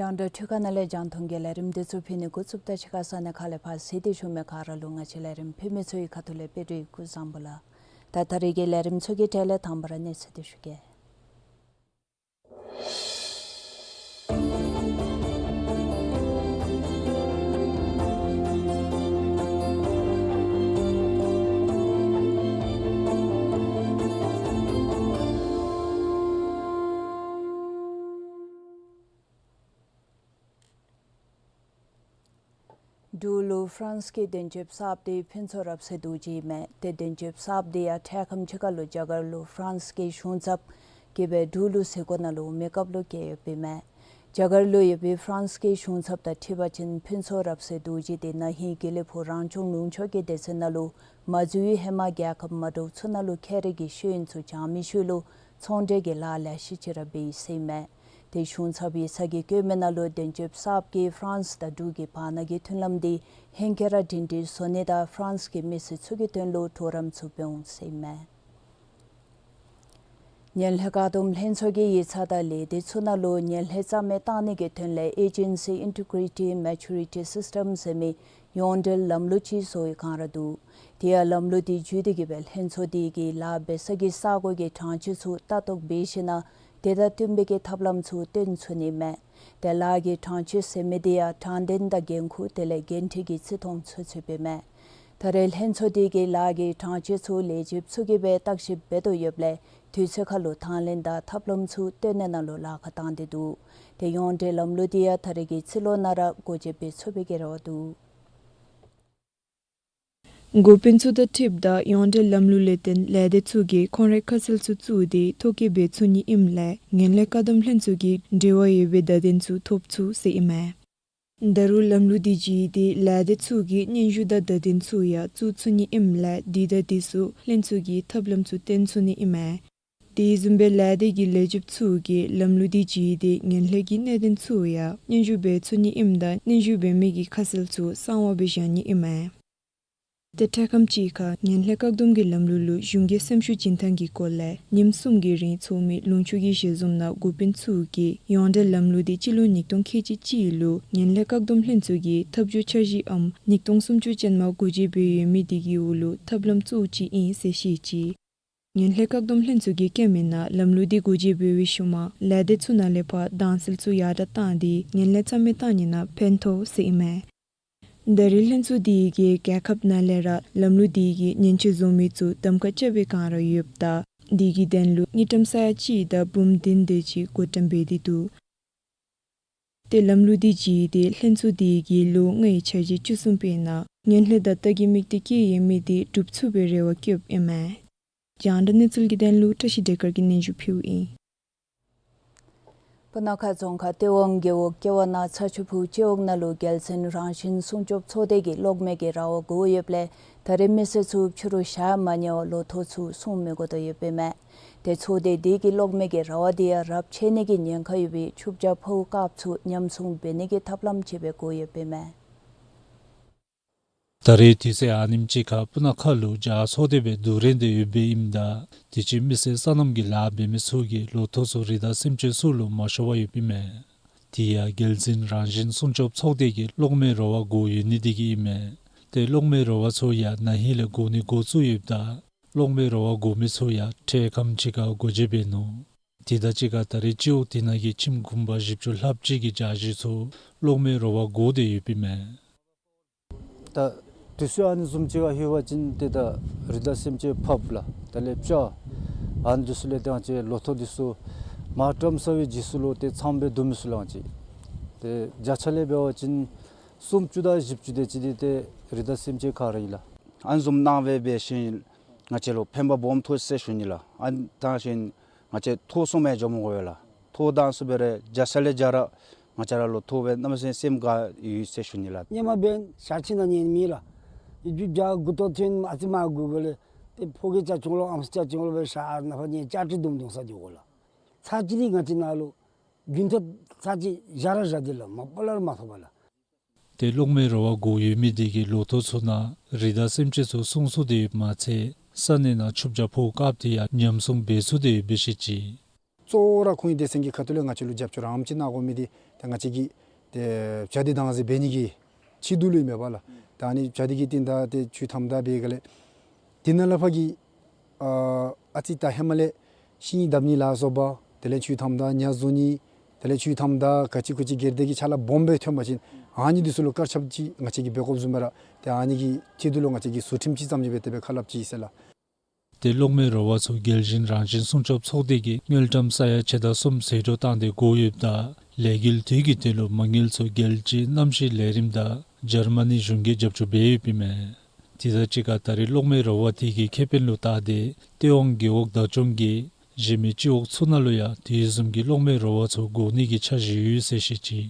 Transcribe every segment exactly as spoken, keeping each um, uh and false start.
རྒྱང་བསྒྲགས་འཕྲུལ་ཁང་ནང་ལས་རྒྱང་མཐོང་གི་ལས་རིམ་འདི་ཚུ་ཕུལ་ནི་འགོ་བཙུགསཔ་ད་ཕྱི་ཁ་ས་གནས་ཁག་ལས་ཕར་གཟིགས་ཏེ་བཞུགས་མི་ག་ར་ལུ་ང་བཅས་ལས་རིམ་ཕུལ་མི་ཚུ་གི་ཁ་ཐུག་ལས་དཔལ་སྤྲུལ་སྐུ་བཟང་པོ་ལགས། ད་ད་རེས་ཀྱི་ལས་རིམ་ཚུ་གི་གྲས་ལས་དང་པ་ར་གནས་ཚུལ་འདི་ཞུ་གེ། འབྲུག་ལུ་ཧྥ་རན་སི་གི་དོན་གཅོད་གསརཔ་དེ་ཕུན་ཚོགས་རབ་གསལ་རྡོ་རྗེ་ཨིན་མས། ཏེ་དོན་གཅོད་གསརཔ་དེ་ཡང་འཕྲལ་ཁམས་ཅིག་ཁར་ལུ་རྒྱ་གར་ལུ་ཧྥ་རན་སི་གི་གཞུང་ཚབ་གིས་སྦེ་འབྲུག་ལུ་གཟིགས་སྐོར་ནང་ལུ་འོང་མི་སྐབས་ལུ་བསྐྱལ་ཡོདཔ་ཨིན་མས། རྒྱ་གར་ལུ་ཡོད་པའི་ཧྥ་རན་སི་གི་གཞུང་ཚབ་དང་འཁྲིལ་བ་ཅིན་ཕུན་ཚོགས་རབ་གསལ་རྡོ་རྗེ་དེ་ན་ཧིང་དགེ་ལེགས་ཕུག་རང་སྐྱོང་ལུང་ཕྱོགས་ཀྱི་སྡེ་ཚན་ནང་ལུ་མ་འཛུལ་བའི་ཧེ་མ་རྒྱལ་ཁབ་མ་འདྲཝ་ཚུ་ནང་ལུ་ཁྱད་རིག་གི་ཤེས་ཡོན་ཚུ་སྦྱང་མི་ཤུལ་ལུ་ཚོང་འབྲེལ་གྱི་ལཱ་ལེ་ཤ་ཅིག་ར་འབད་ཡི་ཟེར་ཨིན་མས། ཏེ་གཞུང་ཚབ་ཡིག་ཚང་གིས་བཀོད་མི་ནང་ལུ་དོན་གཅོད་གསརཔ་གིས་ཧྥ་རན་སི་དང་འབྲུག་གི་བར་ན་གི་མཐུན་ལམ་དེ་ཧེང་སྐལ་ར་སྒྲིང་སྒྲིང་བཟོ་ནི་དང་ཧྥ་རན་སི་གི་མི་སེར་ཚུ་གི་དོན་ལུ་གྲོགས་རམ་ཚུ་འབད་འོང་ཟེར་ཨིན་མས། ངན་ལྷད་བཀག་སྡོམ་ལྷན་ཚོགས་ཀྱི་ཡིག་ཚང་དང་ལས་སྡེ་ཚུ་ནང་ལུ་ངན་ལྷད་རྩ་མེད་བཏང་ནི་གི་དོན་ལས་Agency Integrity Maturity System ཟེར་མི་ཡོངས་འབྲེལ་ལམ་ལུགས་ཅིག་བཟོ་བའི་བསྒང་ར་འདུག། དེ་ཡང་ལམ་ལུགས་དེ་བརྒྱུད་དེ་གིས་སྦེ་ལྷན་ཚོགས་དེ་གིས་ལཱ་འབད་ས་གི་ས་གོ་གི་གྲངས་ཆོད་ཚུ་ལྟ་རྟོག་འབད་ཞིནམ་ལས་དེ་དང་བསྟུན་པའི་གི་ཐབས་ལམ་ཚུ་སྟོན་ཚུགས་ནི་མས། ཏེ་ལཱ་གི་གྲངས་ཆོད་ཟེར་མི་དེ་ཡང་དྲང་བདེན་དང་འགན་ཁུར་དེ་ལས་འགན་འཁྲི་གི་བརྩི་མཐོང་ཚུ་ཚུད་པའི་མས། ད་རེས་ལྷན་ཚོགས་དེ་གིས་ལཱ་གི་གྲངས་ཆོད་ཚུ་ལས་བྱེདཔ་ཚུ་གིས་སྦེ་བརྟག་ཞིབ་འབད་དོ་ཡོདཔ་ལས་དུས་ཚོད་ཁར་ལུ་དང་ལེན་དང་ཐབས་ལམ་ཚུ་སྟོན་ནི་ནང་ལུ་ལཱ་ཁག་བཏང་སྟེ་འདུག། ཏེ་ཡོངས་འབྲེལ་ལམ་ལུགས་དེ་ཡང་ད་རེས་ཀྱི་རྩིས་ལོ་ནང་ར་སྒོ་འབྱེད་འབད་ཚུགས་པའི་གི་རེ་བ་འདུག། འགོ་དཔོན་ཚུ་དང་འཁྲིལཝ་ད་ཡོངས་འབྲེལ་ལམ་ལུགས་ལས་བརྟེན་ལས་སྡེ་ཚུ་གིས་ཁོང་རའི་ཁ་གསལ་ཚུ་བཙུགས་ཏེ་ཐོ་བཀོད་འབད་ཚུགས་ནི་ཨིནམ་ལས་ངན་ལྷད་བཀག་སྡོམ་ལྷན་ཚོགས་ཀྱིས་འབྲེལ་བ་ཡོད་པའི་བརྡ་དོན་ཚུ་ཐོབ་ཚུགས་ཟེར་ཨིན་མས། ད་རུང་ལམ་ལུགས་དེ་བརྒྱུད་དེ་ལས་སྡེ་ཚུ་གི་སྙན་ཞུ་དང་བརྡ་དོན་ཚུ་ཡང་བཙུགས་ཚུགས་ནི་ཨིནམ་ལས་དེ་དང་དེ་ཚུ་ལྷན་ཚོགས་ཀྱིས་ཐབས་ལམ་ཚུ་སྟོན་ཚུགས་ནི་ཨིན་མས། དེ་བཟུམ་སྦེ་ལས་སྡེ་གི་ལས་བྱེདཔ་ཚུ་གིས་ལམ་ལུགས་དེ་བརྒྱུད་དེ་ངན་ལྷད་ཀྱི་གནད་དོན་ཚུ་ཡང་སྙན་ཞུ་འབད་ཚུགས་ནི་ཨིནམ་ད་སྙན་ཞུ་འབད་མི་གི་ཁ་གསལ་ཚུ་གསང་བ་སྦེ་བཞག་ནི་ཨིན་མས། ཏེ་འཕྲལ་ཁམས་ཅིག་ཁར་ངན་ལྷད་བཀག་སྡོམ་གྱི་ལམ་ལུགས་ལུ་གཞུང་གི་སེམས་ཤུགས་བྱིན་ཐངས་ཀྱི་སྐོར་ལས་ཉིནམ་གསུམ་གྱི་རིང་ཚོགས་མི་ལུང་ཕྱོགས་ཀྱི་ཞལ་འཛོམས་ནང་འགོ་དཔོན་ཚུ་གིས་ཡོངས་འབྲེལ་ལམ་ལུགས་དེ་སྤྱི་ལོ་ཉིས་སྟོང་ཁལ་གཅིག་གཅིག་ལུ་ངན་ལྷད་བཀག་སྡོམ་ལྷན་ཚོགས་ཀྱི་ཐབས་བྱུས་འཆར་གཞིའམ་ཉིས་སྟོང་སུམ་ཅུ་ཅན་མ་འགོ་འབྱེད་འབད་ཡོད་མི་དེ་གི་འོག་ལུ་ཐབས་ལམ་གཙོ་བོ་ཅིག་ཨིན་ཟེར་བཤད་ཅི། ངན་ལྷད་བཀག་སྡོམ་ལྷན་ཚོགས་ཀྱིས་བཀོད་མི་ནང་ལམ་ལུགས་དེ་འགོ་འབྱེད་འབད་བའི་ཤུལ་མ་ལས་སྡེ་ཚུ་ནང་ལས་ཕར་དྭངས་གསལ་ཚུ་ཡར་དྲག་བཏང་སྟེ་ངན་ལྷད་རྩ་མེད་བཏང་ནི་ནང་ཕན་ཐོགས་ཟེར་ཨིན་མས། ད་རེས་ལྷན་ཚོགས་དེ་གིས་རྒྱལ་ཁབ་ནང་ལས་ར་ལམ་ལུགས་དེ་གི་ཉེན་བཅོལ་བཟོ་མི་ཚུ་གདམ་ཁ་རྐྱབ་པའི་བསྒང་ར་ཡོདཔ་ད་དེ་གི་དོན་ལུ་དངུལ་ཀྲམ་ས་ཡ་གཅིག་དང་འབུམ་བདུན་དེ་ཅིག་བགོ་བཀྲམ་འབད་དེ་འདུག། ཏེ་ལམ་ལུགས་དེ་བརྒྱུད་དེ་ལྷན་ཚོགས་དེ་གིས་ལོ་ལྔའི་འཆར་གཞི་བཅུ་གསུམ་པའི་ནང་ངན་ལྷད་དང་རྟ་གི་མིག་ཏོ་བཀལ་ཡོད་མི་དེ་འགྲུབ་ཚུགས་པའི་རེ་བ་བསྐྱེདཔ་ཨིན་མས། རྒྱང་བསྒྲགས་གནས་ཚུལ་གྱི་དོན་ལུ་བཀྲ་ཤིས་བདེ་དཀར་གྱིས་སྙན་ཞུ་ཕུལཝ་ཨིན། སྤུ་ན་ཁ་རྫོང་ཁག་ཏེ་ཝང་རྒེད་འོག་ཀེ་ཝ་ན་ཚ་ཆུ་ཕུ་སྤྱི་འོག་ནང་ལུ་རྒྱལ་བཙུན་རང་བཞིན་སྲུང་སྐྱོབ་ཚོགས་སྡེ་གིས་གློག་མེ་གི་ར་བ་བསྒོར་ཡོདཔ་ལས་ད་རེས་མི་སེར་ཚུ་ཕྱི་རུ་ཞག་མ་ཉལ་བར་ལོ་ཐོག་ཚུ་སྲུང་མི་དགོ་དོ་ཡོདཔ་ཨིན་མས། ཏེ་ཚོགས་སྡེ་དེ་གིས་གློག་མེ་གི་ར་བ་དེ་ཡང་རབས་ཆད་ནི་གི་ཉེན་ཁ་ཡོད་པའི་ཆུ་བྱ་ཕོཝ་དཀརཔོ་ཚུ་ཉམས་སྲུང་འབད་ནི་གི་ཐབས་ལམ་ཅིག་སྦེ་བསྒོར་ཡོདཔ་ཨིན་མས། ད་རེས་དུས་ཚོད་ཨ་ནེམ་ཅིག་ཁར་སྤུ་ན་ཁ་ལུ་བྱཱར་ཚོགས་སྡེ་སྦེ་བསྡུ་རན་ཏེ་ཡོདཔ་ཨིནམ་ད་དུས་ཅི་མི་སེར་སོ་ནམ་གྱི་ལཱ་འབད་མི་ཚུ་གིས་ལོ་ཐོག་ཚུ་རི་དྭགས་སེམས་ཅན་ཚུ་ལུ་མ་ཤོར་བར་ཡོདཔ་ཨིན་མས། དེ་ཡང་རྒྱལ་བཙུན་རང་བཞིན་སྲུང་སྐྱོབ་ཚོགས་སྡེ་གིས་གློག་མེ་ར་བ་བསྒོར་ཡོད་ནི་དེ་གིས་ཨིན་མས། ཏེ་གློག་མེ་ར་བ་ཚུ་ཡང་ན་ཧིང་ལས་བསྒོར་ནི་འགོ་བཙུགས་ཡོདཔ་ད་གློག་མེ་ར་བ་བསྒོར་མི་ཚུ་ཡང་འཕྲལ་ཁམས་ཅིག་ཁར་སྒོ་འབྱེད་འབད་ནུག། དེ་དང་གཅིག་ཁར་ད་རེས་སྤྱི་འོག་དེ་ནང་གི་ཁྱིམ་གུང་པ་བཞི་བཅུ་ལྷགཔ་ཅིག་གི་བྱཱར་གཞི་ཚུ་གློག་མེ་ར་བ་བསྒོར་ཏེ་ཡོདཔ་ཨིན་མས། ད་དུས་ཚོད་ཨ་ནི་བཟུམ་ཅིག་ཁར་ལྷོད་པ་ཅིན་ཏེ་ད་རི་དྭགས་སེམས་ཅན་ཕགཔ་ལགས་དེ་ལས་སྤྱ་ཨ་ནི་འདི་ཚུ་ལས་ད་ང་བཅས་ལོ་ཐོག་འདི་ཚུ་ མ་བཀྲམ་ཚར་བའི་རྗེས་སུ་ལུ་ཏེ་ཚངམ་སྦེ་བསྡུ་མི་ཚུ་ལང་ཅི། ཏེ་བརྒྱ་ཆ་ལས་འབད་བ་ཅིན་སུམ་ཅུ་དང་བཞི་བཅུ་དེ་ཅིག་འདི་ཏེ་རི་དྭགས་སེམས་ཅན་ཁ་ར་ཨིན་ལགས། ཨ་ནི་བཟུམ་གནང་སྦེ་འབད་ཞིནམ་ང་བཅས་ལུ་ཕན་པ་སྦོམ་ཐོགས་ཟེར་ཞུ་ནི་ལགས། ཨ་ནི་ད་ཞིནམ་ང་བཅས་ཐོག་སོང་མི་འགྱོ་མི་དགོ་པས་ལགས། ཐོག་དང་སུ་སྦེ་རེ་བརྒྱ་ཆ་ལས་བརྒྱ་ར་ང་བཅས་ར་ལུ་ཐོག་སྦེ་གནམ་མེད་ས་མེད་སེམས་དགའ་ཡི་ཟེར་ཞུ་ནི་ལགས། ཉེན་མ་འབད་ཤ་ཆི་ན་ཉེན་མེད་ལགས། ཡུདཔ་བརྒྱ་དགུ་ཐོག་ཐོན་ཨ་ཙི་མ་དགོ་གོ་ལས། ཏེ་ཕོ་གི་ཅ་ཆུང་ལུ་ཨམ་སྲུ་ཅ་ཆུང་ལུ་སྦེ་ཤ་ནང་ཕར་ཉེན་ཅ་ཏི་དུམ་དུམ་ས་འགྱོ་དགོ་ལགས། ཚར་གཅིག་ལས་ང་བཅས་ནཱ་ལུ་རྒྱུན་ཐོག་ཚར་གཅིག་བཞག་ར་བཞག་སྟེ་ལགས། མ་པ་ལས་ར་མ་ཐོབ་པས་ལགས། ཏེ་གློག་མེའི་ར་བ་དགོས་ཡོད་མི་དེ་གིས་ལོ་ཐོག་ཚུ་ནང་རི་དྭགས་སེམས་ཅན་ཚུ་སྲུང་སྲུང་དེ་མ་ཚད་ས་གནས་ནང་ཆུ་བྱ་ཕོག་སྐབས་དེ་ཡང་ཉམས་སྲུང་འབད་ཚུགས་དེ་ཡོདཔ་སྦེ་བཤད་ཅི། གཙོ་བོ་ར་ཁོང་གི་སྡེ་ཚན་གྱི་ཁ་ཐུག་ལས་ང་བཅས་ལུ་རྒྱབ་སྐྱོར་རམ་ཅིག་གནང་དགོ་མི་དེ་ད་ང་བཅས་ཀྱིས་ཏེ་བྱ་དེ་དྭངས་གསལ་འབད་ནི་གི་ཆེད་དུ་ལུ་ཨིན་མས་པ་ལགས། ད་ཨ་ནི་བྱ་དེ་གི་རྟིང་བདའ་ཏེ་ཆུ་མཐའམ་བདའ་འབད་ག་ལས། དེ་ནང་ལས་ཕར་གྱི་ཨ་ཨ་ཙི་ད་ཧེ་མ་ལས་ཤིང་བཏབ་ནི་ལ་སོགས་པ་དེ་ལས་ཆུ་མཐའམ་བདའ་ཉ་བཟོ་ནི་དེ་ལས་ཆུ་མཐའམ་བདའ་ག་ཅི་གུ་ཅི་སྒེར་སྡེ་གི་ཕྱག་ལཱ་སྦོམ་སྦེ་ཐོན་པ་ཅིན་ཨ་ནི་འདི་ཚུ་ལུ་དཀར་ཆག་ཅིག་ང་བཅས་ཀྱིས་འབད་དགོཔ་བཟུམ་སྦེ་ར་ཏེ་ཨ་ནི་གི་ཆེད་དུ་ལུ་ང་བཅས་ཀྱིས་ཟུར་ཁྲིམས་ཅིག་བརྩམས་ཏེ་སྦེ་དེ་སྦེ་ཁ་སླབ་ཅི་ཟེར་ལགས། ཏེ་གློག་མེའི་ར་བ་ཚུ་རྒྱལ་སྤྱི་རང་བཞིན་སྲུང་སྐྱོབ་ཚོགས་སྡེ་གིས་དངུལ་ཀྲམ་ས་ཡ་ཕྱེད་དང་གསུམ་ཟད་འགྲོ་བཏང་སྟེ་བགོ་ཡོདཔ་ད་ལས་འགུལ་དེ་གི་དོན་ལུ་མ་དངུལ་ཚུ་རྒྱལ་སྤྱིའི་གནམ་གཤིས་ལས་རིམ་དང་འཇར་མ་ནི་གཞུང་གིས་རྒྱབ་སྐྱོར་འབད་ཡོདཔ་ཨིན་མས། དེ་དང་གཅིག་ཁར་ད་རེས་གློག་མེའི་ར་བ་དེ་གི་ཁེ་ཕན་ལུ་བལྟ་སྟེ་སྟོད་ཝང་རྒེད་འོག་བདག་སྐྱོང་གིས་གཞན་མི་སྤྱི་འོག་ཚུ་ནང་ལུ་ཡང་དེ་བཟུམ་གྱི་གློག་མེའི་ར་བ་ཚུ་བགོ་ནི་གི་འཆར་གཞི་ཡོད་ཟེར་བཤད་ཅི།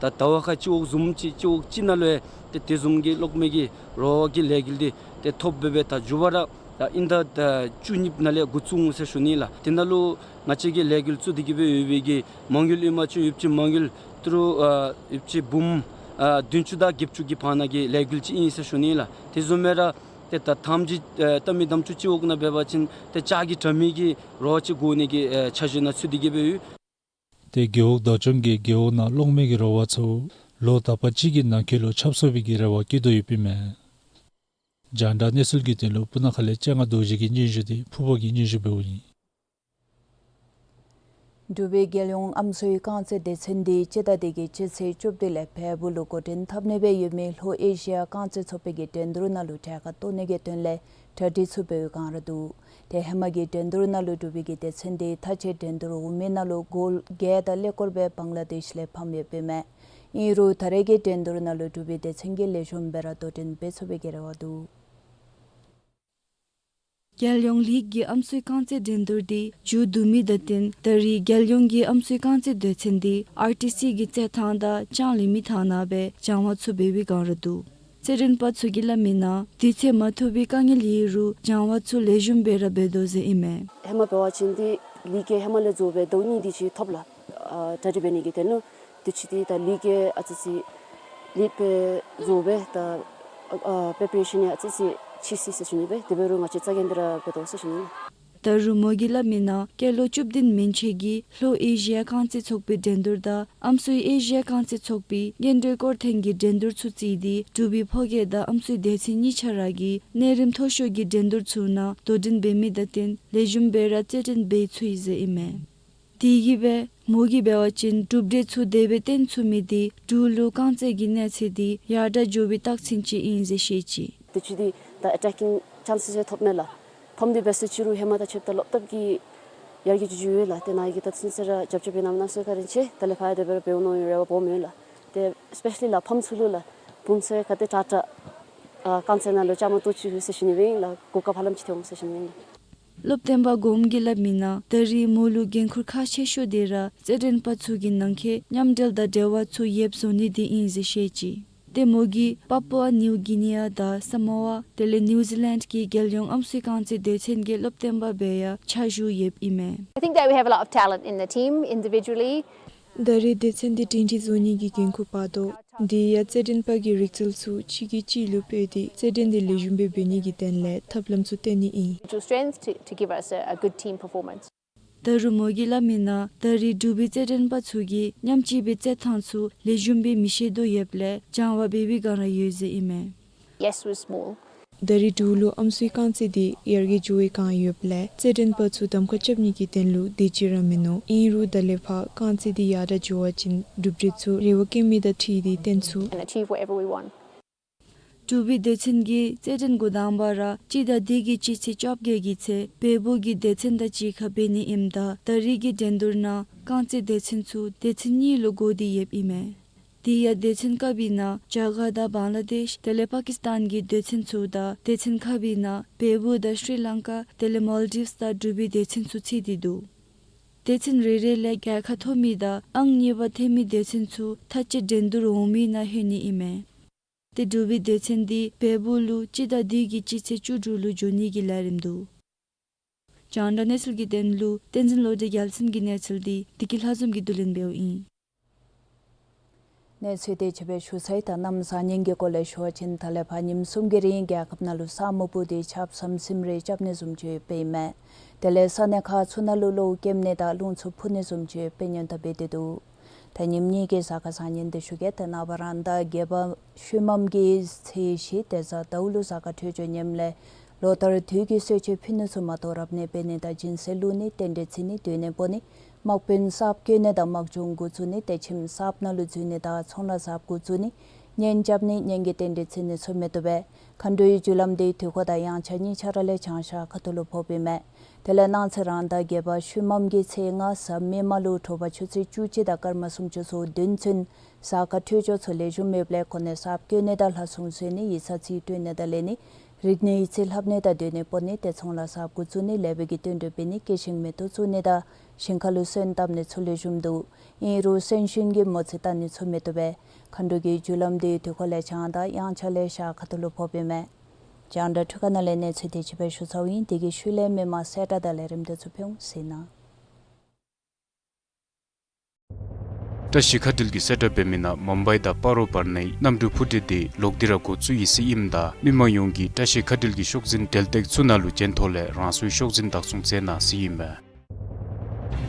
ད་ད་བར་ཁ་སྤྱི་འོག་བཟུམ་ཅིག་སྤྱི་འོག་ཅིག་ནང་ལུ་ཡང་ཏེ་དེ་བཟུམ་གྱི་གློག་མེ་གི་ར་བ་གི་ལས་འགུལ་འདི་ཏེ་ཐོབ་སྦེ་སྦེ་ད་མཇུག་བར་ར་ད་ཨིན་ཟླ་ད་བཅུ་གཉིས་ནང་ལས་འགོ་བཙུགས་འོང་ཟེར་ཞུ་ནི་ལགས། དེ་ནང་ལུ་ང་བཅས་ཀྱིས་ལས་འགུལ་བཙུགས་ཏེ་གི་སྦེ་ཡོད་པའི་གི་མ་དངུལ་ཨིན་མ་ཚུ་ཡོདཔ་ཅིག་མ་དངུལ་ཏི་རུ་ཨ་ཡོདཔ་ཅིག་འབུམ་ཨ་བདུན་ཅུ་དང་བརྒྱད་ཅུ་གི་བར་ན་གི་ལས་འགུལ་ཅིག་ཨིན་ཟེར་ཞུ་ནི་ལགས། དེ་བཟུམ་སྦེ་ར་ཏེ་ད་ཐམས་ཅད་ཨ་ད་མི་དམ་ཆོས་སྤྱི་འོག་ནང་འབད་བ་ཅིན་ཏེ་ལྕགས་ཀྱི་དྲ་མིག་གི་ར་བ་ཅིག་བགོ་ནི་གི་ཨ་འཆར་གཞི་ནང་ཚུད་དེ་གི་སྦེ་ཡོད། ཏེ་རྒེད་འོག་བདག་སྐྱོང་གིས་རྒེད་འོག་ནང་གློག་མེ་གི་ར་བ་ཚུ་ལོ་དག་པ་ཅིག་གི་ནང་འཁོད་ལུ་ཆགས་སོང་བའི་གི་རེ་བ་བསྐྱེད་དོ་ཡོདཔ་ཨིན་མས། རྒྱང་བསྒྲགས་གནས་ཚུལ་གྱི་དོན་ལུ་སྤུ་ན་ཁ་ལས་སྤྱན་སྔ་རྡོ་རྗེ་གི་སྙན་ཞུ་དེ་ཕུར་པ་གིས་སྙན་ཞུ་འབདཝ་ཨིན། འབྲུག་པའི་རྒྱལ་ཡོངས་ཨམ་སྲུའི་རྐང་རྩེད་སྡེ་ཚན་དེ་སྤྱི་ཟླ་འདི་གི་སྤྱི་ཚེས་བཅུ་བདུན་ལས་བལ་པོ་ལུ་འགོ་འདྲེན་འཐབ་ནི་སྦེ་ཡོད་མི་ལྷོ་ཨེ་ཤི་ཡ་རྐང་རྩེད་ཚོགས་པའི་གི་འགྲན་བསྡུར་ནང་ལུ་གྲལ་ཁར་གཏོགས་ནི་གི་དོན་ལས་གྲ་སྒྲིག་ཚུ་འབད་བའི་བསྒང་ར་འདུག། ཏེ་ཧེ་མ་གི་འགྲན་བསྡུར་ནང་ལུ་འབྲུག་པའི་གི་སྡེ་ཚན་དེ་མཐའ་དཔྱད་འགྲན་བསྡུར་འོག་མའི་ནང་ལུ་གོལ་བརྒྱད་དང་ཀླད་ཀོར་སྦེ་བང་ལ་དེཤ་ལས་ཕམ་ཡོདཔ་ཨིན་མས། ཨིན་རུང་ད་རེས་ཀྱི་འགྲན་བསྡུར་ནང་ལུ་འབྲུག་པའི་སྡེ་ཚན་གྱིས་ལེགས་ཤོམ་སྦེ་ར་དོ་འགྲན་འབད་ཚུགས་པའི་གི་རེ་བ་འདུག། རྒྱལ་ཡོངས་ལིག་གི་ཨམ་སྲུའི་རྐང་རྩེད་འགྲན་བསྡུར་དེ་མཇུག་བསྡུ་མི་དང་བསྟུན་ད་རེས་རྒྱལ་ཡོངས་ཀྱི་ཨམ་སྲུའི་རྐང་རྩེད་སྡེ་ཚན་དེ་ཨར་ཊི་སི་གི་རྩེད་ཐང་དང་ལྕང་གླིང་མི་ཐང་ནང་སྦེ་སྦྱང་བ་ཚུ་འབད་བའི་བསྒང་ར་འདུག། རྩེད་འགྲན་པ་ཚུ་གིས་སླབ་མིའི་ནང་དུས་ཚོད་མ་ཐོབ་པའི་དཀའ་ངལ་ཡོད་རུང་སྦྱང་བ་ཚུ་ལེགས་ཤོམ་སྦེ་ར་འབད་དོ་ཟེར་ཨིན་མས། ཧེ་མ་འབད་བ་ཅིན་འདི་ལིག་གི་ཧེ་མ་ལས་བཟུང་སྦེ་ཟླཝ་གཉིས་དེ་ཅིག་ཐོབ་ལགས། ཨ་གྲ་སྒྲིག་འབད་ནི་གི་དོན་ལུ་དུས་ཅི་འདི་ད་ལིག་གི་ཨ་ཙི་ཅིག་ལེཊ་སྦེ་བཟོ་སྦེ་ད་ཨ་པི་རི་པ་རེ་ཤཱན་ཡང་ཨ་ཙི་ཅིག་ཕྱིས་སོ་ཡི་ཟེར་ཞུ་ནི་སྦེ་དེ་འབད་རུང་ང་བཅས་རྩ་འགེངས་ཏེ་ར་འབད་དོ་ཟེར་ཞུ་ནི། ད་རུང་མོ་གིས་སླབ་མིའི་ནང་སྐྱེས་ལོ་བཅུ་བདུན་མན་ཆད་ཀྱི་ལྷོ་ཨེ་ཤི་ཡ་རྐང་རྩེད་ཚོགས་པའི་འགྲན་བསྡུར་དང་ཨམ་སྲུའི་ཨེ་ཤི་ཡ་རྐང་རྩེད་ཚོགས་པའི་སྔོན་འགྲོའི་སྐོར་ཐེངས་ཀྱི་འགྲན་བསྡུར་ཚུ་བརྩིས་ཏེ་འབྲུག་པའི་ཕོ་སྐྱེས་དང་ཨམ་སྲུའི་སྡེ་ཚན་གཉིས་ཆ་ར་གིས་གནས་རིམ་མཐོ་ཤོས་ཀྱི་འགྲན་བསྡུར་ཚུ་ནང་དོ་འགྲན་འབད་མི་དང་བསྟུན་ལེགས་ཤོམ་སྦེ་ར་རྩེད་འགྲན་འབད་ཚུགས་ཡི་ཟེར་ཨིན་མས། དེ་གིས་སྦེ་མོ་གིས་འབད་བ་ཅིན་གྲུབ་འབྲས་ཚུ་དེ་སྦེ་སྟོན་ཚུགས་མི་དེ་འབྲུག་ལུ་རྐང་རྩེད་ཀྱི་གནས་ཚད་དེ་ཡར་དྲག་འགྱོ་བའི་རྟགས་མཚན་ཅིག་ཨིན་ཟེར་བཤད་ཅི། དུས་ཅི་འདི་ད་ཨེ་ཊེ་ཀིང་ཅཱནསི་ཡང་ཐོབ་མས་ལགས། ཕམ་སྟེ་འབད་ཟེར་ཅི་རུང་ཧེ་མ་དང་ཕྱདཔ་ད་ལོག་ཐབས་ཀྱི་ཡར་རྒྱས་ཅིག་ཅིག་ཡོད་ལགས། ཏེ་ནཱ་གི་ད་ཚུན་ཚོད་ར་རྒྱབ་སྐྱོར་འབད་གནང་མི་ནང་ཚུ་ག་ར་ཅིག་ད་ལས་ཕར་ཡང་དེ་སྦེ་ར་འབད་འོང་མནོ་བའི་རེ་བ་སྦོམ་ཡོད་ལགས། ཏེ་སི་པེ་ཤ་ལི་ལགས་ཕམ་ཚུ་ལུ་ལགས་བུམོ་ཚུ་ག་དེ་དྲག་དྲག་ཨ་རྐང་རྩེད་ནང་ལུ་བཅའ་མར་གཏོགས་ཅི་ཟེར་ཞུ་ནི་སྦེ་ཨིན་ལགས། གོ་སྐབས་ཧ་ལམ་ཅིག་ཐོབ་འོང་ཟེར་ཞུ་ནི་སྦེ་ཨིན་ལགས། སློབ་སྟོན་པ་གོངམ་གིས་སླབ་མིའི་ནང་ད་རེས་མོ་ལུ་འགན་ཁུར་ཁག་ཆེ་ཤོས་དེ་ར་རྩེད་འགྲན་པ་ཚུ་གི་ནང་འཁོད་མཉམ་འབྲེལ་དང་འབྲེལ་བ་ཚུ་ཡོདཔ་བཟོ་ནི་དེ་ཨིན་ཟེར་བཤད་ཅི། ཏེ་མོ་གིས་པཱ་པུ་ཨ་ནིའུ་གི་ནི་ཡ་དང་ས་མོ་ཨ་དེ་ལས་ནིའུ་ཟི་ལེནཌ་གི་རྒྱལ་ཡོངས་ཨམ་སྲུའི་རྐང་རྩེད་སྡེ་ཚན་གྱི་སློབ་སྟོན་པ་སྦེ་ཡང་ཕྱག་ཞུ་ཡོདཔ་ཨིན་མས། I think that we have a lot of talent in the team individually. ད་རེས་སྡེ་ཚན་འདི་སྒྲིང་སྒྲིང་བཟོ་ནི་གི་འགན་ཁུར་འབག་དོ། དེ་ཡང་རྩེད་འགྲན་པ་གི་རིག་རྩལ་ཚུ་གཅིག་གིས་གཅིག་ལུ་སྤེལ་ཏེ་རྩེད་འགྲན་འདི་ལེགས་ཤོམ་སྦེ་འབད་ནི་གི་དོན་ལས་ཐབས་ལམ་ཚུ་སྟོན་ནི་ཨིན། Individual strengths to, to give us a, a good team performance. ད་རུང་མོ་གིས་སླབ་མིའི་ནང་ད་རེས་འབྲུག་པའི་རྩེད་འགྲན་པ་ཚུ་གིས་མཉམ་གཅིག་སྦེ་རྩེད་ཐངས་ཚུ་ལེགས་ཤོམ་སྦེ་མི་ཤེས་དོ་ཡོདཔ་ལས་སྦྱང་བ་འབད་བའི་བསྒང་ར་ཡོད་ཟེར་ཨིན་མས། Yes, we're small. ད་རེས་འབྲུག་ལུ་ཨམ་སྲུའི་རྐང་རྩེད་འདི་ཡར་རྒྱས་འགྱོ་བའི་བསྒང་ཡོདཔ་ལས་རྩེད་འགྲན་པ་ཚུ་གདམ་ཁ་རྐྱབ་ནི་གི་དོན་ལུ་དེ་ཅིག་ར་མིན་ནུག། ཨིན་རུང་ད་ལས་ཕར་རྐང་རྩེད་འདི་ཡར་དྲག་འགྱོ་བ་ཅིན་གྲུབ་འབྲས་ཚུ་རེ་བ་བསྐྱེད་མི་དང་འཁྲིལ་ཏེ་སྟོན་ཚུགས། And achieve whatever we want. འབྲུག་པའི་སྡེ་ཚན་གྱིས་རྩེད་འགྲན་འགོ་དང་པ་ར་སྤྱི་ཟླ་འདི་གི་སྤྱི་ཚེས་བཅོ་བརྒྱད་ཀྱི་ཚེ་བལ་པོ་གི་སྡེ་ཚན་དང་གཅིག་ཁར་འབད་ནི་ཨིནམ་ད་ད་རིས་ཀྱི་འགྲན་བསྡུར་ནང་རྐང་རྩེད་སྡེ་ཚན་ཚུ་སྡེ་ཚན་གཉིས་ལུ་བགོ་སྟེ་ཡོདཔ་ཨིན་མས། དེ་ཡང་སྡེ་ཚན་ཁག་པའི་ནང་རྒྱ་གར་དང་བང་ལ་དེཤ་དེ་ལས་པ་ཀིས་ཏཱན་གྱི་སྡེ་ཚན་ཚུ་དང་སྡེ་ཚན་ཁག་པའི་ནང་བལ་པོ་དང་ཤྲི་ལང་ཀ་དེ་ལས་མཱལ་ཌིབས་དང་འབྲུག་པའི་སྡེ་ཚན་ཚུ་ཚུད་དེ་འདུག། སྡེ་ཚན་རེ་རེ་ལས་རྒྱལ་ཁ་ཐོབ་མི་དང་ཨང་གཉིས་པ་ཐོབ་མི་སྡེ་ཚན་ཚུ་མཐའ་དཔྱད་འགྲན་བསྡུར་འོང་མི་ནང་ལྷོད་ནི་ཨིན་མས། ཏེ་འབྲུག་པའི་སྡེ་ཚན་འདི་བལ་པོ་ལུ་སྤྱི་ཟླ་འདི་གི་སྤྱི་ཚེས་བཅུ་དྲུག་ལུ་འགྱོ་ནི་གི་ལས་རིམ་འདུག། རྒྱང་བསྒྲགས་གནས་ཚུལ་གྱི་དོན་ལུ་བསྟན་འཛིན་བློ་གྲོས་རྒྱལ་མཚན་གྱི་གནས་ཚུལ་འདི་བདེ་སྐྱིད་ལྷ་འཛོམས་ཀྱིས་བསྡུ་ལེན་འབདཝ་ཨིན། གནས་ཚུལ་དེ་ཅིག་སྦེ་ཞུ་ཚར་ཡི། ད་གནམ་བཟང་ངན་གྱི་སྐོར་ལས་ཞུ་བ་ཅིན་ད་ལས་ཕར་ཉིནམ་གསུམ་གྱི་རིང་རྒྱལ་ཁབ་ནང་ལུ་ས་སྨུག་སྤུབས་ཏེ་ཆརཔ་ཟམ་ཟིམ་རེ་རྐྱབ་ནི་བཟུམ་ཅིག་ཡོདཔ་ཨིན་མས། དེ་ལས་ས་གནས་ཁག་ཚུ་ནང་ལུ་གློག་ཀེམ་ནི་དང་རླུང་འཚུབ་འཕུ་ནི་བཟུམ་ཅིག་ཡོདཔ་སྙན་ཐོ་འབད་དེ་འདུག། ད་ཉིནམ་གཉིས་ཀྱི་གཟའ་སྐར་བཟང་ངན་འདི་ཞུ་གེ། ད་ནངས་པ་རང་ཟླ་བརྒྱད་པ་ཤུལ་མམ་གྱི་ཚེས་བཞི་དེ་གཟའ་ཟླཝ་ལུ་གཟའ་སྐར་འཕྲོད་སྦྱོར་ངནམ་ལས་ལོ་ལྟར་དུས་ཀྱི་གསོལ་མཆོད་ཕུལ་ནི་ཚུ་མ་གཏོགས་རབ་གནས་འབད་ནི་དང་སྦྱིན་སྲེག་བླུག་ནི་རྟེན་འབྲེལ་བརྩི་ནི་སྡོད་གནས་སྤོ་ནི་དམག་དཔོན་གསརཔ་བསྐོ་ནི་དང་དམག་སྦྱོང་འགོ་བཙུགས་ནི་དེ་ཁྱིམ་གསརཔ་ནང་ལུ་འཛུལ་ནི་དང་ཚོང་ལཱ་གསརཔ་འགོ་བཙུགས་ནི་གཉེན་རྐྱབ་ནི་གཉེན་གྱི་རྟེན་འབྲེལ་བརྩི་ནི་ཚུ་མི་བཏུབ་པས། མཁའ་འགྲོའི་རྒྱུ་ལམ་འདི་དུས་འཁོར་དང་དབྱངས་འཆར་གཉིས་ཆ་ར་ལས་བྱང་ཤར་ཁ་ཐུག་ལུ་ཕོགཔ་ཨིན་མས། དེ་ལས་གནངས་ཚེ་རང་ཟླ་བརྒྱད་པ་ཤུལ་མམ་གྱི་ཚེས་ལྔ་གཟའ་མིག་དམར་ལུ་དྲོ་པ་ཆུ་ཚོད་བཅུ་གཅིག་དང་སྐར་མ་སུམ་ཅུ་སོ་བདུན་ཚུན་གཟའ་སྐར་འཕྲོད་སྦྱོར་ཚུ་ལེགས་ཤོམ་ཡོདཔ་ལས་གོ་གནས་གསརཔ་བསྐོ་ནི་དང་ལྷ་སྲུང་གསོལ་ནི་ཡིག་ཚང་རྩིས་སྤྲོད་ནི་དང་ལེན་ནི་རིག་གནས་ཡིག་རྩིས་ལྷབ་ནི་དང་སྡོད་གནས་སྤོ་ནི་དེ་ཚོང་ལཱ་གསརཔ་འགོ་བཙུགས་ནི་ལེགས་པའི་གི་བསྟུན་གྲོས་འབད་ནི་སྐྱེད་ཤིང་མེ་ཏོག་བཙུགས་ནི་དང་ཞིང་ཁ་ལུ་སོན་བཏབ་ནི་ཚུ་ལེགས་ཤོམ་འདུག། ཨིན་རུང་སོན་ཤིང་གི་མོ་རྩིས་བལྟ་ནི་ཚུ་མི་བཏུབ་པས། མཁའ་འགྲོ་གི་རྒྱུ་ལམ་འདི་དུས་འཁོར་ལས་བྱང་དང་དབྱངས་འཆར་ལས་ཤར་ཁ་ཐུག་ལུ་ཕོགཔ་ཨིན་མས། རྒྱང་བསྒྲགས་འཕྲུལ་ཁང་ནང་ལས་གནས་ཚུལ་དེ་ཅིག་སྦེ་ཞུ་ཚརཝ་ཨིན། དེ་གི་ཤུལ་ལས་མི་མང་གསལ་བསྒྲགས་དང་ལས་རིམ་དེ་ཚུ་ཕུལ་འོང་། གཟིགས་གནང་། བཀྲ་ཤིས་མཁའ་འགྲུལ་གྱིས་གསལ་བསྒྲགས་འབད་མི་ནང་མུམ་བའི་དང་སྤ་རོ་བར་ནའི་གནམ་གྲུ་འཕུར་གྲུ་དེ་ལོག་སྟེ་ར་འགོ་བཙུགས་ཡི་ཟེར་ཨིནམ་ད་མི་མང་ཡོངས་ཀྱིས་བཀྲ་ཤིས་མཁའ་འགྲུལ་གྱི་ཤོག་འཛིན་འབྲེལ་སྟེགས་ཚུ་ནང་ལུ་གྱེན་ཐོག་ལས་རང་སོའི་ཤོག་འཛིན་བདག་བཟུང་མཛད་གནང་ཟེར་ཨིན་མས།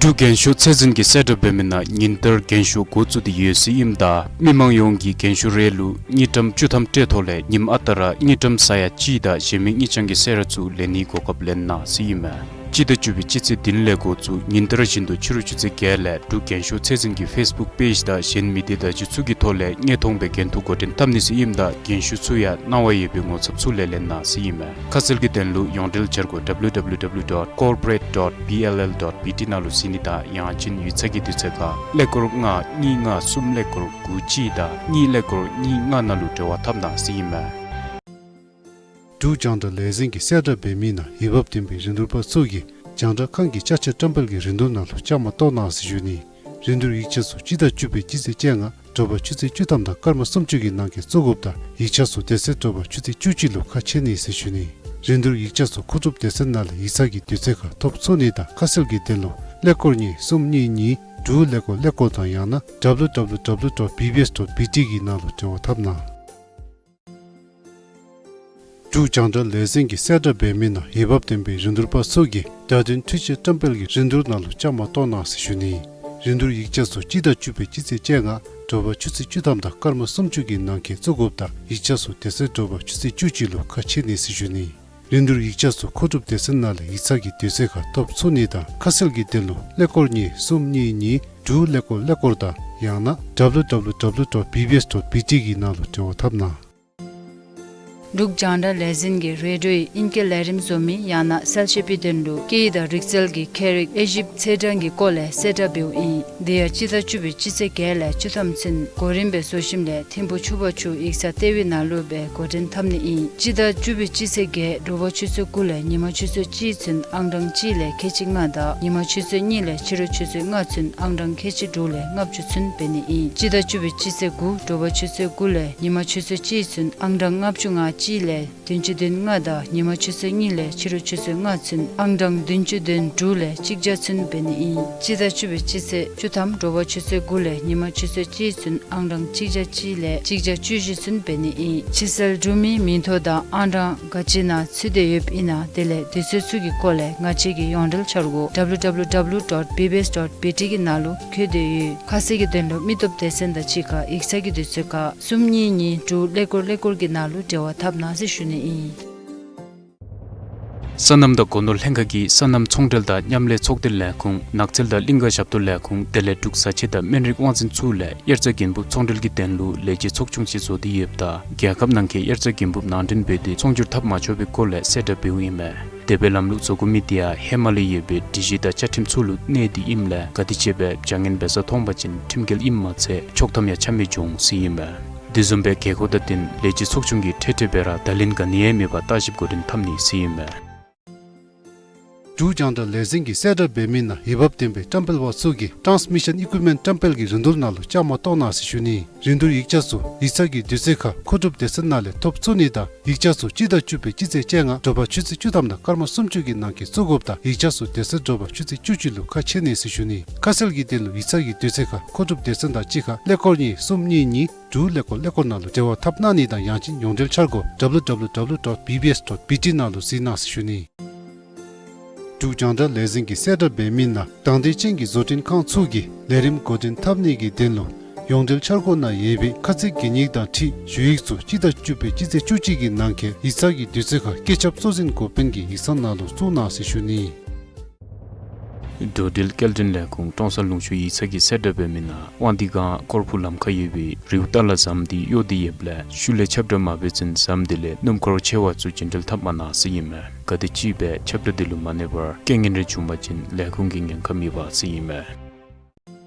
འབྲུག་རྒྱན་ཤོག་ཚད་འཛིན་གྱིས་གསལ་བསྒྲགས་འབད་མི་ནང་ཉིན་ལྟར་རྒྱན་ཤོག་འགོ་བཙུགས་ཏེ་ཡོད་ཟེར་ཨིནམ་ད་མི་མང་ཡོངས་ཀྱིས་རྒྱན་ཤོག་རེ་ལུ་དངུལ་ཀྲམ་བཅུ་ཐམ་སྤྲོད་ཐོག་ལས་ཉིནམ་ཨ་རྟག་ར་དངུལ་ཀྲམ་ས་ཡ་གཅིག་དང་གཞན་མི་དངུལ་རྐྱང་གི་གསོལ་རས་ཚུ་ལེན་ནིའི་གོ་སྐབས་ལེན་གནང་ཟེར་ཨིན་མས། སྤྱི་ཟླ་བཅུ་པའི་སྤྱི་ཚེས་བདུན་ལས་འགོ་བཙུགས་ཉིན་ལྟར་བཞིན་དུ་ཕྱི་རུ་ཆུ་ཚོད་བརྒྱད་ལས་འབྲུག་རྒྱན་ཤོག་ཚད་འཛིན་གྱི་ཕེསི་བུཀ་པེཇ་དང་གཞན་མི་སྡེ་བརྡ་བརྒྱུད་ཚུ་གི་ཐོག་ལས་དངོས་མཐོང་སྦེ་འགན་ཐུག་འགོ་འདྲེན་འཐབ་ནི་ཟེར་ཨིནམ་ད་རྒྱན་ཤོག་ཚུ་ཡང་གནང་བ་ཡོད་པའི་ངོ་ཚབ་ཚུ་ལས་ལེན་གནང་ཟེར་ཨིན་མས། ཁ་གསལ་གྱི་དོན་ལུ་ཡོངས་འབྲེལ་འཆར་སྒོ་W W W dot corporate dot B L L dot B T ནང་ལུ་གཟིགས་ནི་དང་ཡང་ཅིན་ཡིག་ཚང་གི་དུས་ཚོད་ཁར་ཀླད་ཀོར་ལྔ་གཉིས་ལྔ་གསུམ་ཀླད་ཀོར་དགུ་གཅིག་དང་གཉིས་ཀླད་ཀོར་གཉིས་ལྔ་ནང་ལུ་འབྲེལ་བ་འཐབ་གནང་ཟེར་ཨིན་མས། འབྲུག་རྒྱང་བསྒྲགས་ལས་འཛིན་གྱིས་གསལ་བསྒྲགས་འབད་མི་ནང་འོས་འབབ་ལྡན་པའི་རིན་བསྡུར་པ་ཚུ་གིས་རྒྱང་བསྒྲགས་ཁང་གི་ཅ་ཆས་བཀྲམ་སྤེལ་གྱི་རིན་བསྡུར་ནང་ལུ་བཅའ་མར་གཏོགས་གནང་ཟེར་ཞུ་ནི། རིན་བསྡུར་ཡིག་ཆ་ཚུ་སྤྱི་ཟླ་བཅུ་པའི་སྤྱི་ཚེས་བཅོ་ལྔ་དྲོ་པ་ཆུ་ཚོད་བཅུ་ཐམ་དང་སྐར་མ་སུམ་ཅུ་གི་ནང་འཁོད་བཙུགས་དགོཔ་དང་ཡིག་ཆ་ཚུ་དེ་ཚེ་དྲོ་པ་ཆུ་ཚོད་བཅུ་གཅིག་ལུ་ཁ་ཕྱེ་ནི་ཟེར་ཞུ་ནི། རིན་བསྡུར་ཡིག་ཆ་ཚུ་མཁོ་སྒྲུབ་སྡེ་ཚན་ནང་ལས་ཡིག་ཚང་གི་དུས་ཚོད་ཁར་ཐོབ་ཚུགས་ནི་དང་ཁ་གསལ་གྱི་དོན་ལུ་ཀླད་ཀོར་གཉིས་གསུམ་གཉིས་གཉིས་དྲུག་ཀླད་ཀོར་ཀླད་ཀོར་དང་ཡང་ན་W W W dot B B S dot B T གི་ནང་ལུ་འབྲེལ་བ་འཐབ་གནང་། འབྲུག་རྒྱང་བསྒྲགས་ལས་འཛིན་གྱིས་གསལ་བསྒྲགས་འབད་མི་ནང་འོས་འབབ་ལྡན་པའི་རིན་བསྡུར་པ་ཚུ་གིས་བརྡ་དོན་འཕྲུལ་ཆས་བཀྲམ་སྤེལ་གྱི་རིན་བསྡུར་ནང་ལུ་བཅའ་མར་གཏོགས་གནང་ཟེར་ཞུ་ནི། རིན་བསྡུར་ཡིག་ཆ་ཚུ་སྤྱི་ཟླ་བཅུ་པའི་སྤྱི་ཚེས་བཅོ་ལྔ་དྲོ་པ་ཆུ་ཚོད་བཅུ་ཐམ་དང་སྐར་མ་སུམ་ཅུ་གི་ནང་འཁོད་བཙུགས་དགོཔ་དང་ཡིག་ཆ་ཚུ་དེ་ཚེ་དྲོ་པ་ཆུ་ཚོད་བཅུ་གཅིག་ལུ་ཁ་ཕྱེ་ནི་ཟེར་ཞུ་ནི། རིན་བསྡུར་ཡིག་ཆ་ཚུ་མཁོ་སྒྲུབ་སྡེ་ཚན་ནང་ལས་ཡིག་ཚང་གི་དུས་ཚོད་ཁར་ཐོབ་ཚུགས་ནི་དང་ཁ་གསལ་གྱི་དོན་ལུ་ཀླད་ཀོར་གཉིས་གསུམ་གཉིས་གཉིས་དྲུག་ཀླད་ཀོར་ཀླད་ཀོར་དང་ཡང་ན་W W W dot B B S dot B T གི་ནང་ལུ་འབྲེལ་བ་འཐབ་གནང་། འབྲུག་རྒྱང་བསྒྲགས་ལས་འཛིན་གྱིས་རེ་ཌིའོའི་ཨིང་སྐད་ལས་རིམ་བཟོ་མི་ཡང་ན་གསལ་བཤད་པའི་དོན་ལུ་སྐད་ཡིག་དང་རིག་རྩལ་གྱི་ཁྱད་རིག་དབྱེ་ཞིབ་ཚེས་གྲངས་ཀྱི་སྐོར་ལས་གསལ་བསྒྲགས་འབདཝ་ཨིན། དེ་ཡང་སྤྱི་ཟླ་བཅུ་པའི་སྤྱི་ཚེས་བརྒྱད་ལས་བཅུ་ཐམ་ཚུན་གོ་རིམ་སྦེ་བཟོ་ཞིནམ་ལས་ཐིམ་ཕུ་ཆུ་བར་ཆུ་ཡིག་ཚང་ལྟེ་བའི་ནང་ལུ་སྦེ་འགོ་འདྲེན་འཐབ་ནི་ཨིན། སྤྱི་ཟླ་བཅུ་པའི་སྤྱི་ཚེས་བརྒྱད་དྲོ་པ་ཆུ་ཚོད་དགུ་ལས་ཉིན་མ་ཆུ་ཚོད་གཅིག་ཚུན་ཨང་གྲངས་གཅིག་ལས་ཁལ་གཅིག་ལྔ་དང་ཉིན་མ་ཆུ་ཚོད་གཉིས་ལས་ཕྱི་རུ་ཆུ་ཚོད་ལྔ་ཚུན་ཨང་གྲངས་ཁལ་གཅིག་དྲུག་ལས་ལྔ་བཅུ་ཚུན་འབད་ནི་ཨིན། སྤྱི་ཟླ་བཅུ་པའི་སྤྱི་ཚེས་དགུ་དྲོ་པ་ཆུ་ཚོད་དགུ་ལས་ཉིན་མ་ཆུ་ཚོད་གཅིག་ཚུན་ཨང་གྲངས་ལྔ་བཅུ་ང་གཅིག་ལས་བདུན་ཅུ་དོན་ལྔ་དང་ཉིན་མ་ཆུ་ཚོད་གཉིས་ལས་ཕྱི་རུ་ཆུ་ཚོད་ལྔ་ཚུན་ཨང་གྲངས་བདུན་ཅུ་དོན་དྲུག་ལས་གཅིག་བརྒྱ་ཚུན་འབད་ནི་ཨིན། སྤྱི་ཟླ་བཅུ་པའི་སྤྱི་ཚེས་བཅུ་ཐམ་དྲོ་པ་ཆུ་ཚོད་དགུ་ལས་ཉིན་མ་ཆུ་ཚོད་གཅིག་ཚུན་ཨང་གྲངས་གཅིག་བརྒྱ་གཅིག་ལས་གཅིག་བརྒྱ་བཅུ་བཞི་ཚུན་འབད་ནི་ཨིན། ཕྱི་སེལ་གྲུབ་མིའི་མིང་ཐོ་དང་ཨང་གྲངས་ག་ཅི་ནང་ཚུད་དེ་ཡོདཔ་ཨིན་ན་དེ་ལས་དུས་ཚོད་ཚུ་གི་སྐོར་ལས་ང་བཅས་ཀྱི་ཡོངས་འབྲེལ་འཆར་སྒོ་W W W dot B B S dot B T གི་ནང་ལུ་བཀོད་དེ་ཡོད། ཁ་གསལ་གྱི་དོན་ལུ་མི་སྟོབས་སྡེ་ཚན་དང་གཅིག་ཁར་ཡིག་ཚང་གི་དུས་ཚོད་ཁར་གསུམ་གཉིས་གཉིས་དྲུག་ཀླད་ཀོར་ཀླད་ཀོར་གྱི་ནང་ལུ་འབྲེལ་བ་འཐབ་གནང་ཟེར་ཞུ་ནི་ཨིན། སོ་ནམ་དང་སྒོ་ནོར་ལྷན་ཁག་གིས་སོ་ནམ་ཚོང་འབྲེལ་དང་མཉམ་ལས་ཚོགས་སྡེ་ལས་ཁུངས་ནགས་ཚལ་དང་གླིང་ག་ཞབས་ཏོག་ལས་ཁུངས་དེ་ལས་འབྲུག་བཟའ་ཆས་དང་སྨན་རིགས་དབང་འཛིན་ཚུ་ལས་དབྱར་རྩྭ་དགུན་འབུབ་ཚོང་འབྲེལ་གྱི་དོན་ལུ་ལས་བྱེད་ཚོགས་ཆུང་ཅིག་བཟོ་སྟེ་ཡོདཔ་ད་རྒྱལ་ཁབ་ནང་གི་དབྱར་རྩྭ་དགུན་འབུབ་ནང་འདྲེན་འབད་དེ་ཚོང་སྒྱུར་འཐབ་མ་ཆོག་པའི་སྐོར་ལས་གསལ་བསྒྲགས་འབདཝ་ཨིན་མས། དེ་སྦེ་ལམ་ལུགས་བཟོ་དགོ་མི་དེ་ཡང་ཧེ་མ་ལས་ཡོད་པའི་སྒྲིག་གཞི་དང་བཅའ་ཁྲིམས་ཚུ་ལུ་གནས་ཏེ་ཨིནམ་ལས་ག་དེ་ཅིག་སྦེ་བྱ་ངན་འབད་ས་མཐོང་པ་ཅིན་ཁྲིམས་འགལ་ཨིནམ་མ་ཚད་ཆོག་ཐམ་ཡང་ཆ་མི་འབྱུང་ཟེར་ཨིན་མས། དེ་བཟུམ་སྦེ་དགོས་མཁོ་དང་བསྟུན་ལས་བྱེད་ཚོགས་ཆུང་གིས་འཕྲལ་འཕྲལ་སྦེ་ར་བརྡ་ལན་ག་ནི་ཡང་མེད་པར་བརྟག་ཞིབ་འགོ་འདྲེན་འཐབ་ནི་ཟེར་ཨིན་མས། འབྲུག་རྒྱང་བསྒྲགས་ལས་འཛིན་གྱིས་གསལ་བསྒྲགས་འབད་མི་ནང་འོས་འབབ་ལྡན་པའི་བཀྲམ་སྤེལ་པ་ཚུ་གིས་ཊཱནསི་མི་ཤཱན་ཨི་ཀུའིབ་མེནཊ་བཀྲམ་སྤེལ་གྱི་རིན་བསྡུར་ནང་ལུ་བཅའ་མར་གཏོགས་གནང་ཟེར་ཞུ་ནི། རིན་བསྡུར་ཡིག་ཆ་ཚུ་ཡིག་ཚང་གི་དུས་ཚོད་ཁར་མཁོ་སྒྲུབ་སྡེ་ཚན་ནང་ལས་ཐོབ་ཚུགས་ནི་དང་ཡིག་ཆ་ཚུ་སྤྱི་ཟླ་བཅུ་པའི་སྤྱི་ཚེས་བཅོ་ལྔ་དྲོ་པ་ཆུ་ཚོད་བཅུ་ཐམ་དང་སྐར་མ་སུམ་ཅུ་གི་ནང་འཁོད་བཙུགས་དགོཔ་ད་ཡིག་ཆ་ཚུ་དེ་ཚེ་དྲོ་པ་ཆུ་ཚོད་བཅུ་གཅིག་ལུ་ཁ་ཕྱེ་ནི་ཟེར་ཞུ་ནི། ཁ་གསལ་གྱི་དོན་ལུ་ཡིག་ཚང་གི་དུས་ཚོད་ཁར་མཁོ་སྒྲུབ་སྡེ་ཚན་དང་གཅིག་ཁར་ཀླད་ཀོར་གཉིས་གསུམ་གཉིས་གཉིས་དྲུག་ཀླད་ཀོར་ཀླད་ཀོར་ནང་ལུ་འབྲེལ་བ་འཐབ་གནང་ནི་དང་ཡང་ཅིན་ཡོངས་འབྲེལ་འཆར་སྒོ་W W W dot B B S dot B T ནང་ལུ་གཟིགས་གནང་ཟེར་ཞུ་ནི། འབྲུག་རྒྱང་བསྒྲགས་ལས་འཛིན་གྱིས་གསལ་བསྒྲགས་འབད་མི་ནང་དང་འདོད་ཅན་གྱི་བཟོ་སྐྲུན་ཁང་ཚུ་གིས་ལས་རིམ་འགོ་འདྲེན་འཐབ་ནི་གི་དོན་ལུ་ཡོངས་འབྲེལ་འཆར་སྒོ་ནང་ཡོད་པའི་ཁ་ཚིག་གི་ཉིག་དང་འཁྲིལ་ཞུ་ཡིག་ཚུ་སྤྱི་ཟླ་བཅུ་པའི་སྤྱི་ཚེས་བཅུ་གཅིག་གི་ནང་འཁོད་ཡིག་ཚང་གི་དུས་ཚོད་ཁར་བཀོད་ཁྱབ་གཙོ་འཛིན་འགོ་དཔོན་གྱི་ཡིག་ཚང་ནང་ལུ་བཙུགས་གནང་ཟེར་ཞུ་ནི། འགྲོ་འགྲུལ་སྐྱེལ་འདྲེན་ལས་ཁུངས་ཀྲོང་གསར་ལུང་ཤུར་ཡིག་ཚང་གིས་གསལ་བསྒྲགས་འབད་མི་ནང་དབང་འདུས་སྒང་ཀོར་ཕུ་ལམ་ཁར་ཡོད་པའི་རིའུ་ཏ་ལ་ཟམ་དེ་གཡོ་སྟེ་ཡོདཔ་ལས་ཤུལ་ལས་ཁྱབ་བསྒྲགས་མ་འབད་ཚུན་ཟམ་དེ་ལས་སྣུམ་འཁོར་ཆེ་བ་ཚུ་རྒྱུན་འགྲུལ་འཐབ་མ་གནང་ཟེར་ཨིན་མས། ག་དེམ་ཅིག་སྦེ་ཁྱབ་བསྒྲགས་དེ་ལུ་མ་གནས་པར་རྐྱེན་ངན་རེ་བྱུང་པ་ཅིན་ལས་ཁུངས་ཀྱི་ཉེན་ཁ་མེད་པ་ཟེར་ཨིན་མས།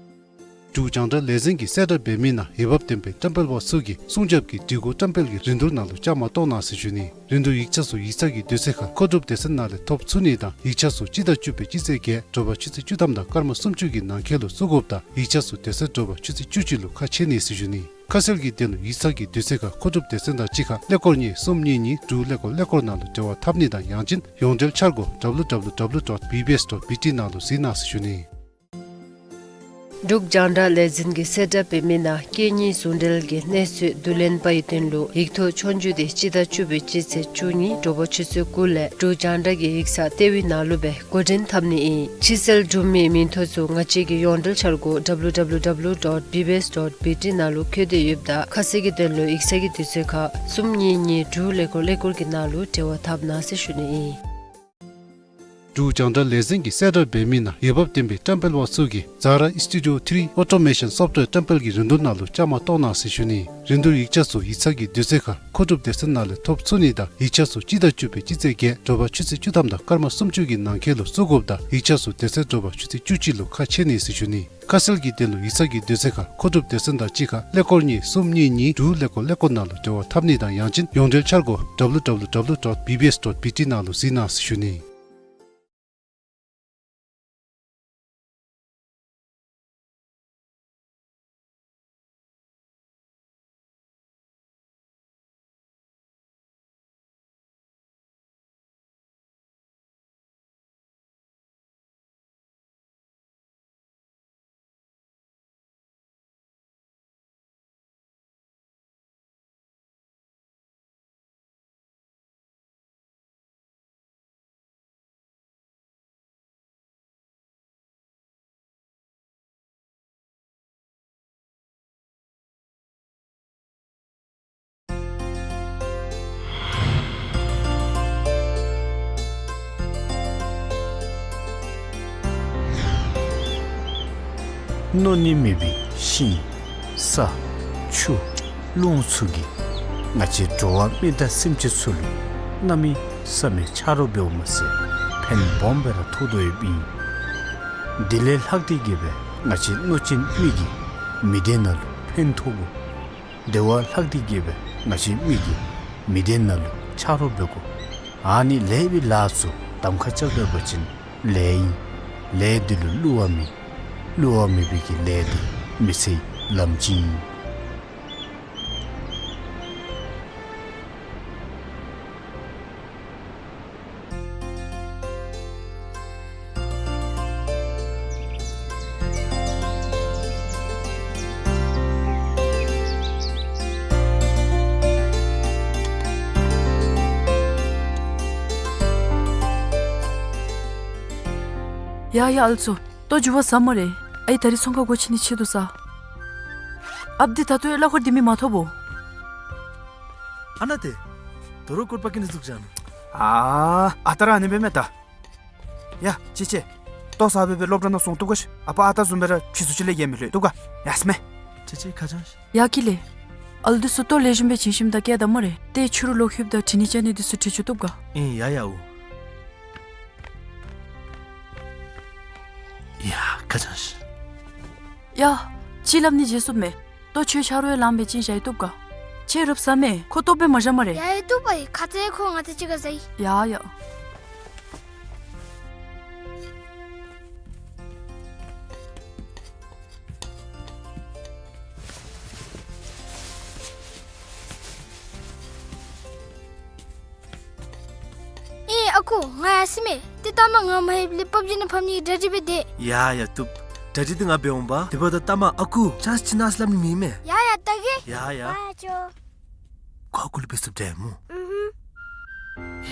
འབྲུག་རྒྱང་བསྒྲགས་ལས་འཛིན་གྱིས་གསལ་བསྒྲགས་འབད་མི་ནང་འོས་འབབ་ལྡན་པའི་བཀྲམ་སྤེལ་པ་ཚུ་གིས་སྲུང་སྐྱོབ་ཀྱི་སྒྲིག་གོ་བཀྲམ་སྤེལ་གྱི་རིན་བསྡུར་ནང་ལུ་བཅའ་མར་གཏོགས་གནང་ཟེར་ཞུ་ནི། རིན་བསྡུར་ཡིག་ཆ་ཚུ་ཡིག་ཚང་གི་དུས་ཚོད་ཁར་མཁོ་སྒྲུབ་སྡེ་ཚན་ནང་ལས་ཐོབ་ཚུགས་ནི་དང་ཡིག་ཆ་ཚུ་སྤྱི་ཟླ་བཅུ་པའི་སྤྱི་ཚེས་བརྒྱད་དྲོ་པ་ཆུ་ཚོད་བཅུ་ཐམ་དང་སྐར་མ་སུམ་ཅུ་གི་ནང་འཁོད་ལུ་བཙུགས་དགོཔ་ད་ཡིག་ཆ་ཚུ་དེ་ཚེ་དྲོ་པ་ཆུ་ཚོད་བཅུ་གཅིག་ལུ་ཁ་ཕྱེ་ནི་ཟེར་ཞུ་ནི། ཁ་གསལ་གྱི་དོན་ལུ་ཡིག་ཚང་གི་དུས་ཚོད་ཁར་མཁོ་སྒྲུབ་སྡེ་ཚན་དང་གཅིག་ཁར་ཀླད་ཀོར་གཉིས་གསུམ་གཉིས་གཉིས་དྲུག་ཀླད་ཀོར་ཀླད་ཀོར་ནང་ལུ་འབྲེལ་བ་འཐབ་ནི་དང་ཡང་ཅིན་ཡོངས་འབྲེལ་འཆར་སྒོ་W W W dot B B S dot B T ནང་ལུ་གཟིགས་གནང་ཟེར་ཞུ་ནི། འབྲུག་རྒྱང་བསྒྲགས་ལས་འཛིན་གྱིས་གསལ་བསྒྲགས་འབད་མི་ནང་སྐད་གཉིས་ཟུང་འབྲེལ་གྱི་གནས་ཚུལ་བསྡུ་ལེན་པའི་དོན་ལུ་ཡིག་ཐོག་ཆོས་རྒྱུགས་དེ་སྤྱི་ཟླ་བཅུ་པའི་སྤྱི་ཚེས་བཅུ་གཉིས་དྲོ་པ་ཆུ་ཚོད་དགུ་ལས་འབྲུག་རྒྱང་བསྒྲགས་ཀྱི་ཡིག་ཚང་ལྟེ་བའི་ནང་ལུ་སྦེ་འགོ་འདྲེན་འཐབ་ནི་ཨིན། ཕྱི་སེལ་གྲུབ་མིའི་མིང་ཐོ་ཚུ་ང་བཅས་ཀྱི་ཡོངས་འབྲེལ་འཆར་སྒོ་W W W dot B B S dot B T ནང་ལུ་བཀོད་དེ་ཡོདཔ་ད་ཁ་གསལ་གྱི་དོན་ལུ་ཡིག་ཚང་གི་དུས་ཚོད་ཁར་གསུམ་གཉིས་གཉིས་དྲུག་ཀླད་ཀོར་ཀླད་ཀོར་གྱི་ནང་ལུ་འབྲེལ་བ་འཐབ་གནང་ཟེར་ཞུ་ནི་ཨིན། འབྲུག་རྒྱང་བསྒྲགས་ལས་འཛིན་གྱིས་གསལ་བསྒྲགས་འབད་མི་ནང་འོས་འབབ་ལྡན་པའི་བཀྲམ་སྤེལ་པ་ཚུ་གིས་Zara Studio three Automation Software བཀྲམ་སྤེལ་གྱི་རིན་བསྡུར་ནང་ལུ་བཅའ་མར་གཏོགས་གནང་ཟེར་ཞུ་ནི། རིན་བསྡུར་ཡིག་ཆ་ཚུ་ཡིག་ཚང་གི་དུས་ཚོད་ཁར་མཁོ་སྒྲུབ་སྡེ་ཚན་ནང་ལས་ཐོབ་ཚུགས་ནི་དང་ཡིག་ཆ་ཚུ་སྤྱི་ཟླ་བཅུ་པའི་སྤྱི་ཚེས་བརྒྱད་དྲོ་པ་ཆུ་ཚོད་བཅུ་ཐམ་དང་སྐར་མ་སུམ་ཅུ་གི་ནང་འཁོད་ལུ་བཙུགས་དགོཔ་ད་ཡིག་ཆ་ཚུ་དེ་ཚེ་དྲོ་པ་ཆུ་ཚོད་བཅུ་གཅིག་ལུ་ཁ་ཕྱེ་ནི་ཟེར་ཞུ་ནི། ཁ་གསལ་གྱི་དོན་ལུ་ཡིག་ཚང་གི་དུས་ཚོད་ཁར་མཁོ་སྒྲུབ་སྡེ་ཚན་དང་གཅིག་ཁར་ཀླད་ཀོར་གཉིས་གསུམ་གཉིས་གཉིས་དྲུག་ཀླད་ཀོར་ཀླད་ཀོར་ནང་ལུ་འབྲེལ་བ་འཐབ་ནི་དང་ཡང་ཅིན་ཡོངས་འབྲེལ་འཆར་སྒོ W W W dot B B S dot B T ནང་ལུ་གཟིགས་གནང་ཟེར་ཞུ་ནི། མནོ་ནི་མེད་པའི་ཤིང་ས་ཆུ་རླུང་ཚུ་གིས་ང་བཅས་འགྲོ་བ་མི་དང་སེམས་ཅན་ཚུ་ལུ་གནམ་མེད་ས་མེད་ཆ་རོགས་འབདཝ་མ་ཚད་ཕན་སྦོམ་སྦེ་ར་ཐོགས་དོ་ཡོདཔ་ཨིན། དེ་ལས་ལྷག་སྟེ་གིས་སྦེ་ང་བཅས་མནོ་ཅན་མི་གིས་མི་སྡེ་ནང་ལུ་ཕན་ཐོགས་དགོ། དེ་བ་ལྷག་སྟེ་གིས་སྦེ་ང་བཅས་མི་གིས་མི་སྡེ་ནང་ལུ་ཆ་རོགས་འབད་དགོ། ཨ་ནི་ལེགས་པའི་ལཱ་ཚུ་གདམ་ཁ་རྐྱབ་སྡོད་པ་ཅིན་ལེགས་ཨིན། ལས་འདི་ལུ་བསླུ་བ་མེད། བསླུ་བ་མེད་པའི་གི་ལས་འདི་མི་ཚེའི་ལམ་སྤྱི་ཨིན། ཡ་ཡ་ཨ་ལུ་ཚུ། ལྟོ་འགྱོ་བ་ཟ་སྨ་རེ། ཨའི་ད་རིས་ཚོང་ཁང་སྒོ་ཕྱེ་ནི་ཆེད་དུ་ས། ཨཔ་འདི་ད་ལྟོ་ཡང་གླ་འཁོར་འདི་མི་མ་ཐོབ་བོ། ཨ་ན་ཏེ། དོ་རུང་སྐོར་པ་ཀི་ནི་ཟུག་ཅན། ཨ་ཨ་རྟག་ར་ཨ་ནི་འབད་མས་ད། ཡ་ཅི་ཅི། ལྟོ་ཟ་སྦེ་སྦེ་སློབ་གྲྭ་ནང་སོང་བཏུབ་ག་ཤིག། ཨ་པ་ཨ་རྟག་བཟུམ་སྦེ་ར་ཕྱི་སུ་ཅིག་ལས་ཡལ་མི་ལྷོད་བཏུབ་ག། ཡ་སྨས། ཅི་ཅི་ཁ་ཅང་ཤིག། ཡ་ཁྱི་ལེ། ཨ་ལུ་འདི་ཚུ་ལྟོ་ལེགས་ཤོམ་སྦེ་བྱིན་ཞིནམ་ད་བསྐྱལ་ད་སྨ་རེ། ཏེ་ཕྱི་རུ་ལོག་ལྷོདཔ་ད་དྲི་ནི་བཅད་ནི་འདི་ཚུ་དྲི་བཅུག་བཏུབ་ག། ཨིན་ཡ་ཡ་འུ། ཡ་ཁ་ཅང་ཤིག། ཡ་ཅིག་སླབ་ནི་བརྗེད་སོང་མས། ལྟོ་ཁྱོད་ཆ་རོགས་ལངམ་སྦེ་བྱིན་བཞག་ཡི་བཏུབ་ག། ཁྱོད་རོགས་ཟ་མས། ཁོ་ལྟོ་སྦེ་མ་བཞག་སྨ་རེ། ཡ་ཡ་བཏུབ་པ་ཡི། ཁ་ཙ་ཁོ་ང་བཅས་གཅིག་ཁར་ཟ་ཡི། ཡ་ཡ། ཨེ་ཨ་ཁུ་ང་ཡར་སོ་མས། ཏེ་ལྟ་མ་ང་མ་ལྷོདཔ་ལས་པབ་ཇི་ནང་ཕམ་ནི་གི་གྲ་སྒྲིག་འབད་དེས། ཡ་ཡ་བཏུབ། གྲ་སྒྲིག་འདི་ང་འབད་འོང་པ། དེ་འབདཝ་ད་ལྟ་མ་ཨ་ཁུ་ཅང་ཅིག་གནང་ཟེར་སླབ་ནི་མེད་མས། ཡ་ཡ་ལྟ་གེ། ཡ་ཡ། ཨ་ཅོ། ཁོ་ཨ་ཁུ་ལུ་འབད་ཚུགསཔ་འདྲས་སྨོ། ཨུ་ཧུམ།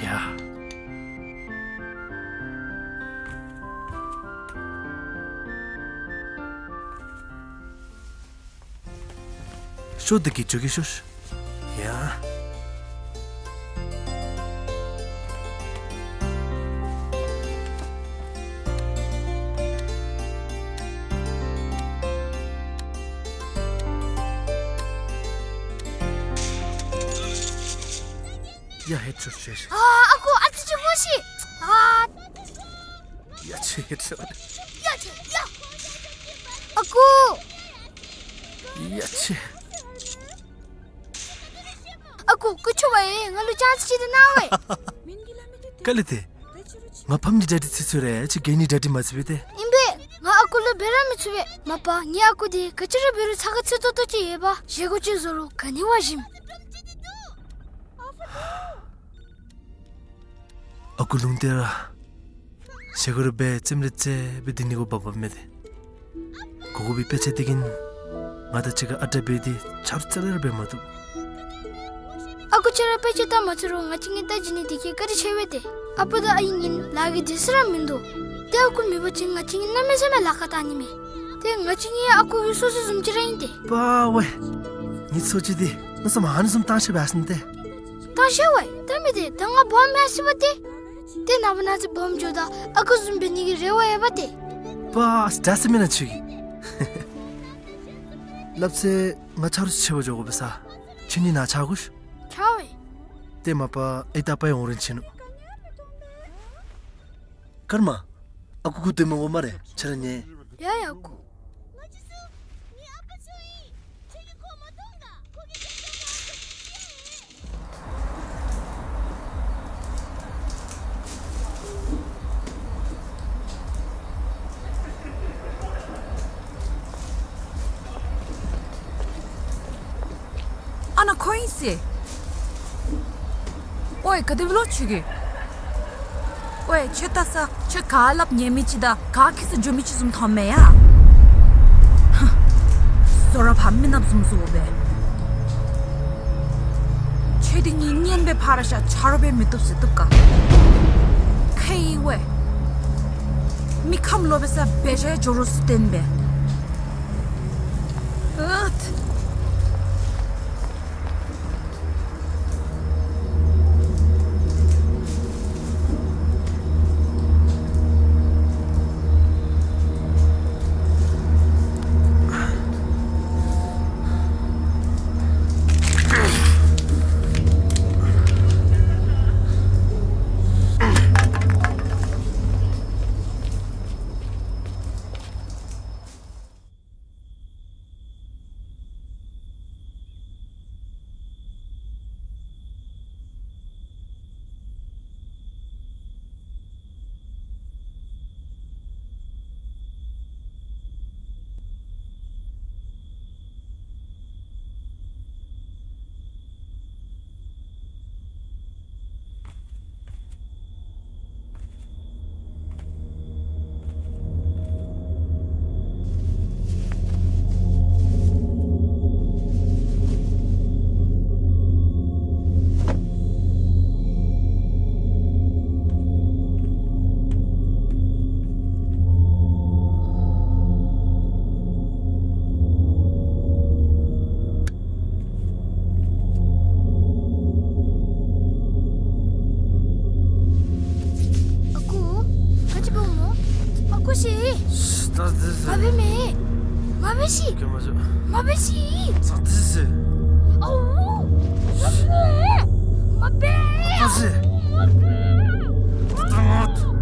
ཡ། ཤོག་འདི་གིས་འགྱོ་གེ་ཤོག། ཡ། ཡ་ཧེད་ཤོག་ཤོག་ཤོག། ཨ་ཨ་ཁུ་ཨ་ཙི་ཅིག་སྨོ་ཤིག། ཨ། ཡ་ཆེ་ཧེད་ཤོག། ཡ་ཆེ་ཡ། ཨ་ཁུ། ཡ་ཆེ། ཨ་ཁུ་སྐུ་མཁྱེན་པ་ཡིས་ང་ལུ་ཅང་ཅིག་ཅིག་ཏེ་གནང་བས། ག་ལས་ཏེ། ང་ཕམ་ནི་གྲ་སྒྲིག་ཚར་ཚར་ར་ཅིག་གྱལ་ནི་གྲ་སྒྲིག་མ་ཚར་བས་ཏེ། ཨིན་པས། ང་ཨ་ཁུ་ལུ་འབད་ར་མི་ཚུགས་པས། མ་པ་ངེའི་ཨ་ཁུ་འདི་ག་ཅི་ར་འབད་རུང་ཚ་ཁ་ཚུད་ཏོག་ཏོ་ཅིག་ཡོད་པ། བཞེས་སྒོ་ཅིག་བཟོ་རུང་ག་ནི་བ་ཞིམ། ཨ་ཁུ་ལུང་བསྟན་ར་བཞེས་སྒོ་ར་འབད་རྩེདམོ་ར་རྩེ་སྦེ་སྡོད་ནི་གུ་བབ་བབ་མས་ཏེ། གོ་གོ་བའི་དཔེ་ཆ་འདི་གིས་ང་དང་གཅིག་ཁར་ཨ་བྲ་འབད་དེ་ཆ་རོགས་རྩ་ལས་ར་འབད་མ་བཏུབ། ཨ་ཁུ་ཁྱོད་ར་དཔེ་ཆ་ལྟ་མ་ཚུགས་རུང་ང་བཅས་གཉིས་ལྟ་བྱིན་ནི་འདི་གིས་བཀའ་དྲིན་ཆེ་བས་ཏེ། ཨ་པ་དང་ཨའི་གཉིས་ལཱ་གི་སྡོད་ས་ར་མིན་འདུག། ཏེ་ཨ་ཁུ་མེད་པ་ཅིན་ང་བཅས་གཉིས་གནམ་མེད་ས་མེད་ལཱ་ཁག་བཏང་ནི་མས། ཏེ་ང་བཅས་གཉིས་ཨ་ཁུ་གི་གསོ་བྱེད་བཟུམ་ཅིག་ར་ཨིན་ཏེ། པ་ཝེ། ངེའི་གསོ་བྱེད་འདི་མནོ་བསམ་ཨ་ནི་བཟུམ་བཏང་ཤེས་པས་ཟེར་ཏེ། བཏང་ཤེས་པས། ད་མི་དེ་ད་ང་སྦོམ་མས་ཤེས་པ་ཏེ། ཏེ་ནངས་པ་གནངས་ཚེ་སྦོམ་འགྱོཝ་ད་ཨ་ཁུ་བཟུམ་འབད་ནི་གི་རེ་བ་ཡོད་པ་ཏེ། པ་ཨ་ཙི་ད་ཟེར་མེན་ན་ཁྱོད་ཀྱིས། སླབ་ཚེ་ང་ཆ་རོགས་ཆེ་བ་འགྱོ་དགོ་པས་ས། ཁྱོད་གཉིས་ནཱ་ཆ་དགོ་ཤིག། ཆ་བས། ཏེ་མ་པ་ཨའི་ད་པའི་འོང་རན་ཆི་ནུག། ཀརྨ། ཨ་ཁུ་ཁུ་སྡོད་མི་དགོ་སྨ་རེ། ཁྱོད་ར་ཉལ། ཡ་ཡ་ཨ་ཁུ། ཨ་ནཱ་ཁོ་ཨིན་ཟེར། ཝའེ་ག་དེ་སྦེ་ལོ་ཁྱོད་ཀྱིས། ཝའེ་ཁྱོད་ལྟ་ས་ཁྱོད་ག་སླབ་ཉན་མི་ཅིག་དང་ག་ཁྱིད་སུ་འགྱོ་མི་ཅིག་བཟུམ་མཐོངམ་མས་ཡ། ཧ། བཟོ་ར་ཕམ་མི་ནགཔ་བཟུམ་བཟོ་སྦེ། ཁྱོད་འདི་གཉིས་གཉེན་སྦེ་ཕར་བཞག་ཆ་རོགས་འབད་མི་བཏུབ་ཟེར་བཏུབ་ག། ཁེ་ཝའེ། མི་ཁམས་ལོག་པའི་ས་འབད་བཞག་འགྱོ་རོགས་ཟེར་བསྟན་པས། ཨུད། ཤི། ཀྱེ་མ་ཤི། མ་འབད་ཤི། ས་ཏི་སི། ཨའུ། མ་འབད། མ་འབད། ས་ཏི་སི། མ་འབད། ད་ལྟ་ང་།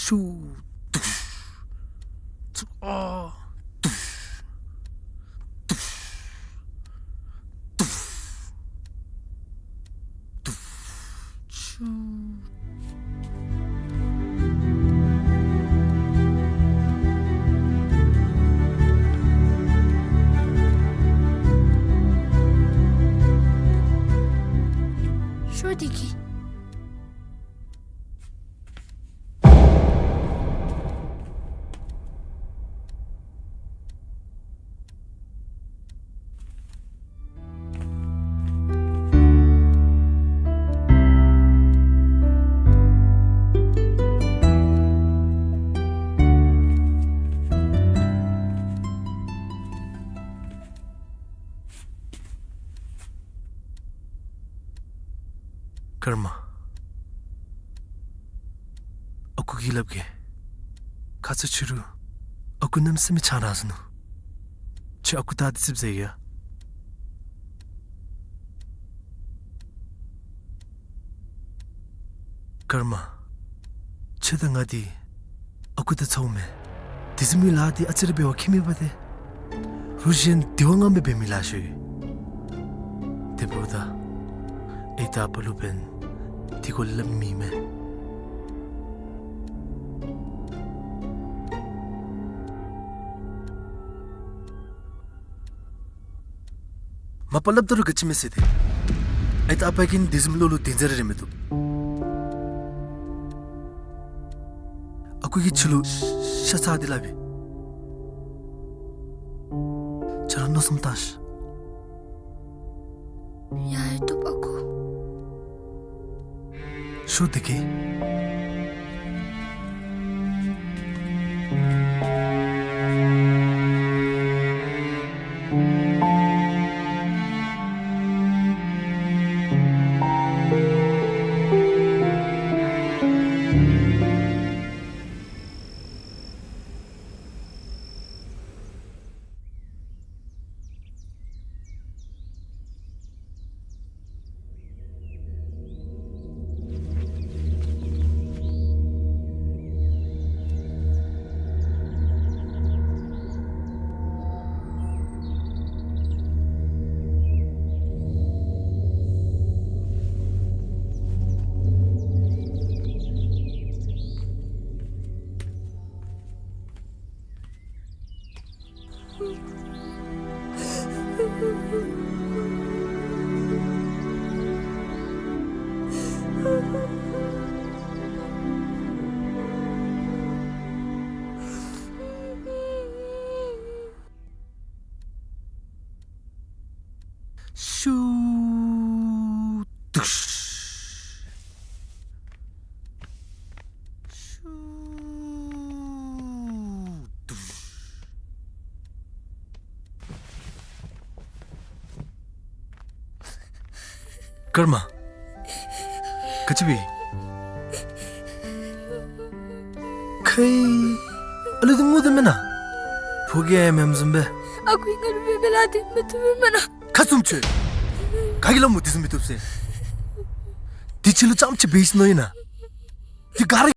ཤུ། ཏུ། ཚུ། ཨ། ཏུ། ཏུ། ཏུ། ཏུ། ཤུ། ཤོ་དེ་གི། ཀརྨ། ཨ་ཁུ་གིས་སླབ་གེ། ཁ་ཙ་ཕྱི་རུ་ཨ་ཁུ་གནམ་མེད་ས་མེད་ཆང་རག་ཟ་ནུག། ཁྱོད་ཨ་ཁུ་དང་འདི་ཙིགཔ་ཟ་ཡི་ཡ། ཀརྨ། ཁྱོད་དང་ང་འདི་ཨ་ཁུ་དང་ཚ་བོ་མེན། དེ་བཟུམ་མའི་ལཱ་འདི་ཨ་ཙི་རེ་འབད་བ་ཁྱད་མེད་པ་ཏེ། རུ་གཞན་དེ་བ་ངང་མེད་པའི་མི་ལཱ་ཤོས། དེ་འབདཝ་ད་ཨའི་དང་ཨ་པ་ལུ་འབདན་དེ་གུ་སླབ་མི་མེན། མ་པ་སླབ་ད་རུང་ག་ཅི་མེད་ཟེར་ཏེ། ཨའི་དང་ཨ་པ་གིས་དེ་བཟུམ་ལོ་ལུ་དེ་ཟེར་རེ་མི་བཏུབ། ཨ་ཁུ་གིས་ཁྱོད་ལུ་ཤ་ཚ་སྟེ་སླབ་ཨིན། ཁྱོད་ར་མནོ་བསམ་བཏང་ཤིག། ཡ་ཡ་བཏུབ་ཨ་ཁུ། ཤོ་དེ་གི། ཤུ་དུག། ཤུ་དུག། ཀརྨ། ག་ཅི་འབད། ཁའི་ཨ་ལུ་འདི་ངུ་དོ་མེན་ན། ཕོ་རྒྱས་མེནམ་བཟུམ་སྦེ། ཨ་ཁུ་ང་ལུ་འབད་མི་ལ་དེ་མི་བཏུབ་མེན་ན། ཁ་བཙུམ་ཆོས། ག་གིས་སླབ་མོ་དེ་བཟུམ་མི་བཏུབ་ཟེར། དེ་ཁྱོད་ལུ་རྐྱངམ་ཅིག་འབད་ཡི་ཟེར་མནོ་ཡི་ན། དེ་ག་ར།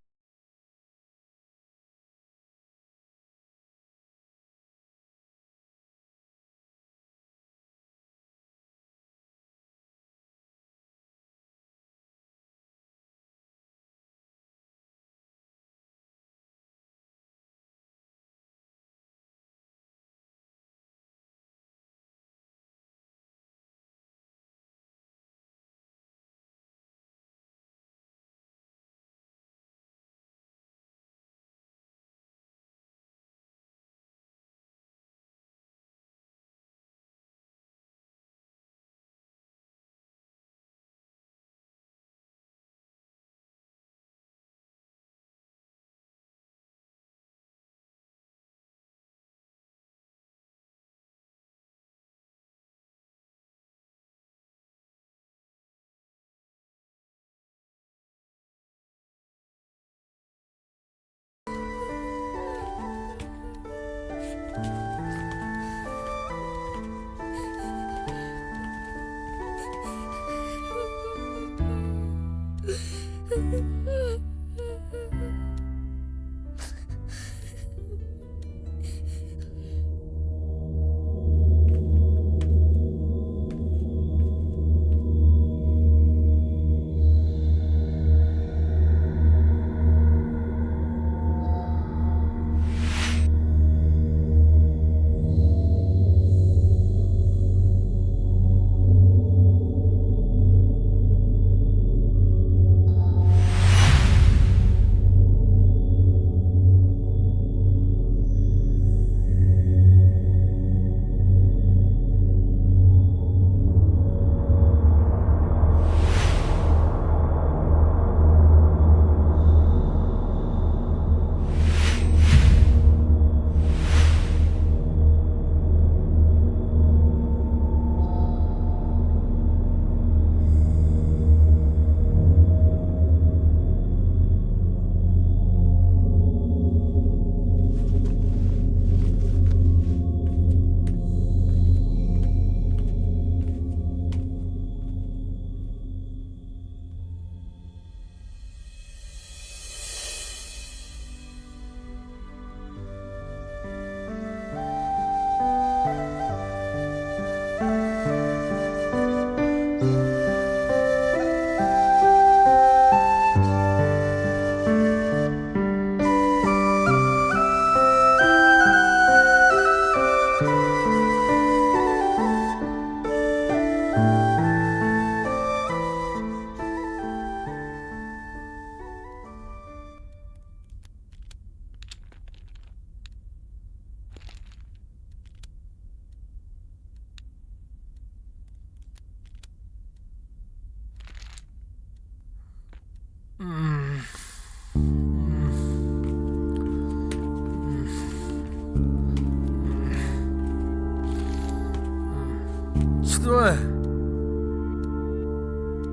ཅི་འདུག་ཨེ།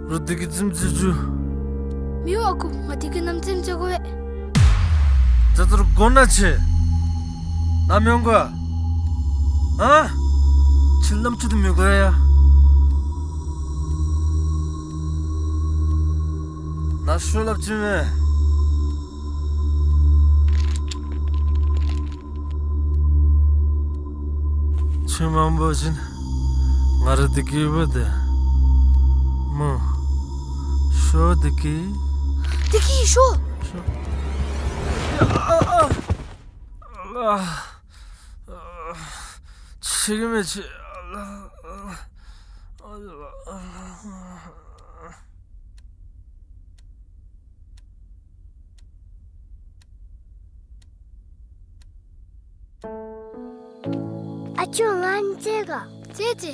རོགས་བདེ་སྐྱིད་རྩེདམོ་རྩེ་བཅུག། མི་འོང་ཨ་ཁུ། ང་བདེ་སྐྱིད་རྣམ་རྩེདམོ་རྩེ་དགོ་པས། ད་ལྟོ་རོགས་དགོ་ན་ཆེ། ནམ་ཡོང་ག། ཨ། ཁྱོད་རྣམ་ཅོ་དེ་མི་དགོ་ཡ། ནཱ་ཤོག་སླབ་ཅི་མས། ཁྱོད་མ་འབོ་བཞིན་ང་ར་བདེ་སྐྱིད་འབད་དེ། མོ། ཤོག་བདེ་སྐྱིད། བདེ་སྐྱིད་ཤོག། ཤོག། ཨ། ཨ། ཨ། ཤེས་ཀྱི་མེད་ཅི། ཨ་ཅོ་ང་ནི་ཙེ་ག་ཙེ་ཙེ།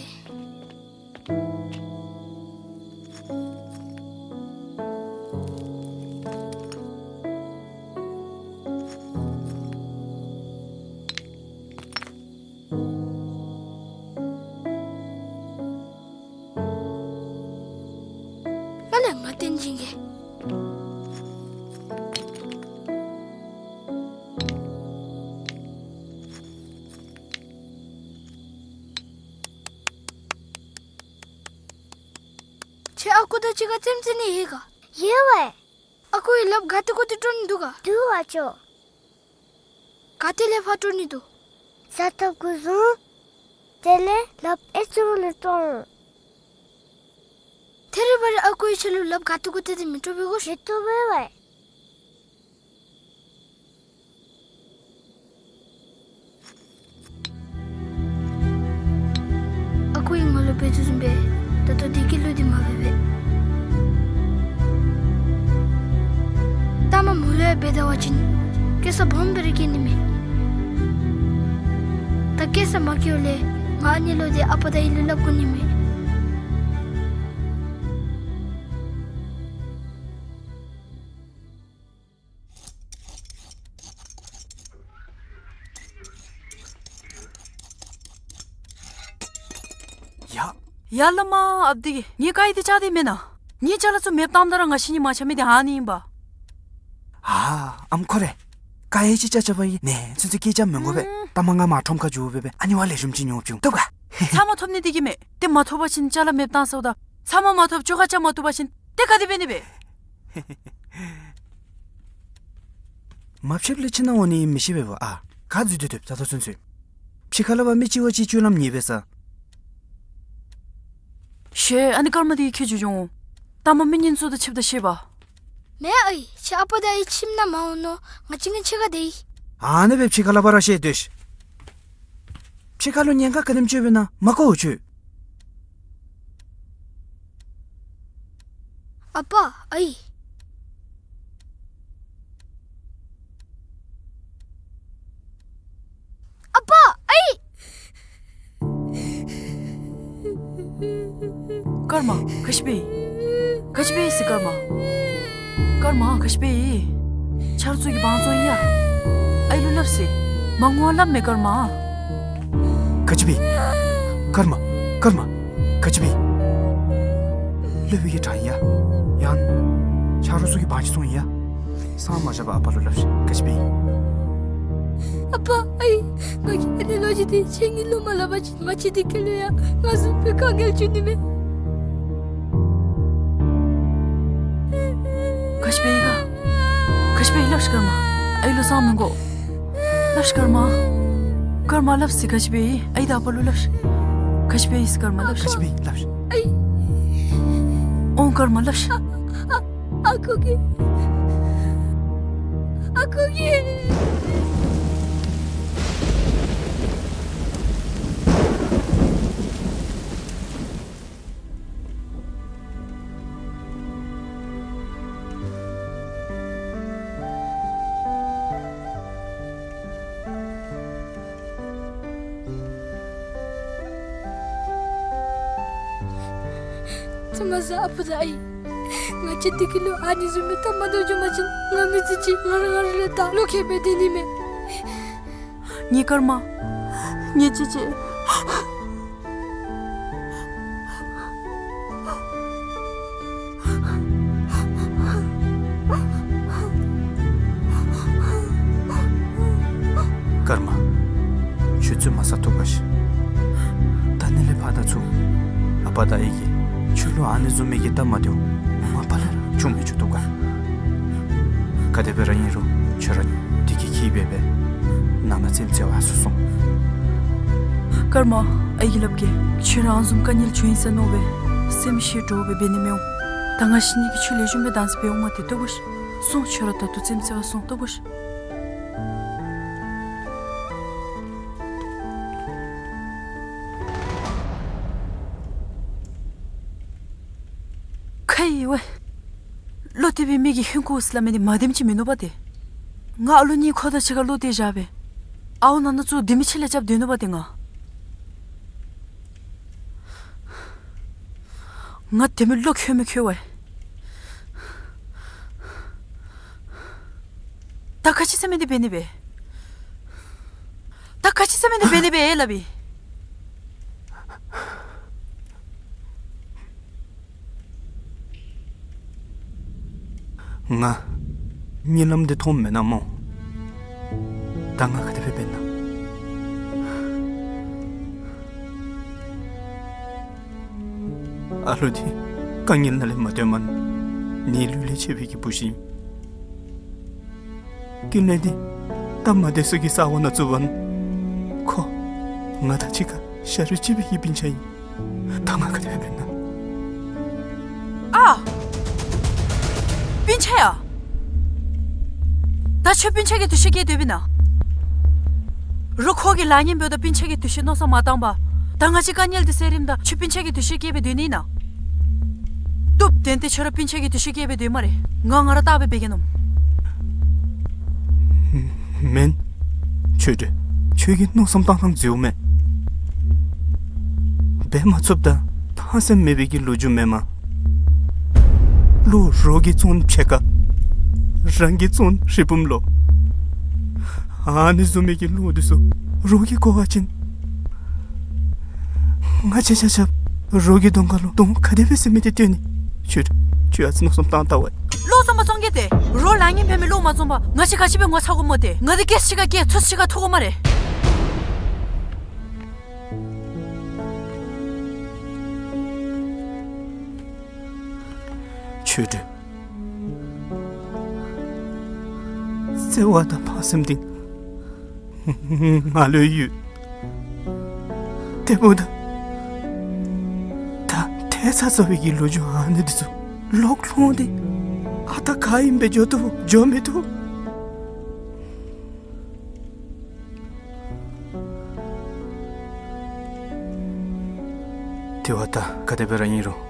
ཨ་ལས་ང་བསྟན་སྦྱིན་གྱིས། ཁྱོད་ཨ་ཁུ་དང་གཅིག་ཁར་རྩེདམོ་རྩེ་ནི་ཡོད་ག། ཡོད་པས། ཨ་ཁུ་ཡི་ལགཔ་ག་ཏེ་གུ་ཏེ་དཀྲོག་ནི་འདུག་ག། འདུག་ཨ་ཅོ། ག་ཏེ་ལས་ཕར་དཀྲོག་ནི་འདུག། ས་ཐོབ་གུ་བཟུང་། དེ་ལས་ལགཔ་ཨེ་ཙུ་ལས་དཀྲོག་འོང་། ཐད་རི་བ་རི་ཨ་ཁུ་ཡིས་ཁྱོད་ལུ་ལགཔ་ག་ཏེ་གུ་ཏེ་ཏེ་མི་དཀྲོག་པས་གོ། མི་དཀྲོག་པས་པས། ཨ་ཁུ་ཡིས་ང་ལུ་འབད་དོ་བཟུམ་སྦེ་ད་ལྟོ་བདེ་སྐྱིད་ལུ་འདི་མ་འབད་པས། ད་མ་མོ་ལུ་ཡང་འབད་ད་བ་ཅིན་སྐྱེ་ས་སྦོམ་སྦེ་ར་སྐྱེ་ནི་མས། ད་སྐྱེ་ས་མ་སྐྱེཝ་ལས་ང་ཨ་ནི་ལུ་འདི་ཨ་པ་དང་ཨའི་ལུ་སླབ་དགོ་ནི་མས། ཡ། ཡ་བླ་མ་ཨཔ་དེ་གིས་ངེའི་ཀ་ཡི་དེ་བཅག་སྟེ་མེན་ན། ངེའི་ཅ་ལ་ཚུ་མེདཔ་བཏངམ་ད་ར་ང་ཤི་ནི་མ་ཆ་མི་དེ་ཨ་ནི་ཨིན་པ། ཨ་ཨམ་ཁོ་རེ། ཀ་ཡི་ཅིག་བཅག་བཅགཔ་ཨིན། ནེ་ཚུན་ཚོད་སྐད་རྐྱབ་མི་དགོ་པས། ཨུམ། ད་མ་ང་མར་ཁྲོམ་ཁར་འགྱོ་སྦེ་སྦེ་ཨ་ནི་བ་ལེགས་ཤོམ་ཅིག་ཉོ་བཅུག་ཐོབ་ག། ཚབ་མ་ཐོབ་ནི་དེ་གིས་མེན། དེ་མ་ཐོབ་པ་ཅིན་ཅ་ལ་མེདཔ་བཏང་ཟེརཝ་ད། ཚབ་མ་མ་ཐོབ་ཅོག་ཁ་རྐྱབ་མ་བཏུབ་པ་ཅིན་དེ་ག་དེ་འབད་ནི་སྦེ། མ་ཕྱདཔ་ལས་ཕྱི་ནང་འོང་ནི་མི་ཤེས་པས་པ། ཨ་ག་འཛུལ་ཏེ་སྡོདཔ་ད་ལྟོ་ཚུན་ཚོད། ཕྱི་ཁ་ལས་ཕར་མི་གཅིག་བ་གཅིག་སྤྱོད་ལམ་ཉེས་པས་ས། ཤེས། ཨ་ནི་སྐར་མ་དེ་ཁྱོད་འགྱོ་འོང་། ད་མ་མི་ངན་ཚུ་དང་ཕྱདཔ་ད་ཤེས་པ། མེན་ཨའི། ཁྱོད་ཨ་པ་དང་ཨའི་ཁྱིམ་ནང་མ་འོང་ནོ། ང་བཅས་ཀྱིས་ཕྱི་ཁར་སྡོད་ཡི། ཨ་ནི་སྦེ་ཕྱི་ཁ་ལས་ཕར་ར་བཤལ་སྡོད་ཤིག། ཕྱི་ཁ་ལུ་ཉེན་ཁ་ག་དེམ་ཅིག་ཡོདཔ་ཨིན་ན་མ་གོ་འོང་ཁྱོད། ཨ་པ་ཨའི། ཨ་པ་ཨའི། སྐར་མ་ག་ཅི་འབད་ཡི། ག་ཅི་འབད་ཡི་ཟེར་སྐར་མ། སྐར་མ་ག་ཅི་འབད་ཡི། ཆ་རོགས་ཚུ་གིས་དབང་བཙོང་ཡི་ཡ། ཨའི་ལུ་སླབ་ཟེར། མ་ངུ་བར་སླབ་མས་སྐར་མ། ག་ཅི་འབད་ཡི། སྐར་མ། སྐར་མ། ག་ཅི་འབད་ཡི། སློབ་དཔོན་གྱིས་དྲང་ཡི་ཡ། ཡང་ཆ་རོགས་ཚུ་གིས་དབང་ཅིག་བཙོང་ཡི་ཡ། སངས་མ་རྒྱས་པར་ཨ་པ་ལུ་སླབ་ཤིག། ག་ཅི་འབད་ཡི། ཨ་པ་ཨའི། ང་གིས་ཨ་ནི་ལོ་རྒྱུས་དེ་ཁྱེད་གཉིས་ལུ་མ་སླབ་པ་ཅིན་ང་བཅས་འདི་ཁར་ལུ་ཡང་ང་བཟུམ་སྦེ་དཀའ་ངལ་འབྱུང་ནི་མས། ག་ཅི་འབད་ཡི་ག། ག་ཅི་འབད་ཡི་སླབ་ཤིག་སྐར་མ། ཨའི་ལུ་སངས་མི་དགོ། སླབ་ཤིག་སྐར་མ། སྐར་མ་སླབ་ཟེར། ག་ཅི་འབད་ཡི། ཨའི་དང་ཨ་པ་ལུ་སླབ་ཤིག། ག་ཅི་འབད་ཡི་ཟེར་སྐར་མ་སླབ་ཤིག། ག་ཅི་འབད་ཡི་སླབ་ཤིག། ཨའི། འོང་སྐར་མ་སླབ་ཤིག། ཨ་ཨ་ཨ་ཁུ་གིས། ཨ་ཁུ་གིས། ཚ་མ་ཟ་ཨ་པ་དང་ཨའི། ང་བཅས་འདི་ཁར་ལུ་ཨ་ནི་བཟུམ་མའི་སྟབས་མ་བདེཝ་བྱུང་པ་ཅིན་ང་མི་ཚེ་གཅིག་ང་ར་ང་ར་ལུ་ད་ལོ་ཁེ་སྦེ་སྡོད་ནི་མས། ངེའི་སྐར་མ། ངེའི་ཅེ་ཅེ། སྐར་མ། ཁྱོད་བཙུན་མ་ཟ་བཏུབ་ག་ཤིག། ད་ནི་ལས་ཕར་ད་ཚུར་ཨ་པ་དང་ཨའི་གིས་ཁྱོད་ལུ་ཨ་ནི་བཟུམ་མའི་གི་སྟབས་མ་བདེཝ་མ་པ་ལས་ར་བྱུང་མི་བཅུག་བཏུབ་ག། ག་དེ་སྦེ་ར་ཨིན་རུང་ཁྱོད་ར་འདི་གི་ཁྱད་འབད་སྦེ་ནང་ན་རྩེདམོ་རྩེ་བར་སོང་། སྐར་མ། ཨའི་གིས་སླབ་གེ། ཁྱོད་ར་ཨ་ནི་བཟུམ་དཀའ་ངལ་བྱུང་ཡི་ཟེར་མནོ་སྦེ་སེམས་ཤི་འདྲོག་སྦེ་འབད་ནི་མི་འོང་། ད་ང་ཤི་ནི་གི་ཆོས་ལེགས་ཤོམ་སྦེ་བདག་འཛིན་འབད་འོང་མ་སྟེ་བཏུབ་ག་ཤིག། སོང་། ཁྱོད་ར་ད་ལྟོ་རྩེདམོ་རྩེ་བར་སོང་། བཏུབ་ག་ཤིག། པའི་མི་གིས་ཧིང་ཁུ་སི་ལ་མེ་དེ་མ་དེམ་ཅིག་མི་ནུས་པ་དེ། ང་ཨ་ལུ་གཉིས་ཁོ་དང་གཅིག་ཁར་ལུ་སྡོད་བཞག་པས། ཨའུ་ནང་ན་ཚུ་དེ་མི་ཆེ་ལས་རྐྱབ་སྡོད་ནུས་པ་དེ་ང་ང་དེ་མི་བློ་ཁོལ་མི་ཁོལ་བས། ད་ག་ཅི་ཟེར་མི་དེ་འབད་ནི་སྦེ། ད་ག་ཅི་ཟེར་མི་དེ་འབད་ནི་སྦེ་ཨེ་སླབ་ཨིན། ང་གཉིད་ལམ་འདི་མཐོངམ་མེན་ན་སྨོ། ད་ང་ག་དེ་སྦེ་འབད་ན། ཨ་ལུ་འདི་དཀའ་ངལ་ནང་ལས་མ་བཏོན་མ་ནི་ལུས་ལས་ཆད་པའི་གི་བུ་གཞི། ཀུན་ལེགས་འདི་ད་མ་བདེ་སོ་གི་ས་གོ་ནང་བཙུགས་པ་ནི་ཁོ་ང་དང་གཅིག་ཁར་ཤ་རུས་གཅིག་པའི་གི་སྤུན་ཆ་ཨིན། ད་ང་ག་དེ་སྦེ་འབད་ན། ཨ། སྤུན་ཆ་ཡ། ད་ཁྱོད་སྤུན་ཆ་གི་འདུ་ཤེས་བསྐྱེད་སྡོད་པས་ན། རོགས་ཁོ་གི་ལཱ་གཉེན་འབདཝ་ད་སྤུན་ཆ་གི་འདུ་ཤེས་མནོ་བསམ་མ་བཏང་པར། ད་ང་བཅས་དཀའ་ངལ་འདི་སེལ་རནམ་ད་ཁྱོད་སྤུན་ཆ་གི་འདུ་ཤེས་བསྐྱེད་སྦེ་སྡོད་ནི་ཨིན་ན། བཏུབ། དོན་དེ་ཁྱོད་ར་སྤུན་ཆ་གི་འདུ་ཤེས་བསྐྱེད་སྦེ་སྡོད་སྨ་རེ། ང་ང་ར་བརྟག་སྦེ་འབད་གེ་ནོ། མེན། ཆོས་སྒྲོན། ཁྱོད་ཀྱི་མནོ་བསམ་བཏང་ཐངས་འཛོལཝ་མས། འབད་མ་ཚུགསཔ་ད་ཕངས་སེམས་མེད་པའི་གི་ལོ་རྒྱུས་མེན་མས། བློ་རོགས་ཀྱིས་བཙོང་ཕྱེད་ཀ། རང་གིས་བཙོང་རི་བུམ་ལོ། ཨ་ནི་བཟུམ་མའི་གི་བློ་འདི་ཚུ་རོགས་ཀྱིས་གོ་བ་ཅིན། ང་བཅས་ཆ་ཁྱབ་རོགས་ཀྱི་གདོང་ཁ་ལུ་གདོང་ག་དེ་སྦེ་ཟེར་མི་དེ་སྟོན་ནི། ཁྱོད་ཁྱོད་ཨ་ཙི་མནོ་བསམ་བཏང་ལྟ་བ། བློ་བཟང་པོ་བཙོང་གེ་ཏེ། རོགས་ལཱ་གཉེན་འབད་མི་བློ་མ་བཟང་པར་ང་བཅས་ག་ཅི་སྦེ་ངོ་ཚ་དགོ་སྨོ་ཏེ། ང་འདི་སྐད་ཅིག་ཁར་སྐད་ཚུགས་ཅིག་ཁར་ཐུག་དགོ་སྨ་རེ། ཆོས་སྒྲོན། བརྩེ་བ་དང་ཕངས་སེམས་འདི་ང་ལུ་ཡོད། དེ་འབདཝ་ད་ད་ཐལ་ཚ་ཚ་བའི་གི་ལོ་རྒྱུས་ཨ་ནི་འདི་ཚུ་ལོག་ལྷོང་སྟེ་ཨ་རྟག་ག་ཨིནམ་སྦེ་འགྱོ་བཏུབ་འགྱོ་མི་བཏུབ། དེ་བ་ད་ག་དེ་སྦེ་ར་ཨིན་རུང་།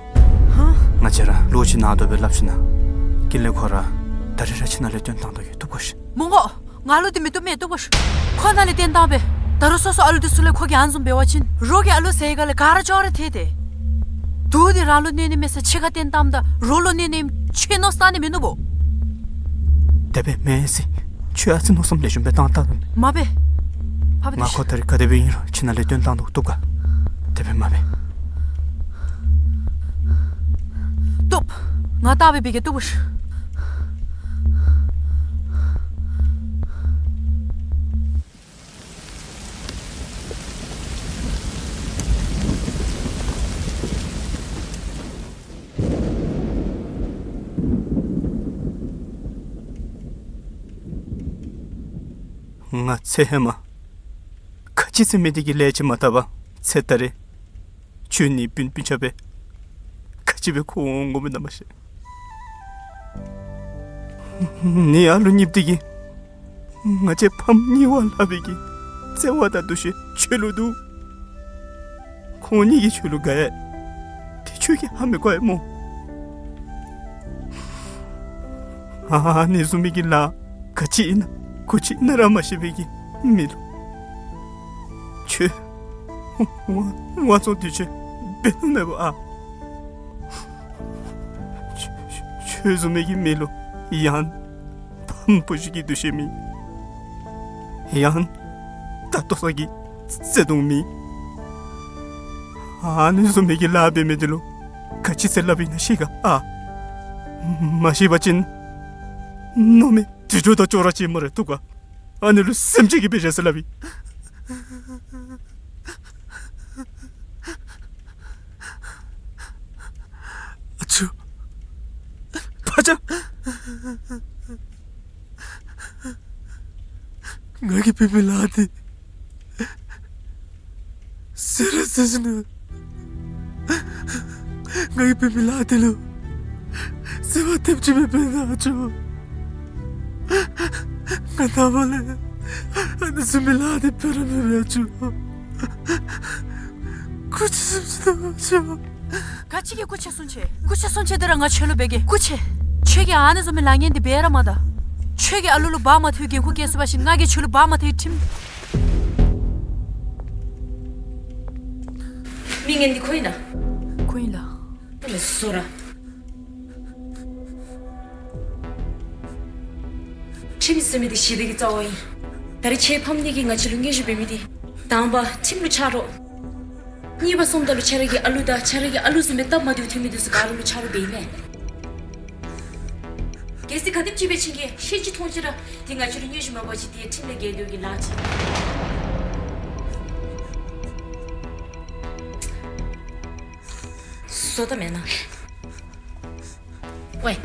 ཧ། ང་བཅས་ར་ལོག་ཅིག་ནང་དོག་སྦེ་སླབ་ཞིན་ན། ཀུན་ལེགས་ཁོ་ར་ད་རིས་ར་ཁྱིམ་ནང་ལས་བཏོན་བཏང་དོ་གི། བཏུབ་ག་ཤིག། མི་དགོ། ང་ལུ་འདི་མི་བཏུབ་མས། བཏུབ་ག་ཤིག། ཁོ་ནཱ་ལས་བཏོན་བཏང་པས། ད་རུང་སོ་སོ་ཨ་ལུ་འདི་ཚུ་ལས་ཁོ་གིས་ཨ་ནི་བཟུམ་འབད་བ་ཅིན་རོགས་ཀྱིས་ཨ་ལུ་ཟེར་ག་ལས་ག་ར་ཅོག་ར་ཐལ་ཏེ། དུག་འདི་རང་ལུ་གནོད་ནི་མེད་ས་ཕྱི་ཁར་བཏོན་བཏངམ་ད་རོགས་ལུ་གནོད་ནི་ཨིནམ་ཁྱོད་མནོ་བསམ་བཏང་ནི་མིན་ནུག་པོ། དེ་སྦེ་མེན་ཟེར། ཁྱོད་ཨ་ཙི་མནོ་བསམ་ལེགས་ཤོམ་སྦེ་བཏང་ལྟ་དོ། མ་འབད། ཕ་བུ་ང་ཁོ་ད་རིས་ག་དེ་སྦེ་ཨིན་རུང་ཁྱིམ་ནང་ལས་བཏོན་བཏང་དོ། བཏུབ་ག། དེ་སྦེ་མ་འབད། བཏུབ། ང་བལྟ་སྦེ་འབད་གེ། བཏུབ་ག་ཤིག། ང་ཚེ་ཧེ་མ་ག་ཅི་ཟེར་མི་དེ་གི་ལས་ཅིག་མ་བཏབ་པར་ཚེ་ད་རེས་ཁྱོད་ནི་སྤུན་སྤུན་ཆ་སྦེ་ག་ཅི་སྦེ་འཁོར་འོང་འོང་མི་ན་མ་ཤེས། ནི་ཨ་ལུ་གཉིསཔོ་དེ་གིས་ང་བཅས་ཕམ་གཉིས་པོ་ལྷག་པའི་གི་བརྩེ་བ་དང་འདུ་ཤེས་ཁྱོད་ལུ་འདུག། ཁོང་གཉིས་ཀྱིས་ཁྱོད་ལུ་དགའ་ཡི། དེ་ཁྱོད་ཀྱིས་ཧ་མི་གོ་ཡི་སྨོ། ཨ་ནི་བཟུམ་མའི་གི་ལཱ་ག་ཅི་ཨིན་ན་གུ་ཅི་ཨིན་ན་ར་མ་ཤེས་པའི་གི་མི་ལུ་ཁྱོད་དབང་དབང་བཙོང་འདི་ཚུ་འབད་ནི་མེད་པ་ཨ། ཁྱོད་ཁྱོད་བཟུམ་མའི་གི་མི་ལུ་ཡང་ཕམ་བུ་གཞི་གི་འདུ་ཤེས་མེད། ཡང་ད་ལྟོ་ས་གི་བརྩེ་དུང་མེད། ཨ་ནི་བཟུམ་མའི་གི་ལཱ་འབད་མི་འདི་ལུ་ག་ཅི་ཟེར་སླབ་ཨིན་ན་ཤེས་ག་ཨ། མ་ཤེས་པ་ཅིན་མནོ་མེད་དུད་འགྲོ་དང་ཅོག་ར་ཅིག་སྨ་རེ། བཏུབ་ག། ཨ་ནི་ལུ་སེམས་ཅན་གྱི་དཔེ་བྱད་ཟེར་སླབ་ཨིན། ཨ་ཅོ། ཕ་ཅག། ང་གིས་འབད་མི་ལཱ་འདི་ཟེར་ར་ཟེར་ཞིན་ན། ང་གིས་འབད་མི་ལཱ་འདི་ལུ་ཟེར་བ་དེམ་ཅིག་མེད་པས་ན་ཨ་ཅོ། ང་ནངས་པ་ལས་ཨ་ནི་བཟུམ་མའི་ལཱ་འདི་འབད་ར་མི་འབད་ཨ་ཅོ། སྐུ་མཁྱེན་གསུང་ཅི་ད་ཨ་ཅོ། ག་ཅི་གི་སྐུ་མཁྱེན་གསུང་ཅི། སྐུ་མཁྱེན་གསུང་ཅི་འདི་ར་ང་ཁྱོད་ལུ་འབད་གེ། སྐུ་མཁྱེན། ཁྱོད་ཀྱིས་ཨ་ནི་བཟུམ་མའི་ལཱ་ངན་འདི་འབད་ར་མ་ད། ཁྱོད་ཀྱིས་ཨ་ལུ་ལུ་འབག་མ་ཐུབ་པའི་འགན་ཁུར་བཀལ་ཚུགས་པ་ཅིན་ང་གིས་ཁྱོད་ལུ་འབག་མ་ཐུབ་པའི་ཁྲིམས། མི་ངན་འདི་ཁོ་ཨིན་ན། ཁོ་ཨིན་ལགས། ཨ་ལས་བཟོ་ར། ཁྲིམས་ཟེར་མི་འདི་ཞི་བདེ་གི་རྩ་བ་ཨིན། ད་རེས་ཁྱོད་ཕམ་ནི་གི་ང་བཅས་ལུ་སྙན་ཞུ་འབད་མི་འདི། དང་པ་ཁྲིམས་ལུ་ཆ་རོགས། གཉིས་པ་སོངམ་ད་ལུ་ཁྱོད་ར་གི་ཨ་ལུ་དང་ཁྱོད་ར་གི་ཨ་ལུ་བཟུམ་སྦེ་སྟབས་མ་བདེཝ་ཐོན་མི་འདི་ཚུ་ག་ར་ལུ་ཆ་རོགས་འབད་ཨིན་མས། གལ་སྲིད་ག་དེམ་ཅིག་སྦེ་ཁྱོད་ཀྱིས་ཤེས་ཅི་མཐོང་ཅི་ར་འདི་ང་བཅས་ལུ་སྙན་ཞུ་མ་འབད་བ་ཅིན་འདི་ཁྲིམས་ལས་འགལ་འདུག་གི་ལཱ་ཅིག། བཟོ་ད་མེན་ན། ཝའེ།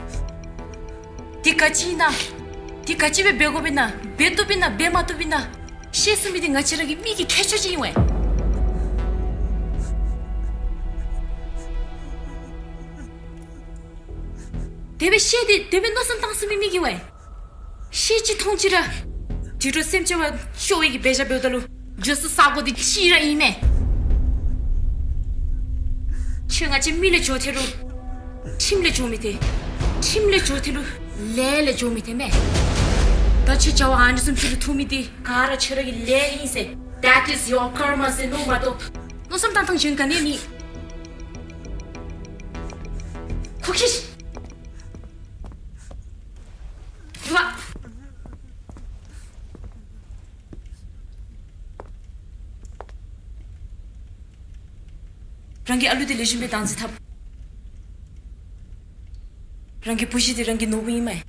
འདི་ག་ཅི་ཨིན་ན། འདི་ག་ཅི་སྦེ་འབད་དགོཔ་ཨིན་ན། འབད་བཏུབ་ཨིན་ན་འབད་མ་བཏུབ་ཨིན་ན། ཤེས་ཚུགས་མི་འདི་ང་བཅས་ར་གི་མི་གི་ཁྱད་ཆོས་ཅིག་ཨིན་ཝའེ། དེ་སྦེ་ཤེས་ཏེ་དེ་སྦེ་མནོ་བསམ་བཏང་ཚུགས་མི་མི་གིས་ཝའེ། ཤེས་ཅི་མཐོང་ཅི་ར། དུད་འགྲོ་སེམས་ཅན་བ་ཤོར་བའི་གི་འབད་བཞག་འབདཝ་ད་ལུ་འགྱོ་ས་ས་གོ་འདི་གཅིག་ར་ཨིན་མས། ཁྱོད་ང་བཅས་མི་ལས་འགྱོ་ཐལ་རུང་ཁྲིམས་ལས་འགྱོ་མི་ཐལ། ཁྲིམས་ལས་འགྱོ་ཐལ་རུང་ལས་ལས་འགྱོ་མི་ཐལ་མས། ད་ཁྱོད་བྱ་བ་ཨ་ནི་བཟུམ་ཅིག་ལུ་ཐུག་མི་འདི་ག་ར་ཁྱོད་ར་གི་ལས་ཨིན་ཟེར། That is your karma ཟེར་མནོ་མ་གཏོགས་མནོ་བསམ་བཏང་ཐངས་གཞན་ག་ནི་མེད། ཁོ་ཁྱོད། རང་གི་ཨ་ལུ་འདི་ལེགས་ཤོམ་སྦེ་བདག་འཛིན་འཐབ། རང་གི་བུ་གཞི་འདི་རང་གི་ནོར་བུ་ཨིན་མས།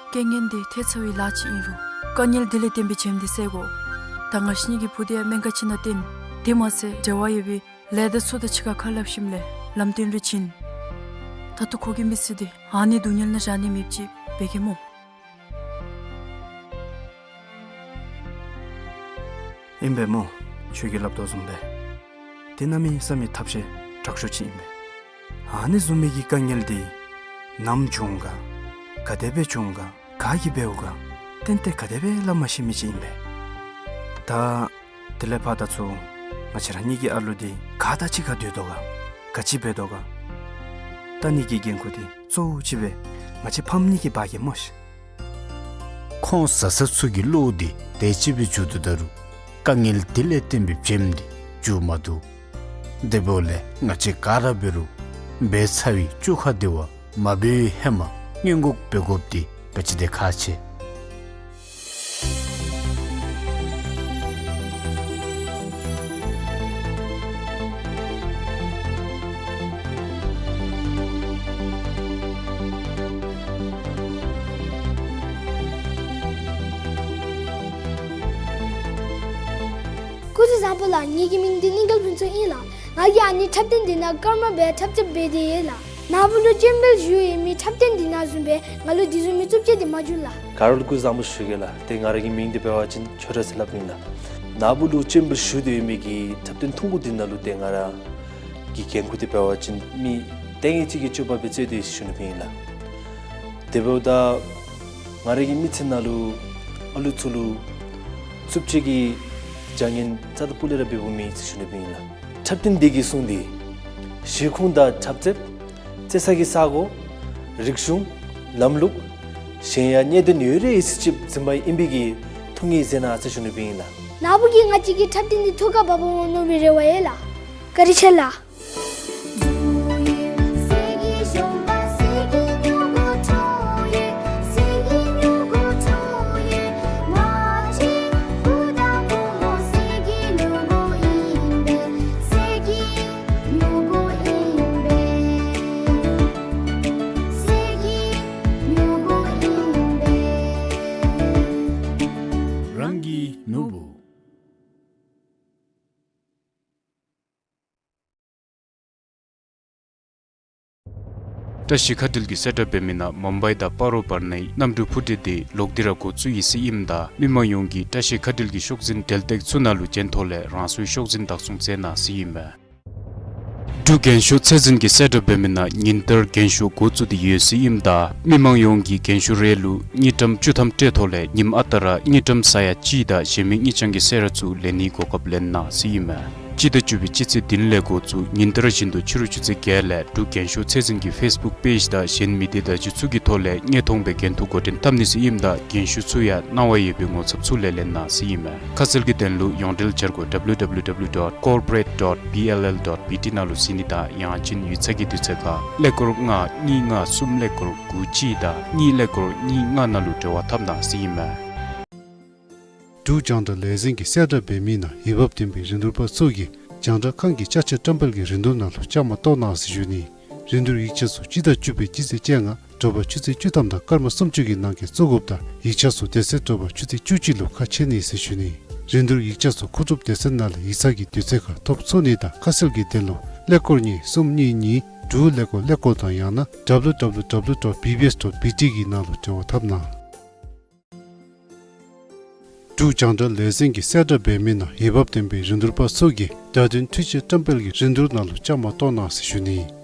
རྐྱེན་ངན་འདི་ཐེབས་ཚར་བའི་ལཱ་ཅིག་ཨིན་རུང་དཀའ་ངལ་འདི་ལས་བརྟེན་པའི་བྱེམ་འདི་སེལ་དགོ། ད་ང་བཅས་གཉིས་ཀྱི་བུ་འདི་ཡང་སྨན་ཁང་ཅིག་ནང་བསྟེན། དེ་མ་ཚད་འབྲེལ་བ་ཡོད་པའི་ལས་སྡེ་ཚུ་དང་གཅིག་ཁར་ཁ་སླབ་ཞིནམ་ལས་ལམ་སྟོན་རེ་བྱིན། ད་ལྟོ་ཁོ་གི་མི་ཚེ་འདི་ཨ་ནི་སྡུག་བསྔལ་ནང་བཞག་ནི་མེདཔ་ཅིག་འབད་གེ་སྨོ། ཨིན་པས་སྨོ། ཁྱོད་ཀྱིས་སླབ་དོ་བཟུམ་སྦེ་འདི་གནམ་མེད་ས་མེད་ཐབས་ཤེས་དྲག་ཤོས་ཅིག་ཨིན་པས། ཨ་ནི་བཟུམ་མའི་གི་དཀའ་ངལ་འདི་ནམ་བྱུང་ག་ག་དེ་སྦེ་བྱུང་ག་ག་གིས་འབདཝ་ག་ཏན་ཏན་ག་དེ་སྦེ་སླབ་མ་ཤེས་མི་ཅིག་ཨིན་པས། ད་དེ་ལས་ཕར་ད་ཚུར་ང་བཅས་ར་གཉིས་ཀྱི་ཨ་ལུ་འདི་ག་དང་གཅིག་ཁར་སྡོད་དོ་ག་ག་ཅི་འབད་དོ་ག་ལྟ་ནི་གི་འགན་ཁུར་འདི་གཙོ་བོ་ཅིག་སྦེ་ང་བཅས་ཕམ་གཉིས་ཀྱིས་འབག་གེ་སྨོ་ཤིག། ཁོང་བཟའ་ཚང་ཚུ་གི་བློ་འདི་དེ་ཅིག་སྦེ་འགྱོ་དོ་ད་རུང་དཀའ་ངལ་འདི་ལས་བརྟེན་པའི་བྱེམ་འདི་འགྱོ་མ་བཏུབ། དེ་འབདཝ་ལས་ང་བཅས་ག་ར་འབད་རུང་འབད་ཚར་བའི་བཅོ་ཁ་འདི་བ་མ་འབད་བའི་ཧེ་མ་སྔོན་འགོག་འབད་དགོཔ་འདི་ག་ཅི་དེ་ཁག་ཆེ། སྐུ་གཟུགས་བཟང་པོ་ལགས། ངེ་གི་མིང་འདི་གླིང་དཀར་ཕུན་ཚོགས་ཨིན་ལགས། ང་གིས་ཨ་ནི་འཁྲབ་སྟོན་འདི་ནང་ཀརྨ་སྦེ་འཁྲབ་རྩེདཔ་འབད་དེ་ཡོད་ལགས། ནཱ་བུ་ལུ་སྤྱན་འབུལ་ཞུ་ཡོད་མི་འཁྲབ་སྟོན་འདི་ནང་བཟུམ་སྦེ་ང་ལུ་འདི་བཟུམ་མའི་རྩུབ་སྤྱོད་འདི་མ་བྱུང་ལགས། ག་ར་ལུ་སྐུ་གཟུགས་བཟང་པོ་ཞུ་གེ་ལགས། ཏེ་ང་ར་གི་མིང་འདི་འབད་བ་ཅིན་ཆོས་གྲགས་ཟེར་སླབ་ཨིན་ལགས། ནཱ་བུ་ལུ་སྤྱན་འབུལ་ཞུ་སྟེ་ཡོད་མི་གི་འཁྲབ་སྟོན་ཐུང་ཀུ་འདི་ནང་ལུ་ཏེ་ང་ར་གི་འགན་ཁུར་འདི་འབད་བ་ཅིན་མི་ལྟས་ངན་ཅིག་གི་སྤྱོད་པ་སྦེ་རྩེ་སྟེ་ཡོད་ཟེར་ཞུ་ནི་ཨིན་ལགས། དེ་འབདཝ་ད་ང་ར་གི་མི་ཚེ་ནང་ལུ་ཨ་ལུ་ཚུ་ལུ་རྩུབ་སྤྱོད་ཀྱི་བྱ་ངན་རྩ་དང་སྤུ་ལས་ར་འབདཝ་མེད་ཟེར་ཞུ་ནི་ཨིན་ལགས། འཁྲབ་སྟོན་འདི་གིས་གསུངས་ཏེ་གཞིས་ཁོངས་དང་འཁྲབ་རྩེདཔ་རྩེ་ས་གི་ས་གོ་རིག་གཞུང་ལམ་ལུགས་གཞན་ཡང་གནད་དོན་ཡོད་རིགས་ཡོད་ཚད་ཅིག་འཛིན་པ་ཨིན་པའི་གི་ཐུགས་ངེས་མཛད་གནང་ཟེར་ཞུ་ནི་ཨིན་ལགས། ནཱ་བུ་གིས་ང་བཅས་ཀྱི་འཁྲབ་སྟོན་འདི་ཐུགས་ཁར་འབག་འོང་མནོ་བའི་རེ་བ་ཡོད་ལགས། བཀའ་དྲིན་ཆེ་ལགས། རང་གི་ནོར་བུ། བཀྲ་ཤིས་མཁའ་འགྲུལ་གྱིས་གསལ་བསྒྲགས་འབད་མི་ནང་མུམ་བའི་དང་སྤ་རོ་བར་ནའི་གནམ་གྲུ་འཕུར་གྲུ་འདི་ལོག་སྟེ་ར་འགོ་བཙུགས་ཡི་ཟེར་ཨིནམ་ད་མི་མང་ཡོངས་ཀྱིས་བཀྲ་ཤིས་མཁའ་འགྲུལ་གྱི་ཤོག་འཛིན་འབྲེལ་སྟེགས་ཚུ་ནང་ལུ་གྱེན་ཐོག་ལས་རང་སོའི་ཤོག་འཛིན་བདག་བཟུང་མཛད་གནང་ཟེར་ཨིན་པས། འབྲུག་རྒན་ཤོས་ཚད་འཛིན་གྱིས་གསལ་བསྒྲགས་འབད་མི་ནང་ཉིན་ལྟར་རྒན་ཤོས་འགོ་བཙུགས་ཏེ་ཡོད་ཟེར་ཨིནམ་ད་མི་མང་ཡོངས་ཀྱིས་རྒན་ཤོས་རེ་ལུ་དངུལ་ཀྲམ་བཅུ་ཐམ་སྤྲོད་ཐོག་ལས་ཉིནམ་ཨ་རྟག་ར་དངུལ་ཀྲམ་ས་ཡ་གཅིག་དང་གཞན་མི་དངུལ་རྐྱང་གི་གསོལ་རས་ཚུ་ལེན་ནིའི་གོ་སྐབས་ལེན་གནང་ཟེར་ཨིན་མས། སྤྱི་ཟླ་བཅུ་པའི་སྤྱི་ཚེས་བདུན་ལས་འགོ་བཙུགས་ཉིན་ལྟར་བཞིན་དུ་ཕྱི་རུ་ཆུ་ཚོད་བརྒྱད་ལས་འབྲུག་རྒན་ཤོས་ཚད་འཛིན་གྱི་ཕེསི་བུཀ་པེཇ་དང་གཞན་མི་སྡེ་བརྡ་བརྒྱུད་ཚུ་གི་ཐོག་ལས་དངོས་མཐོང་སྦེ་འགན་ཐུག་འགོ་འདྲེན་འཐབ་ནི་ཟེར་ཨིནམ་ད་རྒན་ཤོས་ཚུ་ཡང་གནང་བ་ཡོད་པའི་ངོ་ཚབ་ཚུ་ལས་ལེན་གནང་ཟེར་ཨིན་མས། ཁ་གསལ་གྱི་དོན་ལུ་ཡོངས་འབྲེལ་འཆར་སྒོ་W W W dot corporate dot B L L dot B T ནང་ལུ་གཟིགས་ནི་དང་ཡང་ཅིན་ཡིག་ཚང་གི་དུས་ཚོད་ཁར་ཀླད་ཀོར་ལྔ་གཉིས་ལྔ་གསུམ་ཀླད་ཀོར་དགུ་གཅིག་དང་གཉིས་ཀླད་ཀོར་གཉིས་ལྔ་ནང་ལུ་འབྲེལ་བ་འཐབ་གནང་ཟེར་ཨིན་མས། འབྲུག་རྒྱང་བསྒྲགས་ལས་འཛིན་གྱིས་གསལ་བསྒྲགས་འབད་མི་ནང་འོས་འབབ་ལྡན་པའི་རིན་བསྡུར་པ་ཚུ་གིས་རྒྱང་བསྒྲགས་ཁང་གི་ཅ་ཆས་བཀྲམ་སྤེལ་གྱི་རིན་བསྡུར་ནང་ལུ་བཅའ་མར་གཏོགས་གནང་ཟེར་ཞུ་ནི། རིན་བསྡུར་ཡིག་ཆ་ཚུ་སྤྱི་ཟླ་བཅུ་པའི་སྤྱི་ཚེས་བཅོ་ལྔ་དྲོ་པ་ཆུ་ཚོད་བཅུ་ཐམ་དང་སྐར་མ་སུམ་ཅུ་གི་ནང་འཁོད་བཙུགས་དགོཔ་དང་ཡིག་ཆ་ཚུ་དེ་ཚེ་དྲོ་པ་ཆུ་ཚོད་བཅུ་གཅིག་ལུ་ཁ་ཕྱེ་ནི་ཟེར་ཞུ་ནི། རིན་བསྡུར་ཡིག་ཆ་ཚུ་མཁོ་སྒྲུབ་སྡེ་ཚན་ནང་ལས་ཡིག་ཚང་གི་དུས་ཚོད་ཁར་ཐོབ་ཚུགས་ནི་དང་ཁ་གསལ་གྱི་དོན་ལུ་ཀླད་ཀོར་གཉིས་གསུམ་གཉིས་གཉིས་དྲུག་ཀླད་ཀོར་ཀླད་ཀོར་དང་ཡང་ན་W W W dot B B S dot B T གི་ནང་ལུ་འབྲེལ་བ་འཐབ་གནང་། འབྲུག་རྒྱང་བསྒྲགས་ལས་འཛིན་གྱིས་གསལ་བསྒྲགས་འབད་མི་ནང་འོས་འབབ་ལྡན་པའི་རིན་བསྡུར་པ་ཚུ་གིས་བརྡ་དོན་འཕྲུལ་ཆས་བཀྲམ་སྤེལ་གྱི་རིན་བསྡུར་ནང་ལུ་བཅའ་མར་གཏོགས་གནང་ཟེར་ཞུ་ནི།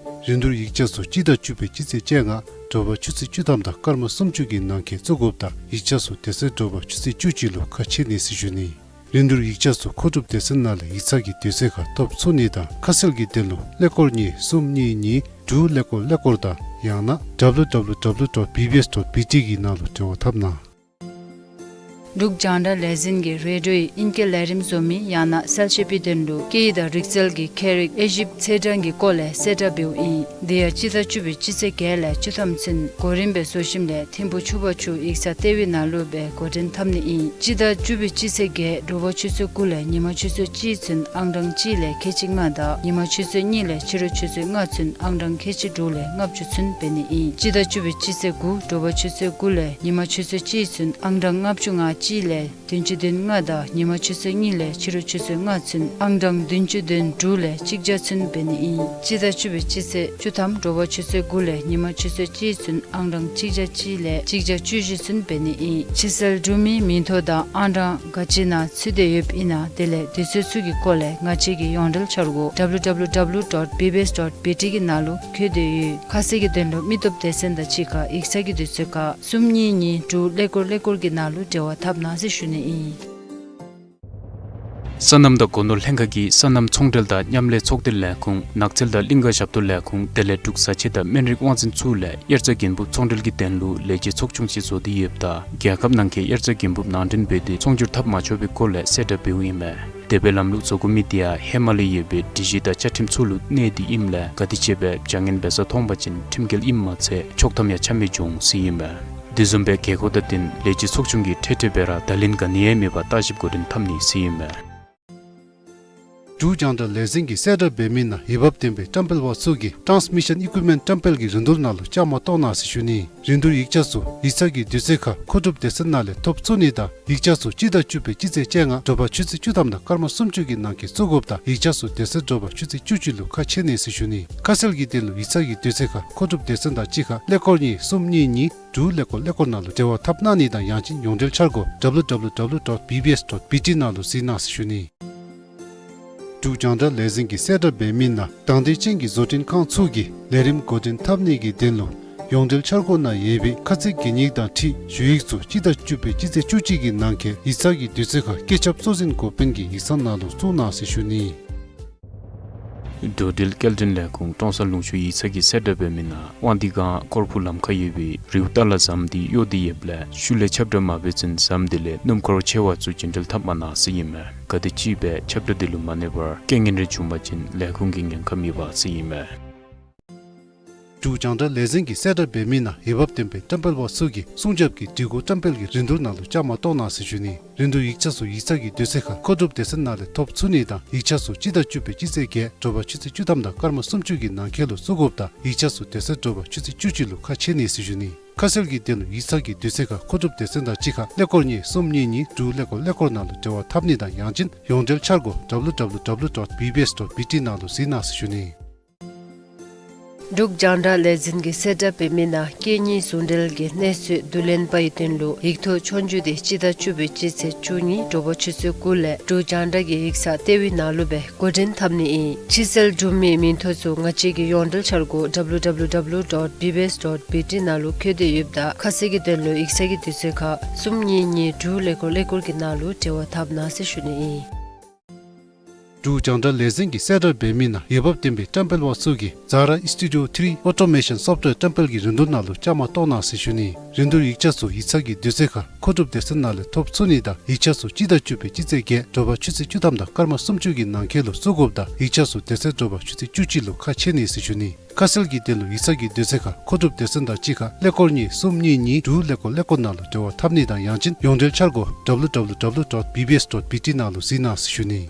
རིན་བསྡུར་ཡིག་ཆ་ཚུ་སྤྱི་ཟླ་བཅུ་པའི་སྤྱི་ཚེས་བཅོ་ལྔ་དྲོ་པ་ཆུ་ཚོད་བཅུ་ཐམ་དང་སྐར་མ་སུམ་ཅུ་གི་ནང་འཁོད་བཙུགས་དགོཔ་དང་ཡིག་ཆ་ཚུ་དེ་ཚེ་དྲོ་པ་ཆུ་ཚོད་བཅུ་གཅིག་ལུ་ཁ་ཕྱེ་ནི་ཟེར་ཞུ་ནི། རིན་བསྡུར་ཡིག་ཆ་ཚུ་མཁོ་སྒྲུབ་སྡེ་ཚན་ནང་ལས་ཡིག་ཚང་གི་དུས་ཚོད་ཁར་ཐོབ་ཚུགས་ནི་དང་ཁ་གསལ་གྱི་དོན་ལུ་ཀླད་ཀོར་གཉིས་གསུམ་གཉིས་གཉིས་དྲུག་ཀླད་ཀོར་ཀླད་ཀོར་དང་ཡང་ན་W W W dot B B S dot B T གི་ནང་ལུ་འབྲེལ་བ་འཐབ་གནང་། འབྲུག་རྒྱང་བསྒྲགས་ལས་འཛིན་གྱིས་རེ་ཌིའོ་ཡི་ཨིང་སྐད་ལས་རིམ་བཟོ་མི་ཡང་ན་གསལ་བཤད་པའི་དོན་ལུ་སྐད་ཡིག་དང་རིག་རྩལ་གྱི་ཁྱད་རིག་དབྱེ་ཞིབ་ཚད་གྲངས་ཀྱི་སྐོར་ལས་གསལ་བསྒྲགས་འབདཝ་ཨིན། དེ་ཡང་སྤྱི་ཟླ་བཅུ་པའི་སྤྱི་ཚེས་བརྒྱད་ལས་བཅུ་ཐམ་ཚུན་གོ་རིམ་སྦེ་བཟོ་ཞིནམ་ལས་ཐིམ་ཕུག་ཆུ་བར་ཆུ་ཡིག་ཚང་ལྟེ་བའི་ནང་ལུ་སྦེ་འགོ་འདྲེན་འཐབ་ནི་ཨིན། སྤྱི་ཟླ་བཅུ་པའི་སྤྱི་ཚེས་བརྒྱད་དྲོ་པ་ཆུ་ཚོད་དགུ་ལས་ཉིན་མ་ཆུ་ཚོད་གཅིག་ཚུན་ཨང་གྲངས་གཅིག་ལས་ཁལ་གཅིག་ལྔ་དང་ཉིན་མ་ཆུ་ཚོད་གཉིས་ལས་ཕྱི་རུ་ཆུ་ཚོད་ལྔ་ཚུན་ཨང་གྲངས་ཁལ་གཅིག་དྲུག་ལས་ལྔ་བཅུ་ཚུན་འབད་ནི་ཨིན། སྤྱི་ཟླ་བཅུ་པའི་སྤྱི་ཚེས་དགུ་དྲོ་པ་ཆུ་ཚོད་དགུ་ལས་ཉིན་མ་ཆུ་ཚོད་གཅིག་ཚུན་ཨང་གྲངས་ལྔ་བཅུ་ང་གཅིག་ལས་བདུན་ཅུ་དོན་ལྔ་དང་ཉིན་མ་ཆུ་ཚོད་གཉིས་ལས་ཕྱི་རུ་ཆུ་ཚོད་ལྔ་ཚུན་ཨང་གྲངས་བདུན་ཅུ་དོན་དྲུག་ལས་གཅིག་བརྒྱ་ཚུན་འབད་ནི་ཨིན། སྤྱི་ཟླ་བཅུ་པའི་སྤྱི་ཚེས་བཅུ་ཐམ་དྲོ་པ་ཆུ་ཚོད་དགུ་ལས་ཉིན་མ་ཆུ་ཚོད་གཅིག་ཚུན་ཨང་གྲངས་གཅིག་བརྒྱ་གཅིག་ལས་གཅིག་བརྒྱ་བཅུ་བཞི་ཚུན་འབད་ནི་ཨིན། ཕྱི་སེལ་གྲུབ་མིའི་མིང་ཐོ་དང་ཨང་གྲངས་ག་ཅི་ནང་ཚུད་དེ་ཡོདཔ་ཨིན་ན་དེ་ལས་དུས་ཚོད་ཚུ་གི་སྐོར་ལས་ང་བཅས་ཀྱི་ཡོངས་འབྲེལ་འཆར་སྒོ་W W W dot B B S dot B T གི་ནང་ལུ་བཀོད་དེ་ཡོད། ཁ་གསལ་གྱི་དོན་ལུ་མི་སྟོབས་སྡེ་ཚན་དང་གཅིག་ཁར་ཡིག་ཚང་གི་དུས་ཚོད་ཁར་གསུམ་གཉིས་གཉིས་དྲུག་ཀླད་ཀོར་ཀླད་ཀོར་གྱི་ནང་ལུ་འབྲེལ་བ་འཐབ་གནང་ཟེར་ཞུ་ནི་ཨིན། སོ་ནམ་དང་སྒོ་ནོར་ལྷན་ཁག་གིས་སོ་ནམ་ཚོང་འབྲེལ་དང་མཉམ་ལས་ཚོགས་སྡེ་ལས་ཁུངས་ནགས་ཚལ་དང་གླིང་ག་ཞབས་ཏོག་ལས་ཁུངས་དེ་ལས་འབྲུག་བཟའ་ཆས་དང་སྨན་རིགས་དབང་འཛིན་ཚུ་ལས་དབྱར་རྩྭ་འགན་འབུབ་ཚོང་འབྲེལ་གྱི་དོན་ལུ་ལས་བྱེད་ཚོགས་ཆུང་ཅིག་བཟོ་སྟེ་ཡོདཔ་ད་རྒྱལ་ཁབ་ནང་འཁོད་དབྱར་རྩྭ་འགན་འབུབ་ནང་འདྲེན་འབད་དེ་ཚོང་སྒྱུར་འཐབ་མ་ཆོག་པའི་སྐོར་ལས་གསལ་བསྒྲགས་འབདཝ་ཨིན་མས། དེ་སྦེ་ལམ་ལུགས་བཟོ་དགོ་མི་དེ་ཡང་ཧེ་མ་ལས་ཡོད་པའི་སྒྲིག་གཞི་དང་བཅའ་ཁྲིམས་ཚུ་ལུ་གནས་ཏེ་ཨིནམ་ལས་ག་དེ་ཅིག་སྦེ་བྱ་ངན་འབད་ས་མཐོང་པ་ཅིན་ཁྲིམས་འགལ་ཨིནམ་མ་ཚད་ཆོག་ཐམ་ཡང་ཆ་མེད་འགྱོ་འོང་ཟེར་ཨིན་མས། དེ་བཟུམ་སྦེ་དགོས་མཁོ་དང་བསྟུན་ལས་བྱེད་ཚོགས་ཆུང་གིས་འཕྲལ་འཕྲལ་སྦེ་ར་བརྡ་ལན་ག་ནི་ཡང་མེད་པར་བརྟག་ཞིབ་འགོ་འདྲེན་འཐབ་ནི་ཟེར་ཨིན་མས། འབྲུག་རྒྱང་བསྒྲགས་ལས་འཛིན་གྱིས་གསལ་བསྒྲགས་འབད་མི་ནང་འོས་འབབ་ལྡན་པའི་བཀྲམ་སྤེལ་པ་ཚུ་གིས་ཊཱནསི་མི་ཤཱན་ཨི་ཀུའིབ་མེནཊ་བཀྲམ་སྤེལ་གྱི་རིན་བསྡུར་ནང་ལུ་བཅའ་མར་གཏོགས་གནང་ཟེར་ཞུ་ནི། རིན་བསྡུར་ཡིག་ཆ་ཚུ་ཡིག་ཚང་གི་དུས་ཚོད་ཁར་མཁོ་སྒྲུབ་སྡེ་ཚན་ནང་ལས་ཐོབ་ཚུགས་ནི་དང་ཡིག་ཆ་ཚུ་སྤྱི་ཟླ་བཅུ་པའི་སྤྱི་ཚེས་བཅོ་ལྔ་དྲོ་པ་ཆུ་ཚོད་བཅུ་ཐམ་དང་སྐར་མ་སུམ་ཅུ་གི་ནང་འཁོད་བཙུགས་དགོཔ་དང་ཡིག་ཆ་ཚུ་དེ་ཚེ་དྲོ་པ་ཆུ་ཚོད་བཅུ་གཅིག་ལུ་ཁ་ཕྱེ་ནི་ཟེར་ཞུ་ནི། ཁ་གསལ་གྱི་དོན་ལུ་ཡིག་ཚང་གི་དུས་ཚོད་ཁར་མཁོ་སྒྲུབ་སྡེ་ཚན་དང་གཅིག་ཁར་ཀླད་ཀོར་གཉིས་གསུམ་གཉིས་གཉིས་དྲུག་ཀླད་ཀོར་ཀླད་ཀོར་ནང་ལུ་འབྲེལ་བ་འཐབ་གནང་ནི་དང་ཡང་ཅིན་ཡོངས་འབྲེལ་འཆར་སྒོ་W W W dot B B S dot B T ནང་ལུ་གཟིགས་གནང་ཟེར་ཞུ་ནི། འབྲུག་རྒྱང་བསྒྲགས་ལས་འཛིན་གྱིས་གསལ་བསྒྲགས་འབད་མི་ནང་དང་འདོད་ཅན་གྱི་བཟོ་སྐྲུན་ཁང་ཚུ་གིས་ལས་རིམ་འགོ་འདྲེན་འཐབ་ནི་གི་དོན་ལུ་ཡོངས་འབྲེལ་འཆར་སྒོ་ནང་ཡོད་པའི་ཁ་ཚིག་གན་ཡིག་དང་འཁྲིལ་ཞུ་ཡིག་ཚུ་སྤྱི་ཟླ་བཅུ་པའི་སྤྱི་ཚེས་བཅུ་གཅིག་གི་ནང་འཁོད་ཡིག་ཚང་གི་དུས་ཚོད་ཁར་བཀོད་ཁྱབ་གཙོ་འཛིན་འགོ་དཔོན་གྱི་ཡིག་ཚང་ནང་ལུ་བཙུགས་གནང་ཟེར་ཞུ་ནི། འགྲོ་འགྲུལ་སྐྱེལ་འདྲེན་ལས་ཁུངས་ཀྲོང་གསར་ལུང་ཕྱོགས་ཡིག་ཚང་གིས་གསལ་བསྒྲགས་འབད་མི་ནང་དབང་འདུས་སྒང་ཀོར་ཕུ་ལམ་ཁར་ཡོད་པའི་རིའུ་ཏ་ལ་ཟམ་འདི་གཡོ་སྟེ་ཡོདཔ་ལས་ཤུལ་ལས་ཁྱབ་བསྒྲགས་མ་འབད་བར་ཚུན་ཟམ་འདི་ལས་སྣུམ་འཁོར་ཆེ་བ་ཚུ་རྒྱུན་འགྲུལ་འཐབ་མ་གནང་ཟེར་ཨིན་མས། ག་དེམ་ཅིག་སྦེ་ཁྱབ་བསྒྲགས་འདི་ལུ་མ་གནས་པར་རྐྱེན་ངན་རེ་བྱུང་པ་ཅིན་ལས་ཁུངས་ཀྱི་ཉེན་ཁ་མེད་པ་ཟེར་ཨིན་མས། འབྲུག་རྒྱང་བསྒྲགས་ལས་འཛིན་གྱིས་གསལ་བསྒྲགས་འབད་མི་ནང་འོས་འབབ་ལྡན་པའི་བཀྲམ་སྤེལ་པ་ཚུ་གིས་སྲུང་སྐྱོབ་ཀྱི་སྒྲིག་གོ་བཀྲམ་སྤེལ་གྱི་རིན་བསྡུར་ནང་ལུ་བཅའ་མར་གཏོགས་གནང་ཟེར་ཞུ་ནི། རིན་བསྡུར་ཡིག་ཆ་ཚུ་ཡིག་ཚང་གི་དུས་ཚོད་ཁར་མཁོ་སྒྲུབ་སྡེ་ཚན་ནང་ལས་ཐོབ་ཚུགས་ནི་དང་ཡིག་ཆ་ཚུ་སྤྱི་ཟླ་བཅུ་པའི་སྤྱི་ཚེས་བརྒྱད་དྲོ་པ་ཆུ་ཚོད་བཅུ་ཐམ་དང་སྐར་མ་སུམ་ཅུ་གི་ནང་འཁོད་ལུ་བཙུགས་དགོཔ་དང་ཡིག་ཆ་ཚུ་དེ་ཚེ་དྲོ་པ་ཆུ་ཚོད་བཅུ་གཅིག་ལུ་ཁ་ཕྱེ་ནི་ཟེར་ཞུ་ནི། ཁ་གསལ་གྱི་དོན་ལུ་ཡིག་ཚང་གི་དུས་ཚོད་ཁར་མཁོ་སྒྲུབ་སྡེ་ཚན་དང་གཅིག་ཁར་ཀླད་ཀོར་གཉིས་གསུམ་གཉིས་གཉིས་དྲུག་ཀླད་ཀོར་ཀླད་ཀོར་ནང་ལུ་འབྲེལ་བ་འཐབ་ནི་དང་ཡང་ཅིན་ཡོངས་འབྲེལ་འཆར་སྒོ་W W W dot B B S dot B T ནང་ལུ་གཟིགས་གནང་ཟེར་ཞུ་ནི། འབྲུག་རྒྱང་བསྒྲགས་ལས་འཛིན་གྱིས་གསལ་བསྒྲགས་འབད་མི་ནང་སྐད་གཉིས་ཟུང་འབྲེལ་གྱི་གནས་ཚུལ་བསྡུ་ལེན་པའི་དོན་ལུ་ཡིག་ཐོག་ཆོས་རྒྱུགས་དེ་སྤྱི་ཟླ་བཅུ་པའི་སྤྱི་ཚེས་བཅུ་གཉིས་དྲོ་པ་ཆུ་ཚོད་དགུ་ལས་འབྲུག་རྒྱང་བསྒྲགས་ཀྱི་ཡིག་ཚང་ལྟེ་བའི་ནང་ལུ་སྦེ་འགོ་འདྲེན་འཐབ་ནི་ཨིན། ཕྱི་སེལ་གྲུབ་མིའི་མིང་ཐོ་ཚུ་ང་བཅས་ཀྱི་ཡོངས་འབྲེལ་འཆར་སྒོ་W W W dot B B S dot B T ནང་ལུ་བཀོད་དེ་ཡོདཔ་ད་ཁ་གསལ་གྱི་དོན་ལུ་ཡིག་ཚང་གི་དུས་ཚོད་ཁར་གསུམ་གཉིས་གཉིས་དྲུག་ཀླད་ཀོར་ཀླད་ཀོར་གྱི་ནང་ལུ་འབྲེལ་བ་འཐབ་གནང་ཟེར་ཞུ་ནི་ཨིན། འབྲུག་རྒྱང་བསྒྲགས་ལས་འཛིན་གྱིས་གསལ་བསྒྲགས་འབད་མི་ནང་འོས་འབབ་ལྡན་པའི་བཀྲམ་སྤེལ་པ་ཚུ་གིས་Zara Studio three Automation Software བཀྲམ་སྤེལ་གྱི་རིན་བསྡུར་ནང་ལུ་བཅའ་མར་གཏོགས་གནང་ཟེར་ཞུ་ནི། རིན་བསྡུར་ཡིག་ཆ་ཚུ་ཡིག་ཚང་གི་དུས་ཚོད་ཁར་མཁོ་སྒྲུབ་སྡེ་ཚན་ནང་ལས་ཐོབ་ཚུགས་ནི་དང་ཡིག་ཆ་ཚུ་སྤྱི་ཟླ་བཅུ་པའི་སྤྱི་ཚེས་བརྒྱད་དྲོ་པ་ཆུ་ཚོད་བཅུ་ཐམ་དང་སྐར་མ་སུམ་ཅུ་གི་ནང་འཁོད་ལུ་བཙུགས་དགོཔ་ད་ཡིག་ཆ་ཚུ་དེ་ཚེ་དྲོ་པ་ཆུ་ཚོད་བཅུ་གཅིག་ལུ་ཁ་ཕྱེ་ནི་ཟེར་ཞུ་ནི། ཁ་གསལ་གྱི་དོན་ལུ་ཡིག་ཚང་གི་དུས་ཚོད་ཁར་མཁོ་སྒྲུབ་སྡེ་ཚན་དང་གཅིག་ཁར་ཀླད་ཀོར་གཉིས་གསུམ་གཉིས་གཉིས་དྲུག་ཀླད་ཀོར་ཀླད་ཀོར་ནང་ལུ་འབྲེལ་བ་འཐབ་ནི་དང་ཡང་ཅིན་ཡོངས་འབྲེལ་འཆར་སྒོ་W W W dot B B S dot B T ནང་ལུ་གཟིགས་གནང་ཟེར་ཞུ་ནི།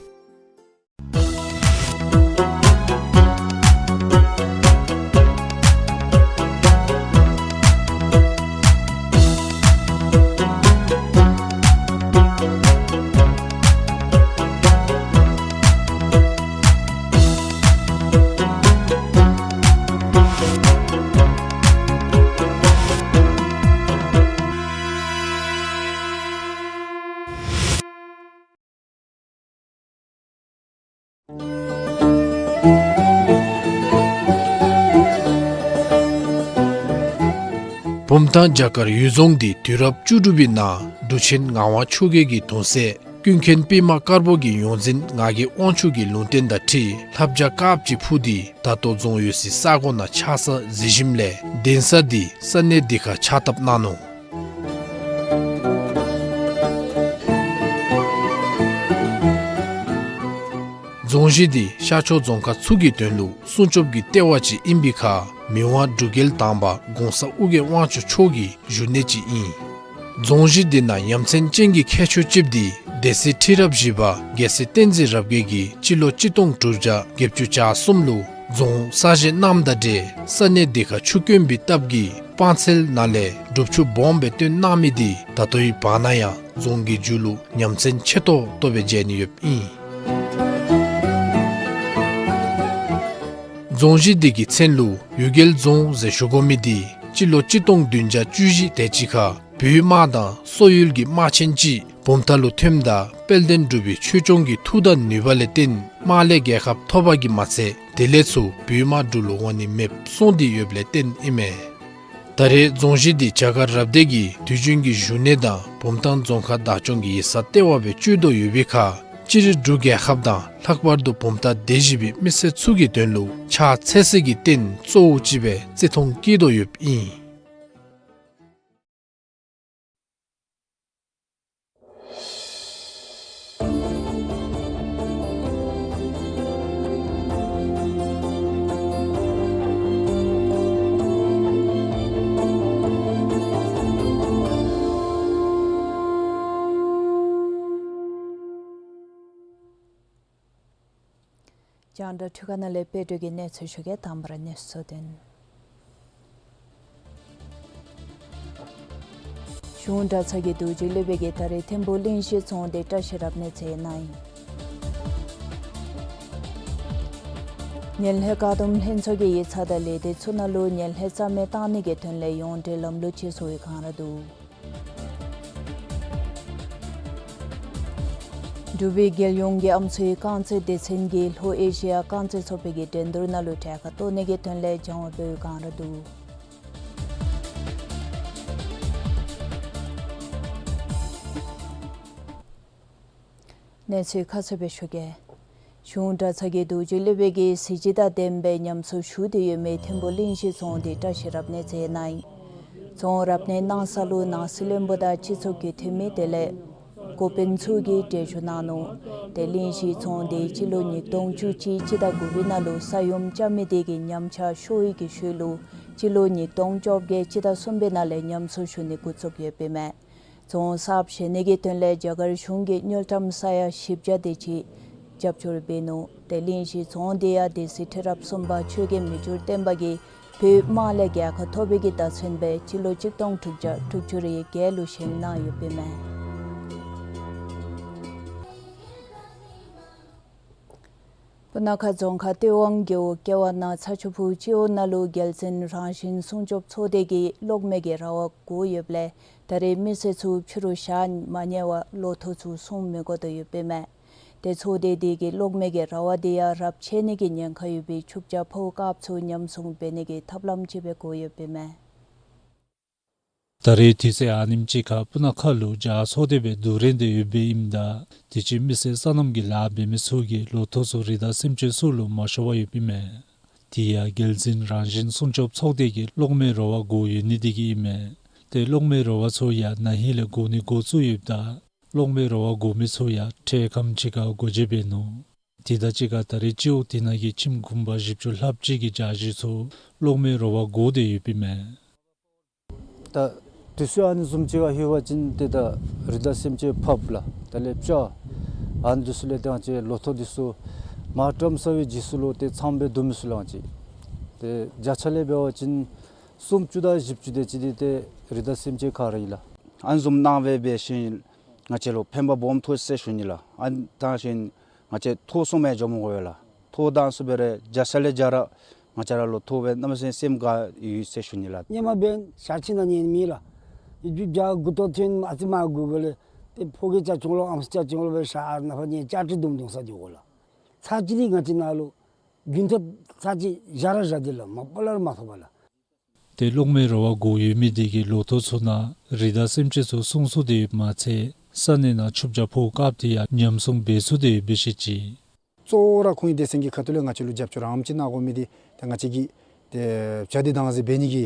བུམ་ཐང་བྱ་དཀར་གཡུལ་རྫོང་འདི་དུས་རབས་བཅུ་དྲུག་པའི་ནང་འབྲུག་ཆེན་ངག་དབང་ཆོས་རྒྱལ་གྱི་གདུང་སྲས་ཀུན་མཁྱེན་པདྨ་དཀར་པོ་གི་ཡོངས་འཛིན་ངག་གི་དབང་ཕྱུག་གི་ལུང་བསྟན་དང་འཁྲིལ་ལྷ་བྱ་དཀརཔོ་ཅིག་འཕུར་ཏེ་ད་ལྟོ་རྫོང་ཡོད་སའི་ས་གོ་ནང་ཆགས་ས་གཟིགས་ཞིནམ་ལས་གདན་ས་འདི་ས་གནས་འདི་ཁར་ཕྱག་བཏབ་གནང་ནུག། རྫོང་གཞི་འདི་ཤར་ཕྱོགས་རྫོང་ཁག་ཚུ་གི་དོན་ལུ་སྲུང་སྐྱོབ་ཀྱི་ལྟེ་བ་ཅིག་ཨིན་པའི་ཁར་མི་དབང་འབྲུག་རྒྱལ་དང་པ་གོང་ས་ཨོ་རྒྱན་དབང་ཕྱུག་མཆོག་གི་བཞུགས་གནས་ཅིག་ཨིན། རྫོང་གཞི་འདི་ནང་ཡ་མཚན་ཅན་གྱི་ཁྱད་ཆོས་ཅིག་འདི་སྡེ་སྲིད་ཁྲི་རབས་བཞི་པ་རྒྱལ་སྲས་བསྟན་འཛིན་རབ་རྒྱས་ཀྱིས་སྤྱི་ལོ་གཅིག་སྟོང་དྲུག་བརྒྱ་བརྒྱད་ཅུ་གྱ་གསུམ་ལུ་རྫོང་གསར་བཞེངས་གནངམ་དང་འབྲེལ་ས་གནས་འདི་ཁར་ཆུ་དཀོན་པའི་སྟབས་ཀྱིས་སྤང་ཚལ་ནང་ལས་སྒྲུབ་ཆུ་སྦོམ་སྦེ་བཏོན་གནང་མི་འདི་ད་ལྟོའི་བར་ན་ཡང་རྫོང་གི་མཇུག་ལུ་ཉམས་མཚར་ཆེ་ཏོག་ཏོ་སྦེ་མཇལ་ནི་ཡོདཔ་ཨིན། རྫོང་གཞི་འདི་གི་མཚན་ལུ་གཡུལ་རྒྱལ་རྫོང་ཟེར་ཞུ་དགོ་མི་འདི་སྤྱི་ལོ་གཅིག་སྟོང་བདུན་བརྒྱ་བཅུ་བཞི་དེ་ཅིག་ཁར་བོད་དམག་དང་སོག་ཡུལ་གྱི་དམག་ཆེན་ཅིག་བུམ་ཐང་ལུ་ཐོནམ་ད་དཔལ་ལྡན་འབྲུག་པའི་ཆོས་སྐྱོང་གི་མཐུ་དང་ནུས་པ་ལས་བརྟེན་དམག་ལས་རྒྱལ་ཁ་ཐོབ་པ་གིས་མ་ཚད་དེ་ལས་ཚུར་བོད་དམག་འབྲུག་ལུ་འོང་ནི་མེདཔ་སོང་སྟེ་ཡོདཔ་ལས་བརྟེན་ཨིན་མས། ད་རེས་རྫོང་གཞི་འདི་བྱ་དཀར་རབ་སྡེ་གི་དུས་རྒྱུན་གྱི་བཞུགས་གནས་དང་བུམ་ཐང་རྫོང་ཁག་བདག་སྐྱོང་གི་ཡིག་ཚང་ལྟེ་བ་སྦེ་སྤྱོད་དོ་ཡོད་པའི་ཁར་སྤྱིར་འབྲུག་རྒྱལ་ཁབ་དང་ལྷག་པར་དུ་བུམ་ཐང་སྡེ་བཞི་པའི་མི་སེར་ཚུ་གི་དོན་ལུ་ཕྱག་འཚལ་སའི་རྟེན་གཙོ་བོ་ཅིག་སྦེ་བརྩི་མཐོང་བསྐྱེད་དོ་ཡོདཔ་ཨིན། རྒྱང་བསྒྲགས་འཕྲུལ་ཁང་ནང་ལས་དཔལ་སྒྲོན་གྱིས་གནས་ཚུལ་ཞུ་གེ། དང་པ་ར་གནས་ཚུལ་དོན། གཞུང་གྲྭ་ཚང་གི་རྡོ་རྗེ་སློབ་དཔོན་གྱིས་ད་རེས་ཐིམ་ཕུག་གླིང་བཞི་རྫོང་འདི་བཀྲ་ཤིས་རབ་གནས་མཛད་གནང་ཡི། ངན་ལྷད་བཀག་སྡོམ་ལྷན་ཚོགས་ཀྱི་ཡིག་ཚང་དང་ལས་སྡེ་ཚུ་ནང་ལུ་ངན་ལྷད་རྩ་མེད་བཏང་ནི་གི་དོན་ལས་ཡོངས་འབྲེལ་ལམ་ལུགས་ཅིག་བཟོ་བའི་བསྒང་ར་འདུག། འབྲུག་པའི་རྒྱལ་ཡོངས་ཀྱི་ཨམ་སྲུའི་རྐང་རྩེད་སྡེ་ཚན་གྱིས་ལྷོ་ཨེ་ཤི་ཡ་རྐང་རྩེད་ཚོགས་པའི་གི་འགྲན་བསྡུར་ནང་ལུ་གྲལ་ཁར་གཏོགས་ནི་གི་དོན་ལས་སྦྱང་བ་འབད་བའི་བསྒང་ར་འདུག། གནས་ཚུལ་ཁ་གསལ་སྦེ་ཞུ་གེ། གཞུང་གྲྭ་ཚང་གི་རྡོ་རྗེ་སློབ་དཔོན་གྱིས་གཟི་བརྗིད་དང་ལྡན་པའི་ཉམས་གསོ་ཞུ་སྟེ་ཡོད་མི་ཐིམ་ཕུག་གླིང་བཞི་རྫོང་འདི་བཀྲ་ཤིས་རབ་གནས་མཛད་གནང་ཡི། རྫོང་རབ་གནས་གནང་ས་ལུ་ནང་སྲིད་བློན་པོ་དང་སྤྱི་ཚོགས་ཀྱི་འཐུས་མི་དེ་ལས་འགོ་དཔོན་ཚུ་གིས་གྲལ་བཞུགས་གནང་ནུག། ཏེ་གླིང་བཞི་རྫོང་འདི་སྤྱི་ལོ་ཉིས་སྟོང་བཅུ་གཅིག་སྤྱི་ཟླ་དགུ་པའི་ནང་ལུ་ས་ཡོམ་རྐྱབ་མི་དེ་གི་ཉམས་ཆག་ཤོར་བའི་གི་ཤུལ་ལུ་སྤྱི་ལོ་ཉིས་སྟོང་བཅོ་བརྒྱད་སྤྱི་ཟླ་གསུམ་པའི་ནང་ལས་ཉམས་གསོ་ཞུ་ནི་འགོ་བཙུགས་ཡོདཔ་ཨིན་མས། རྫོང་གསརཔ་བཞེངས་ནི་གི་དོན་ལས་རྒྱ་གར་གཞུང་གིས་དངུལ་ཀྲམ་ས་ཡ་བཞི་བརྒྱ་དེ་ཅིག་རྒྱབ་སྐྱོར་འབད་ནུག། ཏེ་གླིང་བཞི་རྫོང་འདི་ཡང་སྡེ་སྲིད་ཁྲི་རབས་གསུམ་པ་ཆོས་རྒྱལ་མི་འགྱུར་བརྟན་པ་གིས་བོད་དམག་ལས་རྒྱལ་ཁ་ཐོབ་པའི་གི་བརྡ་མཚོན་སྦེ་སྤྱི་ལོ་གཅིག་སྟོང་དྲུག་བརྒྱ་དྲུག་ཅུ་རེ་བརྒྱད་ལུ་བཞེངས་གནང་ཡོདཔ་ཨིན་མས། སྤུ་ན་ཁ་རྫོང་ཁག་སྟོད་ཝང་རྒེད་འོག་ཀེ་ཝ་ན་ཚ་ཆུ་ཕུ་སྤྱི་འོག་ནང་ལུ་རྒྱལ་བཙུན་རང་བཞིན་སྲུང་སྐྱོབ་ཚོགས་སྡེ་གིས་གློག་མེ་གི་ར་བ་བསྒོར་ཡོདཔ་ལས་ད་རེས་མི་སེར་ཚུ་ཕྱི་རུ་ཞག་མ་ཉལ་བར་ལོ་ཐོག་ཚུ་སྲུང་མི་དགོ་དོ་ཡོདཔ་ཨིན་མས། ཏེ་ཚོགས་སྡེ་དེ་གིས་གློག་མེ་གི་ར་བ་དེ་ཡང་རབས་ཆད་ནི་གི་ཉེན་ཁ་ཡོད་པའི་ཆུ་བྱ་ཕོཝ་དཀརཔོ་ཚུ་ཉམས་སྲུང་འབད་ནི་གི་ཐབས་ལམ་ཅིག་སྦེ་བསྒོར་ཡོདཔ་ཨིན་མས། ད་རེས་དུས་ཚོད་ཨ་ནེམ་ཅིག་ཁར་སྤུ་ན་ཁ་ལུ་བྱཱར་ཚོགས་སྡེ་སྦེ་བསྡུ་རན་ཏེ་ཡོདཔ་ཨིནམ་ད་དུས་ཅི་མི་སེར་སོ་ནམ་གྱི་ལཱ་འབད་མི་ཚུ་གིས་ལོ་ཐོག་ཚུ་རི་དྭགས་སེམས་ཅན་ཚུ་ལུ་མ་ཤོར་བར་ཡོདཔ་ཨིན་མས། དེ་ཡང་རྒྱལ་བཙུན་རང་བཞིན་སྲུང་སྐྱོབ་ཚོགས་སྡེ་གིས་གློག་མེ་ར་བ་བསྒོར་ཡོད་ནི་དེ་གིས་ཨིན་མས། ཏེ་གློག་མེ་ར་བ་ཚུ་ཡང་ན་ཧིང་ལས་བསྒོར་ནི་འགོ་བཙུགས་ཡོདཔ་ད་གློག་མེ་ར་བ་བསྒོར་མི་ཚུ་ཡང་འཕྲལ་ཁམས་ཅིག་ཁར་སྒོ་འབྱེད་འབད་ནུག། དེ་དང་གཅིག་ཁར་ད་རེས་སྤྱི་འོག་དེ་ནང་གི་ཁྱིམ་གུང་པ་བཞི་བཅུ་ལྷགཔ་ཅིག་གི་བྱཱར་གཞི་ཚུ་གློག་མེ་ར་བ་བསྒོར་ཏེ་ཡོདཔ་ཨིན་མས། ད་དུས་ཚོད་ཨ་ནི་བཟུམ་ཅིག་ཁར་ལྷོད་པ་ཅིན་ཏེ་ད་རི་དྭགས་སེམས་ཅན་ཕགཔ་ལགས་དེ་ལས་བྱ་ཨ་ནི་འདི་ཚུ་ལས་ཏེ་ང་བཅས་ལོ་ཐོག་འདི་ཚུ་མར་བཀྲམ་ཚར་བའི་རྗེས་སུ་ལུ་ཏེ་ཚངམ་སྦེ་སྡོད་མི་ཚུགས་ལགས། ང་བཅས་ཏེ་བརྒྱ་ཆ་ལས་འབད་བ་ཅིན་སུམ་ཅུ་དང་བཞི་བཅུ་དེ་ཅིག་འདི་ཏེ་རི་དྭགས་སེམས་ཅན་ཁ་ར་ཨིན་ལགས། ཨ་ནི་བཟུམ་གནང་སྦེ་འབད་ཞིནམ་ང་བཅས་ལུ་ཕན་པ་སྦོམ་ཐོགས་ཟེར་ཞུ་ནི་ལགས། ཨ་ནི་བཏང་ཞིནམ་ང་བཅས་ཐོག་སོང་མི་འགྱོ་མི་དགོ་པས་ལགས། ཐོག་བཏང་ཚུགས་པ་ར་བརྒྱ་ཆ་ལས་བརྒྱ་ར་ང་བཅས་ར་ལུ་ཐོགས་པས་གནམ་མེད་ས་མེད་སེམས་དགའ་ཡི་ཟེར་ཞུ་ནི་ལགས། ཉིནམ་འབདན་ཞག་གཅིག་ནང་ཉལ་མི་ལགས། ཡུདཔ་ཅིག་བྱཱར་མགུ་ཏོ་ཐོན་ཨ་ཙི་མར་སྒུར་དགོ་ལས་ཏེ་ཕོ་རྒས་ཅ་ཆུང་ལུ་ཨམ་སྲུ་ཅ་ཆུང་ལུ་སྦེ་ཞག་ནངས་པ་ཉལ་ཅ་དྲི་དུམ་དུམ་ས་འགྱོ་དགོ་ལགས། ཚར་གཅིག་འདི་ང་བཅས་ནང་ལུ་རྒྱུན་ཐོག་ཚར་གཅིག་བཞག་ར་བཞག་སྟེ་ལགས་མ་པ་ལས་ར་མ་ཐོབ་པས་ལགས། ཏེ་གློག་མེ་ར་བ་བསྒོར་ཡོད་མི་དེ་གིས་ལོ་ཐོག་ཚུ་ནང་རི་དྭགས་སེམས་ཅན་ཚུ་སྲུང་ཚུགས་ཏེ་ཡོདཔ་མ་ཚད་ས་གནས་ནང་ཆུ་བྱ་ཕོཝ་དཀརཔོ་དེ་ཡང་ཉམས་སྲུང་འབད་ཚུགས་ཏེ་ཡོདཔ་སྦེ་བཤད་ཅི། གཙོ་བོ་ར་ཁོང་གི་སྡེ་ཚན་གྱི་ཁ་ཐུག་ལས་ང་བཅས་ལུ་རྒྱབ་སྐྱོར་ར་ཨ་ནེམ་ཅིག་གནང་དགོ་མི་འདི་ཏེ་ང་བཅས་ཀྱིས་ཏེ་བྱ་འདི་དྭངས་གསལ་འབད་ནི་གི་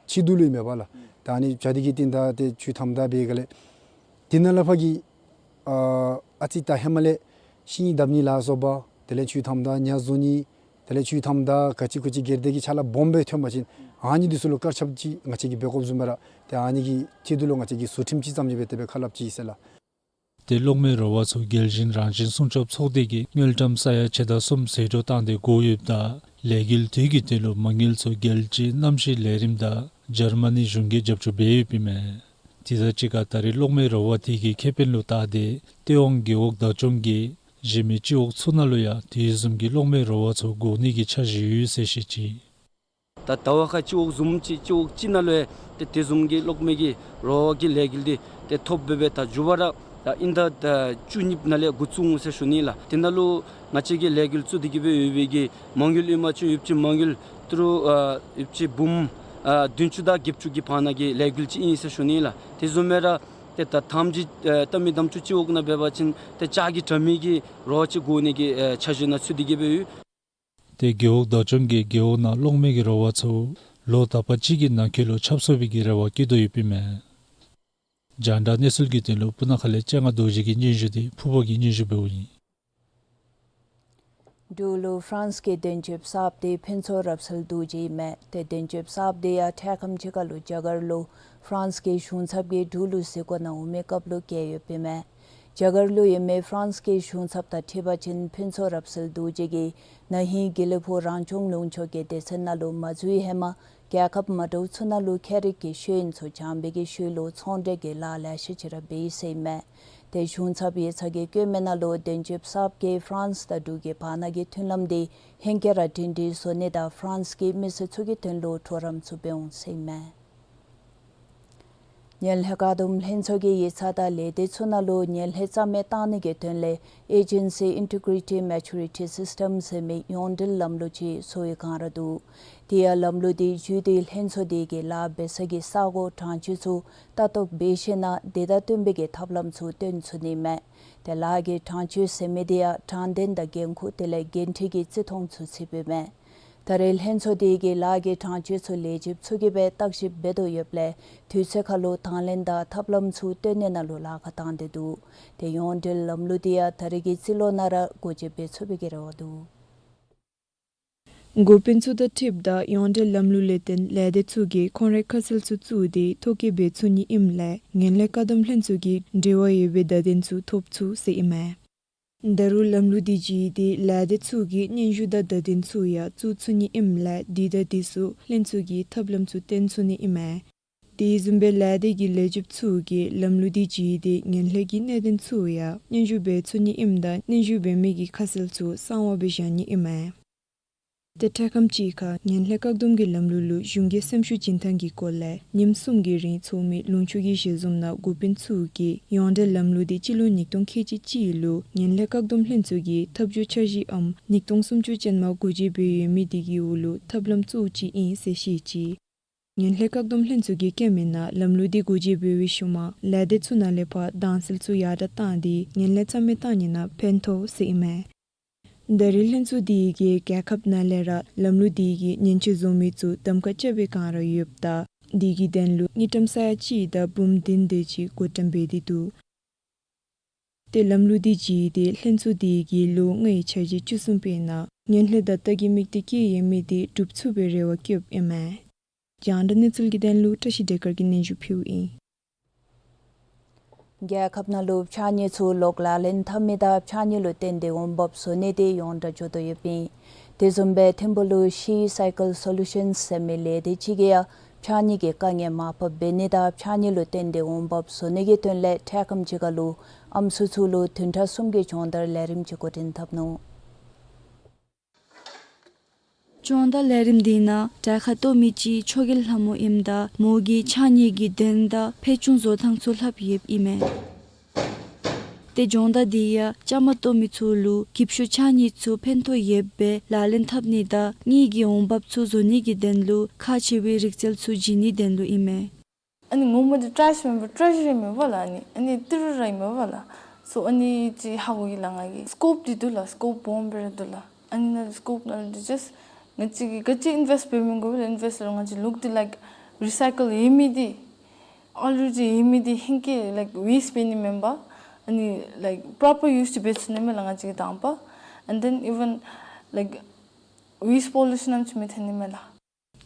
ཆེད་དུ་ལུ་ཨིན་མས་པ་ལགས། ད་ཨ་ནི་བྱ་འདི་གི་རྟིང་བདའ་ཏེ་ཆུ་ཐམ་བདའ་འབད་ག་ལས་དེ་ནང་ལས་ཕར་གྱི་ཨ་ཨ་ཙི་ད་ཧེ་མ་ལས་ཤིང་བརྡབ་ནི་ལ་སོགས་པ་དེ་ལས་ཆུ་ཐམ་བདའ་ཉ་བཟོ་ནི་དེ་ལས་ཆུ་ཐམ་བདའ་ག་ཅི་གུ་ཅི་སྒེར་སྡེ་གི་ཕྱག་ལཱ་སྦོམ་སྦེ་ཐོན་པ་ཅིན་ཨ་ནི་འདི་ཚུ་ལུ་དཀར་ཆགཔ་ཅིག་ང་བཅས་ཀྱིས་འབད་དགོཔ་བཟུམ་སྦེ་ར་ཏེ་ཨ་ནི་གི་ཆེད་དུ་ལུ་ང་བཅས་ཀྱིས་ཟུར་ཁྲིམས་ཅིག་བརྩམས་ཏེ་སྦེ་དེ་སྦེ་ཁ་སླབ་ཅི་ཟེར་ལགས། ཏེ་གློག་མེ་ར་བ་ཚུ་རྒྱལ་བཙུན་རང་བཞིན་སྲུང་སྐྱོབ་ཚོགས་སྡེ་གིས་དངུལ་ཀྲམ་ས་ཡ་ཕྱེད་དང་གསུམ་ཟད་འགྲོ་བཏང་སྟེ་བསྒོར་ཡོདཔ་ད་ལས་འགུལ་དེ་གི་དོན་ལུ་མ་དངུལ་ཚུ་རྒྱལ་སྤྱིའི་གནམ་གཤིས་ལས་རིམ་དང་འཇར་མ་ནི་གཞུང་གིས་རྒྱབ་སྐྱོར་འབད་ཡོདཔ་ཨིན་མས། དེ་དང་གཅིག་ཁར་ད་རེས་གློག་མེ་ར་བ་དེ་གི་ཁེ་ཕན་ལུ་བལྟ་སྟེ་སྟོད་ཝང་རྒེད་འོག་བདག་སྐྱོང་གིས་གཞན་མི་སྤྱི་འོག་ཚུ་ནང་ལུ་ཡང་དེ་བཟུམ་གྱི་གློག་མེ་ར་བ་ཚུ་བསྒོར་ནི་གི་འཆར་གཞི་ཡོད་ཟེར་བཤད་ཅི། ད་ད་བར་ཁ་སྤྱི་འོག་བཟུམ་ཅིག་སྤྱི་འོག་ཅིག་ནང་ལུ་ཡང་ཏེ་དེ་བཟུམ་གྱི་གློག་མེ་གི་ར་བ་གི་ལས་འགུལ་འདི་ཏེ་ཐོབ་སྦེ་སྦེ་ད་མཇུག་བར་ར་ད་ཨིན་ཟླ་ད་བཅུ་གཉིས་ནང་ལས་འགོ་བཙུགས་འོང་ཟེར་ཞུ་ནི་ལགས། དེ་ནང་ལུ་ང་བཅས་ཀྱིས་ལས་འགུལ་བཙུགས་ཏེ་གི་སྦེ་ཡོད་པའི་གི་མ་དངུལ་ཨིན་མ་ཚུ་ཡོདཔ་ཅིག་མ་དངུལ་ཏི་རུ་ཨ་ཡོདཔ་ཅིག་འབུམ་ཨ་བདུན་ཅུ་དང་བརྒྱད་ཅུ་གི་བར་ན་གི་ལས་འགུལ་ཅིག་ཨིན་ཟེར་ཞུ་ནི་ལགས། དེ་བཟུམ་སྦེ་ར་ཏེ་ད་ཐམས་ཅད་ཨ་ད་མི་དམ་ཆོས་སྤྱི་འོག་ནང་འབད་བ་ཅིན་ཏེ་ལྕགས་ཀྱི་དྲ་མིག་གི་ར་བ་ཅིག་བསྒོར་ནི་གི་ཨ་འཆར་གཞི་ནང་ཚུད་དེ་གི་སྦེ་ཡོད། ཏེ་རྒེད་འོག་བདག་སྐྱོང་གིས་རྒེད་འོག་ནང་གློག་མེ་གི་ར་བ་ཚུ་ལོ་དག་པ་ཅིག་གི་ནང་འཁོད་ལུ་ཁྱབ་ཚུགས་པའི་གི་རེ་བ་བསྐྱེད་དོ་ཡོདཔ་ཨིན་མས། རྒྱང་བསྒྲགས་གནས་ཚུལ་གྱི་དོན་ལུ་སྤུ་ན་ཁ་ལས་སྤྱན་སྔ་རྡོ་རྗེ་གི་སྙན་ཞུ་འདི་ཕུརཔ་གིས་སྙན་ཞུ་འབདཝ་ཨིན། འབྲུག་ལུ་ཧྥ་རན་སི་གི་དོན་གཅོད་གསརཔ་དེ་ཕུན་ཚོགས་རབ་གསལ་རྡོ་རྗེ་ཨིན་མས། ཏེ་དོན་གཅོད་གསརཔ་དེ་ཡང་འཕྲལ་ཁམས་ཅིག་ཁར་ལུ་རྒྱ་གར་ལུ་ཧྥ་རན་སི་གི་གཞུང་ཚབ་ཀྱིས་འབྲུག་ལུ་གཟིགས་སྐོར་ནང་འོང་མི་སྐབས་ལུ་བཀལ་ཡོདཔ་ཨིན་མས། རྒྱ་གར་ལུ་ཡོད་མི་ཧྥ་རན་སི་གི་གཞུང་ཚབ་དང་འཁྲིལ་བ་ཅིན་ཕུན་ཚོགས་རབ་གསལ་རྡོ་རྗེ་གིས་ན་ཧིང་དགེ་ལེགས་ཕུག་རང་སྐྱོང་ལུང་ཕྱོགས་ཀྱི་སྡེ་ཚན་ནང་ལུ་མ་འཛུལ་བའི་ཧེ་མ་རྒྱལ་ཁབ་མ་འདྲཝ་ཚུ་ནང་ལུ་ཁྱད་རིག་གི་ཤེས་ཡོན་ཚུ་སྦྱང་བའི་གི་ཤུལ་ལུ་ཚོང་འབྲེལ་གྱི་ལཱ་ལེ་ཤ་ཅིག་ར་འབད་ཡི་ཟེར་ཨིན་མས། ཏེ་གཞུང་ཚབ་ཡིག་ཚང་གིས་བཀོད་མི་ནང་ལུ་དོན་གཅོད་གསརཔ་གིས་ཧྥ་རན་སི་དང་འབྲུག་གི་བར་ན་གི་མཐུན་ལམ་དེ་ཧེང་སྐལ་ར་སྒྲིང་སྒྲིང་བཟོ་ནི་དང་ཧྥ་རན་སི་གི་མི་སེར་ཚུ་གི་དོན་ལུ་གྲོགས་རམ་ཚུ་འབད་འོང་ཟེར་ཨིན་མས། ངན་ལྷད་བཀག་སྡོམ་ལྷན་ཚོགས་ཀྱིས་ཡིག་ཚང་དང་ལས་སྡེ་ཚུ་ནང་ལུ་ངན་ལྷད་རྩ་མེད་བཏང་ནི་གི་དོན་ལས་Agency Integrity Maturity System ཟེར་མི་ཡོངས་འབྲེལ་ལམ་ལུགས་ཅིག་བཟོ་བའི་བསྒང་ར་འདུག། དེ་ཡང་ལམ་ལུགས་དེ་བརྒྱུད་དེ་ལྷན་ཚོགས་དེ་གིས་ལཱ་འབད་ས་གི་ས་གོ་གྲངས་ཅིག་ཚུ་ལྟ་རྟོག་འབད་ཞིནམ་དེ་དང་བསྟུན་པའི་གི་ཐབས་ལམ་ཚུ་སྟོན་ཚུགས་ནི་མས། ཏེ་ལཱ་གི་གྲངས་ཅིག་ཟེར་མི་དེ་ཡང་དྲང་བདེན་དང་འགན་ཁུར་དེ་ལས་འགན་འཁྲི་གི་བརྩི་མཐོང་ཚུ་བརྩིཝ་མས། ད་རེས་ལྷན་ཚོགས་དེ་གིས་ལཱ་གི་གྲངས་ཅིག་ཚུ་ལས་བྱེདཔ་ཚུ་གིས་སྦེ་བརྟག་ཞིབ་འབད་དོ་ཡོདཔ་ལས་དུས་ཚོད་ཁར་ལུ་དང་ལེན་དང་ཐབས་ལམ་ཚུ་སྟོན་ནི་ནང་ལུ་ལཱ་ཁག་བཏང་སྟེ་འདུག། ཏེ་ཡོངས་འབྲེལ་ལམ་ལུགས་དེ་ཡང་ད་རེས་ཀྱི་རྩིས་ལོ་ནང་ར་སྒོ་འབྱེད་འབད་ཚུགས་པའི་གི་རེ་བ་འདུག། འགོ་དཔོན་ཚུ་དང་འཁྲིལཝ་ད་ཡོངས་འབྲེལ་ལམ་ལུགས་ལས་བརྟེན་ལས་སྡེ་ཚུ་གིས་ཁོང་རའི་ཁ་གསལ་ཚུ་བཙུགས་ཏེ་ཐོ་བཀོད་འབད་ཚུགས་ནི་ཨིནམ་ལས་ངན་ལྷད་བཀག་སྡོམ་ལྷན་ཚོགས་ཀྱིས་འབྲེལ་བ་ཡོད་པའི་བརྡ་དོན་ཚུ་ཐོབ་ཚུགས་ཟེར་ཨིན་མས། ད་རུང་ལམ་ལུགས་དེ་བརྒྱུད་དེ་ལས་སྡེ་ཚུ་གིས་སྙན་ཞུ་དང་བརྡ་དོན་ཚུ་ཡང་བཙུགས་ཚུགས་ནི་ཨིནམ་ལས་དེ་དང་དེ་སོགས་ལྷན་ཚོགས་ཀྱིས་ཐབས་ལམ་ཚུ་སྟོན་ཚུགས་ནི་ཨིན་མས། དེ་བཟུམ་སྦེ་ལས་སྡེ་གི་ལས་བྱེདཔ་ཚུ་གིས་ལམ་ལུགས་འདི་བརྒྱུད་དེ་ངན་ལྷད་ཀྱི་གནད་དོན་ཚུ་ཡང་སྙན་ཞུ་འབད་ཚུགས་ནི་ཨིནམ་ད་སྙན་ཞུ་འབད་མི་གི་ཁ་གསལ་ཚུ་གསང་བ་སྦེ་བཞག་ནི་ཨིན་མས། ཏེ་འཕྲལ་ཁམས་ཅིག་ཁར་ངན་ལྷད་བཀག་སྡོམ་གྱི་ལམ་ལུགས་ལུ་གཞུང་གིས་སེམས་ཤུགས་བྱིན་ཐངས་ཀྱི་སྐོར་ལས་ཉིནམ་གསུམ་གྱི་རིང་ཚོགས་མི་ལུང་ཕྱོགས་ཀྱི་ཞལ་འཛོམས་ནང་འགོ་དཔོན་ཚུ་གིས་ཡོངས་བསྒྲགས་ལམ་ལུགས་འདི་སྤྱི་ལོ་ཉིས་སྟོང་ཁལ་གཅིག་གཅིག་ལུ་ངན་ལྷད་བཀག་སྡོམ་ལྷན་ཚོགས་ཀྱི་ཐབས་བྱུས་འཆར་གཞིའམ་ཉིས་སྟོང་སུམ་ཅུ་ཅན་མ་འགོ་འབྱེད་འབད་ཡོད་མི་དེ་གི་འོག་ལུ་ཐབས་ལམ་གཙོ་བོ་ཅིག་ཨིན་ཟེར་བཤད་ཅི། ངན་ལྷད་བཀག་སྡོམ་ལྷན་ཚོགས་ཀྱིས་བཀོད་མི་ནང་ལམ་ལུགས་འདི་འགོ་འབྱེད་འབད་བའི་ཤུལ་མ་ལས་སྡེ་ཚུ་ནང་ལས་ཕར་དྭངས་གསལ་ཚུ་ཡར་དྲག་བཏང་སྟེ་ངན་ལྷད་རྩ་མེད་བཏང་ནི་ནང་ཕན་ཐོགས་ཟེར་ཨིན་མས། ད་རེས་ལྷན་ཚོགས་འདི་གིས་རྒྱལ་ཁབ་ནང་ལས་ར་ལམ་ལུགས་འདི་གི་ཉེན་བཅོལ་བཟོ་མི་ཚུ་གདམ་ཁ་རྐྱབ་པའི་བསྒང་ར་ཡོདཔ་ད་འདི་གི་དོན་ལུ་དངུལ་ཀྲམ་ས་ཡ་གཅིག་དང་འབུམ་བདུན་དེ་ཅིག་བགོ་བཀྲམ་འབད་དེ་འདུག། ཏེ་ལམ་ལུགས་འདི་བརྒྱུད་དེ་ལྷན་ཚོགས་འདི་གིས་ལོ་ལྔའི་འཆར་གཞི་བཅུ་གསུམ་པའི་ནང་ངན་ལྷད་དང་ལྟ་གི་མིག་ཏོ་བཀལ་ཡོད་མི་དེ་འགྲུབ་ཚུགས་པའི་རེ་བ་བསྐྱེདཔ་ཨིན་མས། རྒྱང་བསྒྲགས་གནས་ཚུལ་གྱི་དོན་ལུ་བཀྲ་ཤིས་བདེ་དཀར་གྱིས་སྙན་ཞུ་ཕུལཝ་ཨིན། རྒྱལ་ཁབ་ནང་ལུ་ཕྱགས་སྙིགས་ཚུ་ལོག་ལག་ལེན་འཐབ་མི་དང་ཕྱགས་སྙིགས་ལུ་བརྟེན་ཏེ་འོང་འབབ་བཟོ་ནི་དེ་ཡོངས་གྲགས་འགྱོ་དོ་ཡོདཔ་ཨིན། དེ་བཟུམ་སྦེ་ཐིམ་ཕུག་ལུ་ཤི་སའི་ཀལ་སོ་ལུ་ཤཱནསི་ཟེར་མི་ལས་སྡེ་ཅིག་གིས་ཡང་ཕྱགས་སྙིགས་ཀྱི་དཀའ་ངལ་མར་ཕབ་འབད་ནི་དང་ཕྱགས་སྙིགས་ལུ་བརྟེན་ཏེ་འོང་འབབ་བཟོ་ནི་གི་དོན་ལས་འཕྲལ་ཁམས་ཅིག་ཁར་ལུ་ཨམ་སྲུ་ཚུ་ལུ་བདུན་ཕྲག་གསུམ་གྱི་སྦྱོང་བརྡར་ལས་རིམ་ཅིག་འགོ་འདྲེན་འཐབ་ནུག། སྦྱོང་བརྡར་ལས་རིམ་འདི་ནང་གྲལ་ཁར་གཏོགས་མི་ཅིག་ཆོས་རྒྱལ་ལྷ་མོ་ཨིནམ་ད་མོ་གིས་ཕྱགས་སྙིགས་ཀྱི་དོན་དང་ཕལ་ཆུང་བཟོ་ཐངས་ཚུ་ལྷབ་ཡོདཔ་ཨིན་མས། ཏེ་སྦྱོང་བརྡར་འདི་ཡང་བཅའ་མར་གཏོགས་མི་ཚུ་ལུ་འགྱིབ་ཤོག་ཕྱགས་སྙིགས་ཚུ་ཕན་ཐོགས་ཡོདཔ་སྦེ་ལག་ལེན་འཐབ་ནི་དང་དངུལ་གྱི་འོང་འབབ་ཚུ་བཟོ་ནི་གི་དོན་ལུ་ཁག་ཆེ་བའི་རིག་རྩལ་ཚུ་བྱིན་ནིའི་དོན་ལུ་ཨིན་མས། ཨ་ནི་ངོ་མ་འདི་ཊའི་ཤ་མེན་པར་ཊྲེ་ཞར་ཨིན་མས་པ་ལགས། ཨ་ནི་ཨ་ནི་ཏི་རུ་ར་ཨིན་མས་པ་ལགས། སོ་ཨ་ནི་ཅིག་ཧ་གོ་ཡི་ལགས། ང་གིས་སི་ཀོབ་འདི་འདུག་ལགས། སི་ཀོབ་སྦོམ་སྦེ་ར་འདུག་ལགས། ཨ་ནི་ནང་སི་ཀོབ་ནང་འདི་ཇཱསཊ་ང་བཅས་ཀྱིས་ག་ཅི་ཨིན་ཝེསཊ་འབད་མི་དགོ་པས་ལགས། ཨིན་ཝེསཊ་ལུ་ང་བཅས་ལོག་སྟེ་ལའིཀ་རི་སའི་ཀལ་ཡོད་མི་འདི་ཨོ་ལེ་རེ་ཌི་ཡོད་མི་འདི་ཧིང་གི་ལའིཀ་ཝེསཊ་འབད་ནི་མེན་པར་ཨ་ནི་ལའིཀ་པོརོ་པར་ཡུས་འབད་ཚུགས་ནི་མས་ལགས། ང་བཅས་ཀྱིས་དང་པ་ཨེནཌ་དེན་ཨི་ཝན་ལའིཀ་ཝེསཊ་པོ་ལུ་ཤཱན་ནམ་ཅིག་མི་ཐོན་ནི་མས་ལགས།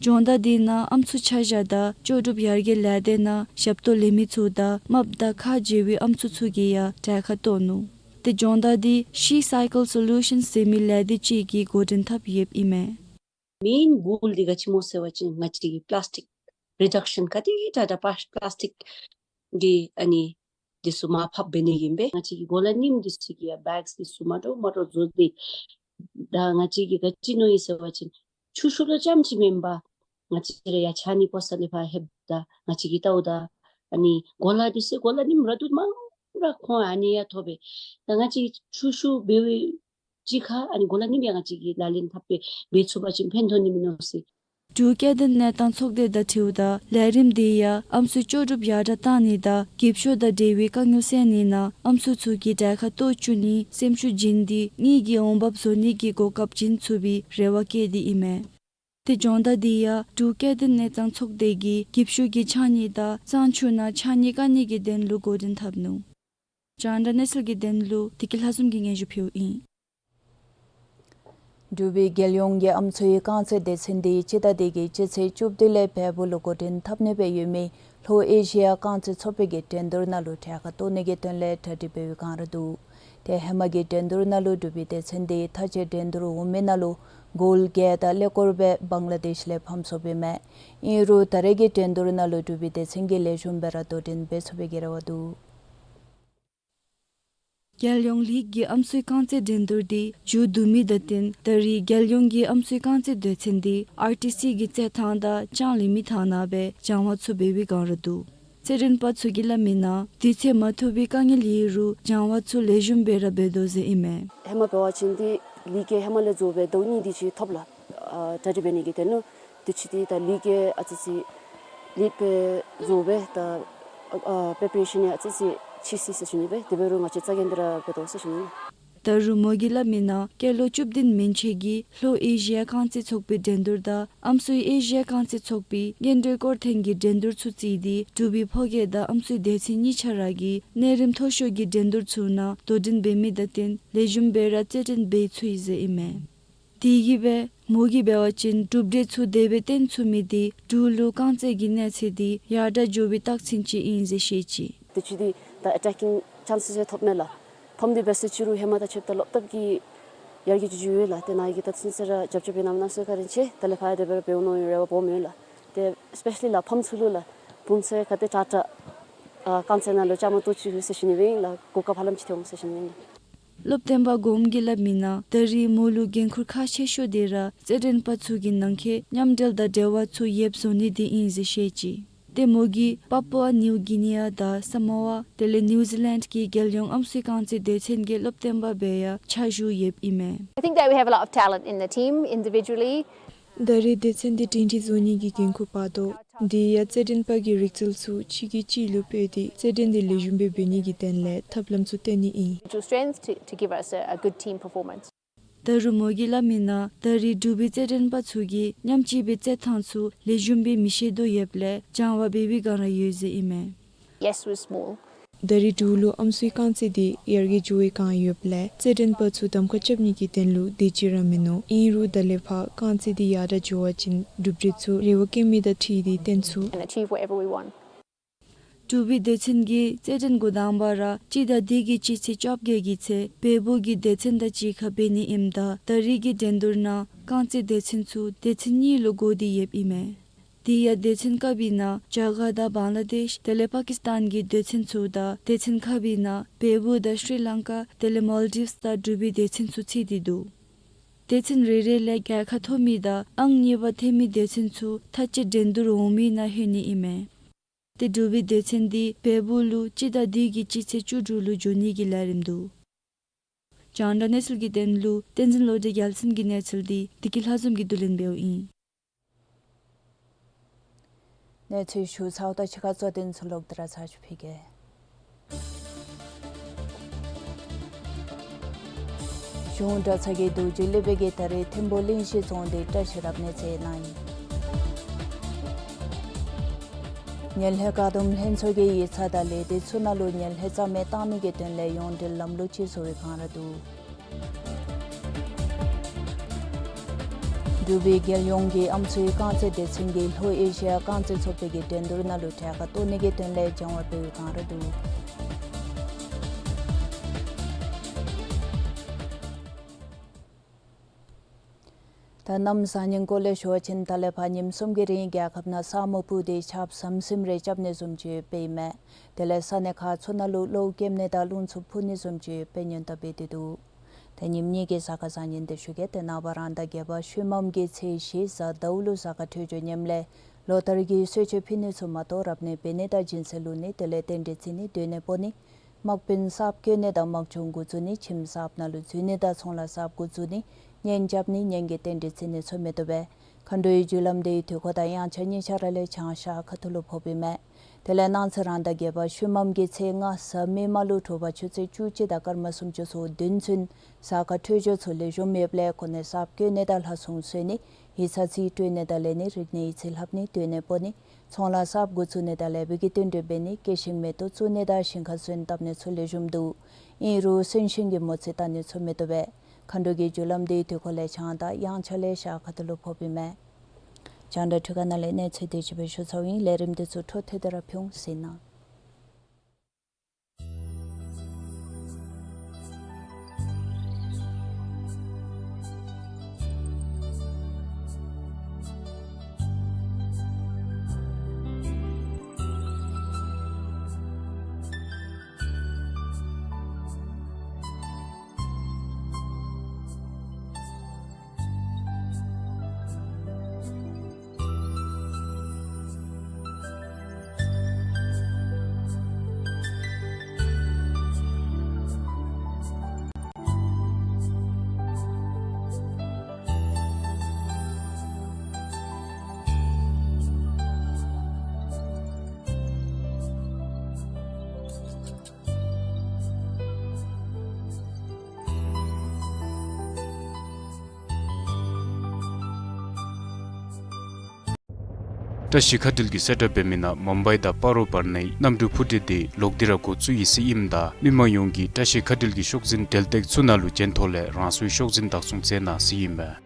སྦྱོང་བརྡར་འདི་ནང་ཨམ་སྲུ་ཆ་བཞག་དང་ལྕོགས་གྲུབ་ཡར་རྒྱས་ལས་སྡེ་ནང་ཞབས་ཏོག་ལེན་མི་ཚུ་དང་རྨགཔ་དང་ཁག་འཇལ་བའི་ཨམ་སྲུ་ཚུ་གིས་ཡང་གྲལ་ཁར་གཏོགས་ནུག། ཏེ་སྦྱོང་བརྡར་འདི་ཤི་སའི་ཀལ་སོ་ལུ་ཤཱནསི་ཟེར་མི་ལས་སྡེ་ཅིག་གིས་འགོ་འདྲེན་འཐབ་ཡོདཔ་ཨིན་མས། མེན་གོལ་འདི་ག་ཅི་སྨོ་ཟེར་བ་ཅིན་ང་བཅས་ཀྱིས་པི་ལཱསི་ཊིཀ་རི་ཌག་ཤཱན་ག་དེ་དྲག་དྲག་པི་ལཱསི་ཊིཀ་འདི་ཨ་ནི་འདི་ཚུ་མར་ཕབ་འབད་ནི་ཨིན་པས། ང་བཅས་ཀྱིས་གོ་ལ་རྙིངམ་འདི་ཚུ་གི་ཡང་བེགསི་འདི་ཚུ་མ་འདྲཝ་མ་འདྲཝ་བཟོ་སྟེ་ད་ང་བཅས་ཀྱིས་ག་ཅི་མནོ་ཡི་ཟེར་བ་ཅིན་ཆུ་ཤུགས་ལུ་རྐྱངམ་ཅིག་མེན་པར་ང་བཅས་ར་ཡར་ཕྱགས་སྙིགས་བཀོ་ས་ལས་ཕར་ལྷོདཔ་ད་ང་བཅས་ཀྱིས་བལྟཝ་ད་ཨ་ནི་གོ་ལ་འདི་ཚུ་གོ་ལ་རྙིངམ་ར་འདུག། མང་ར་ཁོང་ཨ་ནི་ཡང་ཐོབ་པས། ད་ང་བཅས་ཆུ་ཤུགས་འབད་བའི་ཅིག་ཁར་ཨ་ནི་གོ་ལ་རྙིངམ་ཡང་ང་བཅས་ཀྱིས་ལག་ལེན་འཐབ་སྦེ་འབད་ཚུགས་པ་ཅིན་ཕན་ཐོགས་ནི་མིན་ནོ་ཟེར། འབྲུག་སྐྱེ་ལྡན་གནས་སྟངས་ཚོགས་སྡེ་དང་འཁྲིལཝ་ད་ལས་རིམ་འདི་ཡང་ཨམ་སྲུའི་ལྕོགས་གྲུབ་ཡར་དྲག་བཏང་ནི་དང་འགྱིབ་ཤོག་དང་འབྲེལ་བའི་དཀའ་ངལ་སེལ་ནི་ནང་ཨམ་སྲུ་ཚུ་གིས་གྲལ་ཁར་གཏོགས་བཅུག་ནི་སེམས་ཤུགས་བྱིན་ཏེ་དངུལ་གྱི་འོང་འབབ་བཟོ་ནི་གི་གོ་སྐབས་བྱིན་ཚུགས་པའི་རེ་བ་བསྐྱེད་དེ་ཨིན་མས། ཏེ་སྦྱོང་བརྡར་འདི་ཡང་འབྲུག་སྐྱེ་ལྡན་གནས་སྟངས་ཚོགས་སྡེ་གིས་འགྱིབ་ཤོག་གི་ཕྱགས་སྙིགས་དང་གཙང་ཆུ་ནང་ཕྱགས་སྙིགས་བཀག་ནི་གི་དོན་ལུ་འགོ་འདྲེན་འཐབ་ནུག། རྒྱང་བསྒྲགས་གནས་ཚུལ་གྱི་དོན་ལུ་བདེ་སྐྱིད་ལྷ་འཛོམས་ཀྱིས་སྙན་ཞུ་ཕུལཝ་ཨིན། འབྲུག་པའི་རྒྱལ་ཡོངས་ཀྱི་ཨམ་སྲུའི་རྐང་རྩེད་སྡེ་ཚན་འདི་སྤྱི་ཟླ་འདི་གི་སྤྱི་ཚེས་བཅུ་བདུན་ལས་བལ་པོ་ལུ་འགོ་འདྲེན་འཐབ་ནི་སྦེ་ཡོད་མི་ལྷོ་ཨེ་ཤི་ཡ་རྐང་རྩེད་ཚོགས་པའི་གི་འགྲན་བསྡུར་ནང་ལུ་གྲལ་ཁར་གཏོགས་ནི་གི་དོན་ལས་གྲ་སྒྲིག་འབད་བའི་བསྒང་ར་འདུག། ཏེ་ཧེ་མ་གི་འགྲན་བསྡུར་ནང་ལུ་འབྲུག་པའི་སྡེ་ཚན་འདི་མཐའ་དཔྱད་འགྲན་བསྡུར་འོང་མི་ནང་ལུ་གོལ་བརྒྱད་དང་ཀླད་ཀོར་སྦེ་བང་ལ་དེཤ་ལས་ཕམ་སོཔ་ཨིན་མས། ཨིན་རུང་ད་རེས་ཀྱི་འགྲན་བསྡུར་ནང་ལུ་འབྲུག་པའི་སྡེ་ཚན་གྱིས་ལེགས་ཤོམ་སྦེ་ར་དོ་འགྲན་འབད་ཚུགས་པའི་གི་རེ་བ་འདུག། རྒྱལ་ཡོངས་ལིག་གི་ཨམ་སྲུའི་རྐང་རྩེད་འགྲན་བསྡུར་འདི་མཇུག་བསྡུ་མི་དང་བསྟུན་ད་རེས་རྒྱལ་ཡོངས་ཀྱི་ཨམ་སྲུའི་རྐང་རྩེད་སྡེ་ཚན་འདི་ཨར་ཊི་སི་གི་རྩེད་ཐང་དང་ལྕང་གླིང་མི་ཐང་ནང་སྦེ་སྦྱང་བ་ཚུ་འབད་བའི་བསྒང་ར་འདུག། རྩེད་འགྲན་པ་ཚུ་གིས་སླབ་མིའི་ནང་དུས་ཚོད་མ་ཐུབ་པའི་དཀའ་ངལ་ཡོད་རུང་སྦྱང་བ་ཚུ་ལེགས་ཤོམ་སྦེ་ར་འབད་དོ་ཟེར་ཨིན་མས། ཧེ་མ་འབད་བ་ཅིན་འདི་ལིག་གི་ཧེ་མ་ལས་རྫོགས་སྦེ་ཟླཝ་གཉིས་དེ་ཅིག་ཐོབ་ལགས། ཨ་གྲ་སྒྲིག་འབད་ནི་གི་དོན་ལུ་དུས་ཅི་འདི་ད་ལིག་གི་ཨ་ཙི་ཅིག་ལིག་སྦེ་རྫོགས་སྦེ་ད་ཨ་པེ་པ་རེ་ཤཱན་ཡང་ཨ་ཙི་ཅིག་ཕྱིས་སོ་ཟེར་ཞུ་ནི་སྦེ། དེ་འབད་རུང་ང་བཅས་རྩ་འགེངས་ཏེ་ར་འབད་དོ་ཟེར་ཞུ་ནི། ད་རུང་མོ་གིས་སླབ་མིའི་ནང་སྐྱེས་ལོ་བཅུ་བདུན་མན་ཆད་ཀྱི་ལྷོ་ཨེ་ཤི་ཡ་རྐང་རྩེད་ཚོགས་པའི་འགྲན་བསྡུར་དང་ཨམ་སྲུའི་ཨེ་ཤི་ཡ་རྐང་རྩེད་ཚོགས་པའི་སྔོན་འགྲོའི་སྐོར་ཐེངས་ཀྱི་འགྲན་བསྡུར་ཚུ་བརྩིས་ཏེ་འབྲུག་པའི་ཕོ་སྐྱེས་དང་ཨམ་སྲུའི་སྡེ་ཚན་གཉིས་ཆ་ར་གིས་གནས་རིམ་མཐོ་ཤོས་ཀྱི་འགྲན་བསྡུར་ཚུ་ནང་དོ་འགྲན་འབད་མི་དང་བསྟུན་ལེགས་ཤོམ་སྦེ་ར་རྩེད་འགྲན་འབད་ཚུགས་ཡི་ཟེར་ཨིན་མས། དེ་གིས་སྦེ་མོ་གིས་འབད་བ་ཅིན་གྲུབ་འབྲས་ཚུ་དེ་སྦེ་སྟོན་ཚུགས་མི་འདི་འབྲུག་ལུ་རྐང་རྩེད་ཀྱི་གནས་ཚད་འདི་ཡར་དྲག་འགྱོ་བའི་རྟགས་མཚན་ཅིག་ཨིན་ཟེར་བཤད་ཅི། དུས་ཅི་འདི་ད་ཨེ་ཊེ་ཀིང་ཅཱནསི་ཡང་ཐོབ་མས་ལགས། ཕམ་འདི་འབད་ཟེར་ཅི་རུང་ཧེ་མ་དང་ཕྱདཔ་ད་ལོག་ལྟབ་ཀྱི་ཡར་རྒྱས་ཅིག་ཡོད་ལགས། ཏེ་ནཱ་གི་ད་ཚུན་ཚོད་ར་རྒྱབ་སྐྱོར་འབད་གནང་མི་ཚུ་ག་ར་ཆེ། ད་ལས་ཕར་ཡང་དེ་སྦེ་ར་འབད་འོང་མནོ་བའི་རེ་བ་སྦོམ་ཡོད་ལགས། ཏེ་སི་པེ་ཤ་ལི་ལགས་ཕམ་ཚུ་ལུ་ལགས། སྤུན་ཚོ་ག་དེ་དྲག་དྲག་ཨ་རྐང་རྩེད་ནང་ལུ་བཅའ་མར་གཏོགས་ཅི་ཟེར་ཞུ་ནི་ཨིན་ལགས། གོ་སྐབས་ཧ་ལམ་ཅིག་ཐོབ་འོང་ཟེར་ཞུ་ནི་ཨིན་ལགས། སློབ་སྟོན་པ་གོངམ་གིས་སླབ་མིའི་ནང་ད་རེས་མོ་ལུ་འགན་ཁུར་ཁག་ཆེ་ཤོས་དེ་ར་རྩེད་འགྲན་པ་ཚུ་གི་ནང་འཁོད་མཉམ་འབྲེལ་དང་འབྲེལ་བ་ཚུ་ཡོདཔ་བཟོ་ནི་དེ་ཨིན་ཟེར་བཤད་ཅི། ཏེ་མོ་གིས་པཱ་པུའ་ནིའུ་གི་ནི་ཡ་དང་ས་མོ་ཨ་དེ་ལས་ནིའུ་ཟི་ལེནཌ་གི་རྒྱལ་ཡོངས་ཨམ་སྲུའི་རྐང་རྩེད་སྡེ་ཚན་གྱི་སློབ་སྟོན་པ་སྦེ་ཡང་ཕྱག་ཞུ་ཡོདཔ་ཨིན་མས། I think that we have a lot of talent in the team individually. ད་རེས་སྡེ་ཚན་འདི་སྒྲིང་སྒྲི་བཟོ་ནི་གི་འགན་ཁུར་འབག་དོ། དེ་ཡང་རྩེད་འགྲན་པ་གི་རིག་རྩལ་ཚུ་གཅིག་གིས་གཅིག་ལུ་སྤེལ་ཏེ་རྩེད་འགྲན་འདི་ལེགས་ཤོམ་སྦེ་འབད་ནི་གི་དོན་ལས་ཐབས་ལམ་ཚུ་བཏོན་ནི་ཨིན། Individual strength to, to give us a, a good team performance. ད་རུང་མོ་གིས་སླབ་མིའི་ནང་ད་རེས་འབྲུག་པའི་རྩེད་འགྲན་པ་ཚུ་གིས་མཉམ་གཅིག་སྦེ་རྩེད་ཐངས་ཚུ་ལེགས་ཤོམ་སྦེ་མི་ཤེས་དོ་ཡོདཔ་ལས་སྦྱང་བ་འབད་བའི་སྒང་ར་ཡོད་ཟེར་ཨིན་མས། Yes, we're small. ད་རེས་འབྲུག་ལུ་ཨམ་སྲུའི་རྐང་རྩེད་འདི་ཡར་རྒྱས་འགྱོ་བའི་སྒང་ཡོདཔ་ལས་རྩེད་འགྲན་པ་ཚུ་གདམ་ཁ་རྐྱབ་ནི་གི་དོན་ལུ་དེ་ཅིག་ར་མིན་ནུག། ཨིན་རུང་ད་ལས་ཕར་རྐང་རྩེད་འདི་ཡར་དྲག་འགྱོ་བ་ཅིན་གྲུབ་འབྲས་ཚུ་རེ་བ་བསྐྱེད་མི་དང་འཁྲིལ་ཏེ་བཏོན་ཚུགས། And achieve whatever we want. འབྲུག་པའི་སྡེ་ཚན་གྱིས་རྩེད་འགྲན་འགོ་དང་པ་ར་སྤྱི་ཟླ་འདི་གི་སྤྱི་ཚེས་བཅོ་བརྒྱད་ཀྱི་ཚེ་བལ་པོ་གི་སྡེ་ཚན་དང་གཅིག་ཁར་འབད་ནི་ཨིནམ་ད་ད་རེས་ཀྱི་འགྲན་བསྡུར་ནང་རྐང་རྩེད་སྡེ་ཚན་ཚུ་སྡེ་ཚན་གཉིས་ལུ་བགོ་སྟེ་ཡོདཔ་ཨིན་མས། དེ་ཡང་སྡེ་ཚན་སྐབས་ཀྱི་ནང་རྒྱ་གར་དང་བང་ལ་དེཤ་དེ་ལས་པ་ཀིས་ཏཱན་གྱི་སྡེ་ཚན་ཚུ་དང་སྡེ་ཚན་ཁག་པའི་ནང་བལ་པོ་དང་ཤྲི་ལང་ཀ་དེ་ལས་མཱལ་ཌིབས་དང་འབྲུག་པའི་སྡེ་ཚན་ཚུ་ཚུད་དེ་འདུག། སྡེ་ཚན་རེ་རེ་ལས་རྒྱལ་ཁ་ཐོབ་མི་དང་ཨང་གཉིས་པ་ཐོབ་མི་སྡེ་ཚན་ཚུ་མཐའ་དཔྱད་འགྲན་བསྡུར་འོང་མིའི་ནང་ལྷོད་ནི་ཨིན་མས། ཏེ་འབྲུག་པའི་སྡེ་ཚན་འདི་བལ་པོ་ལུ་སྤྱི་ཟླ་འདི་གི་སྤྱི་ཚེས་བཅུ་དྲུག་ལུ་འགྱོ་ནི་གི་ལས་རིམ་འདུག། རྒྱང་བསྒྲགས་གནས་ཚུལ་གྱི་དོན་ལུ་བསྟན་འཛིན་བློ་གྲོས་རྒྱལ་མཚན་གྱི་གནས་ཚུལ་འདི་བདེ་སྐྱིད་ལྷ་འཛོམས་ཀྱིས་བསྡུ་ལེན་འབདཝ་ཨིན། གནས་ཚུལ་ཞུ་ཚརཝ་ད་ཕྱི་ཁ་གཙོ་དོན་ཚུ་ལོག་སྟེ་ར་ཚར་ཅིག་ཕུལ་གེ། གཞུང་གྲྭ་ཚང་གི་རྡོ་རྗེ་སློབ་དཔོན་གྱིས་ད་རེས་ཐིམ་ཕུག་གླིང་བཞི་རྫོང་དེ་བཀྲ་ཤིས་རབ་གནས་མཛད་གནང་ཡི། ངན་ལྷད་བཀག་སྡོམ་ལྷན་ཚོགས་ཀྱིས་ཡིག་ཚང་དང་ལས་སྡེ་ཚུ་ནང་ལུ་ངན་ལྷད་རྩ་མེད་བཏང་ནི་གི་དོན་ལས་ཡོངས་འབྲེལ་ལམ་ལུགས་ཅིག་བཟོ་བའི་བསྒང་ར་འདུག། འབྲུག་པའི་རྒྱལ་ཡོངས་ཀྱི་ཨམ་སྲུའི་རྐང་རྩེད་སྡེ་ཚན་གྱིས་ལྷོ་ཨེ་ཤི་ཡ་རྐང་རྩེད་ཚོགས་པའི་གི་འགྲན་བསྡུར་ནང་ལུ་གྲལ་ཁར་གཏོགས་ནི་གི་དོན་ལས་སྦྱང་བ་འབད་བའི་བསྒང་ར་འདུག། ད་གནམ་བཟང་ངན་སྐོར་ལས་ཞུ་བ་ཅིན་ད་ལས་ཕར་ཉིནམ་གསུམ་གྱི་རིང་རྒྱལ་ཁབ་ནང་ས་སྨུག་སྤུབས་ཏེ་ཆརཔ་ཟམ་ཟིམ་རེ་རྐྱབ་ནི་བཟུམ་ཅིག་འབད་ཡི་མས། དེ་ལས་ས་གནས་ཁག་ཚུ་ནང་ལུ་གློག་ཀེམ་ནི་དང་རླུང་འཚུབ་འཕུ་ནི་བཟུམ་ཅིག་དཔེ་ཉེན་བརྡ་འབད་དེ་འདུག། ད་ཉིནམ་གཉིས་ཀྱི་གཟའ་སྐར་བཟང་ངན་དེ་ཞུ་གེ། ཏེ་ནངས་པ་རང་ཟླ་བརྒྱད་པ་ཤུལ་མམ་གྱི་ཚེས་བཞི་གཟའ་ཟླཝ་ལུ་གཟའ་སྐར་འཕྲོད་སྦྱོར་ངནམ་ལས་ལོ་ལྟར་གྱི་གསོལ་མཆོད་ཕུལ་ནི་ཚུ་མ་གཏོགས་རབ་གནས་འབད་ནི་དང་སྦྱིན་སྲེག་བླུག་ནི་དེ་ལས་རྟེན་འབྲེལ་བརྩི་ནི་སྡོད་གནས་སྤོ་ནི་དམག་དཔོན་གསརཔ་བསྐོ་ནི་དང་དམག་སྦྱོང་འགོ་བཙུགས་ནི་ཁྱིམ་གསརཔ་ནང་ལུ་འཛུལ་ནི་དང་ཚོང་ལཱ་གསརཔ་འགོ་བཙུགས་ནི་གཉེན་རྐྱབ་ནི་གཉེན་གྱི་རྟེན་འབྲེལ་བརྩི་ནི་ཚུ་མི་བཏུབ་པས། མཁའ་འགྲོའི་རྒྱུ་ལམ་དེའི་དུས་འཁོར་དང་དབྱངས་འཆར་གཉིས་ཆ་ར་ལས་བྱང་ཤར་ཁ་ཐུག་ལུ་ཕོགཔ་ཨིན་མས། དེ་ལས་གནངས་ཚེ་རང་ཟླ་བརྒྱད་པ་ཤུལ་མམ་གྱི་ཚེས་ལྔ་གཟའ་མིག་དམར་ལུ་དྲོ་པ་ཆུ་ཚོད་བཅུ་གཅིག་དང་སྐར་མ་སུམ་ཅུ་སོ་བདུན་ཚུན་གཟའ་སྐར་འཕྲོད་སྦྱོར་ཚུ་ལེགས་ཤོམ་ཡོདཔ་ལས་གོ་གནས་གསརཔ་བསྐོ་ནི་དང་ལྷ་སྲུང་གསོལ་ནི་ཡིག་ཚང་རྩིས་སྤྲོད་ནི་དང་ལེན་ནི་རིག་གནས་ཡིག་རྩིས་ལྷབ་ནི་སྡོད་གནས་སྤོ་ནི་ཚོང་ལཱ་གསརཔ་འགོ་བཙུགས་ནི་དང་ལེགས་པའི་གི་རྟེན་འབྲེལ་འབད་ནི་སྐྱེད་ཤིང་མེ་ཏོག་བཙུགས་ནི་དང་ཞིང་ཁར་སོན་བཏབ་ནི་ཚུ་ལེགས་ཤོམ་འདུག། ཨིན་རུང་གསོན་ཤིང་གི་མོ་རྩིས་བཏབ་ནི་ཚུ་མི་བཏུབ་པས། མཁའ་འགྲོ་གི་རྒྱུ་ལམ་དེའི་དུས་འཁོར་ལས་བྱང་དང་དབྱངས་འཆར་ལས་ཤར་ཁ་ཐུག་ལུ་ཕོགཔ་ཨིན་མས། རྒྱང་བསྒྲགས་འཕྲུལ་ཁང་ནང་ལས་གནས་ཚུལ་དེ་ཅིག་སྦེ་ཞུ་ཚརཝ་ཨིན། ལས་རིམ་དེ་ཚུ་འཕྲོ་མཐུད་དེ་ར་ཕུལ་འོང་ཟེར་ན། བཀྲ་ཤིས་མཁའ་འགྲུལ་གྱིས་གསལ་བསྒྲགས་འབད་མི་ནང་མུམ་བའི་དང་སྤ་རོ་བར་ནའི་གནམ་གྲུ་འཕུར་མདེལ་དེ་ལོག་སྟེ་ར་འགོ་བཙུགས་ཡི་ཟེར་ཨིནམ་ད་མི་མང་ཡོངས་ཀྱིས་བཀྲ་ཤིས་མཁའ་འགྲུལ་གྱི་ཤོག་འཛིན་འགྲེལ་སྟེགས་ཚུ་ནང་ལུ་བྱོན་ཐོག་ལས་རང་སོའི་ཤོག་འཛིན་བདག་བཟུང་མཛད་གནང་ཟེར་ཨིན་མས།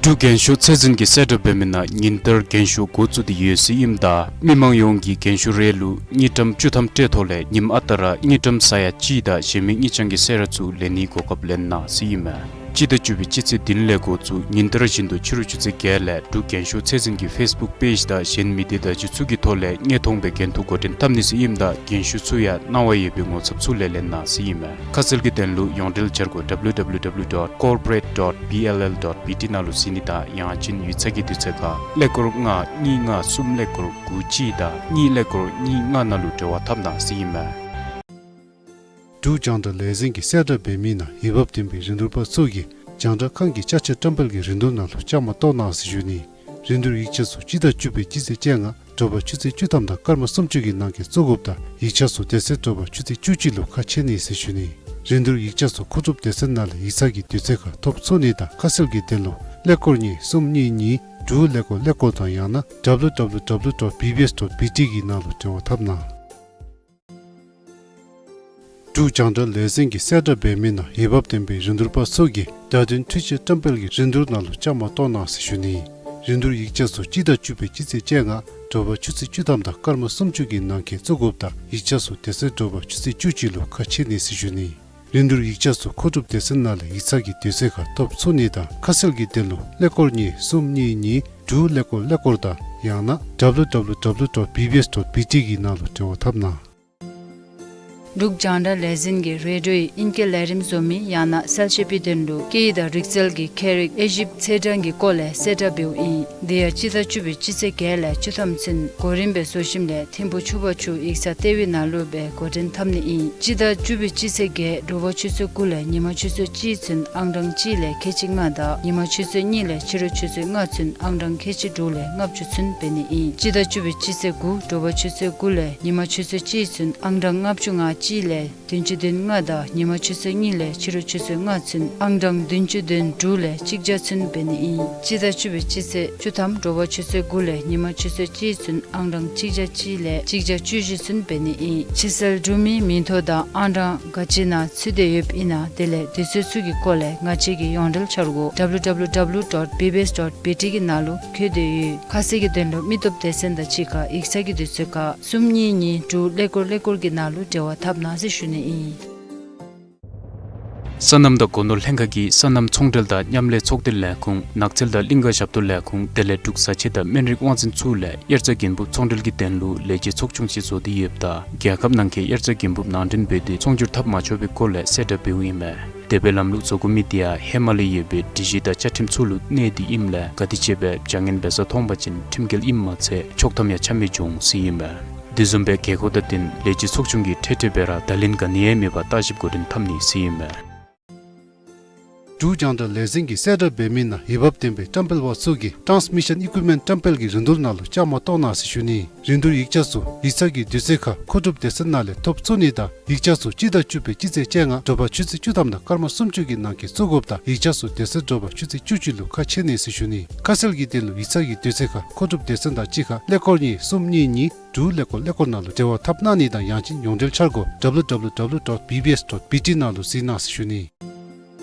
འབྲུག་རྒན་ཤོས་ཚད་འཛིན་གྱིས་གསལ་བསྒྲགས་འབད་མི་ནང་ཉིན་ལྟར་རྒན་ཤོས་འགོ་བཙུགས་ཏེ་ཡོད་ཟེར་ཨིནམ་ད་མི་མང་ཡོངས་ཀྱིས་རྒན་ཤོས་རེ་ལུ་དངུལ་ཀྲམ་བཅུ་ཐམ་སྤྲོད་ཐོག་ལས་ཉིནམ་ཨ་རྟག་ར་དངུལ་ཀྲམ་ས་ཡ་གཅིག་དང་གཞན་མི་དངུལ་རྐྱང་གི་གསོལ་རས་ཚུ་ལེན་ནིའི་གོ་སྐབས་ལེན་གནང་ཟེར་ཨིན་མས། སྤྱི་ཟླ་བཅུ་པའི་སྤྱི་ཚེས་བདུན་ལས་འགོ་བཙུགས་ཉིན་ལྟར་བཞིན་དུ་ཕྱི་རུ་ཆུ་ཚོད་བརྒྱད་ལས་འབྲུག་རྒན་ཤོས་ཚད་འཛིན་གྱི་ཕེས་བུཀ་པེཇ་དང་གཞན་མི་སྡེ་བརྡ་བརྒྱུད་ཚུ་གི་ཐོག་ལས་དངོས་མཐོང་སྦེ་འགན་ཐུག་འགོ་འདྲེན་འཐབ་ནི་ཟེར་ཨིནམ་ད་རྒན་ཤོས་ཚུ་ཡང་གནང་བ་ཡོད་པའི་ངོ་ཚབ་ཚུ་ལས་ལེན་གནང་ཟེར་ཨིན་མས། ཁ་གསལ་གྱི་དོན་ལུ་ཡོངས་འབྲེལ་འཆར་སྒོ་W W W dot corporate dot B L L dot B T ནང་ལུ་གཟིགས་ནི་དང་ཡང་ཅིན་ཡིག་ཚང་གི་དུས་ཚོད་ཁར་ཀླད་ཀོར་ལྔ་གཉིས་ལྔ་གསུམ་ཀླད་ཀོར་དགུ་གཅིག་དང་གཉིས་ཀླད་ཀོར་གཉིས་ལྔ་ནང་ལུ་འབྲེལ་བ་འཐབ་གནང་ཟེར་ཨིན་མས། འབྲུག་རྒྱང་བསྒྲགས་ལས་འཛིན་གྱིས་གསལ་བསྒྲགས་འབད་མི་ནང་འོས་འབབ་ལྡན་པའི་རིན་བསྡུར་པ་ཚུ་གིས་རྒྱང་བསྒྲགས་ཁང་གི་ཅ་ཆས་བཀྲམ་སྤེལ་གྱི་རིན་བསྡུར་ནང་ལུ་བཅའ་མར་གཏོགས་གནང་ཟེར་ཞུ་ནི། རིན་བསྡུར་ཡིག་ཆ་ཚུ་སྤྱི་ཟླ་བཅུ་པའི་སྤྱི་ཚེས་བཅོ་ལྔ་དྲོ་པ་ཆུ་ཚོད་བཅུ་ཐམ་དང་སྐར་མ་སུམ་ཅུ་གི་ནང་འཁོད་བཙུགས་དགོཔ་དང་ཡིག་ཆ་ཚུ་དེ་ཚེ་དྲོ་པ་ཆུ་ཚོད་བཅུ་གཅིག་ལུ་ཁ་ཕྱེ་ནི་ཟེར་ཞུ་ནི། རིན་བསྡུར་ཡིག་ཆ་ཚུ་མཁོ་སྒྲུབ་སྡེ་ཚན་ནང་ལས་ཡིག་ཚང་གི་དུས་ཚོད་ཁར་ཐོབ་ཚུགས་ནི་དང་ཁ་གསལ་གྱི་དོན་ལུ་ཀླད་ཀོར་གཉིས་གསུམ་གཉིས་གཉིས་དྲུག་ཀླད་ཀོར་ཀླད་ཀོར་དང་ཡང་ན་W W W dot B B S dot B T གི་ནང་ལུ་འབྲེལ་བ་འཐབ་གནང་། འབྲུག་རྒྱང་བསྒྲགས་ལས་འཛིན་གྱིས་གསལ་བསྒྲགས་འབད་མི་ནང་འོས་འབབ་ལྡན་པའི་རིན་བསྡུར་པ་ཚུ་གིས་བརྡ་དོན་འཕྲུལ་ཆས་བཀྲམ་སྤེལ་གྱི་རིན་བསྡུར་ནང་ལུ་བཅའ་མར་གཏོགས་གནང་ཟེར་ཞུ་ནི། རིན་བསྡུར་ཡིག་ཆ་ཚུ་སྤྱི་ཟླ་བཅུ་པའི་སྤྱི་ཚེས་བཅོ་ལྔ་དྲོ་པ་ཆུ་ཚོད་བཅུ་ཐམ་དང་སྐར་མ་སུམ་ཅུ་གི་ནང་འཁོད་བཙུགས་དགོཔ་དང་ཡིག་ཆ་ཚུ་དེ་ཚེ་དྲོ་པ་ཆུ་ཚོད་བཅུ་གཅིག་ལུ་ཁ་ཕྱེ་ནི་ཟེར་ཞུ་ནི། རིན་བསྡུར་ཡིག་ཆ་ཚུ་མཁོ་སྒྲུབ་སྡེ་ཚན་ནང་ལས་ཡིག་ཚང་གི་དུས་ཚོད་ཁར་ཐོབ་ཚུགས་ནི་དང་ཁ་གསལ་གྱི་དོན་ལུ་ཀླད་ཀོར་གཉིས་གསུམ་གཉིས་གཉིས་དྲུག་ཀླད་ཀོར་ཀླད་ཀོར་དང་ཡང་ན་W W W dot B B S dot B T གི་ནང་ལུ་འབྲེལ་བ་འཐབ་གནང་། འབྲུག་རྒྱང་བསྒྲགས་ལས་འཛིན་གྱིས་རེ་ཌིའོ་ཡི་ཨིང་སྐད་ལས་རིམ་བཟོ་མི་ཡང་ན་གསལ་བཤད་པའི་དོན་ལུ་སྐད་ཡིག་དང་རིག་རྩལ་གྱི་ཁྱད་རིག་དབྱེ་ཞིབ་ཚེས་གྲངས་ཀྱི་སྐོར་ལས་གསལ་བསྒྲགས་འབདཝ་ཨིན། དེ་ཡང་སྤྱི་ཟླ་བཅུ་པའི་སྤྱི་ཚེས་བརྒྱད་ལས་བཅུ་ཐམ་ཚུན་གོ་རིམ་སྦེ་བཟོ་ཞིནམ་ལས་ཐིམ་ཕུ་ཆུ་བར་ཆུ་ཡིག་ཚང་ལྟེ་བའི་ནང་ལུ་སྦེ་འགོ་འདྲེན་འཐབ་ནི་ཨིན། སྤྱི་ཟླ་བཅུ་པའི་སྤྱི་ཚེས་བརྒྱད་དྲོ་པ་ཆུ་ཚོད་དགུ་ལས་ཉིན་མ་ཆུ་ཚོད་གཅིག་ཚུན་ཨང་གྲངས་གཅིག་ལས་ཁལ་གཅིག་ལྔ་དང་ཉིན་མ་ཆུ་ཚོད་གཉིས་ལས་ཕྱི་རུ་ཆུ་ཚོད་ལྔ་ཚུན་ཨང་གྲངས་ཁལ་གཅིག་དྲུག་ལས་ལྔ་བཅུ་ཚུན་འབད་ནི་ཨིན། སྤྱི་ཟླ་བཅུ་པའི་སྤྱི་ཚེས་དགུ་དྲོ་པ་ཆུ་ཚོད་དགུ་ལས་ཉིན་མ་ཆུ་ཚོད་གཅིག་ཚུན་ཨང་གྲངས་ལྔ་བཅུ་ང་གཅིག་ལས་བདུན་ཅུ་དོན་ལྔ་དང་ཉིན་མ་ཆུ་ཚོད་གཉིས་ལས་ཕྱི་རུ་ཆུ་ཚོད་ལྔ་ཚུན་ཨང་གྲངས་བདུན་ཅུ་དོན་དྲུག་ལས་གཅིག་བརྒྱ་ཚུན་འབད་ནི་ཨིན། སྤྱི་ཟླ་བཅུ་པའི་སྤྱི་ཚེས་བཅུ་ཐམ་དྲོ་པ་ཆུ་ཚོད་དགུ་ལས་ཉིན་མ་ཆུ་ཚོད་གཅིག་ཚུན་ཨང་གྲངས་གཅིག་བརྒྱ་གཅིག་ལས་གཅིག་བརྒྱ་བཅུ་བཞི་ཚུན་འབད་ནི་ཨིན། ཕྱི་སེལ་གྲུབ་མིའི་མིང་ཐོ་དང་ཨང་གྲངས་ག་ཅི་ནང་ཚུད་དེ་ཡོདཔ་ཨིན་ན་དེ་ལས་དུས་ཚོད་ཚུ་གི་སྐོར་ལས་ང་བཅས་ཀྱི་ཡོངས་འབྲེལ་འཆར་སྒོ་W W W dot B B S dot B T གི་ནང་ལུ་བཀོད་དེ་ཡོད། ཁ་གསལ་གྱི་དོན་ལུ་མི་སྟོབས་སྡེ་ཚན་དང་གཅིག་ཁར་ཡིག་ཚང་གི་དུས་ཚོད་ཁར་གསུམ་གཉིས་གཉིས་དྲུག་ཀླད་ཀོར་ཀླད་ཀོར་གྱི་ནང་ལུ་འབྲེལ་བ་འཐབ་གནང་ཟེར་ཞུ་ནི་ཨིན། སོ་ནམ་དང་སྒོ་ནོར་ལྷན་ཁག་གིས་སོ་ནམ་ཚོང་འབྲེལ་དང་མཉམ་ལས་ཚོགས་སྡེ་ལས་ཁུངས་ནགས་ཚལ་དང་གླིང་ག་ཞབས་ཏོག་ལས་ཁུངས་དེ་ལས་འབྲུག་བཟའ་ཆས་དང་སྨན་རིགས་དབང་འཛིན་ཚུ་ལས་དབྱར་རྩྭ་དགུན་འབུབ་ཚོང་འབྲེལ་གྱི་དོན་ལུ་ལས་བྱེད་ཚོགས་ཆུང་ཅིག་བཟོ་སྟེ་ཡོདཔ་ད་རྒྱལ་ཁབ་ནང་འཁོད་དབྱར་རྩྭ་དགུན་འབུབ་ནང་འདྲེན་འབད་དེ་ཚོང་སྒྱུར་འཐབ་མ་ཆོག་པའི་སྐོར་ལས་གསལ་བསྒྲགས་འབདཝ་ཨིན་མས། དེ་སྦེ་ལམ་ལུགས་བཟོ་དགོ་མི་དེ་ཡང་ཧེ་མ་ལས་ཡོད་པའི་སྒྲིག་གཞི་དང་བཅའ་ཁྲིམས་ཚུ་ལུ་གནས་ཏེ་ཨིནམ་ལས་ག་དེ་ཅིག་སྦེ་བྱ་ངན་འབད་ས་མཐོང་པ་ཅིན་ཁྲིམས་འགལ་ཨིནམ་མ་ཚད་ཆོག་ཐམ་ཡང་ཆ་མི་འབྱུང་ཟེར་ཨིན་མས། དེ་བཟུམ་སྦེ་དགོས་མཁོ་དང་བསྟུན་ལས་བྱེད་ཚོགས་ཆུང་གིས་འཕྲལ་འཕྲལ་སྦེ་ར་བརྡ་ལན་ག་ནི་ཡང་མེད་པར་བརྟག་ཞིབ་འགོ་འདྲེན་འཐབ་ནི་ཟེར་ཨིན་མས། འབྲུག་རྒྱང་བསྒྲགས་ལས་འཛིན་གྱིས་གསལ་བསྒྲགས་འབད་མི་ནང་འོས་འབབ་ལྡན་པའི་བཀྲམ་སྤེལ་པ་ཚུ་གིས་ཊཱནསི་མི་ཤཱན་ཨི་ཀུའིབ་མེནཊི་བཀྲམ་སྤེལ་གྱི་རིན་བསྡུར་ནང་ལུ་བཅའ་མར་གཏོགས་གནང་ཟེར་ཞུ་ནི། རིན་བསྡུར་ཡིག་ཆ་ཚུ་ཡིག་ཚང་གི་དུས་ཚོད་ཁར་མཁོ་སྒྲུབ་སྡེ་ཚན་ནང་ལས་ཐོབ་ཚུགས་ནི་དང་ཡིག་ཆ་ཚུ་སྤྱི་ཟླ་བཅུ་པའི་སྤྱི་ཚེས་བཅོ་ལྔ་དྲོ་པ་ཆུ་ཚོད་བཅུ་ཐམ་དང་སྐར་མ་སུམ་ཅུ་གི་ནང་འཁོད་བཙུགས་དགོཔ་ད་ཡིག་ཆ་ཚུ་དེ་ཚེ་དྲོ་པ་ཆུ་ཚོད་བཅུ་གཅིག་ལུ་ཁ་ཕྱེ་ནི་ཟེར་ཞུ་ནི། ཁ་གསལ་གྱི་དོན་ལུ་ཡིག་ཚང་གི་དུས་ཚོད་ཁར་མཁོ་སྒྲུབ་སྡེ་ཚན་དང་གཅིག་ཁར་ཀླད་ཀོར་གཉིས་གསུམ་གཉིས་གཉིས་དྲུག་ཀླད་ཀོར་ཀླད་ཀོར་ནང་ལུ་འབྲེལ་བ་འཐབ་གནང་ནི་དང་ཡང་ཅིན་ཡོངས་འབྲེལ་འཆར་སྒོ་W W W dot B B S dot B T ནང་ལུ་གཟིགས་གནང་ཟེར་ཞུ་ནི།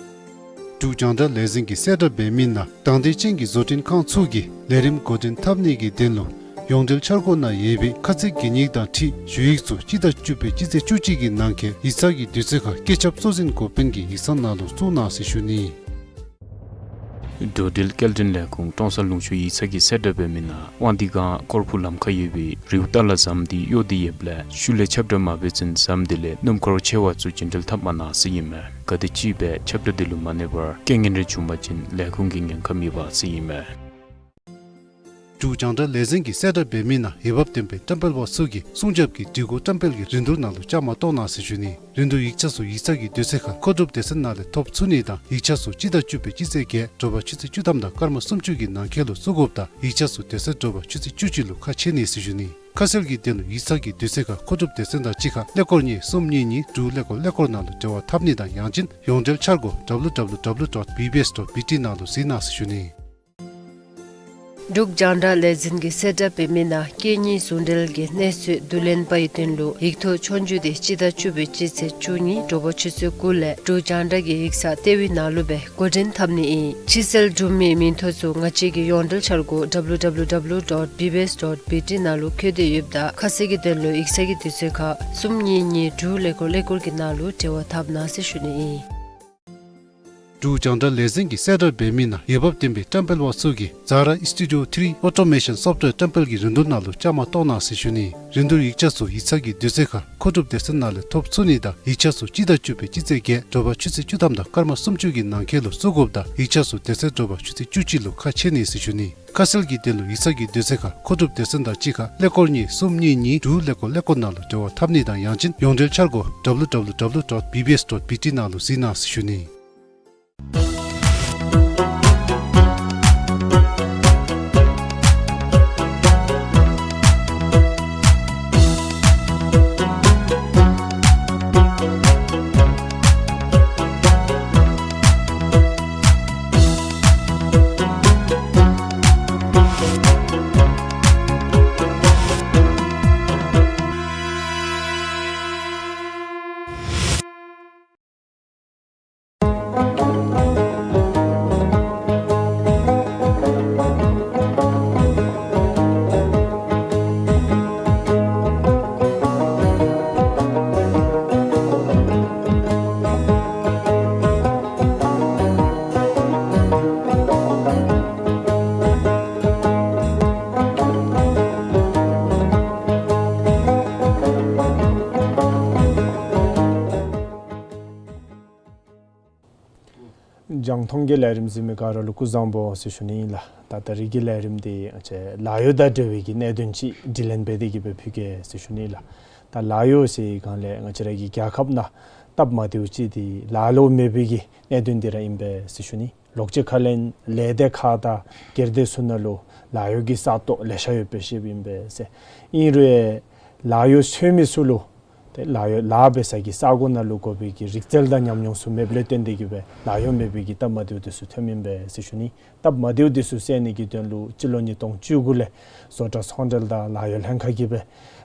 འབྲུག་རྒྱང་བསྒྲགས་ལས་འཛིན་གྱིས་གསལ་བསྒྲགས་འབད་མི་ནང་དང་འདོད་ཅན་གྱི་བཟོ་སྐྲུན་ཁང་ཚུ་གིས་ལས་རིམ་འགོ་འདྲེན་འཐབ་ནི་གི་དོན་ལུ་ཡོངས་འབྲེལ་འཆར་སྒོ་ནང་ཡོད་པའི་ཁ་ཚིག་གན་ཡིག་དང་འཁྲིལ་ཞུ་ཡིག་ཚུ་སྤྱི་ཟླ་བཅུ་པའི་སྤྱི་ཚེས་བཅུ་གཅིག་གི་ནང་འཁོད་ཡིག་ཚང་གི་དུས་ཚོད་ཁར་བཀོད་ཁྱབ་གཙོ་འཛིན་འགོ་དཔོན་གྱི་ཡིག་ཚང་ནང་ལུ་བཙུགས་གནང་ཟེར་ཞུ་ནི། འགྲོ་འགྲུལ་སྐྱེལ་འདྲེན་ལས་ཁུངས་ཀྲོང་གསར་ལུང་ཕྱོགས་ཡིག་ཚང་གིས་གསལ་བསྒྲགས་འབད་མི་ནང་དབང་འདུས་སྒང་སྐོར་ཕུག་ལམ་ཁར་ཡོད་པའི་རིའུ་ཏ་ལ་ཟམ་དེ་གཡོ་སྟེ་ཡོདཔ་ལས་ཤུལ་ལས་ཁྱབ་བསྒྲགས་མ་འབད་ཚུན་ཟམ་དེ་ལས་སྣུམ་འཁོར་ཆེ་བ་ཚུ་རྒྱུན་འགྲུལ་འཐབ་མ་གནང་ཟེར་ཨིན་མས། ག་དེམ་ཅིག་སྦེ་ཁྱབ་བསྒྲགས་དེ་ལུ་མ་གནས་པར་རྐྱེན་ངན་རེ་བྱུང་པ་ཅིན་ལས་ཁུངས་ཀྱི་ཉེན་ཁ་མེད་པ་ཟེར་ཨིན་མས། འབྲུག་རྒྱང་བསྒྲགས་ལས་འཛིན་གྱིས་གསལ་བསྒྲགས་འབད་མི་ནང་འོས་འབབ་ལྡན་པའི་བཀྲམ་སྤེལ་པ་ཚུ་གིས་སྲུང་སྐྱོབ་ཀྱི་སྒྲིག་གོ་བཀྲམ་སྤེལ་གྱི་རིན་བསྡུར་ནང་ལུ་བཅའ་མར་གཏོགས་གནང་ཟེར་ཞུ་ནི། རིན་བསྡུར་ཡིག་ཆ་ཚུ་ཡིག་ཚང་གི་དུས་ཚོད་ཁར་མཁོ་སྒྲུབ་སྡེ་ཚན་ནང་ལས་ཐོབ་ཚུགས་ནི་དང་ཡིག་ཆ་ཚུ་སྤྱི་ཟླ་བཅུ་པའི་སྤྱི་ཚེས་བརྒྱད་དྲོ་པ་ཆུ་ཚོད་བཅུ་ཐམ་དང་སྐར་མ་སུམ་ཅུ་གི་ནང་འཁོད་ལུ་བཙུགས་དགོཔ་དང་ཡིག་ཆ་ཚུ་དེ་ཚེ་དྲོ་པ་ཆུ་ཚོད་བཅུ་གཅིག་ལུ་ཁ་ཕྱེ་ནི་ཟེར་ཞུ་ནི། ཁ་གསལ་གྱི་དོན་ལུ་ཡིག་ཚང་གི་དུས་ཚོད་ཁར་མཁོ་སྒྲུབ་སྡེ་ཚན་དང་གཅིག་ཁར་ཀླད་ཀོར་གཉིས་གསུམ་གཉིས་གཉིས་དྲུག་ཀླད་ཀོར་ཀླད་ཀོར་ནང་ལུ་འབྲེལ་བ་འཐབ་ནི་དང་ཡང་ཅིན་ཡོངས་འབྲེལ་འཆར་སྒོ་W W W dot B B S dot B T ནང་ལུ་གཟིགས་གནང་ཟེར་ཞུ་ནི། འབྲུག་རྒྱང་བསྒྲགས་ལས་འཛིན་གྱིས་གསལ་བསྒྲགས་འབད་མི་ནང་སྐད་གཉིས་ཟུང་འབྲེལ་གྱི་གནས་ཚུལ་བསྡུ་ལེན་པའི་དོན་ལུ་ཡིག་ཐོག་ཆོས་རྒྱུགས་དེ་སྤྱི་ཟླ་བཅུ་པའི་སྤྱི་ཚེས་བཅུ་གཉིས་དྲོ་པ་ཆུ་ཚོད་དགུ་ལས་འབྲུག་རྒྱང་བསྒྲགས་ཀྱི་ཡིག་ཚང་ལྟེ་བའི་ནང་ལུ་སྦེ་འགོ་འདྲེན་འཐབ་ནི་ཨིན། ཕྱི་སེལ་གྲུབ་མིའི་མིང་ཐོ་ཚུ་ང་བཅས་ཀྱི་ཡོངས་འབྲེལ་འཆར་སྒོ་W W W dot B B S dot B T ནང་ལུ་བཀོད་དེ་ཡོདཔ་ད་ཁ་གསལ་གྱི་དོན་ལུ་ཡིག་ཚང་གི་དུས་ཚོད་ཁར་གསུམ་གཉིས་གཉིས་དྲུག་ཀླད་ཀོར་ཀླད་ཀོར་གྱི་ནང་ལུ་འབྲེལ་བ་འཐབ་གནང་ཟེར་ཞུ་ནི་ཨིན། འབྲུག་རྒྱང་བསྒྲགས་ལས་འཛིན་གྱིས་གསལ་བསྒྲགས་འབད་མི་ནང་འོས་འབབ་ལྡན་པའི་བཀྲམ་སྤེལ་པ་ཚུ་གིས་ཛ་ར་ཨིསི་ཊུ་ཌིའོ་ཐི་རི་ཨོ་ཊོ་མེ་ཤཱན་སོཕ་ཝེར་བཀྲམ་སྤེལ་གྱི་རིན་བསྡུར་ནང་ལུ་བཅའ་མར་གཏོགས་གནང་ཟེར་ཞུ་ནི། རིན་བསྡུར་ཡིག་ཆ་ཚུ་ཡིག་ཚང་གི་དུས་ཚོད་ཁར་མཁོ་སྒྲུབ་སྡེ་ཚན་ནང་ལས་ཐོབ་ཚུགས་ནི་དང་ཡིག་ཆ་ཚུ་སྤྱི་ཟླ་བཅུ་པའི་སྤྱི་ཚེས་བརྒྱད་དྲོ་པ་ཆུ་ཚོད་བཅུ་ཐམ་དང་སྐར་མ་སུམ་ཅུ་གི་ནང་འཁོད་ལུ་བཙུགས་དགོཔ་དང་ཡིག་ཆ་ཚུ་དེ་ཚེ་དྲོ་པ་ཆུ་ཚོད་བཅུ་གཅིག་ལུ་ཁ་ཕྱེ་ནི་ཟེར་ཞུ་ནི། ཁ་གསལ་གྱི་དོན་ལུ་ཡིག་ཚང་གི་དུས་ཚོད་ཁར་མཁོ་སྒྲུབ་སྡེ་ཚན་དང་གཅིག་ཁར་ཀླད་ཀོར་གཉིས་གསུམ་གཉིས་གཉིས་དྲུག་ཀླད་ཀོར་ཀླད་ཀོར་ནང་ལུ་འབྲེལ་བ་འཐབ་ནི་དང་ཡང་ཅིན་ཡོངས་འབྲེལ་འཆར་སྒོ་ཌབ་ལུ་ཌབ་ལུ་ཌབ་ལུ་ཌོཊ་བི་བི་ཨེསི་ཌོཊ་བི་ཊི་ནང་ལུ་གཟིགས་གནང་ཟེར་ཞུ་ནི། རྒྱང་མཐོང་གི་ལས་རིམ་གཟིགས་མི་ག་ར་ལུ་སྐུ་གཟུགས་བཟང་པོ་ཟེར་ཞུ་ནི་ཨིན་ལགས། ད་ད་རིས་ཀྱི་ལས་རིམ་འདི་ང་བཅས་ལཱ་གཡོག་དང་འབྲེལ་བའི་གི་གནད་དོན་ཅིག་དྲི་ལན་འབད་དེ་གི་སྦེ་ཕུལ་གེ་ཟེར་ཞུ་ནི་ཨིན་ལགས། ད་ལཱ་གཡོག་ཟེར་བའི་སྒང་ལས་ང་བཅས་ར་གི་རྒྱལ་ཁབ་ནང་སྟབས་མ་བདེཝ་ཅིག་འདི་ལཱ་ལོ་མེད་པའི་གི་གནད་དོན་འདི་ར་ཨིན་པས་ཟེར་ཞུ་ནི། ལོག་སྤྱོད་ཁ་ལས་ལས་སྡེ་ཁག་དང་སྒེར་སྡེ་ཚུ་ནང་ལུ་ལཱ་གཡོག་གི་ས་སྟོང་ལེ་ཤ་ཡོདཔ་སྦེ་ཤེསཔ་ཨིན་པས་ཟེར། ཨིན་རུང་ལཱ་གཡོག་འཚོལ་མི་ཚུ་ལུ་ཏེ་ལཱ་གཡོག་ལཱ་འབད་ས་གི་ས་གོ་ནང་ལུ་དགོ་པའི་གི་རིག་རྩལ་དང་ཉམས་མྱོང་ཚུ་མེདཔ་ལས་བརྟེན་ཏེ་གི་སྦེ་ལཱ་གཡོག་མེད་པའི་གི་སྟབས་མ་བདེཝ་འདི་ཚུ་ཐོནམ་ཨིན་པས་ཟེར་ཞུ་ནི། སྟབས་མ་བདེཝ་འདི་ཚུ་སེལ་ནི་གི་དོན་ལུ་སྤྱི་ལོ་ཉིས་སྟོང་བཅུ་དགུ་ལས་བཟོ་གྲྭ་ཚོང་འབྲེལ་དང་ལཱ་གཡོག་ལྷན་ཁག་གིས་སྦེ་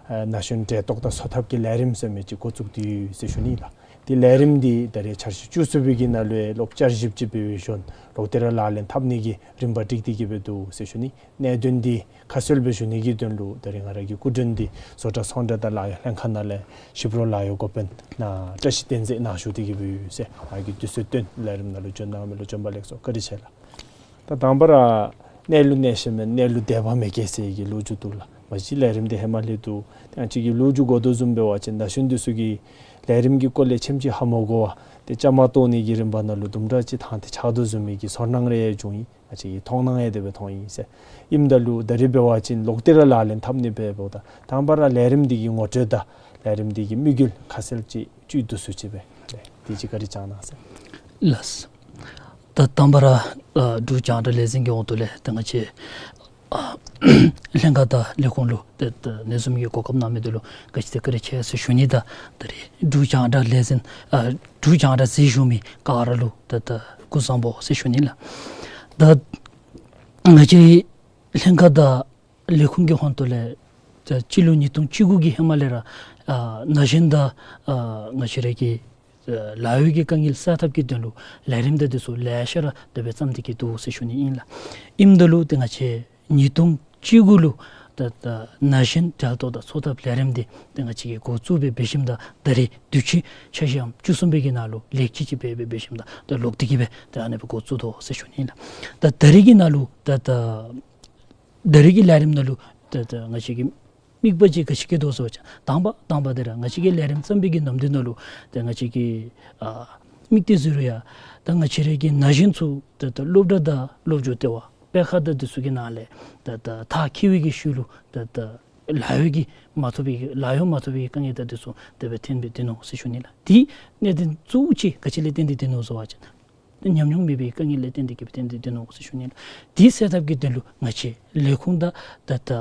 ཨེ་ན་གཞོན་གྲལ་གཏོགས་དང་འཚོ་ཐབས་ཀྱི་ལས་རིམ་ཟེར་མི་ཅིག་འགོ་བཙུགས་ཏེ་ཡོད་ཟེར་ཞུ་ནི་ལགས། ཏེ་ལས་རིམ་འདི་ད་རེས་འཆར་གཞི་བཅུ་གསུམ་པའི་གི་ནང་ལུ་ལོག་བསྐྱར་ཞིབ་ཅིག་འབད་བའི་ཤུལ་ལོག་སྟེ་ར་ལག་ལེན་འཐབ་ནི་གི་རིམ་པ་སྒྲིག་སྟེ་གི་སྦེ་འདུག་ཟེར་ཞུ་ནི། གནད་དོན་འདི་ཁ་གསལ་སྦེ་ཞུ་ནི་གི་དོན་ལུ་ད་རེས་ང་ར་གི་སྐུ་མགྲོན་འདི་བཟོ་གྲྭ་ཚོང་འབྲེལ་དང་ལཱ་གཡོག་ལྷན་ཁག་ནང་ལས་ཞིབ་རོགས་ལཱ་གཡོག་འགོ་དཔོན་ནཱ་བཀྲ་ཤིས་བསྟན་འཛིན་ནཱ་བཞུགས་ཏེ་གི་སྦེ་ཡོད་ཟེར། ང་གིས་དུས་ཚོད་བཏོན་ལས་རིམ་ནང་ལུ་བྱོན་གནང་མི་ལུ་བྱོན་པ་ལེགས་སོ། བཀའ་དྲིན་ཆེ་ལགས། ད་དང་པ་ར་གནས་ལུ་གནས་ཤེས་མེད་གནས་ལུ་དད་པ་མེད་མཁན་ཟེར་གྱི་ལོ་རྒྱུས་འདུག་ལགས། མ་གཞི་ལས་རིམ་འདི་ཧེ་མ་ལས་འདུག། ཏེ་ང་བཅས་ཀྱིས་ལོ་རྒྱུས་གོ་དོ་བཟུམ་འབད་བ་ཅིན་ན་གཞོན་འདི་ཚུ་གིས་ལས་རིམ་གྱི་སྐོར་ལས་ཆེམ་ཅིག་ཧ་མ་གོ་བར་ཏེ་བཅའ་མར་གཏོགས་ནི་གི་རིམ་པ་ནང་ལུ་དུམ་གྲ་ཅིག་ཐང་སྟེ་ཆགས་དོ་བཟུམ་མའི་གི་ཚོར་སྣང་རེ་བྱུང་ཡི། ང་བཅས་ཀྱིས་མཐོང་སྣང་ཡང་དེ་སྦེ་མཐོང་ཡི་ཟེར། ཨིནམ་ད་ལུ་ད་རིས་འབད་བ་ཅིན་ལོག་སྟེ་ར་ལག་ལེན་འཐབ་ནི་འབདཝ་ད་དང་པ་ར་ལས་རིམ་འདི་གི་ངོ་སྤྲོད་དང་ལས་རིམ་འདི་གི་དམིགས་ཡུལ་ཁ་གསལ་ཅིག་བཅུད་བསྡུ་སུ་ཅིག་སྦེ་དེ་ཅིག་བཀའ་དྲིན་བསྐྱང་གནང་ཟེར། ལགས། ད་དང་པ་ར་ཨ་འབྲུག་རྒྱང་བསྒྲགས་ལས་འཛིན་གྱི་དབང་དུ་ལས་ད་ང་བཅས་ཨ་ལྷན་ཁག་དང་ལས་ཁུངས་ལུ་ཏེ་ད་ཨ་ནི་བཟུམ་གྱི་གོ་སྐབས་གནང་མི་འདི་ལུ་ག་ཅི་ཏེ་བཀའ་དྲིན་ཆེ་ཟེར་ཞུ་ནི། ད་ད་རིས་འབྲུག་རྒྱང་བསྒྲགས་ལས་འཛིན་ཨ་འབྲུག་རྒྱང་བསྒྲགས་གཟིགས་བཞུགས་མི་ག་ར་ལུ་ད་ད་སྐུ་གཟུགས་བཟང་པོ་ཟེར་ཞུ་ནི་ལགས། ད་ང་བཅས་ལྷན་ཁག་དང་ལས་ཁུངས་ཀྱི་ཧོངས་ཏོ་ལས་ད་སྤྱི་ལོ་ཉིས་སྟོང་བཅུ་དགུ་གི་ཧེ་མ་ལས་ར་ཨ་ན་གཞོན་དང་ཨ་ང་བཅས་ར་གི་ཨ་ལཱ་གཡོག་གི་དཀའ་ངལ་སེལ་ཐབས་ཀྱི་དོན་ལུ་ལས་རིམ་དང་འདི་ཚུ་ལེ་ཤ་ར་དེ་སྦེ་བརྩམས་ཏེ་གི་འདུག་ཟེར་ཞུ་ནི་ཨིན་ལགས། ཨིནམ་ད་ལུ་ཏེ་ང་བཅས་ཉིས་སྟོང་བཅུ་དགུ་ལུ་ད་ད་ན་གཞོན་གྲལ་གཏོགས་དང་འཚོ་ཐབས་ལས་རིམ་འདི་ཏེ་ང་བཅས་ཀྱིས་འགོ་བཙུགས་སྦེ་འབད་ཞིནམ་ད་ད་རིས་དུས་ཅི་འཆར་གཞི་ཨམ་བཅུ་གསུམ་པའི་གི་ནང་ལུ་ལེགས་བཅོས་ཅིག་འབད་སྦེ་འབད་ཞིནམ་ད་ད་ལོག་སྟེ་གི་སྦེ་ད་ཨ་ནི་སྦེ་འགོ་བཙུགས་དོ་ཟེར་ཞུ་ནི་ཨིན་ལགས། ད་ད་རིས་ཀྱི་ནང་ལུ་ད་ད་ད་རིས་ཀྱི་ལས་རིམ་ནང་ལུ་ད་ད་ང་བཅས་ཀྱི་དམིགས་པ་ཅིག་ག་ཅི་བསྐྱེད་དོ་ཟེར་བ་ཅིན་དང་པ་དང་པ་འདི་ར་ང་བཅས་ཀྱིས་ལས་རིམ་བརྩམས་པའི་གི་ནམ་དུས་ནང་ལུ་ད་ང་བཅས་ཀྱི་ཨ་དམིགས་གཏད་ཟེར་རུང་ཡང་ད་ང་བཅས་ར་གི་ན་གཞོན་ཚུ་ད་ད་སློབ་གྲྭ་དང་སློབ་སྦྱོང་ལྟེ་བ་སྤེལ་ཁང་དང་འདི་ཚུ་གི་ནང་ལས་ད་ད་མཐར་འཁྱོལ་བའི་གི་ཤུལ་ལུ་ད་ད་ལཱ་གཡོག་གི་མ་ཐོབ་པའི་གི་ལཱ་གཡོག་མ་ཐོབ་པའི་གི་དཀའ་ངལ་དང་འདི་ཚུ་དེ་སྦེ་ཐོན་སྦེ་སྡོད་ནུག་ཟེར་ཞུ་ནི་ལགས། དེ་གནད་དོན་གཙོ་བོ་ཅིག་ག་ཅི་ལས་བརྟེན་ཏེ་སྡོད་ནུག་ཟེར་བ་ཅིན་ཉམས་མྱོང་མེད་པའི་དཀའ་ངལ་ལས་བརྟེན་ཏེ་གི་སྦེ་བརྟེན་ཏེ་སྡོད་ནུག་ཟེར་ཞུ་ནི་ལགས། དེ་སེལ་ཐབས་ཀྱི་དོན་ལུ་ང་བཅས་ལས་ཁུངས་དང་ད་ད་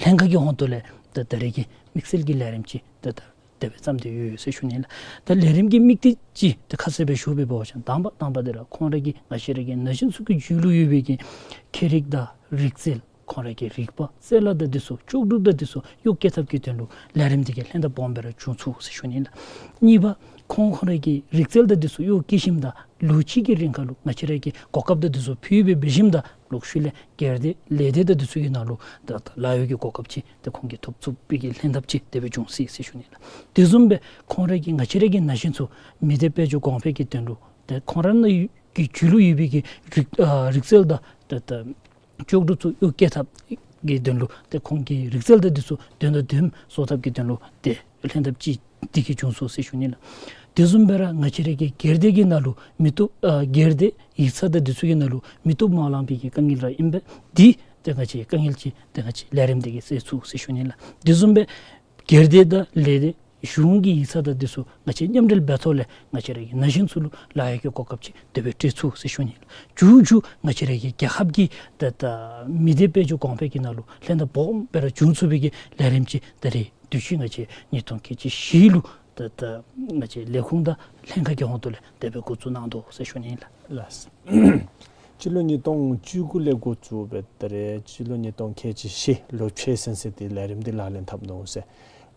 ལྷན་ཁག་གི་ཧོངས་ཏོ་ལས་ད་ད་རིས་ཀྱི་དམིགས་བསལ་གྱི་ལས་རིམ་ཅིག་ད་ད་དེ་སྦེ་བརྩམས་ཏེ་ཡོད་ཟེར་ཞུ་ནི་ལགས། ད་ལས་རིམ་གྱི་དམིགས་གཏད་ཅིག་ད་ཁ་གསལ་སྦེ་ཞུ་སྦེ་འབད་བ་ཅིན་དང་པ་དང་པ་འདི་ར་ཁོང་ར་གི་ང་བཅས་ར་གི་ན་གཞོན་ཚུ་གི་རྒྱུད་ལུ་ཡོད་པའི་གི་ཁྱད་རིག་དང་རིག་རྩལ་ཁོང་ར་གི་རིག་པ་རྩལ་ལག་དང་འདི་ཚུ་ལྕོགས་གྲུབ་དང་འདི་ཚུ་གཡོག་བཀོལ་ཐབས་ཀྱི་དོན་ལུ་ལས་རིམ་འདི་གིས་ལྷན་ཐབས་སྦོམ་སྦེ་ར་བྱུང་ཚུགས་ཟེར་ཞུ་ནི་ལགས། གཉིས་པ་ཁོང་ཁོང་ར་གི་རིག་རྩལ་དང་འདི་ཚུ་གཡོག་བཀོལ་ཞིནམ་ད་ལོ་གཅིག་གི་རིང་ཁར་ལུ་ང་བཅས་ར་གིས་གོ་སྐབས་དང་འདི་ཚུ་ཕུལ་སྦེ་འབད་ཞིནམ་ད་ལོག་ཤུལ་ལས་སྒེར་སྡེ་ལས་སྡེ་དང་འདི་ཚུ་གི་ནང་ལུ་ད་ད་ལཱ་གཡོག་གི་གོ་སྐབས་ཅིག་ཏེ་ཁོང་གིས་ཐོབ་ཚུགས་པའི་གི་ལྷན་ཐབས་ཅིག་དེ་སྦེ་འབྱུང་སྲིད་ཟེར་ཞུ་ནི་ལགས། དེ་བཟུམ་སྦེ་ཁོང་ར་གི་ང་བཅས་ར་གི་ན་གཞོན་ཚུ་མི་སྡེ་དཔལ་འབྱོར་གོང་འཕེལ་གྱི་དོན་ལུ་ ཏེ་ཁོང་ར་ནང་གི་རྒྱུད་ལུ་ཡོད་པའི་གི་རིག་ཨ་རིག་རྩལ་དང་ཏེ་ཏེ་ལྕོགས་གྲུབ་ཚུ་གཡུག་བཀལ་ཐབས་ཀྱི་དོན་ལུ་ཏེ་ཁོང་གི་རིག་རྩལ་དང་འདི་ཚུ་དོན་དང་ལྡནམ་བཟོ་ཐབས་ཀྱི་དོན་ལུ་ཏེ་ལྷན་ཐབས་ཅིག་འདི་གིས་བྱུང་སོང་ཟེར་ཞུ་ནི་ལགས། དེ་བཟུམ་སྦེ་ར་ང་བཅས་ར་གི་སྒེར་སྡེ་གི་ནང་ལུ་མི་བཏུབ་ཨ་སྒེར་སྡེ་ཡིག་ཚང་དང་འདི་ཚུ་གི་ནང་ལུ་མི་བཏུབ་མ་བླངས་པའི་གི་དཀའ་ངལ་ར་ཨིན་པས། འདི་ཏེ་ང་བཅས་དཀའ་ངལ་ཅིག་ཏེ་ང་བཅས་ལས་རིམ་འདི་གིས་སེལ་ཚུགས་ཟེར་ཞུ་ནི་ལགས། དེ་བཟུམ་སྦེ་སྒེར་སྡེ་དང་ལས་སྡེ་གཞུང་གི་ཡིག་ཚང་དང་འདི་ཚུ་ང་བཅས་མཉམ་འབྲེལ་འབད་ཐོག་ལས་ང་བཅས་ར་གི་ན་གཞོན་ཚུ་ལུ་ལཱ་གཡོག་གི་གོ་སྐབས་ཅིག་དེ་སྦེ་སྤྲོད་ཚུགས་ཟེར་ཞུ་ནི་ལགས། མཇུག་མཇུག་ང་བཅས་ར་གི་རྒྱལ་ཁབ་ཀྱི་ཏེ་ཏེ་མི་སྡེ་དཔལ་འབྱོར་གོང་འཕེལ་གྱི་ནང་ལུ་ལྷན་ཐབས་སྦོམ་སྦེ་ར་འབྱུང་ཚུགས་པའི་གི་ལས་རིམ་ཅིག་ད་རེས་དུས་ཅི་ང་བཅས་ཉིས་སྟོང་ཁལ་གཅིག་བཞི་ལུ་ཏེ་ཏེ་ང་བཅས་ལས་ཁུངས་དང་ལྷན་ཁག་གི་ཧོང་ཏོ་ལས་དེ་སྦེ་འགོ་བཙུགས་གནང་དོ་ཟེར་ཞུ་ནི་ལགས། ལགས། སྤྱི་ལོ་ཉིས་སྟོང་བཅུ་དགུ་ལས་འགོ་བཙུགས་སྦེ་ད་རེས་སྤྱི་ལོ་ཉིས་སྟོང་ཁལ་གཅིག་བཞི་ལོ་ཕྱེད་ཚུན་ཚོད་འདི་ལས་རིམ་འདི་ལག་ལེན་འཐབ་ནུག་ཟེར།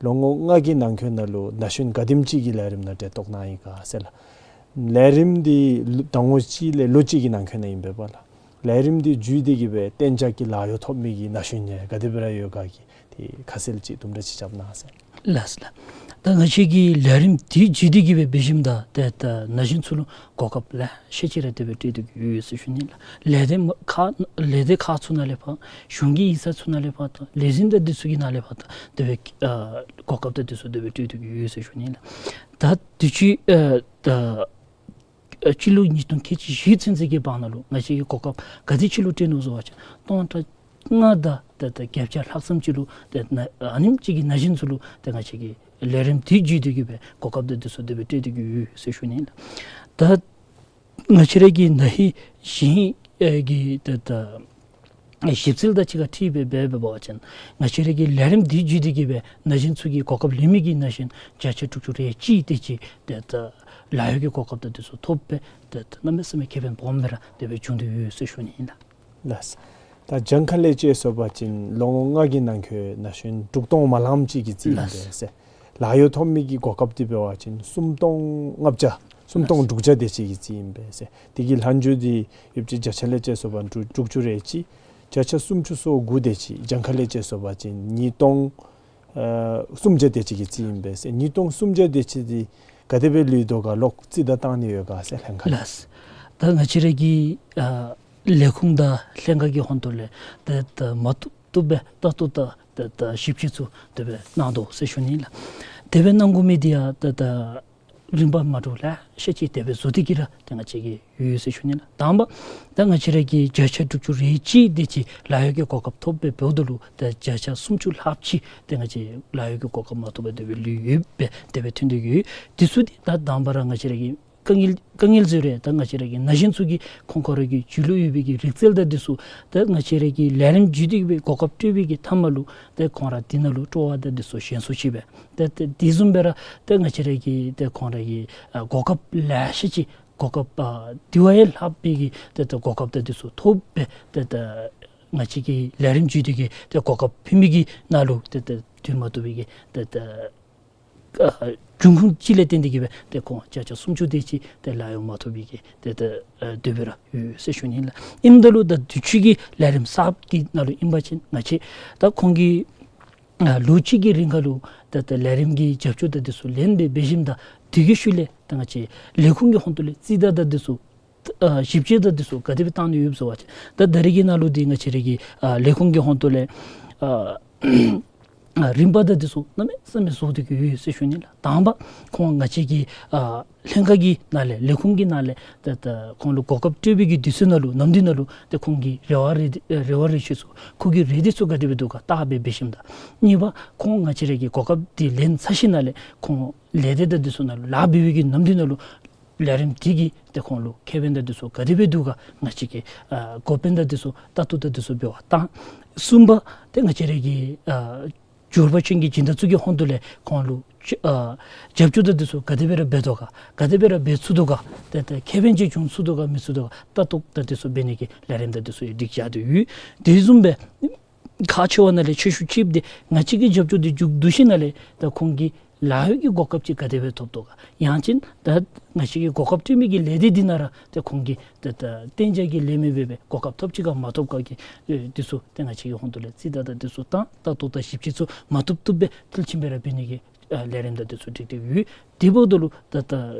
ལོ་ངོ་ལྔ་གི་ནང་འཁོད་ནང་ལུ་ན་གཞོན་ག་དེམ་ཅིག་གིས་ལས་རིམ་ནང་གྲལ་གཏོགས་གནང་ཡི་ག་ཟེར་ལགས། ལས་རིམ་འདི་ལོ་ཟླ་ངོ་གཅིག་ལས་ལོ་གཅིག་གི་ནང་འཁོད་ནང་ཨིན་པས་པ་ལགས། ལས་རིམ་འདི་བརྒྱུད་དེ་གི་སྦེ་གཏན་འཇགས་ཀྱི་ལཱ་གཡོག་ཐོབ་མི་གི་ན་གཞོན་ཡང་ག་དེ་སྦེ་ར་ཡོད་ག་གི་ཏེ་ཁ་གསལ་ཅིག་དུམ་གྲ་ཅིག་རྐྱབ་གནང་ཟེར། ལགས་ལགས། ད་ང་བཅས་ཀྱི་ལས་རིམ་འདི་བརྒྱུད་དེ་གི་སྦེ་འབད་ཞིནམ་ད་ཏེ་ད་ན་གཞོན་ཚུ་ལུ་གོ་སྐབས་ལེ་ཤ་ཅིག་ར་དེ་སྦེ་སྤྲོད་དེ་གི་ཡོད་ཟེར་ཞུ་ནི་ལགས། ལས་སྡེ་མ་ཁག་ལས་སྡེ་ཁག་ཚུ་ནང་ལས་ཕར་གཞུང་གི་ཡིག་ཚང་ཚུ་ནང་ལས་ཕར་དང་ལས་འཛིན་དང་འདི་ཚུ་གི་ནང་ལས་ཕར་དང་དེ་སྦེ་ཨ་གོ་སྐབས་དང་འདི་ཚུ་དེ་སྦེ་སྤྲོད་དེ་གི་ཡོད་ཟེར་ཞུ་ནི་ལགས། ད་དུས་ཅི་ཨ་ད་ཨ་སྤྱི་ལོ་ཉིས་སྟོང་ཁལ་གཅིག་བཞི་ཚུན་ཚོད་ཀྱི་བར་ན་ལུ་ང་བཅས་ཀྱིས་གོ་སྐབས་ག་དེ་ཅིག་ལུ་སྤྲོད་ནུག་ཟེར་བ་ཅིན་སྟོང་ཕྲག་ལྔ་དང་ཏེ་ཏེ་བརྒྱད་བརྒྱ་ལྷག་ཙམ་ཅིག་ལུ་ཏེ་ན་ཨ་ནེམ་ཅིག་གི་ན་གཞོན་ཚུ་ལུ་ཏེ་ང་བཅས་ཀྱིས་ལས་རིམ་འདི་བརྒྱུད་དེ་གི་སྦེ་གོ་སྐབས་དང་འདི་ཚུ་དེ་སྦེ་སྤྲོད་དེ་གི་ཡོད་ཟེར་ཞུ་ནི་ལགས། ད་ང་བཅས་ར་གི་ན་ཧིང་གཞེས་ཨེ་གི་ཏེ་ཏེ་ཨེ་ཞིབ་འཚོལ་དང་གཅིག་ཁར་འཁྲིལ་སྦེ་འབད་འབད་བ་ཅིན་ང་བཅས་ར་གི་ལས་རིམ་འདི་བརྒྱུད་དེ་གི་སྦེ་ན་གཞོན་ཚུ་གི་གོ་སྐབས་ལེན་མི་གི་ན་གཞོན་བརྒྱ་ཆ་དྲུག་ཅུ་རེ་གཅིག་དེ་ཅིག་ཏེ་ཏེ་ལཱ་གཡོག་གི་གོ་སྐབས་དང་འདི་ཚུ་ཐོབ་སྦེ་ཏེ་ཏེ་གནམ་མེད་ས་མེད་ཁེ་ཕན་སྦོམ་སྦེ་ར་དེ་སྦེ་བྱུང་སྟེ་ཡོད་ཟེར་ཞུ་ནི་ཨིན་ལགས། ལགས། ད་གྱངས་ཁ་ལས་དཔྱད་སོང་པ་ཅིན་ལོ་ངོ་ལྔ་གི་ནང་འཁོད་ན་གཞོན་དྲུག་སྟོང་མ་ལངམ་ཅིག་གིས་རྩིས་ཨིན་ལགས། པས་ཟེར། ལཱ་གཡོག་ཐོབ་མི་གི་གོ་སྐབས་འདི་འབད་བ་ཅིན་སུམ་སྟོང་ལྔ་བརྒྱ་སུམ་སྟོང་དྲུག་བརྒྱ་དེ་ཅིག་གིས་རྩིས་ཨིན་པས་ཟེར། དེ་གི་ལྷག་འཕྲོ་འདི་ཡོད་ཅིག་བརྒྱ་ཆ་ལས་དཔྱད་སོང་པ་དྲུག་དྲུག་ཅུ་རེ་གཅིག་བརྒྱ་ཆ་སུམ་ཅུ་སོ་དགུ་དེ་ཅིག་གྱངས་ཁ་ལས་དཔྱད་སོང་པ་ཅིན་ཉིས་སྟོང་ཨ་སུམ་བརྒྱ་དེ་ཅིག་གིས་རྩིས་ཨིན་པས་ཟེར། ཉིས་སྟོང་སུམ་བརྒྱ་དེ་ཅིག་འདི་ག་དེ་སྦེ་ལུས་དོ་ག་ལོག་རྩིས་ད་བཏང་ནི་ཡོད་ག་ཟེར་ལྷན་ཁག་ལགས། ད་ང་བཅས་ར་གི་ཨ་ལས་ཁུངས་དང་ལྷན་ཁག་གི་ཧོང་ཏོ་ལས་ཏེ་ཏེ་མ་བཏུབ་བཏུབ་སྦེ་ལྟ་རྟོག་དང་ཏེ་ཏེ་ཞིབ་དཔྱད་ཚུ་དེ་སྦེ་གནང་དོ་ཟེར་ཞུ་ནི་ལགས། དེ་སྦེ་གནང་དགོ་མི་འདི་ཡང་ཏེ་ཏེ་རིམ་པ་མ་འདྲཝ་ལེ་ཤ་ཅིག་དེ་སྦེ་བཟོ་སྟེ་གི་ར་ཏེ་ང་བཅས་ཀྱིས་ཡོད་ཟེར་ཞུ་ནི་ལགས། དང་པ་ད་ང་བཅས་ར་གི་བརྒྱ་ཆ་དྲུག་ཅུ་རེ་གཅིག་དེ་ཅིག་ལཱ་གཡོག་གི་གོ་སྐབས་ཐོབ་སྦེ་འབདཝ་ད་ལུ་ཏེ་བརྒྱ་ཆ་སུམ་ཅུ་ལྷགཔ་ཅིག་ཏེ་ང་བཅས་ལཱ་གཡོག་གི་གོ་སྐབས་མ་ཐོབ་པར་དེ་སྦེ་ལུས་ཡོདཔ་སྦེ་དེ་སྦེ་ཐོན་ཏེ་གི་ཡོད། དེ་ཚུ་འདི་ད་དང་པ་ར་ང་བཅས་ར་གི་དཀའ་ངལ་དཀའ་ངལ་ཟེར་རུང་ད་ང་བཅས་ར་གི་ན་གཞོན་ཚུ་གིས་ཁོང་ཁོང་ར་གི་རྒྱུད་ལུ་ཡོད་པའི་གི་རིག་རྩལ་དང་འདི་ཚུ་ད་ང་བཅས་ར་གི་ལས་རིམ་བརྒྱུད་དེ་གི་སྦེ་གོ་སྐབས་སྤྲོད་པའི་གི་མཐའ་མ་ལུ་ཏེ་ཁོང་ར་འདི་ནང་ལུ་སྤྲོ་བ་དང་འདི་ཚུ་ཞན་སུ་ཅིག་སྦེ་ཏེ་ཏེ་དེ་བཟུམ་སྦེ་ར་ཏེ་ང་བཅས་ར་གི་ཏེ་ཁོང་ར་གི་ཨ་གོ་སྐབས་ལེ་ཤ་ཅིག་གོ་སྐབས་ཨ་དེ་བ་ཡང་ལྷག་པའི་གི་ཏེ་ཏེ་གོ་སྐབས་དང་འདི་ཚུ་ཐོབ་སྦེ་ཏེ་ཏེ་ང་བཅས་ཀྱི་ལས་རིམ་བརྒྱུད་དེ་གི་ཏེ་གོ་སྐབས་ཕུལ་མི་གི་ནང་ལུ་ཏེ་ཏེ་འདུས་མ་བཏུབ་པའི་གི་ཏེ་ཏེ་ཨ་འབྱུང་ཁུངས་ཅིག་ལས་བརྟེན་ཏེ་གི་སྦེ་ཏེ་ཁོང་བརྒྱ་ཆ་སུམ་ཅུ་དེ་ཅིག་ཏེ་ལཱ་གཡོག་མ་ཐོབ་པའི་གི་ཏེ་ཏེ་ཨ་དེ་སྦེ་ར་ཡོད་ཟེར་ཞུ་ནི་ལགས། ཨིནམ་ད་ལུ་ད་དུས་ཅི་གི་ལས་རིམ་གསརཔ་གི་ནང་ལུ་ཨིན་པ་ཅིན་ང་བཅས་ད་ཁོང་གི་ཨ་ལོ་གཅིག་གི་རིང་ཁར་ལུ་ད་ད་ལས་རིམ་གྱི་རྒྱབ་སྐྱོར་དང་འདི་ཚུ་ལེན་སྦེ་འབད་ཞིནམ་ད་དེ་གི་ཤུལ་ལས་ད་ང་བཅས་ལས་ཁུངས་ཀྱི་ཧོང་ཏོ་ལས་རྩིས་ད་ད་འདི་ཚུ་ཨ་ཞིབ་དཔྱད་ད་འདི་ཚུ་ག་དེ་སྦེ་བཏང་ནི་ཡོདཔ་ཟེར་བ་ཅིན་ད་ད་རེས་ཀྱི་ནང་ལུ་འདི་ང་བཅས་ར་གི་ཨ་ལས་ཁུངས་ཀྱི་ཧོང་ཏོ་ལས་ཨ་ཨ་རིམ་པ་ད་འདི་ཚུ་གནམ་མེད་ས་མེད་བཟོ་སྟེ་གི་ཡོད་ཟེར་ཞུ་ནི་ལགས། དང་པ་ཁོང་ང་བཅས་ཀྱི་ཨ་ལྷན་ཁག་གི་ནང་ལས་ལས་ཁུངས་ཀྱི་ནང་ལས་ད་ད་ཁོང་ལུ་གོ་སྐབས་སྤྲོད་པའི་གི་དུས་ཚོད་ནང་ལུ་ནམ་དུས་ནང་ལུ་ཏེ་ཁོང་གི་རེ་བ་རེ་རེ་བ་རེ་ཆེ་ཚུ་ཁོང་གི་རེ་འདོད་ཚུ་ག་དེ་སྦེ་འདུག་ག་བལྟ་སྦེ་འབད་ཞིནམ་ད་གཉིས་པ་ཁོང་ང་བཅས་ར་གི་གོ་སྐབས་འདི་ལེན་ཚར་ཞིནམ་ལས་ཁོང་ལས་སྡེ་ད་འདི་ཚུ་ནང་ལུ་ལཱ་འབད་བའི་གི་ནམ་དུས་ནང་ལུ་ལས་རིམ་འདི་གིས་ཏེ་ཁོང་ལུ་ཁེ་ཕན་ད་འདི་ཚུ་ག་དེ་སྦེ་འདུག་ག་ང་བཅས་ཀྱིས་ཨ་འགོ་དཔོན་ད་འདི་ཚུ་ལྟ་རྟོག་ད་འདི་ཚུ་འབད་བར་བཏང་། གསུམ་པ་ཏེ་ང་བཅས་ར་གི་ཨ་འབྱོར་པ་ཅན་གྱི་སྦྱིན་བདག་ཚུ་གི་ཧོང་ཏོ་ལས་ཁོང་ལུ་ཨ་རྒྱབ་སྐྱོར་ད་འདི་ཚུ་ག་དེ་སྦེ་ར་འབད་དོ་ག་ག་དེ་སྦེ་ར་འབད་ཚུགས་དོ་ག་ཏེ་ཏེ་ཁེ་ཕན་ཅིག་བྱུང་ཚུགས་དོ་ག་མི་ཚུགས་དོ་ག་ལྟ་རྟོག་ད་འདི་ཚུ་འབད་ནི་གི་ལས་རིམ་ད་འདི་ཚུ་ཡང་སྒྲིག་བཞག་སྟེ་ཡོད། དེ་བཟུམ་སྦེ་ཁག་ཆེ་བ་ནང་ལས་ཆེ་ཤོས་ཅིག་འདི་ང་བཅས་ཀྱི་རྒྱབ་སྐྱོར་འདི་མཇུག་བསྡུ་ཞིནམ་ལས་ད་ཁོང་གིས་ལཱ་གཡོག་གི་གོ་སྐབས་ཅིག་ག་དེ་སྦེ་ཐོབ་དོ་ག་ཡང་ཅིན་ད་ང་བཅས་ཀྱི་གོ་སྐབས་སྤྲོད་མི་གི་ལས་སྡེ་འདི་ནང་ར་ད་ཁོང་གིས་ད་ད་གཏན་འཇགས་ཀྱི་ལས་མི་འབད་བའི་གོ་སྐབས་ཐོབ་ཅི་ག་མ་ཐོབ་ག་གི་ཨེ་འདི་ཚུ་ད་ང་བཅས་ཀྱི་ཧོང་ཏོ་ལས་རྩིས་ད་ད་འདི་ཚུ་བཏང་ལྟ་རྟོག་ད་ཞིབ་དཔྱད་ཚུ་མ་བཏུབ་བཏུབ་སྦེ་མཐིལ་ཕྱིན་སྦེ་ར་འབད་ནི་གི་ ཨ་ལས་རིམ་དང་དེ་ཚུ་སྒྲིག་སྟེ་ཡོད། དེ་འབདཝ་ད་ལུ་ད་ད་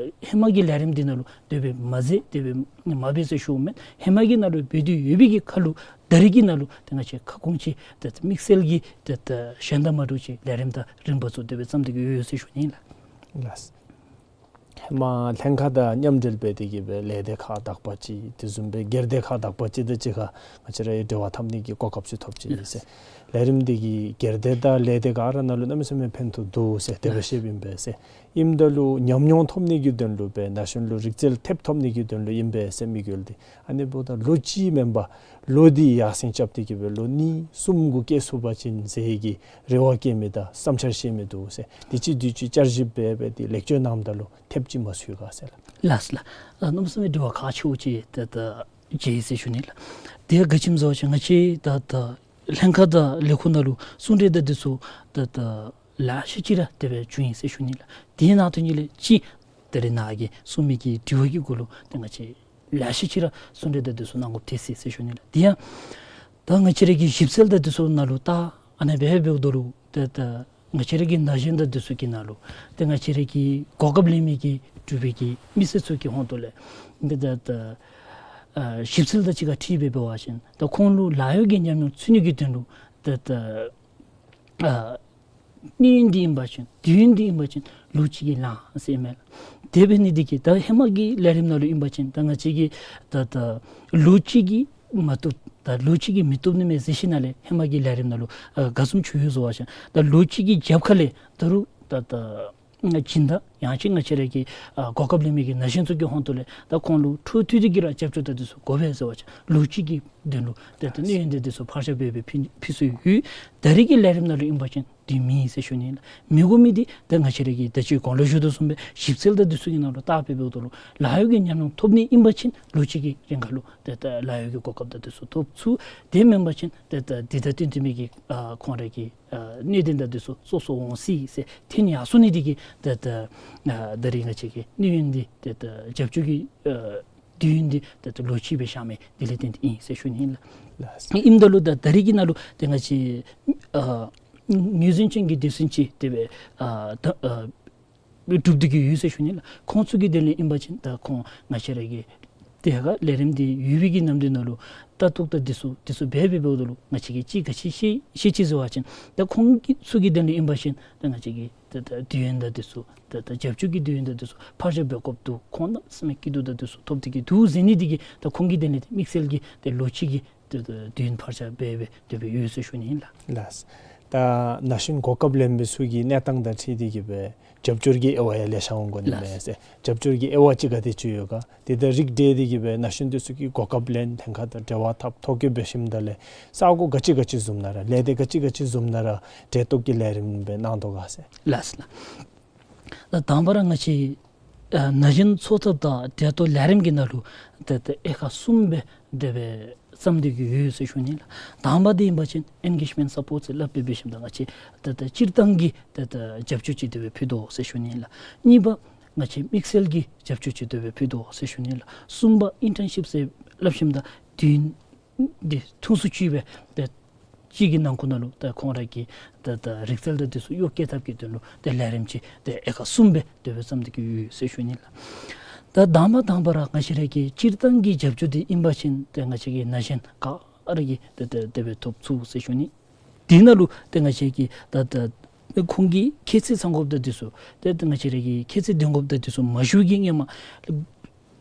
ཧེ་མ་གི་ལས་རིམ་འདི་ནང་ལུ་དེ་སྦེ་མ་མཛད་དེ་སྦེ་མ་འབད་ཟེར་ཞུཝ་མེན། ཧེ་མ་གི་ནང་ལུ་འབད་དེ་ཡོད་པའི་གི་ཁར་ལུ་ད་རིས་ཀྱི་ནང་ལུ་ཏེ་ང་བཅས་ཁ་སྐོང་ཅིག་ཏེ་དམིགས་བསལ་གྱི་ཏེ་ད་གཞན་དང་མ་འདྲཝ་ཅིག་ལས་རིམ་དང་རིམ་པ་ཚུ་དེ་སྦེ་བརྩམས་ཏེ་གི་ཡོད་ཟེར་ཞུ་ནི་ལགས། ལགས། ཧེ་མ་ལྷན་ཁག་དང་མཉམ་འབྲེལ་འབད་དེ་གི་སྦེ་ལས་སྡེ་ཁག་དག་པ་ཅིག་དེ་བཟུམ་སྦེ་སྒེར་སྡེ་ཁག་དག་པ་ཅིག་དང་གཅིག་ཁར་ང་བཅས་ར་འབྲེལ་བ་འཐབ་ནི་གི་གོ་སྐབས་ཅིག་ཐོབ་ཅི་ཟེར། ལས་རིམ་འདི་གིས་སྒེར་སྡེ་དང་ལས་སྡེ་ག་ར་ནང་ལུ་གནམ་མེད་ས་མེད་ཕན་ཐོགས་འདུག་ཟེར་དེ་སྦེ་བཤདཔ་ཨིན་པས་ཟེར། ཨིནམ་ད་ལུ་ཉམས་མྱོང་ཐོབ་ནི་གི་དོན་ལུ་སྦེ་ན་གཞོན་ལུ་རིག་རྩལ་ཐེབས་ཐོབ་ནི་གི་དོན་ལུ་ཨིན་པས་ཟེར་དམིགས་ཡུལ་འདི། ཨ་ནི་འབདཝ་ད་ལོ་གཅིག་མེན་པར་ལོ་འདི་ཡར་སེང་རྐྱབ་སྟེ་གི་སྦེ་ལོ་གཉིས་གསུམ་གུ་བསྐྱལ་ཚུགས་པ་ཅིན་ཟེར་གྱི་རེ་བ་བསྐྱེད་མི་དང་བསམ་འཆར་བཤད་མི་འདུག་ཟེར། དེ་ཅིག་དུས་ཅིག་བསྐྱར་ཞིབ་འབད་འབད་དེ་ལེགས་བཅོས་གནངམ་ད་ལུ་ཐེབས་ཅིག་མ་ཚུད་ག་ཟེར་ལགས། ལགས་ལགས། ཨ་གནམ་མེད་ས་མེད་དྲི་བ་ཁག་ཆེཝ་ཅིག་ཏེ་ད་མཇལ་ཡི་ཟེར་ཞུ་ནི་ལགས། དེ་ཡང་ག་ཅི་སྨོ་ཟེར་བ་ཅིན་ང་བཅས་ད་ད་ལྷན་ཁག་དང་ལས་ཁུངས་ནང་ལུ་གསུང་གྲོས་དང་དེ་ཚུ་ད་ད་ལེ་ཤ་ཅིག་ར་དེ་སྦེ་བྱུང་ཡི་ཟེར་ཞུ་ནི་ལགས། དེ་ནང་དོན་ཉིད་ལས་ཅིག་ད་རིས་ནཱ་གིས་གསུངས་མི་གི་དྲི་བ་གི་གུ་ལུ་ཏེ་ང་བཅས་ལེ་ཤ་ཅིག་ར་གསུང་གྲོས་དང་དེ་ཚུ་གནང་དགོཔ་ཐལ་སོ་ཡི་ཟེར་ཞུ་ནི་ལགས། དེ་ཡང་ད་ང་བཅས་ར་གི་ཞིབ་འཚོལ་དང་དེ་ཚུ་ནང་ལུ་ད་ཨ་ནཱ་འབད་འབདཝ་ད་ལུ་ཏེ་ད་ང་བཅས་ར་གི་ན་གཞོན་དང་དེ་ཚུ་གི་ནང་ལུ་ཏེ་ང་བཅས་ར་གི་གོ་སྐབས་ལེན་མི་གི་འབྲུག་པའི་གི་མི་སེར་ཚུ་གི་ཧོང་ཏོ་ལས་ཏེ་ད་ད་ཨ་ཞིབ་འཚོལ་དང་གཅིག་ཁར་འཁྲིལ་འབད་འབད་བ་ཅིན་ད་ཁོང་ལུ་ལཱ་གཡོག་གི་ཉམས་མྱོང་ཚུད་ནི་གི་དོན་ལུ་ཏེ་ད་ཨ་གནས་ཡུན་འདི་ཨིན་པ་ཅིན་དུས་ཡུན་འདི་ཨིན་པ་ཅིན་ལོ་གཅིག་གིས་ལང་ཟེར་མས། དེ་འབད་ནི་འདི་གིས་ད་ཧེ་མ་གི་ལས་རིམ་ནང་ལུ་ཨིན་པ་ཅིན་ད་ང་བཅས་ཀྱིས་ད་ད་ལོ་གཅིག་གིས་མ་བཏུབ་ད་ལོ་གཅིག་གིས་མི་བཏུབ་ནི་མས་ཟེར་ཞིནམ་ལས་ཧེ་མ་གི་ལས་རིམ་ནང་ལུ་ཨ་ག་བཟུམ་ཅིག་ཡོད་ཟེར་བ་ཅིན་ད་ལོ་གཅིག་གི་རྒྱབ་ཁ་ལས་ད་རུང་ད་ད་སྦྱིན་བདག་ཡང་ཅིན་ང་བཅས་ར་གི་ཨ་གོ་སྐབས་ལེན་མི་གི་ན་གཞོན་ཚུ་གི་ཧོང་ཏོ་ལས་ད་ཁོང་ལུ་འཕྲོ་མཐུད་དེ་གི་ར་རྒྱབ་སྐྱོར་དང་དེ་ཚུ་དགོ་པས་ཟེར་བ་ཅིན་ལོ་གཅིག་གི་དོན་ལུ་ཏེ་ད་གནས་ཡུན་དེ་དེ་ཚུ་ཕར་བཞག་འབད་འབད་ཕུལ་ཕུལ་སྲོལ་ཡོད། ད་རིས་ཀྱི་ལས་རིམ་ནང་ལུ་ཨིན་པ་ཅིན་དེ་མེད་ཟེར་ཞུ་ནི་ལགས། མི་དགོ་མི་འདི་ད་ང་བཅས་ར་གིས་ད་ཅི་གོང་ལུ་ཞུ་དོ་བཟུམ་སྦེ་ཞིབ་འཚོལ་དང་དེ་ཚུ་གི་ནང་ལུ་བལྟ་འབད་འབདཝ་ད་ལུ་ལཱ་གཡོག་གི་ཉམས་མྱོང་ཐོབ་ནི་ཨིན་པ་ཅིན་ལོ་གཅིག་གི་རིང་ཁར་ལུ་ཏེ་ད་ལཱ་གཡོག་གི་གོ་སྐབས་དང་དེ་ཚུ་ཐོབ་ཚུགས། དེ་མེན་པ་ཅིན་ཏེ་ད་འདི་དང་བསྟུན་ཏེ་མི་གི་ཨ་ཁོང་ར་གི་ཨ་གནད་དོན་དང་དེ་ཚུ་སོ་སོ་འོང་སྲིད་ཟེར་ཐོན་ཡར་སོ་ནི་འདི་གིས་ཏེ་ད་ཨ་ད་རིས་ང་བཅས་ཀྱི་གནས་ཡུན་འདི་ཏེ་ད་རྒྱབ་སྐྱོར་གྱི་ཨ་དུས་ཡུན་འདི་ཏེ་ད་ལོ་གཅིག་སྦེ་བཞག་མི་འདི་ལས་བརྟེན་ཏེ་ཨིན་ཟེར་ཞུ་ནི་ཨིན་ལགས། ལགས། ཨིནམ་ད་ལུ་ད་ད་རིས་ཀྱི་ནང་ལུ་ཏེ་ང་བཅས་ཨ་ངོས་འཛིན་ཅན་གྱི་སྡེ་ཚན་ཅིག་དེ་སྦེ་ཨ་ད་ཨ་གྲུབ་སྟེ་གི་ཡོད་ཟེར་ཞུ་ནི་ལགས། ཁོང་ཚུ་གི་དོན་ལས་ཨིན་པ་ཅིན་ད་ཁོང་ང་བཅས་ར་གི་དེ་ཁར་ལས་རིམ་འདི་ཡོད་པའི་གི་ནམ་དུས་ནང་ལུ་ལྟ་རྟོག་དང་དེ་ཚུ་དེ་ཚུ་འབད་འབད་འབདཝ་ད་ལུ་ང་བཅས་ཀྱིས་ཅིག་ག་ཅི་ཤེས་ཤེས་ཅི་ཟེར་བ་ཅིན་ད་ཁོང་གི་ཚུ་གི་དོན་ལས་ཨིན་པ་ཅིན་ད་ང་བཅས་ཀྱིས་ད་ད་དུས་ཡུན་དང་དེ་ཚུ་ད་ད་རྒྱབ་སྐྱོར་གྱི་དུས་ཡུན་དང་དེ་ཚུ་ཕར་བཞག་འབད་དགོཔ་འདུག། ཁོང་གནམ་མེད་ས་མེད་སྐྱིད་སྡུག་དང་དེ་ཚུ་ཐོབ་སྟེ་གི་འདུག་ཟེར་ནི་འདི་གིས་ད་ཁོང་གི་དོན་ལས་དམིགས་བསལ་གྱི་ཏེ་ལོ་གཅིག་གི་ཏེ་ད་དུས་ཡུན་ཕར་བཞག་འབད་འབད་དེ་སྦེ་ཡོད་ཟེར་ཞུ་ནི་ཨིན་ལགས། ལགས། ད་ན་གཞོན་གོ་སྐབས་ལེན་མི་ཚུ་གི་གནས་སྟངས་དང་འཁྲིལ་ཏེ་གི་སྦེ་རྒྱབ་སྐྱོར་གྱི་དབྱེ་བ་ཡང་ལེ་ཤ་འོང་དགོ་ནི་མས་ཟེར། རྒྱབ་སྐྱོར་གྱི་དབྱེ་བ་ཅིག་ག་དེ་ཅིག་ཡོད་ག། དེ་དང་རིགས་བསྒྲེས་ཏེ་གི་སྦེ་ན་གཞོན་དེ་ཚུ་གིས་གོ་སྐབས་ལེན་ལྷན་ཁག་དང་འབྲེལ་བ་འཐབ་ཐོ་བཀོད་འབད་ཞིནམ་ད་ལས་ས་གོ་ག་ཅི་ག་ཅི་བཟུམ་ནང་ར་ལས་སྡེ་ག་ཅི་ག་ཅི་བཟུམ་ནང་ར་འབྲེལ་གཏོགས་ཀྱི་ལས་རིམ་སྦེ་གནང་དོ་ག་ཟེར། ལགས་ལགས། ད་དང་པ་ར་ང་བཅས་ཨ་ན་གཞོན་འཚོ་ཐབས་དང་འབྲེལ་གཏོགས་ལས་རིམ་གྱི་ནང་ལུ་ཏེ་ད་དབྱེ་ཁག་གསུམ་སྦེ་དེ་སྦེ་བརྩམས་ཏེ་གི་ཡོད་ཟེར་ཞུ་ནི་ལགས། དང་པ་འདི་ཨིན་པ་ཅིན་ཨེན་གེཇ་མེནཊ་སཔོརཊ་ཟེར་སླབ་སྦེ་འབད་ཞིནམ་ད་ང་བཅས་ཏེ་ད་སྤྱིར་བཏང་གི་ཏེ་ད་རྒྱབ་སྐྱོར་ཅིག་དེ་སྦེ་ཕུལ་དོ་ཟེར་ཞུ་ནི་ལགས། གཉིས་པ་ང་བཅས་དམིགས་བསལ་གྱི་རྒྱབ་སྐྱོར་ཅིག་དེ་སྦེ་ཕུལ་དོ་ཟེར་ཞུ་ནི་ལགས། གསུམ་པ་ཨིན་ཊརན་ཤིཔ་ཟེར་སླབ་ཞིནམ་ད་དུས་ཡུན་འདི་ཐུང་སུ་ཅིག་སྦེ་ཏེ་གཅིག་གི་ནང་འཁོད་ནང་ལུ་ད་ཁོང་ར་གི་ད་ད་རིག་རྩལ་དང་དེ་ཚུ་གཡོག་བཀོལ་ཐབས་ཀྱི་དོན་ལུ་ཏེ་ལས་རིམ་ཅིག་ཏེ་དབྱེ་ཁག་གསུམ་སྦེ་དེ་སྦེ་བརྩམས་ཏེ་གི་ཡོད་ཟེར་ཞུ་ནི་ལགས། ད་དང་པ་དང་པ་ར་ང་བཅས་ར་གི་སྤྱིར་བཏང་གི་རྒྱབ་སྐྱོར་འདི་ཨིན་པ་ཅིན་ཏེ་ང་བཅས་ཀྱི་ན་གཞོན་ག་ར་གིས་ཏེ་ཏེ་དེ་སྦེ་ཐོབ་ཚུགས་ཟེར་ཞུ་ནི། དེ་ནང་ལུ་ཏེ་ང་བཅས་ཀྱིས་ད་ད་ཁོང་གི་ཁྱད་ཚད་ཚང་དགོཔ་དང་དེ་ཚུ་ཏེ་ད་ང་བཅས་ར་གི་ཁྱད་ཚད་ལྡན་དགོཔ་དང་དེ་ཚུ་མ་ཞུ་གི་སྔོན་མ་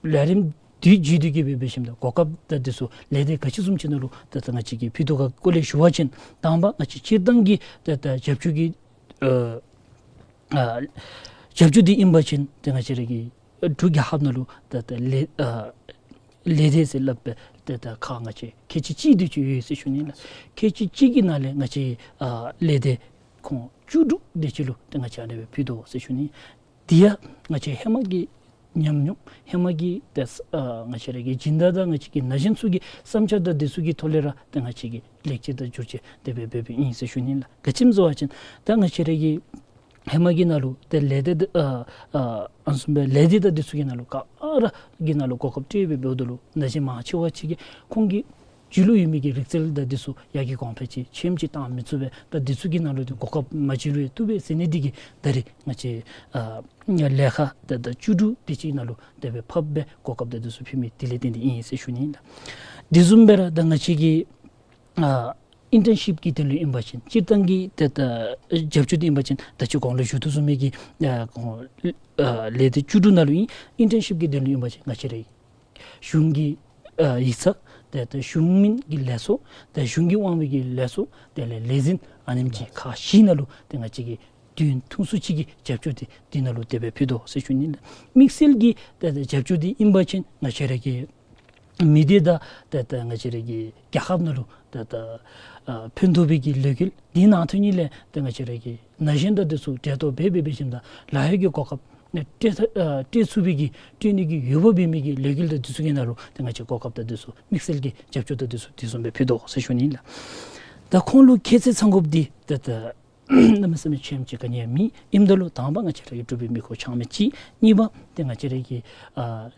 ལས་རིམ་དེ་བརྒྱུད་དེ་གི་སྦེ་འབད་ཞིནམ་ད་གོ་སྐབས་དང་དེ་ཚུ་ལས་སྡེ་ག་ཅི་བཟུམ་ཅིག་ནང་ལུ་ད་ད་ང་བཅས་ཀྱིས་ཕུལ་དོ་ག་སྐོར་ལས་ཞུ་བ་ཅིན་དང་པ་ང་བཅས་སྤྱིར་བཏང་གི་ད་ད་རྒྱབ་སྐྱོར་གྱི་ཨ་ཨ་རྒྱབ་སྐྱོར་འདི་ཨིན་པ་ཅིན་ཏེ་ང་བཅས་ར་གི་འབྲུག་རྒྱལ་ཁབ་ནང་ལུ་ད་ད་ལས་ཨ་ལས་སྡེ་ཟེར་སླབ་སྦེ་ཏེ་ད་ཁག་ང་བཅས་ཁལ་གཅིག་གཅིག་དེ་ཅིག་ཡོད་ཟེར་ཞུ་ནི་ལགས། ཁལ་གཅིག་གཅིག་གི་ནང་ལས་ང་བཅས་ཨ་ལས་སྡེ་ཁོང་བཅུ་དྲུག་དེ་ཅིག་ལུ་ཏེ་ང་བཅས་ཨ་ནེ་སྦེ་ཕུལ་དོ་ཟེར་ཞུ་ནི། དེ་ཡང་ང་བཅས་ཧེ་མ་གི་ཉམས་མྱོང་ཧེ་མ་གི་ཏེ་ཨ་ང་བཅས་ར་གི་སྦྱིན་བདག་དང་ང་བཅས་ཀྱི་ན་གཞོན་ཚུ་གི་བསམ་འཆར་དང་དེ་ཚུ་གི་ཐོག་ལས་ར་ཏེ་ང་བཅས་ཀྱིས་ལེགས་བཅོས་དང་བསྒྱུར་བཅོས་དེ་སྦེ་འབད་འབདཝ་ཨིན་ཟེར་ཞུ་ནི་ལགས། ག་ཅི་སྨོ་ཟེར་བ་ཅིན་ད་ང་བཅས་ར་གི་ཧེ་མ་གི་ནང་ལུ་ཏེ་ལས་སྡེ་ཨ་ཨ་ཨ་ནི་བཟུམ་སྦེ་ལས་སྡེ་དང་དེ་ཚུ་གི་ནང་ལུ་ག་ར་གི་ནང་ལུ་གོ་སྐབས་སྤྲོད་འབདཝ་ད་ལུ་ན་གཞོན་མང་ཆེ་བ་ཅིག་གིས་ཁོང་གི་ རྒྱུད་ལུ་ཡོད་མི་གི་རིག་རྩལ་དང་འདི་ཚུ་ཡར་རྒྱས་གོང་འཕེལ་ཅིག་ཆེམ་ཅིག་བཏང་མི་ཚུགས་པས། ད་འདི་ཚུ་གི་ནང་ལུ་འདི་གོ་སྐབས་མ་བྱིན་རུང་བཏུབ་པས་ཟེར་ནི་འདི་གིས་ད་རེས་ང་བཅས་ཨ་ལས་ཀ་ད་ད་བཅུ་དྲུག་དེ་ཅིག་ནང་ལུ་དེ་སྦེ་ཕབ་སྦེ་གོ་སྐབས་ད་འདི་ཚུ་ཕུལ་མི་དེ་ལས་བརྟེན་ཏེ་ཨིན་ཟེར་ཞུ་ནི་ཨིན་ལགས། དེ་བཟུམ་སྦེ་ར་ད་ང་བཅས་ཀྱི་ཨ་ཨིན་ཊརན་ཤིབ་ཀྱི་དོན་ལུ་ཨིན་པ་ཅིན་སྤྱིར་བཏང་གི་ད་ད་རྒྱབ་སྐྱོར་འདི་ཨིན་པ་ཅིན་ད་ཅི་གོང་ལུ་ཞུ་དོ་བཟུམ་མའི་གི་ཨ་གོང་ཨ་ལས་སྡེ་བཅུ་དྲུག་ནང་ལུ་ཨིན། ཨིན་ཊརན་ཤིབ་ཀྱི་དོན་ལུ་ཨིན་པ་ཅིན་ང་བཅས་རའི་གཞུང་གི་ཨ་ཡིག་ཚང་ཏེ་ཏེ་གཞུང་མིན་གྱི་ལས་ཚོགས་ཏེ་གཞུང་གི་དབང་བའི་གི་ལས་ཚོགས་དེ་ལས་ལས་འཛིན་ཨ་ནེམ་ཅིག་ཁག་བཞི་ནང་ལུ་ཏེ་ང་བཅས་ཀྱི་དུས་ཡུན་ཐུང་སུ་ཅིག་གི་རྒྱབ་སྐྱོར་འདི་འདི་ནང་ལུ་དེ་སྦེ་ཕུལ་དོ་ཟེར་ཞུ་ནི་ལགས། དམིགས་བསལ་གྱི་ཏེ་ཏེ་རྒྱབ་སྐྱོར་འདི་ཨིན་པ་ཅིན་ང་བཅས་ར་གི་མི་སྡེ་དང་ཏེ་ཏེ་ང་བཅས་ར་གི་རྒྱལ་ཁབ་ནང་ལུ་ཏེ་ཏེ་ཨ་ཕན་ཐོགས་པའི་གི་ལས་འགུལ་འདི་ནང་ཐོན་ནི་ལས་ཏེ་ང་བཅས་ར་གི་ན་གཞོན་དང་འདི་ཚུ་འབྲེལ་གཏོགས་འབད་འབད་འབད་ཞིནམ་ད་ལཱ་གཡོག་གི་གོ་སྐབས་ནི་སྤྲོད་ཨ་སྤྲོད་ཚུགས་པའི་གི་སྤྲོད་ནི་གི་འོས་འབབ་འབད་མི་གི་ལས་འགུལ་དང་འདི་ཚུ་གི་ནང་ལུ་ཏེ་ང་བཅས་གོ་སྐབས་དང་འདི་ཚུ་དམིགས་བསལ་གྱི་རྒྱབ་སྐྱོར་དང་འདི་ཚུ་དེ་བཟུམ་སྦེ་ཕུལ་དོ་ཟེར་ཞུ་ནི་ལགས། ད་ཁོང་ལུ་ཁྱད་ཚད་ཚང་དགོཔ་འདི་ཏེ་ཏེ་གནམ་མེད་ས་མེད་ཆེམ་ཅིག་ག་ནི་ཡང་མེད། ཨིནམ་ད་ལུ་དང་པ་ང་བཅས་ར་གི་འབྲུག་པའི་མི་ཁོག་ཆགས་མི་ཅིག། གཉིས་པ་ཏེ་ང་བཅས་ར་གི་ཨ་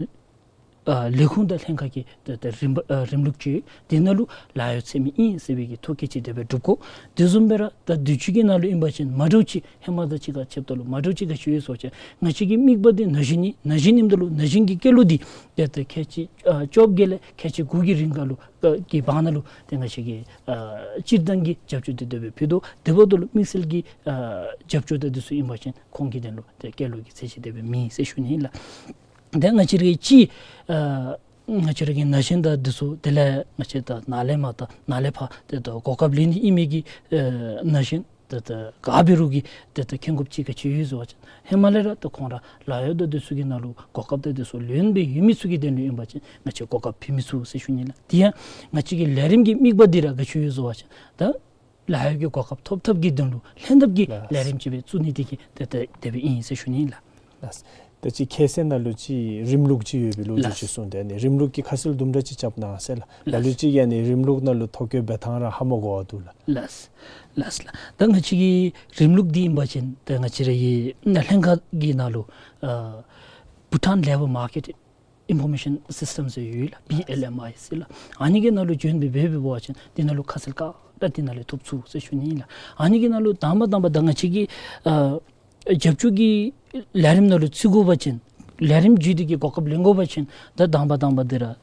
ཨ་ལས་ཁུངས་དང་ལྷན་ཁག་གི་ཏེ་ཏེ་རིམ་པ་ཨ་རིམ་ལུགས་ཅིག་དེ་ནང་ལུ་ལཱ་གཡོག་འཚོལ་མི་ཨིན་ཟེར་བའི་གི་ཐོ་བཀོད་ཅིག་དེ་སྦེ་སྒྲུབ་དགོ། དེ་བཟུམ་སྦེ་ར་ད་དུས་ཅི་གི་ནང་ལུ་ཨིན་པ་ཅིན་མ་འདྲཝ་ཅིག་ཧེ་མ་དང་གཅིག་ཁར་ཕྱདཔ་ད་ལུ་མ་འདྲཝ་ཅིག་ག་ཅི་ཡོད་ཟེར་བ་ཅིན་ང་བཅས་ཀྱི་དམིགས་པ་འདི་ན་གཞོན་ཨིན། ན་གཞོན་ཨིནམ་ད་ལུ་ན་གཞོན་གྱི་སྐྱེས་ལོ་འདི་ཏེ་ཏེ་ཁལ་གཅིག་ཨ་བཅོ་བརྒྱད་ལས་ཁལ་གཅིག་དགུ་གི་རིང་ཁར་ལུ་ཨ་གི་བར་ན་ལུ་ཏེ་ང་བཅས་ཀྱིས་ཨ་སྤྱིར་བཏང་གི་རྒྱབ་སྐྱོར་འདི་དེ་སྦེ་ཕུལ་དོ། དེ་འབདཝ་ད་ལུ་དམིགས་བསལ་གྱི་ཨ་རྒྱབ་སྐྱོར་དང་འདི་ཚུ་ཨིན་པ་ཅིན་ཁོང་གི་དོན་ལུ་ཏེ་སྐྱེས་ལོ་གི་ཚད་གཞི་དེ་སྦེ་མེད་ཟེར་ཞུ་ནི་ཨིན་ལགས། ཏེ་ང་བཅས་ར་གི་ཅིག་ཨ་ང་བཅས་ར་གི་ན་གཞོན་དང་འདི་ཚུ་དེ་ལས་ང་བཅས་ད་ནཱ་ལས་མར་ད་ནཱ་ལས་ཕར་ཏེ་ད་གོ་སྐབས་ལེན་ནི་ཨིན་མི་གི་ཨ་ན་གཞོན་ད་ད་ག་འབད་རུང་གི་ཏེ་ད་ཁེ་གོ་ཅིག་ག་ཅི་ཡོད་ཟེར་བ་ཅིན་ཧེ་མ་ལས་ར་ད་ཁོང་ར་ལཱ་གཡོག་དང་འདི་ཚུ་གི་ནང་ལུ་གོ་སྐབས་དང་འདི་ཚུ་ལེན་སྦེ་ཡོད་མི་ཚུ་གི་དོན་ལུ་ཨིན་པ་ཅིན་ང་བཅས་གོ་སྐབས་ཕུལ་མི་ཚུགས་ཟེར་ཞུ་ནི་ལགས། དེ་ཡང་ང་བཅས་ཀྱི་ལས་རིམ་གྱི་དམིགས་པ་འདི་ར་ག་ཅི་ཡོད་ཟེར་བ་ཅིན་ད་ལཱ་གཡོག་གི་གོ་སྐབས་ཐོབ་ཐབས་ཀྱི་དོན་ལུ་ལྷན་ཐབས་ཀྱི་ལགས། ལས་རིམ་ཅིག་སྦེ་བཙུགས་ནི་དེ་གིས་ཏེ་ཏེ་དེ་སྦེ་ཨིན་ཟེར་ཞུ་ནི་ལགས། ལགས། ད་ཅི་ཁྱད་ཚད་ནང་ལུ་ཅིག་རིམ་ལུགས་ཅིག་ཡོད་པའི་ལོ་རྒྱུས་ལགས། ཅིག་གསུངས་ཏེ་ཨ་ནི་རིམ་ལུགས་ཀྱི་ཁ་གསལ་དུམ་གྲ་ཅིག་རྐྱབ་གནང་ཟེར་ལགས། ལགས། ལ་ལུ་ཅིག་ཨ་ནི་རིམ་ལུགས་ནང་ལུ་ཐོ་བཀོད་འབད་ཐངས་ར་ཧ་མ་གོ་བ་འདུག་ལགས། ལགས་ལགས་ལགས། ད་ང་བཅས་ཀྱི་རིམ་ལུགས་འདི་ཨིན་པ་ཅིན་ད་ང་བཅས་ར་གི་ལྷན་ཁག་གི་ནང་ལུ་ཨ་Bhutan Labour Market Information System ཟེར་ཡོད་ལགས། བི་ཨེལ་ཨེམ་ཨའི་ཟེར་ལགས། ཨ་ནི་གི་ནང་ལུ་བྱོན་སྦེ་འབད་འབད་བ་ཅིན་དེ་ནང་ལུ་ཁ་གསལ་ག་ར་དེ་ནང་ལས་ཐོབ་ཚུགས་ཟེར་ཞུ་ནི་ཨིན་ལགས། ཨ་ནི་གི་ནང་ལུ་དང་པ་དང་པ་ད་ང་བཅས་ཀྱི་ཨ་རྒྱབ་སྐྱོར་གྱི་ལས་རིམ་ནང་ལུ་བརྩི་དགོ་པ་ཅིན་ལས་རིམ་བརྒྱུད་དེ་གི་གོ་སྐབས་ལེན་དགོ་པ་ཅིན་ད་དང་པ་དང་པ་འདི་ར་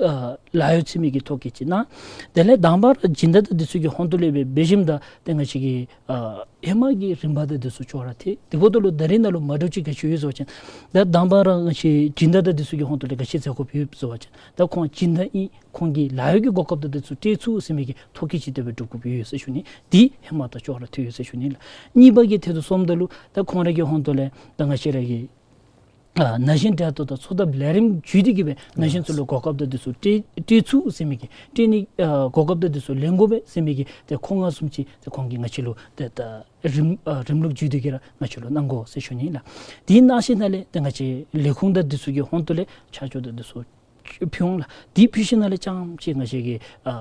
ཨ་ལཱ་གཡོག་འཚོལ་མི་གི་ཐོ་བཀོད་ཅིག་གནང་། དེ་ལས་དང་པ་ར་སྦྱིན་བདག་དང་འདི་ཚུ་གི་ཧོངས་ཏོ་ལས་སྦེ་འབད་ཞིནམ་ད་ཏེ་ང་བཅས་ཀྱི་ཨ་ཧེ་མ་གི་རིམ་པ་དང་འདི་ཚུ་ཅོག་ར་འཐད། དེ་འབདཝ་ད་ལུ་ད་རེས་ནང་ལུ་མ་འདྲཝ་ཅིག་ག་ཅི་ཡོད་ཟེར་བ་ཅིན་ད་དང་པ་ར་ང་བཅས་སྦྱིན་བདག་དང་འདི་ཚུ་གི་ཧོངས་ཏོ་ལས་ག་ཅི་མཛད་དགོཔ་ཡོད་ཟེར་བ་ཅིན་ད་ཁོང་སྦྱིན་བདག་ཨིན། ཁོང་གི་ལཱ་གཡོག་གི་གོ་སྐབས་དང་འདི་ཚུ་སྤྲོད་ཚུགས་ཟེར་མི་གི་ཐོ་བཀོད་ཅིག་དེ་སྦེ་སྒྲུབ་དགོཔ་ཡོད་ཟེར་ཞུ་ནི། འདི་ཧེ་མ་དང་ཅོག་ར་འཐད་ཡོད་ཟེར་ཞུ་ནི་ལགས། གཉིས་པ་གི་ཐད་དུ་སོངམ་ད་ལུ་ད་ཁོང་ར་གི་ཧོངས་ཏོ་ལས་ད་ང་བཅས་ར་གི་ཨ་ན་གཞོན་གྲལ་གཏོགས་དང་འཚོ་ཐབས་ལས་རིམ་བརྒྱུད་དེ་གི་སྦེ་ན་གཞོན་ཚུ་ལུ་གོ་སྐབས་དང་འདི་ཚུ་སྤྲོད་སྤྲོད་ཚུགས་ཟེར་མི་གི་སྤྲོད་ནི་ཨ་གོ་སྐབས་དང་འདི་ཚུ་ལེན་དགོ་པས་ཟེར་མི་གི་ཏེ་ཁོ་ང་བཟུམ་ཅིག་ཏེ་ཁོང་གིས་ང་བཅས་ལུ་ཏེ་ད་རིམ་ཨ་རིམ་ལུགས་བརྒྱུད་དེ་གི་ར་ང་བཅས་ལུ་གནང་དགོ་ཟེར་ཞུ་ནི་ལགས། དེ་གནང་ཞིནམ་ལས་ཏེ་ང་བཅས་ལས་ཁུངས་དང་འདི་ཚུ་གི་ཧོངས་ཏོ་ལས་ཆ་འཇོག་དང་འདི་ཚུ་ཕུལ་འོང་ལགས། དེ་ཕུལ་ཞིནམ་ལས་རྐྱངམ་ཅིག་ང་བཅས་ཀྱི་ཨ་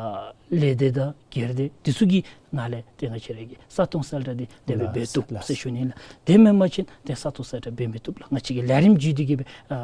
ལས་སྡེ་དང་སྒེར་སྡེ་འདི་ཚུ་གི་ནང་ལས་ཏེ་ང་བཅས་ར་གི་ས་སྟོང་གསལ་བསྒྲགས་འདི་དེ་སྦེ་ལགས་འབད་བཏུབ་ལགས། ཟེར་ཞུ་ནི་ལགས། དེ་མེན་པ་ཅིན་ཏེ་ས་སྟོང་གསལ་བསྒྲགས་འབད་མི་བཏུབ་ལགས། ང་བཅས་ཀྱི་ལས་རིམ་བརྒྱུད་དེ་གི་སྦེ་ཨ་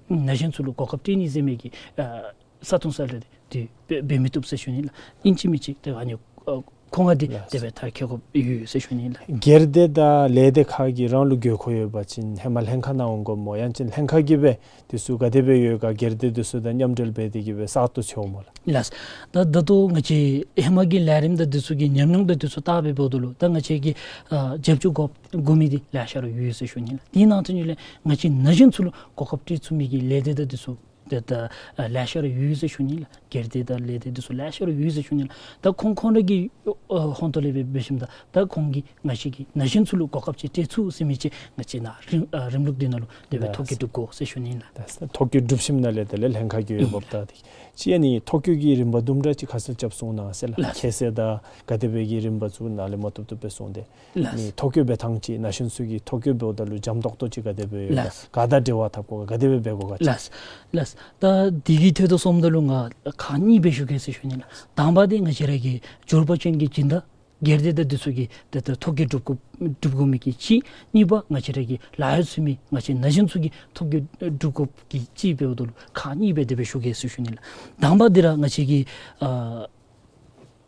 ན་གཞོན་ཚུ་ལུ་གོ་སྐབས་སྤྲོད་ནི་ཟེར་མི་གི་ཨ་ས་སྟོང་གསལ་བསྒྲགས་འདི་འདི་འབད་འབད་མི་བཏུབ་ཟེར་ཞུ་ནི་ལགས། ཨིན་ཅི་མིན་ཅི་ཏེ་ཨ་ནི་ཨ་ཁོ་ང་འདི་ལགས། དེ་སྦེ་མཐར་འཁྱོལ་དགོཔ་ཡོད་ཟེར་ཞུ་ནི་ལགས། སྒེར་སྡེ་དང་ལས་སྡེ་ཁག་གིས་རང་ལུ་དགོས་མཁོ་ཡོད་པ་ཅིན་ཧེ་མ་ལྷན་ཁག་ནང་འོང་དགོཔ་སྨོ། ཡང་ཅིན་ལྷན་ཁག་གིས་སྦེ་འདི་ཚུ་ག་དེ་སྦེ་ཡོད་ག་སྒེར་སྡེ་འདི་ཚུ་དང་མཉམ་འབྲེལ་འབད་དེ་གི་སྦེ་བསགས་བཏུབ་ཆོག་སྨོ་ལགས། ལགས། ད་ད་ལྟོ་ང་བཅས་ཧེ་མ་གི་ལས་རིམ་དང་འདི་ཚུ་གི་ཉམས་མྱོང་དང་འདི་ཚུ་བལྟ་སྦེ་འབདཝ་ད་ལུ་ད་ང་བཅས་ཀྱིས་ཨ་རྒྱབ་སྐྱོར་དགོ་དགོ་མི་འདི་ལེ་ཤ་ར་ཡོད་ཟེར་ཞུ་ནི་ལགས། དེ་ནང་དོན་ལས་ང་བཅས་ན་གཞོན་ཚུ་ལུ་གོ་སྐབས་སྤྲོད་ཚུགས་མི་གི་ལས་སྡེ་དང་འདི་ཚུ་ཏེ་ད་ཨ་ལེ་ཤ་ར་ཡོད་ཟེར་ཞུ་ནི་ལགས། སྒེར་སྡེ་དང་ལས་སྡེ་འདི་ཚུ་ལེ་ཤ་ར་ཡོད་ཟེར་ཞུ་ནི་ལགས། ད་ཁོང་ཁོང་ར་གི་ཨ་ཧོངས་ཏོ་ལས་སྦེ་འབད་ཞིནམ་ད་ད་ཁོང་གིས་ང་བཅས་ཀྱི་ན་གཞོན་ཚུ་ལུ་གོ་སྐབས་ཅིག་སྤྲོད་ཚུགས་ཟེར་མི་ཅིག་ང་བཅས་ནཱ་རིམ་ཨ་རིམ་ལུགས་འདི་ནང་ལུ་དེ་སྦེ་ཐོ་བཀོད་སྒྲུབ་དགོ་ཟེར་ཞུ་ནི་ལགས། ད་ཐོ་བཀོད་སྒྲུབ་ཞིནམ་ལས་དེ་ལས་ལྷན་ཁག་གི་འོས་འབབ་ད་དེ་ཅིག་ཨ་ནི་ཐོ་བཀོད་ཀྱི་རིམ་པ་དུམ་གྲ་ཅིག་ཁ་གསལ་རྐྱབ་གསུང་གནང་ཟེར་ལགས། ལགས། ཁྱད་ཚད་དང་ག་དེ་སྦེ་གི་རིམ་པ་ཚུ་ནཱ་ལས་མར་བཏུབ་བཏུབ་སྦེ་གསུངས་ཏེ། ལགས། ཨ་ནི་ཐོ་བཀོད་འབད་ཐངས་ཅིག་ན་གཞོན་ཚུ་གིས་ཐོ་བཀོད་འབདཝ་ད་ལུ་འཇམ་ཏོག་ཏོ་ཅིག་ག་དེ་སྦེ་ཡོད་ག། ལགས། ག་དང་འབྲེལ་བ་འཐབ་དགོ་ག། ག་དེ་སྦེ་འབད་དགོ་ག། ལགས། ལགས། ད་འདི་གི་ཐད་དུ་སོངམ་ད་ལུ་ང་ཁག་གཉིས་སྦེ་ཞུ་གེ་ཟེར་ཞུ་ནི་ལགས། དང་པ་འདི་ང་བཅས་ར་གི་འབྱོར་པ་ཅན་གྱི་སྦྱིན་བདག་ སྒེར་སྡེ་དང་འདི་ཚུ་གིས་ཏེ་ད་ཐོ་བཀོད་སྒྲུབ་དགོ་སྒྲུབ་དགོ་མི་གི་གཅིག། གཉིས་པ་ང་བཅས་ར་གི་ལཱ་གཡོག་ཚུད་མི་ང་བཅས་ན་གཞོན་ཚུ་གིས་ཐོ་བཀོད་སྒྲུབ་དགོཔ་གི་གཅིག་འབདཝ་ད་ལུ་ཁག་གཉིས་སྦེ་དེ་སྦེ་ཞུ་གེ་ཟེར་ཞུ་ནི་ལགས། དང་པ་འདི་ར་ང་བཅས་ཀྱི་ཨ་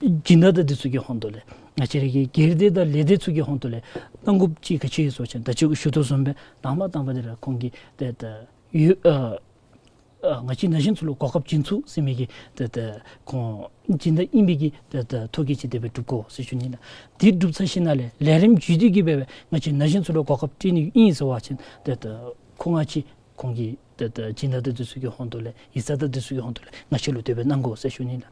སྦྱིན་བདག་དང་འདི་ཚུ་གི་ཧོང་ཏོ་ལས་ང་བཅས་ར་གི་སྒེར་སྡེ་དང་ལས་སྡེ་ཚུ་གི་ཧོང་ཏོ་ལས་གནང་དགོཔ་ཅིག་ག་ཅི་ཡོད་ཟེར་བ་ཅིན་ད་ཅི་ཞུ་དོ་བཟུམ་སྦེ་དང་པ་དང་པ་འདི་ར་ཁོང་གིས་ཏེ་ད་ཡོད་ཨ་ཨ་ང་བཅས་ན་གཞོན་ཚུ་ལུ་གོ་སྐབས་བྱིན་ཚུགས་ཟེར་མི་གི་ཏེ་ད་ཁོང་སྦྱིན་བདག་ཨིན་པའི་གི་ཏེ་ད་ཐོ་བཀོད་ཅིག་དེ་སྦེ་སྒྲུབ་དགོ་ཟེར་ཞུ་ནི་ལགས། དེ་སྒྲུབ་ཚར་ཞིནམ་ལས་ལས་རིམ་བརྒྱུད་དེ་གི་སྦེ་སྦེ་ང་བཅས་ན་གཞོན་ཚུ་ལུ་གོ་སྐབས་སྤྲོད་ནི་ཨིན་ཟེར་བ་ཅིན་ཏེ་ད་ཁོང་ང་བཅས་ཁོང་གི་ཏེ་ད་སྦྱིན་བདག་དང་འདི་ཚུ་གི་ཧོང་ཏོ་ལས་ཡིག་ཚང་དང་འདི་ཚུ་གི་ཧོང་ཏོ་ལས་ང་བཅས་ལུ་དེ་སྦེ་གནང་དགོ་ཟེར་ཞུ་ནི་ལགས།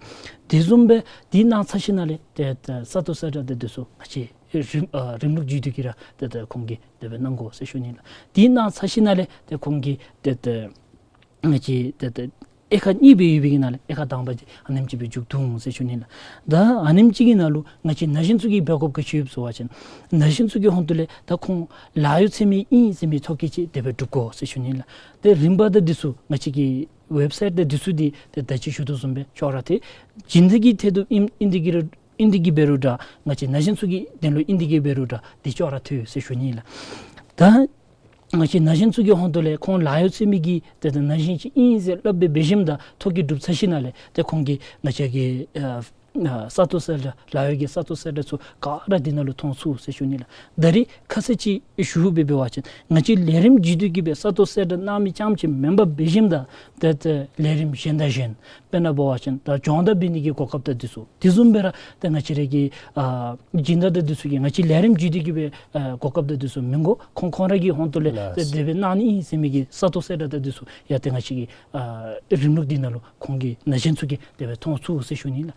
དེ་བཟུམ་སྦེ་དེ་གནང་ཚར་ཞིནམ་ལས་ཏེ་ད་ས་སྟོང་གསལ་བསྒྲགས་དང་འདི་ཚུ་ང་བཅས་རིམ་ཨ་རིམ་ལུགས་བརྒྱུད་དེ་གི་ར་ཏེ་ད་ཁོང་གིས་དེ་སྦེ་གནང་དགོ་ཟེར་ཞུ་ནི་ལགས། དེ་གནང་ཚར་ཞིནམ་ལས་ཏེ་ཁོང་གིས་ཏེ་ད་ང་བཅས་ཏེ་ད་དབྱེ་ཁག་གཉིས་སྦེ་ཡོད་པའི་གི་ནང་ལས་དབྱེ་ཁག་དང་པ་འདི་ཨ་ནེམ་ཅིག་སྦེ་མཇུག་བསྡུ་འོང་ཟེར་ཞུ་ནི་ལགས། ད་ཨ་ནེམ་ཅིག་གི་ནང་ལུ་ང་བཅས་ན་གཞོན་ཚུ་གིས་འབད་དགོཔ་ག་ཅི་ཡོད་ཟེར་བ་ཅིན་ན་གཞོན་ཚུ་གི་ཧོང་ཏོ་ལས་ད་ཁོང་ལཱ་གཡོག་ཚུད་མི་ཨིན་ཟེར་མི་ཐོ་བཀོད་ཅིག་དེ་སྦེ་སྒྲུབ་དགོ་ཟེར་ཞུ་ནི་ལགས། ཏེ་རིམ་པ་དང་འདི་ཚུ་ང་བཅས་ཀྱི་ཝེབ་སའིཊ་དང་འདི་ཚུ་འདི་ཏེ་ད་ཅི་ཞུ་དོ་བཟུམ་སྦེ་ཅོག་ར་འཐད། སྦྱིན་བདག་གི་ཐད་དུ་ཨིན་ཨིན་དེ་གི་རུང་ཨིན་དེ་གི་འབད་རུང་འདྲ་ང་བཅས་ན་གཞོན་ཚུ་གི་དོན་ལུ་ཨིན་དེ་གི་འབད་རུང་འདྲ་འདི་ཅོག་ར་འཐད་ཟེར་ཞུ་ནི་ལགས། ད་ང་བཅས་ན་གཞོན་ཚུ་གི་ཧོང་ཏོ་ལས་ཁོང་ལཱ་གཡོག་ཚུད་མི་གི་ཏེ་ད་ན་གཞོན་ཅིག་ཨིན་ཟེར་སླབ་སྦེ་འབད་ཞིནམ་ད་ཐོ་བཀོད་གྲུབ་ཚར་ཞིནམ་ལས་ཏེ་ཁོང་གིས་ང་བཅས་ཀྱི་ཨ་ཨ་ས་སྟོང་གསལ་བསྒྲགས་ལཱ་གཡོག་གི་ས་སྟོང་གསལ་བསྒྲགས་ཚུ་ག་ར་འདི་ནང་ལུ་མཐོང་ཚུགས་ཟེར་ཞུ་ནི་ལགས། ད་རིས་ཁ་གསལ་ཅིག་ཞུ་སྦེ་འབད་བ་ཅིན་ང་བཅས་ལས་རིམ་བརྒྱུད་དེ་གི་སྦེ་ས་སྟོང་གསལ་བསྒྲགས་གནང་མི་རྐྱངམ་ཅིག་མེན་པར་འབད་ཞིནམ་ད་ཏེ་ད་ལས་རིམ་གཞན་དང་གཞན་དཔེར་ན་འབད་བ་ཅིན་ད་སྦྱོང་བརྡར་འབད་ནི་གི་གོ་སྐབས་དང་འདི་ཚུ་དེ་བཟུམ་སྦེ་ར་ཏེ་ང་བཅས་ར་གི་ཨ་སྦྱིན་བདག་དང་འདི་ཚུ་གིས་ང་བཅས་ལས་རིམ་བརྒྱུད་དེ་གི་སྦེ་ཨ་གོ་སྐབས་དང་འདི་ཚུ་མི་དགོ། ཁོང་ཁོང་ར་གི་ཧོང་ཏོ་ལས་ལགས། ཏེ་དེ་སྦེ་གནང་ནི་ཨིན་ཟེར་མི་གི་ས་སྟོང་གསལ་བསྒྲགས་དང་འདི་ཚུ་ཡང་ཏེ་ང་བཅས་ཀྱི་ཨ་རིམ་ལུགས་འདི་ནང་ལུ་ཁོང་གིས་ན་གཞོན་ཚུ་གིས་དེ་སྦེ་མཐོང་ཚུགས་ཟེར་ཞུ་ནི་ལགས།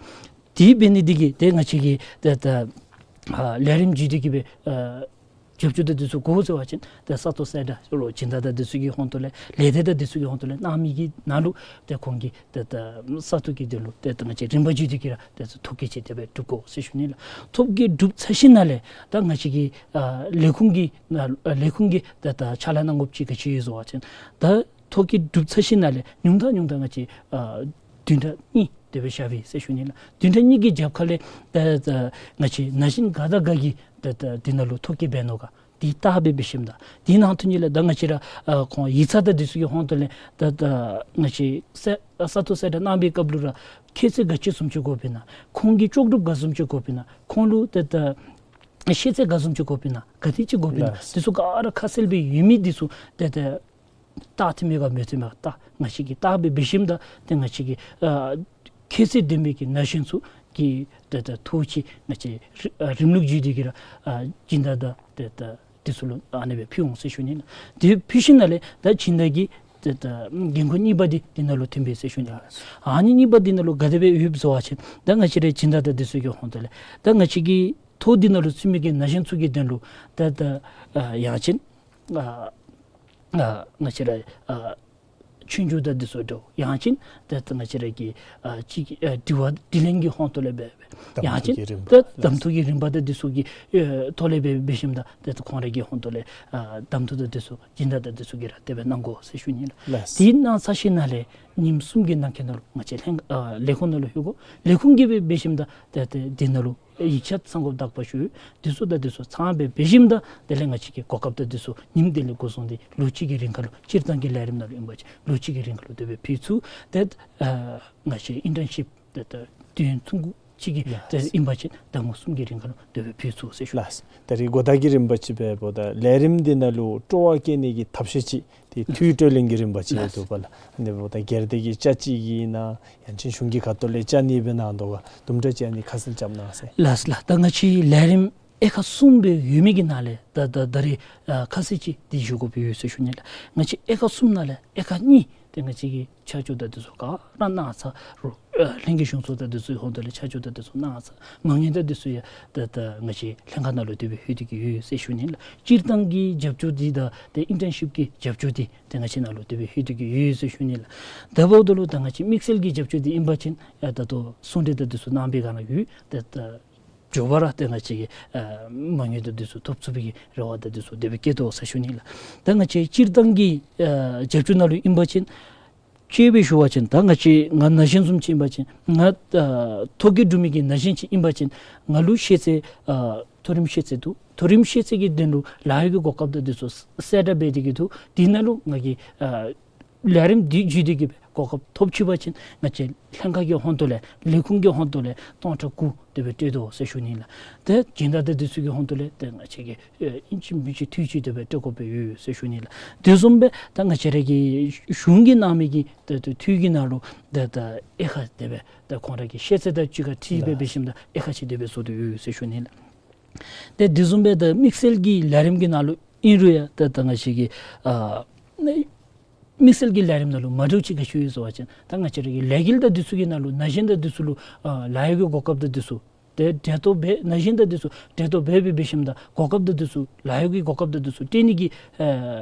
དེ་འབད་ནི་འདི་གིས་ཏེ་ང་བཅས་ཀྱི་ཏེ་ད་ཨ་ལས་རིམ་བརྒྱུད་དེ་གི་སྦེ་ཨ་རྒྱབ་སྐྱོར་དང་འདི་ཚུ་དགོ་ཟེར་བ་ཅིན་ཏེ་ས་སྟོང་གསལ་བསྒྲགས་ལུ་སྦྱིན་བདག་དང་འདི་ཚུ་གི་ཧོང་ཏོ་ལས་ལས་སྡེ་དང་འདི་ཚུ་གི་ཧོང་ཏོ་ལས་གནང་མི་གི་ནང་ལུ་ཏེ་ཁོང་གིས་ཏེ་ད་ས་སྟོང་གི་དོན་ལུ་ཏེ་ད་ང་བཅས་རིམ་པ་བརྒྱུད་དེ་གི་ར་ཏེ་ཐོ་བཀོད་ཅིག་དེ་སྦེ་སྒྲུབ་དགོ་ཟེར་ཞུ་ནི་ལགས། ཐོ་བཀོད་གྲུབ་ཚར་ཞིནམ་ལས་ད་ང་བཅས་ཀྱི་ཨ་ལས་ཁུངས་ཀྱི་ནང་ཨ་ལས་ཁུངས་ཀྱི་ཏེ་ད་ཕྱག་ལཱ་གནང་དགོཔ་ཅིག་ག་ཅི་ཡོད་ཟེར་བ་ཅིན་ད་ཐོ་བཀོད་གྲུབ་ཚར་ཞིནམ་ལས་ཉུང་མཐའ་ཉུང་མཐའ་ང་བཅས་ཨ་བདུན་ཕྲག་གཉིས་དེ་སྦེ་བཞག་པས་ཟེར་ཞུ་ནི་ལགས། བདུན་ཕྲག་གཉིས་ཀྱི་རྒྱབ་ཁ་ལས་ད་ད་ང་བཅས་ན་གཞོན་ག་དང་ག་གིས་ད་ད་འདི་ནང་ལུ་ཐོ་བཀོད་འབད་ནུག་ག་འདི་བལྟ་སྦེ་འབད་ཞིནམ་ད་འདི་ནང་དོན་ཉིད་ལས་ད་ང་བཅས་ར་ཨ་ཁོང་ཡིག་ཚང་དང་འདི་ཚུ་གི་ཧོང་ཏོ་ལས་ད་ད་ང་བཅས་ས་ས་སྟོང་གསལ་བསྒྲགས་གནང་བའི་སྐབས་ལུ་ར་ཁྱད་ཚད་ག་ཅི་བཟུམ་ཅིག་དགོཔ་ཨིན་ན་ཁོང་གི་ལྕོགས་གྲུབ་ག་བཟུམ་ཅིག་དགོཔ་ཨིན་ན་ཁོང་ལུ་ད་ད་ཤེས་ཚད་ག་བཟུམ་ཅིག་དགོཔ་ཨིན་ན་ག་དེ་ཅིག་དགོཔ་ཨིན་ན་ལགས། འདི་ཚུ་ག་ར་ཁ་གསལ་སྦེ་ཡོད་མི་འདི་ཚུ་ད་ད་བལྟ་ཐོན་མི་ག་མི་ཐོན་མི་ག་ད་ང་བཅས་ཀྱིས་བལྟ་སྦེ་འབད་ཞིནམ་ད་ཏེ་ང་བཅས་ཀྱི་ཨ་ཁྱད་ཚད་ལྡན་པའི་གི་ན་གཞོན་ཚུ་གི་ད་ད་ཐོ་ཅིག་ང་བཅས་རི་ཨ་རིམ་ལུགས་བརྒྱུད་དེ་གི་ར་ཨ་སྦྱིན་བདག་དང་ཏེ་ད་འདི་ཚུ་ལུ་ཨ་ནེ་སྦེ་ཕུལ་འོང་ཟེར་ཞུ་ནི་ལགས། དེ་ཕུལ་ཞིནམ་ལས་ད་སྦྱིན་བདག་གི་ཏེ་ད་འགན་ཁུར་གཉིས་པ་འདི་འདི་ནང་ལུ་ཐོན་པས་ཟེར་ཞུ་ནི་ལགས། ཨ་ནི་གཉིས་པ་འདི་ནང་ལུ་ག་དེ་སྦེ་ཡོདཔ་ཟེར་བ་ཅིན་ད་ང་བཅས་ར་སྦྱིན་བདག་དང་འདི་ཚུ་གི་ཧོང་ཏོ་ལས་ད་ང་བཅས་ཀྱི་ཐོ་འདི་ནང་ལུ་ཚུད་མི་གི་ན་གཞོན་ཚུ་གི་དོན་ལུ་ད་ད་ཨ་ཡང་ཅིན་ཨ་ཨ་ང་བཅས་ར་ཨ་ཆོས་རྒྱུགས་དང་འདི་ཚུ་འདྲཝ་ཡང་ཅིན་ད་ད་ང་བཅས་ར་གི་ཨ་ཅིག་ཨ་དྲི་བ་དྲིས་ལན་གྱི་ཧོང་ཏོ་ལས་འབད་འབད་ཡང་ཅིན་གདམ་འཐུ་གི་རིམ་པ་ད་གདམ་འཐུ་གི་རིམ་པ་དང་འདི་ཚུ་གི་ཨེ་ཐོག་ལས་འབད་འབད་ཞིནམ་ད་ད་ད་ཁོང་ར་གི་ཧོང་ཏོ་ལས་ཨ་གདམ་འཐུ་དང་འདི་ཚུ་སྦྱིན་བདག་དང་འདི་ཚུ་གིས་ར་དེ་སྦེ་གནང་དགོ་ཟེར་ཞུ་ནི་ལགས། ལགས། དེ་གནང་ཚར་ཞིནམ་ལས་ཉིནམ་གསུམ་གྱི་ནང་འཁོད་ནང་ལུ་ང་བཅས་ལྷན་ཨ་ལས་ཁུངས་ནང་ལུ་ལྷོད་དགོ། ལས་ཁུངས་ཀྱིས་འབད་འབད་ཞིནམ་ད་ད་ད་འདི་ནང་ལུ་ཡིག་ཆ་ཚང་དགོཔ་དག་པ་ཞུ་འདི་ཚུ་དང་འདི་ཚུ་ཚང་སྦེ་འབད་ཞིནམ་ད་དེ་ལས་ང་བཅས་ཀྱིས་གོ་སྐབས་དང་འདི་ཚུ་ཉིནམ་དེ་ལས་འགོ་བཟུང་སྟེ་ལོ་གཅིག་གི་རིང་ཁ་ལུ་སྤྱིར་བཏང་གི་ལས་རིམ་ནང་ལུ་ཨིན་པ་ཅིན་ལོ་གཅིག་གི་རིང་ཁ་ལུ་དེ་སྦེ་ཕུལ་ཚུགས། ཏེ་ཨ་ང་བཅས་ཨིན་ཊརན་ཤིབ་ཏེ་ད་དུས་ཡུན་ཐུང་ཀུ་ཅིག་གི་ལགས། ཏེ་ཨིན་པ་ཅིན་ཟླ་ངོ་གསུམ་གྱི་རིང་ཁ་ལུ་དེ་སྦེ་ཕུལ་ཚུགས་ཟེར་ཞུ། ལགས། ད་རིས་གོ་བརྡ་གི་རིམ་པ་ཅིག་འབདཝ་ད་ལས་རིམ་འདི་ནང་ལུ་སྤྲོ་བ་བསྐྱེད་ནི་གི་ཐབས་ཤེས་ཅིག་ཏེ་ལགས། འཐུས་སྤྲོད་ལེན་གྱི་རིམ་པ་ཅིག་ལགས། ཡོད་དོ་བ་ལགས། ཨ་ནི་འབདཝ་ད་སྒེར་སྡེ་གི་ཅ་ཅིག་ཨིན་ན་ཡང་ཅིན་གཞུང་གི་ཁ་ཐུག་ལས་ཅ་ནི་སྦེ་གནང་དོ་ག་དུམ་གྲ་ཅིག་ཨ་ནི་ཁ་གསལ་རྐྱབ་གནང་ཟེར། ལགས་ལགས། ད་ང་བཅས་ལས་རིམ་དབྱེ་ཁག་གསུམ་སྦེ་ཡོད་མི་གི་ནང་ལས་ད་ད་ད་རིས་ཨ་ཁ་གསལ་ཅིག་འདི་ཞུ་དགོཔ་ཡོད་ཟེར་ཞུ་ནི་ལགས། ང་བཅས་དབྱེ་ཁག་གསུམ་ནང་ལས་དབྱེ་ཁག་གཉིས་ཏེ་ང་བཅས་ཀྱིས་ཆ་འཇོག་དང་འདི་ཚུ་ག་ར་གནང་ཚར་རུང་ཨ་ལྷན་རྒྱས་གཞུང་ཚོགས་དང་འདི་ཚུ་ཧོང་ཏོ་ལས་ཆ་འཇོག་དང་འདི་ཚུ་གནང་ཚར། མ་དངུལ་དང་འདི་ཚུ་ཡང་ད་ད་ང་བཅས་ལྷན་ཁག་ནང་ལུ་དེ་སྦེ་ལྷོད་དེ་གི་ཡོད་ཟེར་ཞུ་ནི་ལགས། སྤྱིར་བཏང་གི་རྒྱབ་སྐྱོར་འདི་དང་ཏེ་ཨིན་ཊརན་ཤིབ་ཀྱི་རྒྱབ་སྐྱོར་འདི་ཏེ་ང་བཅས་ནང་ལུ་དེ་སྦེ་ལྷོད་དེ་གི་ཡོད་ཟེར་ཞུ་ནི་ལགས། དེ་འབདཝ་ད་ལུ་ད་ང་བཅས་དམིགས་བསལ་གྱི་རྒྱབ་སྐྱོར་འདི་ཨིན་པ་ཅིན་ཡང་ད་ལྟོ་གསུང་གྲོས་དང་འདི་ཚུ་གནང་པའི་སྒང་ལུ་ཡོད། ཏེ་ད་མགྱོགས་པ་ར་ཏེ་ང་བཅས་ཀྱིས་ཨ་མ་དངུལ་དང་འདི་ཚུ་ཐོབ་ཚུགས་པའི་གི་རེ་བ་དང་འདི་ཚུ་དེ་སྦེ་བསྐྱེད་དོ་ཟེར་ཞུ་ནི་ལགས། ད་ང་བཅས་སྤྱིར་བཏང་གི་ཨ་རྒྱབ་སྐྱོར་ནང་ལུ་ཨིན་པ་ཅིན་ དཔྱེ་སྦེ་ཞུ་བ་ཅིན་ད་ང་བཅས་ང་ན་གཞོན་བཟུམ་ཅིག་ཨིན་པ་ཅིན་ང་ཨ་ཐོ་བཀོད་གྲུབ་མི་གི་ན་གཞོན་ཅིག་ཨིན་པ་ཅིན་ང་ལུ་ཤེས་ཚད་ཨ་མཐོ་རིམ་ཤེས་ཚད་འདུག། མཐོ་རིམ་ཤེས་ཚད་ཀྱི་དོན་ལུ་ལཱ་གཡོག་གི་གོ་སྐབས་དང་འདི་ཚུ་གསལ་བསྒྲགས་འབད་དེ་གི་འདུག། དེ་ནང་ལུ་ང་གིས་ཨ་ལས་རིམ་འདི་བརྒྱུད་དེ་གི་སྦེ་གོ་སྐབས་ཐོབ་ཅི་པ་ཅིན་ང་བཅས་ལྷན་ཁག་གི་ཧོང་ཏོ་ལས་ལས་ཁུངས་ཀྱི་ཧོང་ཏོ་ལས་སྟོང་ཕྲག་དགུ་དེ་སྦེ་སྤྲོད་དོ་ཟེར་ཞུ་ནི་ལགས། ཏེ་སྦྱིན་བདག་དང་འདི་ཚུ་གི་ཧོང་ཏོ་ལས་ཏེ་ང་བཅས་ཀྱིས་ཨེ་ཨིན་ཅི་མིན་ཅི་འཐུས་ཅིག་དེ་སྦེ་སྤྲོད་དགོཔ་སྦེ་ཡོད་ཟེར་ཞུ་ནི་ལགས། དེ་བཟུམ་སྦེ་ད་ང་བཅས་ར་གི་གཞུང་གིས་གནང་མི་གི་ད་ད་འཐུས་ཀྱི་ནང་ལུ་ད་ད་དབྱེ་ཁག་དེ་སྦེ་ད་ཁོང་ར་གི་ཤེས་ཚད་དང་གཅིག་ཁར་འཁྲིལ་སྦེ་ལགས། འབད་ཞིནམ་ད་དབྱེ་ཁག་ཅིག་དེ་སྦེ་བཟོ་སྟེ་ཡོད་ཟེར་ཞུ་ནི་ལགས། ཏེ་དེ་བཟུམ་སྦེ་ད་དམིགས་བསལ་གྱི་ལས་རིམ་གྱི་ནང་ལུ་ཨིན་རུང་ཡང་ད་ད་ང་བཅས་ཀྱི་ཨ་དམིགས་བསལ་གྱི་ལས་རིམ་ནང་ལུ་མ་འདྲཝ་ཅིག་ག་ཅི་ཡོད་ཟེར་བ་ཅིན་ད་ང་བཅས་ར་གི་ལས་འགུལ་དང་འདི་ཚུ་གི་ནང་ལུ་ན་གཞོན་དང་འདི་ཚུ་ལུ་ཨ་ལཱ་གཡོག་གི་གོ་སྐབས་དང་འདི་ཚུ་ཏེ་འབྲེལ་གཏོགས་འབད་ན་གཞོན་དང་འདི་ཚུ་འབྲེལ་གཏོགས་འབད་འབད་འབད་ཞིནམ་ད་གོ་སྐབས་དང་འདི་ཚུ་ལཱ་གཡོག་གི་གོ་སྐབས་དང་འདི་ཚུ་སྤྲོད་ནི་གི་ཨ་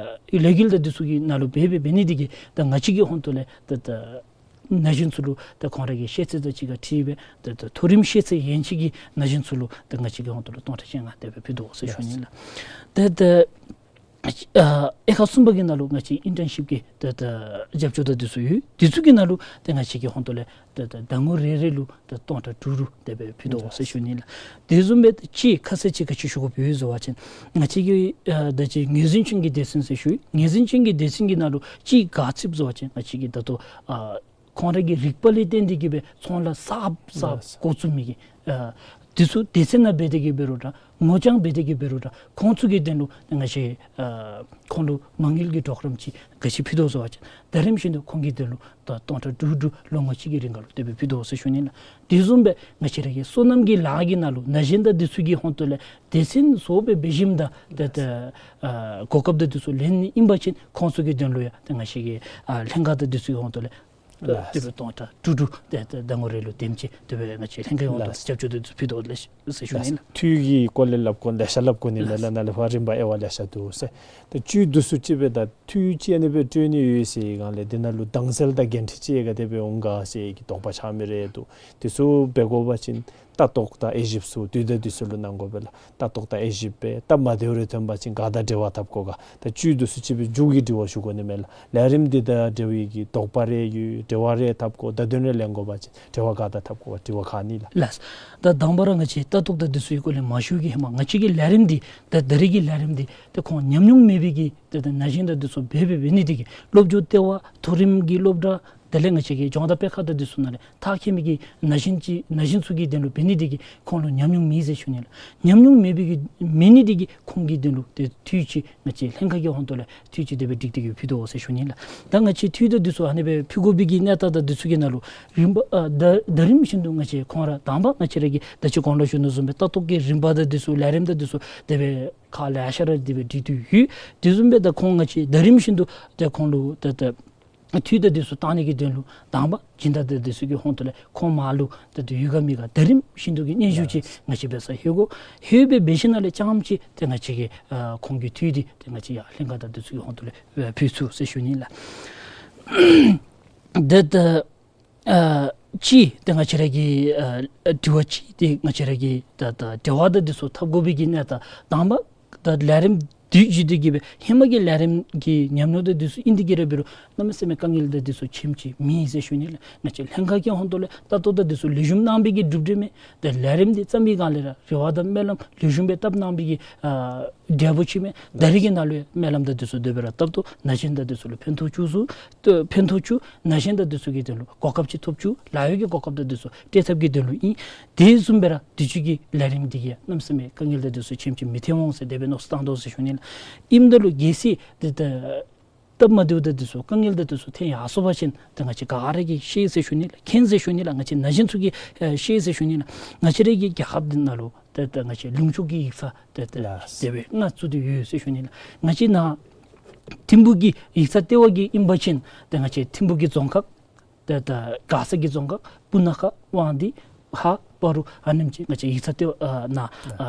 ལས་འགུལ་དང་འདི་ཚུ་གི་ནང་ལུ་འབད་འབད་འབད་ནི་འདི་གིས་ད་ང་བཅས་ཀྱི་ཧོང་ཏོ་ལས་ད་ད་ན་གཞོན་ཚུ་ལུ་ད་ཁོང་ར་གི་ཤེས་ཚད་དང་གཅིག་ཁར་འཁྲིལ་སྦེ་ད་ད་མཐོ་རིམ་ཤེས་ཚད་ཡན་ཆད་ཀྱི་ན་གཞོན་ཚུ་ལུ་ད་ང་བཅས་ཀྱི་ཧོང་ཏོ་ལུ་སྟོང་ཕྲག་བཅོ་ལྔ་དེ་སྦེ་ཕུལ་དོ་ཟེར་ཞུ་ནི་ལགས། ད་ད་ཨ་དབྱེ་ཁག་གསུམ་པ་གི་ནང་ལུ་ང་བཅས་ཨིན་ཊརན་ཤིབ་ཀྱི་ད་ད་རྒྱབ་སྐྱོར་དང་འདི་ཚུ་ཡོད། འདི་ཚུ་གི་ནང་ལུ་ད་ང་བཅས་ཀྱི་ཧོང་ཏོ་ལས་ད་ད་ཟླ་ངོ་རེ་རེ་ལུ་ད་སྟོང་ཕྲག་དྲུག་དྲུག་དེ་སྦེ་ཕུལ་དོ་ཟེར་ཞུ་ནི་ལགས། དེ་བཟུམ་སྦེ་ད་ཅིག་ཁ་གསལ་ཅིག་ག་ཅི་ཞུ་དགོཔ་ཡོད་ཟེར་བ་ཅིན་ང་བཅས་ཀྱི་ཨ་ད་ཅི་ངོས་འཛིན་ཅན་གྱི་སྡེ་ཚན་ཟེར་ཞུ་ཡི། ངོས་འཛིན་ཅན་གྱི་སྡེ་ཚན་གྱི་ནང་ལུ་ཅིག་ག་ཅི་ཟེར་བ་ཅིན་ང་བཅས་ཀྱི་ད་ལྟོ་ཨ་ཁོང་ར་གི་རིག་པ་ལས་བརྟེན་ཏེ་གི་སྦེ་ཚོང་ལཱ་གསརཔ་གསརཔ་ལགས། འགོ་བཙུགས་མི་གི་ཨ་འདི་ཚུ་སྡེ་ཚན་ནང་འབད་དེ་གི་འབད་རུང་འདྲ་ངོ་རྐྱང་འབད་དེ་གི་འབད་རུང་འདྲ་ཁོང་ཚུ་གི་དོན་ལུ་ང་བཅས་ཨ་ཁོང་ལུ་མ་དངུལ་གྱི་གྲོགས་རམ་ཅིག་ག་ཅི་ཕུལ་དོ་ཟེར་བ་ཅིན་ད་རིམ་བཞིན་དུ་ཁོང་གི་དོན་ལུ་ད་སྟོང་ཕྲག་དྲུག་དྲུག་ལོ་ངོ་གཅིག་གི་རིང་ཁར་ལུ་དེ་སྦེ་ཕུལ་དོ་ཟེར་ཞུ་ནི་ལགས། དེ་བཟུམ་སྦེ་ང་བཅས་ར་གི་སོ་ནམ་གྱི་ལཱ་གི་ནང་ལུ་ན་གཞོན་དང་འདི་ཚུ་གི་ཧོང་ཏོ་ལས་སྡེ་ཚན་བཟོ་སྦེ་འབད་ཞིནམ་ད་ད་ད་ཨ་གོ་སྐབས་དང་འདི་ཚུ་ལེན་ནི་ཨིན་པ་ཅིན་ཁོང་ཚུ་གི་དོན་ལུ་ཡང་ད་ང་བཅས་ཀྱི་ཨ་ལྷན་ཁག་དང་འདི་ཚུ་གི་ཧོང་ཏོ་ལས་ལགས། དེ་སྦེ་སྟོང་ཕྲག་དྲུག་དྲུག་དེ་དེ་ཟླ་ངོ་རེ་ལུ་དེམ་ཅིག་དེ་སྦེ་ང་བཅས་ལྷན་ཁག་ཡོངས་ལུ་ལགས། རྒྱབ་སྐྱོར་དེ་ཚུ་ཕུལ་དོ་ལགས་ཟེར་ཞུ་ནི་ལགས། འཐུས་ཀྱི་སྐོར་ལས་སླབ་དགོ་ལེ་ཤ་སླབ་དགོ་ནི་མས་ལགས། ལགས། ནཱ་ལས་ཕར་རིམ་པ་དབྱེ་བ་ལེ་ཤ་འདུག་ཟེར། ད་བཅུད་འདི་ཚུ་ཅིག་སྦེ་ད་འཐུས་ཅིག་ཨ་ནི་སྦེ་སྤྲོད་ནི་ཡོད་ཟེར་སྒང་ལས་དེ་ནང་ལུ་དྭངས་གསལ་དང་འགན་འཁྲི་ཅིག་ག་དེ་སྦེ་འོང་ག་ཟེར་གྱི་དོགས་པ་ཆགས་མི་རེ་འདུག། དེ་ཚུ་འབད་དགོ་པ་ཅིན་ལྟ་རྟོག་དང་དབྱེ་ཞིབ་ཚུ་དུས་དང་དུས་སུ་ལུ་གནང་དགོ་པས་ལགས། ལྟ་རྟོག་དང་དབྱེ་ཞིབ་འབད་སྟབས་མ་བདེཝ་རེ་ཐོན་པ་ཅིན་ག་དང་འབྲེལ་བ་འཐབ་དགོ་ག། ད་བཅུད་འདི་ཚུ་ཅིག་སྦེ་མཇུག་གི་དྲི་བ་ཞུ་དགོ་ནི་མས་ལགས། ལས་རིམ་འདི་དང་འབྲེལ་བའི་གི་དོགས་པ་རེ་ཡོད་འབྲེལ་བ་རེ་འཐབ་དགོ་བརྡ་དོན་རེ་ལེན་དགོ་པ་ཅིན་འབྲེལ་བ་ག་དང་འཐབ་དགོ་ག་དྲི་བ་ཁག་ནི་ལགས། ལགས། ད་དང་པ་ར་ང་བཅས་ལྟ་རྟོག་དང་འདི་ཚུ་གི་སྐོར་ལས་མ་ཞུ་གི་ཧེ་མ་ང་བཅས་ཀྱི་ལས་རིམ་འདི་ད་ད་རེས་ཀྱི་ལས་རིམ་འདི་ད་ཁོང་ཉམས་མྱོང་མེད་པའི་གི་ད་ད་ན་གཞོན་དང་འདི་ཚུ་འབད་འབད་འབད་ནི་འདི་གིས་སློབ་སྦྱོང་ལྟེ་བ་མཐོ་རིམ་གྱི་སློབ་གྲྭ་དེ་ལས་ང་བཅས་ཀྱི་ལྗོངས་བདག་སྤེལ་ཁང་དང་འདི་ཚུ་ནང་ལས་མཐར་འཁྱོལ་མི་གི་ན་གཞོན་ཅིག་ན་གཞོན་ཚུ་གི་དོན་ལུ་འབད་ནི་འདི་གིས་ཁོང་ལུ་ཉམས་མྱོང་མེད་ཟེར་ཞུ་ནི་ལགས། ཉམས་མྱོང་མེད་པའི་གི་མེད་ནི་འདི་གིས་ཁོང་གི་དོན་ལུ་ཏེ་འཐུས་ཅིག་ང་བཅས་ལྷན་ཁག་གི་ཧོང་ཏོ་ལས་འཐུས་ཅིག་དེ་སྦེ་སྒྲིག་སྟེ་གི་ཕུལ་དོ་ཟེར་ཞུ་ནི་ལགས། ད་ང་བཅས་འཐུས་དང་འདི་ཚུ་ཨ་ནི་སྦེ་ཕུལ་དགོ་པའི་གི་གནས་སྟངས་དང་འདི་ཚུ་གི་ནང་ལུ་རིམ་པ་ཨ་ད་ད་རིམ་བཞིན་དུ་ང་བཅས་ཁོང་ར་དང་པ་ང་བཅས་ར་གི་ད་ཅི་གོང་ལུ་ཞུ་ནི་བཟུམ་སྦེ་ལྟ་རྟོག་གི་རིམ་པ་དང་འདི་ཚུ་ལས་རིམ་དང་འདི་ཚུ་དེ་སྦེ་ཁག་ལེ་ཤ་ར་དེ་སྦེ་སྒྲིག་སྟེ་ཡོད། དེ་བཟུམ་སྦེ་ད་ཁོང་ང་བཅས་ད་རིམ་བཞིན་དུ་ད་ཁོང་ལུ་ད་ད་འཐུས་དང་འདི་ཚུ་བཏང་ནི་གི་དོན་ལུ་དང་པ་སྦྱིན་བདག་དང་འདི་ཚུ་གི་ཧོང་ཏོ་ལས་ཁོང་མར་ལུ་ད་ད་ཡོད་ག་མེད་ག་ད་རིམ་བཞིན་དུ་གི་སྙན་ཞུ་ཅིག་ང་བཅས་འབད་སར་ལྷོད་དགོ། ལྷོད་སྦེ་འབད་ཞིནམ་ལས་རྐྱངམ་ཅིག་ཏེ་ང་བཅས་ཀྱི་ཨ་ཁོང་གི་འཐུས་འདི་ཏེ་ང་བཅས་ཡར་ལྷན་ཁག་དང་འདི་ཚུ་གི་ཧོང་ཏོ་ལས་ཨ་ཕུལ་ཚུགས་ཟེར་ཞུ་ནི་ལགས། ཏེ་ད་ཨ་ཅིག་ཏེ་ང་བཅས་ར་གི་ཨ་དྲི་བ་ཅིག་ཏེ་ང་བཅས་ར་གི་ད་ད་འབྲེལ་བ་དང་འདི་ཚུ་འཐབ་དགོ་པའི་གི་གནས་སྟངས་དང་པ་ད་ལས་རིམ་དུས་བཞིན་དུ་གི་སྦེ་ཧེ་མ་གི་ལས་རིམ་གྱི་ཉམས་མྱོང་དང་འདི་ཚུ་ཨིན་ཏེ་གི་ར་འབད་རུང་གནམ་མེད་ས་མེད་དཀའ་ངལ་དང་འདི་ཚུ་ཆེམ་ཅིག་མེད་ཟེར་ཞུ་ནི་ལགས། ང་བཅས་ལྷན་ཁག་གི་ཧོང་ཏོ་ལས་ལྟ་རྟོག་དང་འདི་ཚུ་ལེགས་ཤོམ་གནང་པའི་གི་གྲུབ་འབྲས་མས། ཏེ་ལས་རིམ་འདི་བརྩམ་པའི་སྒང་ལས་ར་རེ་བ་དང་སྨོན་ལམ་ལེགས་ཤོམ་སྦེ་བཏབ་གནང་པའི་གི་ཨ་འབྲས་བུ་ཅིག་མས། ད་རེས་ཀྱི་ནང་ལུ་ཡང་སྨོན་ལམ་དང་འདི་ཚུ་དེ་སྦེ་ར་བཏབ་དོ། ན་གཞོན་དང་འདི་ཚུ་ལུ་ཕན་ཐོགས་བཅུག་ཚུགས་ཏེ་ཕན་ཐོགས་བཅུག། ན་གཞོན་དང་འདི་ཚུ་གི་དོན་ལུ་གོ་སྐབས་ཅིག་ཐོབ་བཅུག། ལཱ་གཡོག་གི་གོ་སྐབས་དང་འདི་ཚུ་སྤྲོད་ཐབས་ཀྱི་དོན་ལུ་ཨིན། དེ་བཟུམ་སྦེ་ར་དུས་ཅི་གི་ལས་རིམ་འདི་གིས་ཡང་གནམ་མེད་ས་མེད་དཀའ་ངལ་དང་འདི་ཚུ་ཆེམ་ཅིག་མི་ཐོན་འོང་ཟེར་དེ་སྦེ་མནོ་བསམ་བཏང་དོ་ཟེར་ཞུ་ནི་ལགས། ཨིནམ་ད་ལུ་གལ་སྲིད་ཏེ་ད་སྟབས་མ་བདེཝ་དང་འདི་ཚུ་དཀའ་ངལ་དང་འདི་ཚུ་ཐོན་ཡར་སོང་པ་ཅིན་ཏེ་ང་བཅས་ག་ར་གིས་ཤེས་ཟེར་ཞུ་ནི་ལགས། མཁྱེན་ཟེར་ཞུ་ནི་ལགས། ང་བཅས་ན་གཞོན་ཚུ་གིས་ཨེ་ཤེས་ཟེར་ཞུ་ནི་ལགས། ང་བཅས་ར་གི་རྒྱལ་ཁབ་འདི་ནང་ལུ་ཏེ་ཏེ་ང་བཅས་ལུང་ཕྱོགས་ཀྱི་ཡིག་ཚང་ཏེ་ཏེ་ལགས། དེ་སྦེ་ལྔ་བཙུགས་ཏེ་ཡོད་ཟེར་ཞུ་ནི་ལགས། ང་བཅས་ནཱ་ཐིམ་ཕུག་གི་ཡིག་ཚང་ལྟེ་བ་གི་ཨིན་པ་ཅིན་ཏེ་ང་བཅས་ཐིམ་ཕུག་གི་རྫོང་ཁག་ཏེ་ཏེ་མགར་ས་གི་རྫོང་ཁག་སྤུ་ན་ཁ་དབང་འདུས་ཧཱ་སྤ་རོ་ཨ་ནེམ་ཅིག་ང་བཅས་ཡིག་ཚང་ལྟེ་བ་ཨ་ནཱ་ཨ་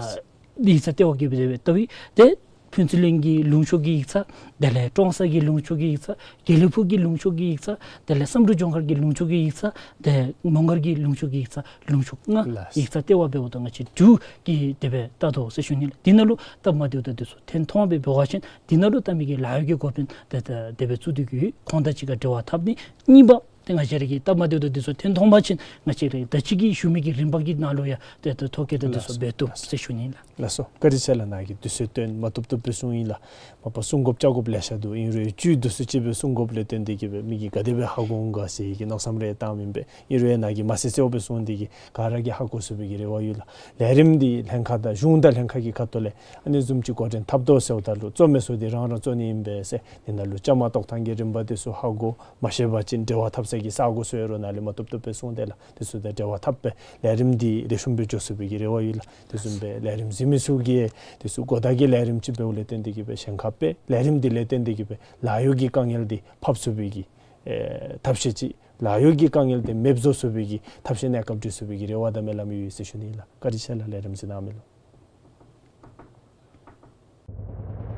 ཡིག་ཚང་ལྟེ་བ་གི་སྦེ་ལྟ་བུའི་ཏེ་ ཕུན་ཚོགས་གླིང་གི་ལུང་ཕྱོགས་ཀྱི་ཡིག་ཚང་། དེ་ལས་ཀྲོང་གསར་གྱི་ལུང་ཕྱོགས་ཀྱི་ཡིག་ཚང་། དགེ་ལེགས་ཕུག་གི་ལུང་ཕྱོགས་ཀྱི་ཡིག་ཚང་། དེ་ལས་བསམ་གྲུབ་ལྗོངས་མཁར་གྱི་ལུང་ཕྱོགས་ཀྱི་ཡིག་ཚང་། དེ་མོང་སྒར་གྱི་ལུང་ཕྱོགས་ཀྱི་ཡིག་ཚང་། ལུང་ཕྱོགས་ལྔ་ལགས། ཡིག་ཚང་ལྟེ་བ་འབདཝ་ད་ང་བཅས་འབྲུག་གི་དེ་སྦེ་བལྟ་དོ་ཟེར་ཞུ་ནི་ལགས། འདི་ནང་ལུ་སྟབས་མ་བདེཝ་དང་འདི་ཚུ་ཐོན་མཐོང་སྦེ་འབད་བ་ཅིན་འདི་ནང་ལུ་བལྟ་མི་གི་ལཱ་གཡོག་གི་འགོ་དཔོན་དེ་དེ་སྦེ་བཙུགས་ཏེ་གི་ཁོང་དང་གཅིག་ཁར་འབྲེལ་བ་འཐབ་ནི། གཉིས་པ་ཏེ་ང་བཅས་ར་གི་སྟབས་མ་བདེཝ་དང་འདི་ཚུ་ཐོན་མཐོང་པ་ཅིན་ང་བཅས་ར་ད་ཅི་གི་ཞུ་མི་གི་རིམ་པ་གི་ནང་ལུ་ཡང་ཏེ་ད་ཐོ་བཀོད་དང་འདི་ཚུ་འབད་བཏུབ་ཟེར་ཞུ་ནི་ལགས། ལགས་སོ། བཀའ་དྲིན་ཆེ་ལགས། ནཱ་གིས་དུས་ཚོད་བཏོན་མ་བཏུབ་བཏུབ་སྦེ་གསུངས་ཡི་ལགས། མ་པ་གསུང་དགོཔ་བཅར་དགོཔ་ལེ་ཤ་འདུག། ཨིན་རུང་བཅུད་བསྡུ་སུ་ཅིག་སྦེ་གསུང་དགོཔ་ལས་བརྟེན་ཏེ་གི་སྦེ་མི་གིས་ག་དེ་སྦེ་ཧ་གོ་འོང་ག་ཟེར་གྱི་མནོ་བསམ་རེ་བཏངམ་ཨིན་པས། ཨིན་རུང་ཡང་ནཱ་གིས་མ་གསལ་གསལཝ་སྦེ་གསུངས་ཏེ་གི་ག་ར་གིས་ཧ་གོ་ཚུགས་པའི་གི་རེ་བ་ཡོད་ལགས། ལས་རིམ་འདི་ལྷན་ཁག་དང་གཞུང་དང་ལྷན་ཁག་གི་ཁ་ཐུག་ལས་ཨ་ནི་བཟུམ་ཅིག་འགོ་འདྲེན་འཐབ་དོ་ཟེརཝ་ད་ལུ་བཙུགས་མི་ཚུ་འདི་རང་རང་བཙུགས་ནི་ཨིན་པས་ཟེར། འདི་ནང་ལུ་བཅའ་མར་གཏོགས་ཐངས་ཀྱི་རིམ་པ་འདི་ཚུ་ཧ་གོ། མ་ཤེས་པ་ཅིན་འབྲེལ་བ་འཐབ་སའི་གི་ས་སྒོ་ཚུ་ཡོད་རུང་ནཱ་ལས་མ་བཏུབ་བཏུབ་སྦེ་གསུངས་ཏེ་ལགས། འདི་ཚུ་དང་འབྲེལ་བ་འཐབ་སྦེ་ལས་རིམ་འདི་ལེགས་ཤོམ་སྦེ་འགྱོ་ཚུགས་པའི་གི་རེ་བ་ཡོད་ལགས། དེ་བཟུམ་སྦེ་ལས་རིམ་གཟིགས་མི་ཚུ་གིས་དེ་ཚུ་གོ་བརྡ་གི་ལས་རིམ་ཅིག་འབདཝ་ལས་བརྟེན་ཏེ་གི་སྦེ་གཞན་ཁར་སྦེ་ལས་རིམ་འདི་ལས་བརྟེན་ཏེ་གི་སྦེ་ལཱ་གཡོག་གི་དཀའ་ངལ་འདི་ཕབ་ཚུགས་པའི་གི་ཨེ་ཐབས་ཤེས་ཅིག། ལཱ་གཡོག་གི་དཀའ་ངལ་འདི་མེདཔ་བཟོ་ཚུགས་པའི་གི་ཐབས་ཤེས་གནས་སྐབས་སྒྲིག་ཚུགས་པའི་གི་རེ་བ་དང་སྨོན་ལམ་ཡོད་ཟེར་ཞུ་ནི་ལགས། བཀའ་དྲིན་ཆེ་ལགས། ལས་རིམ་གཟིགས་གནང་མི་ལུ།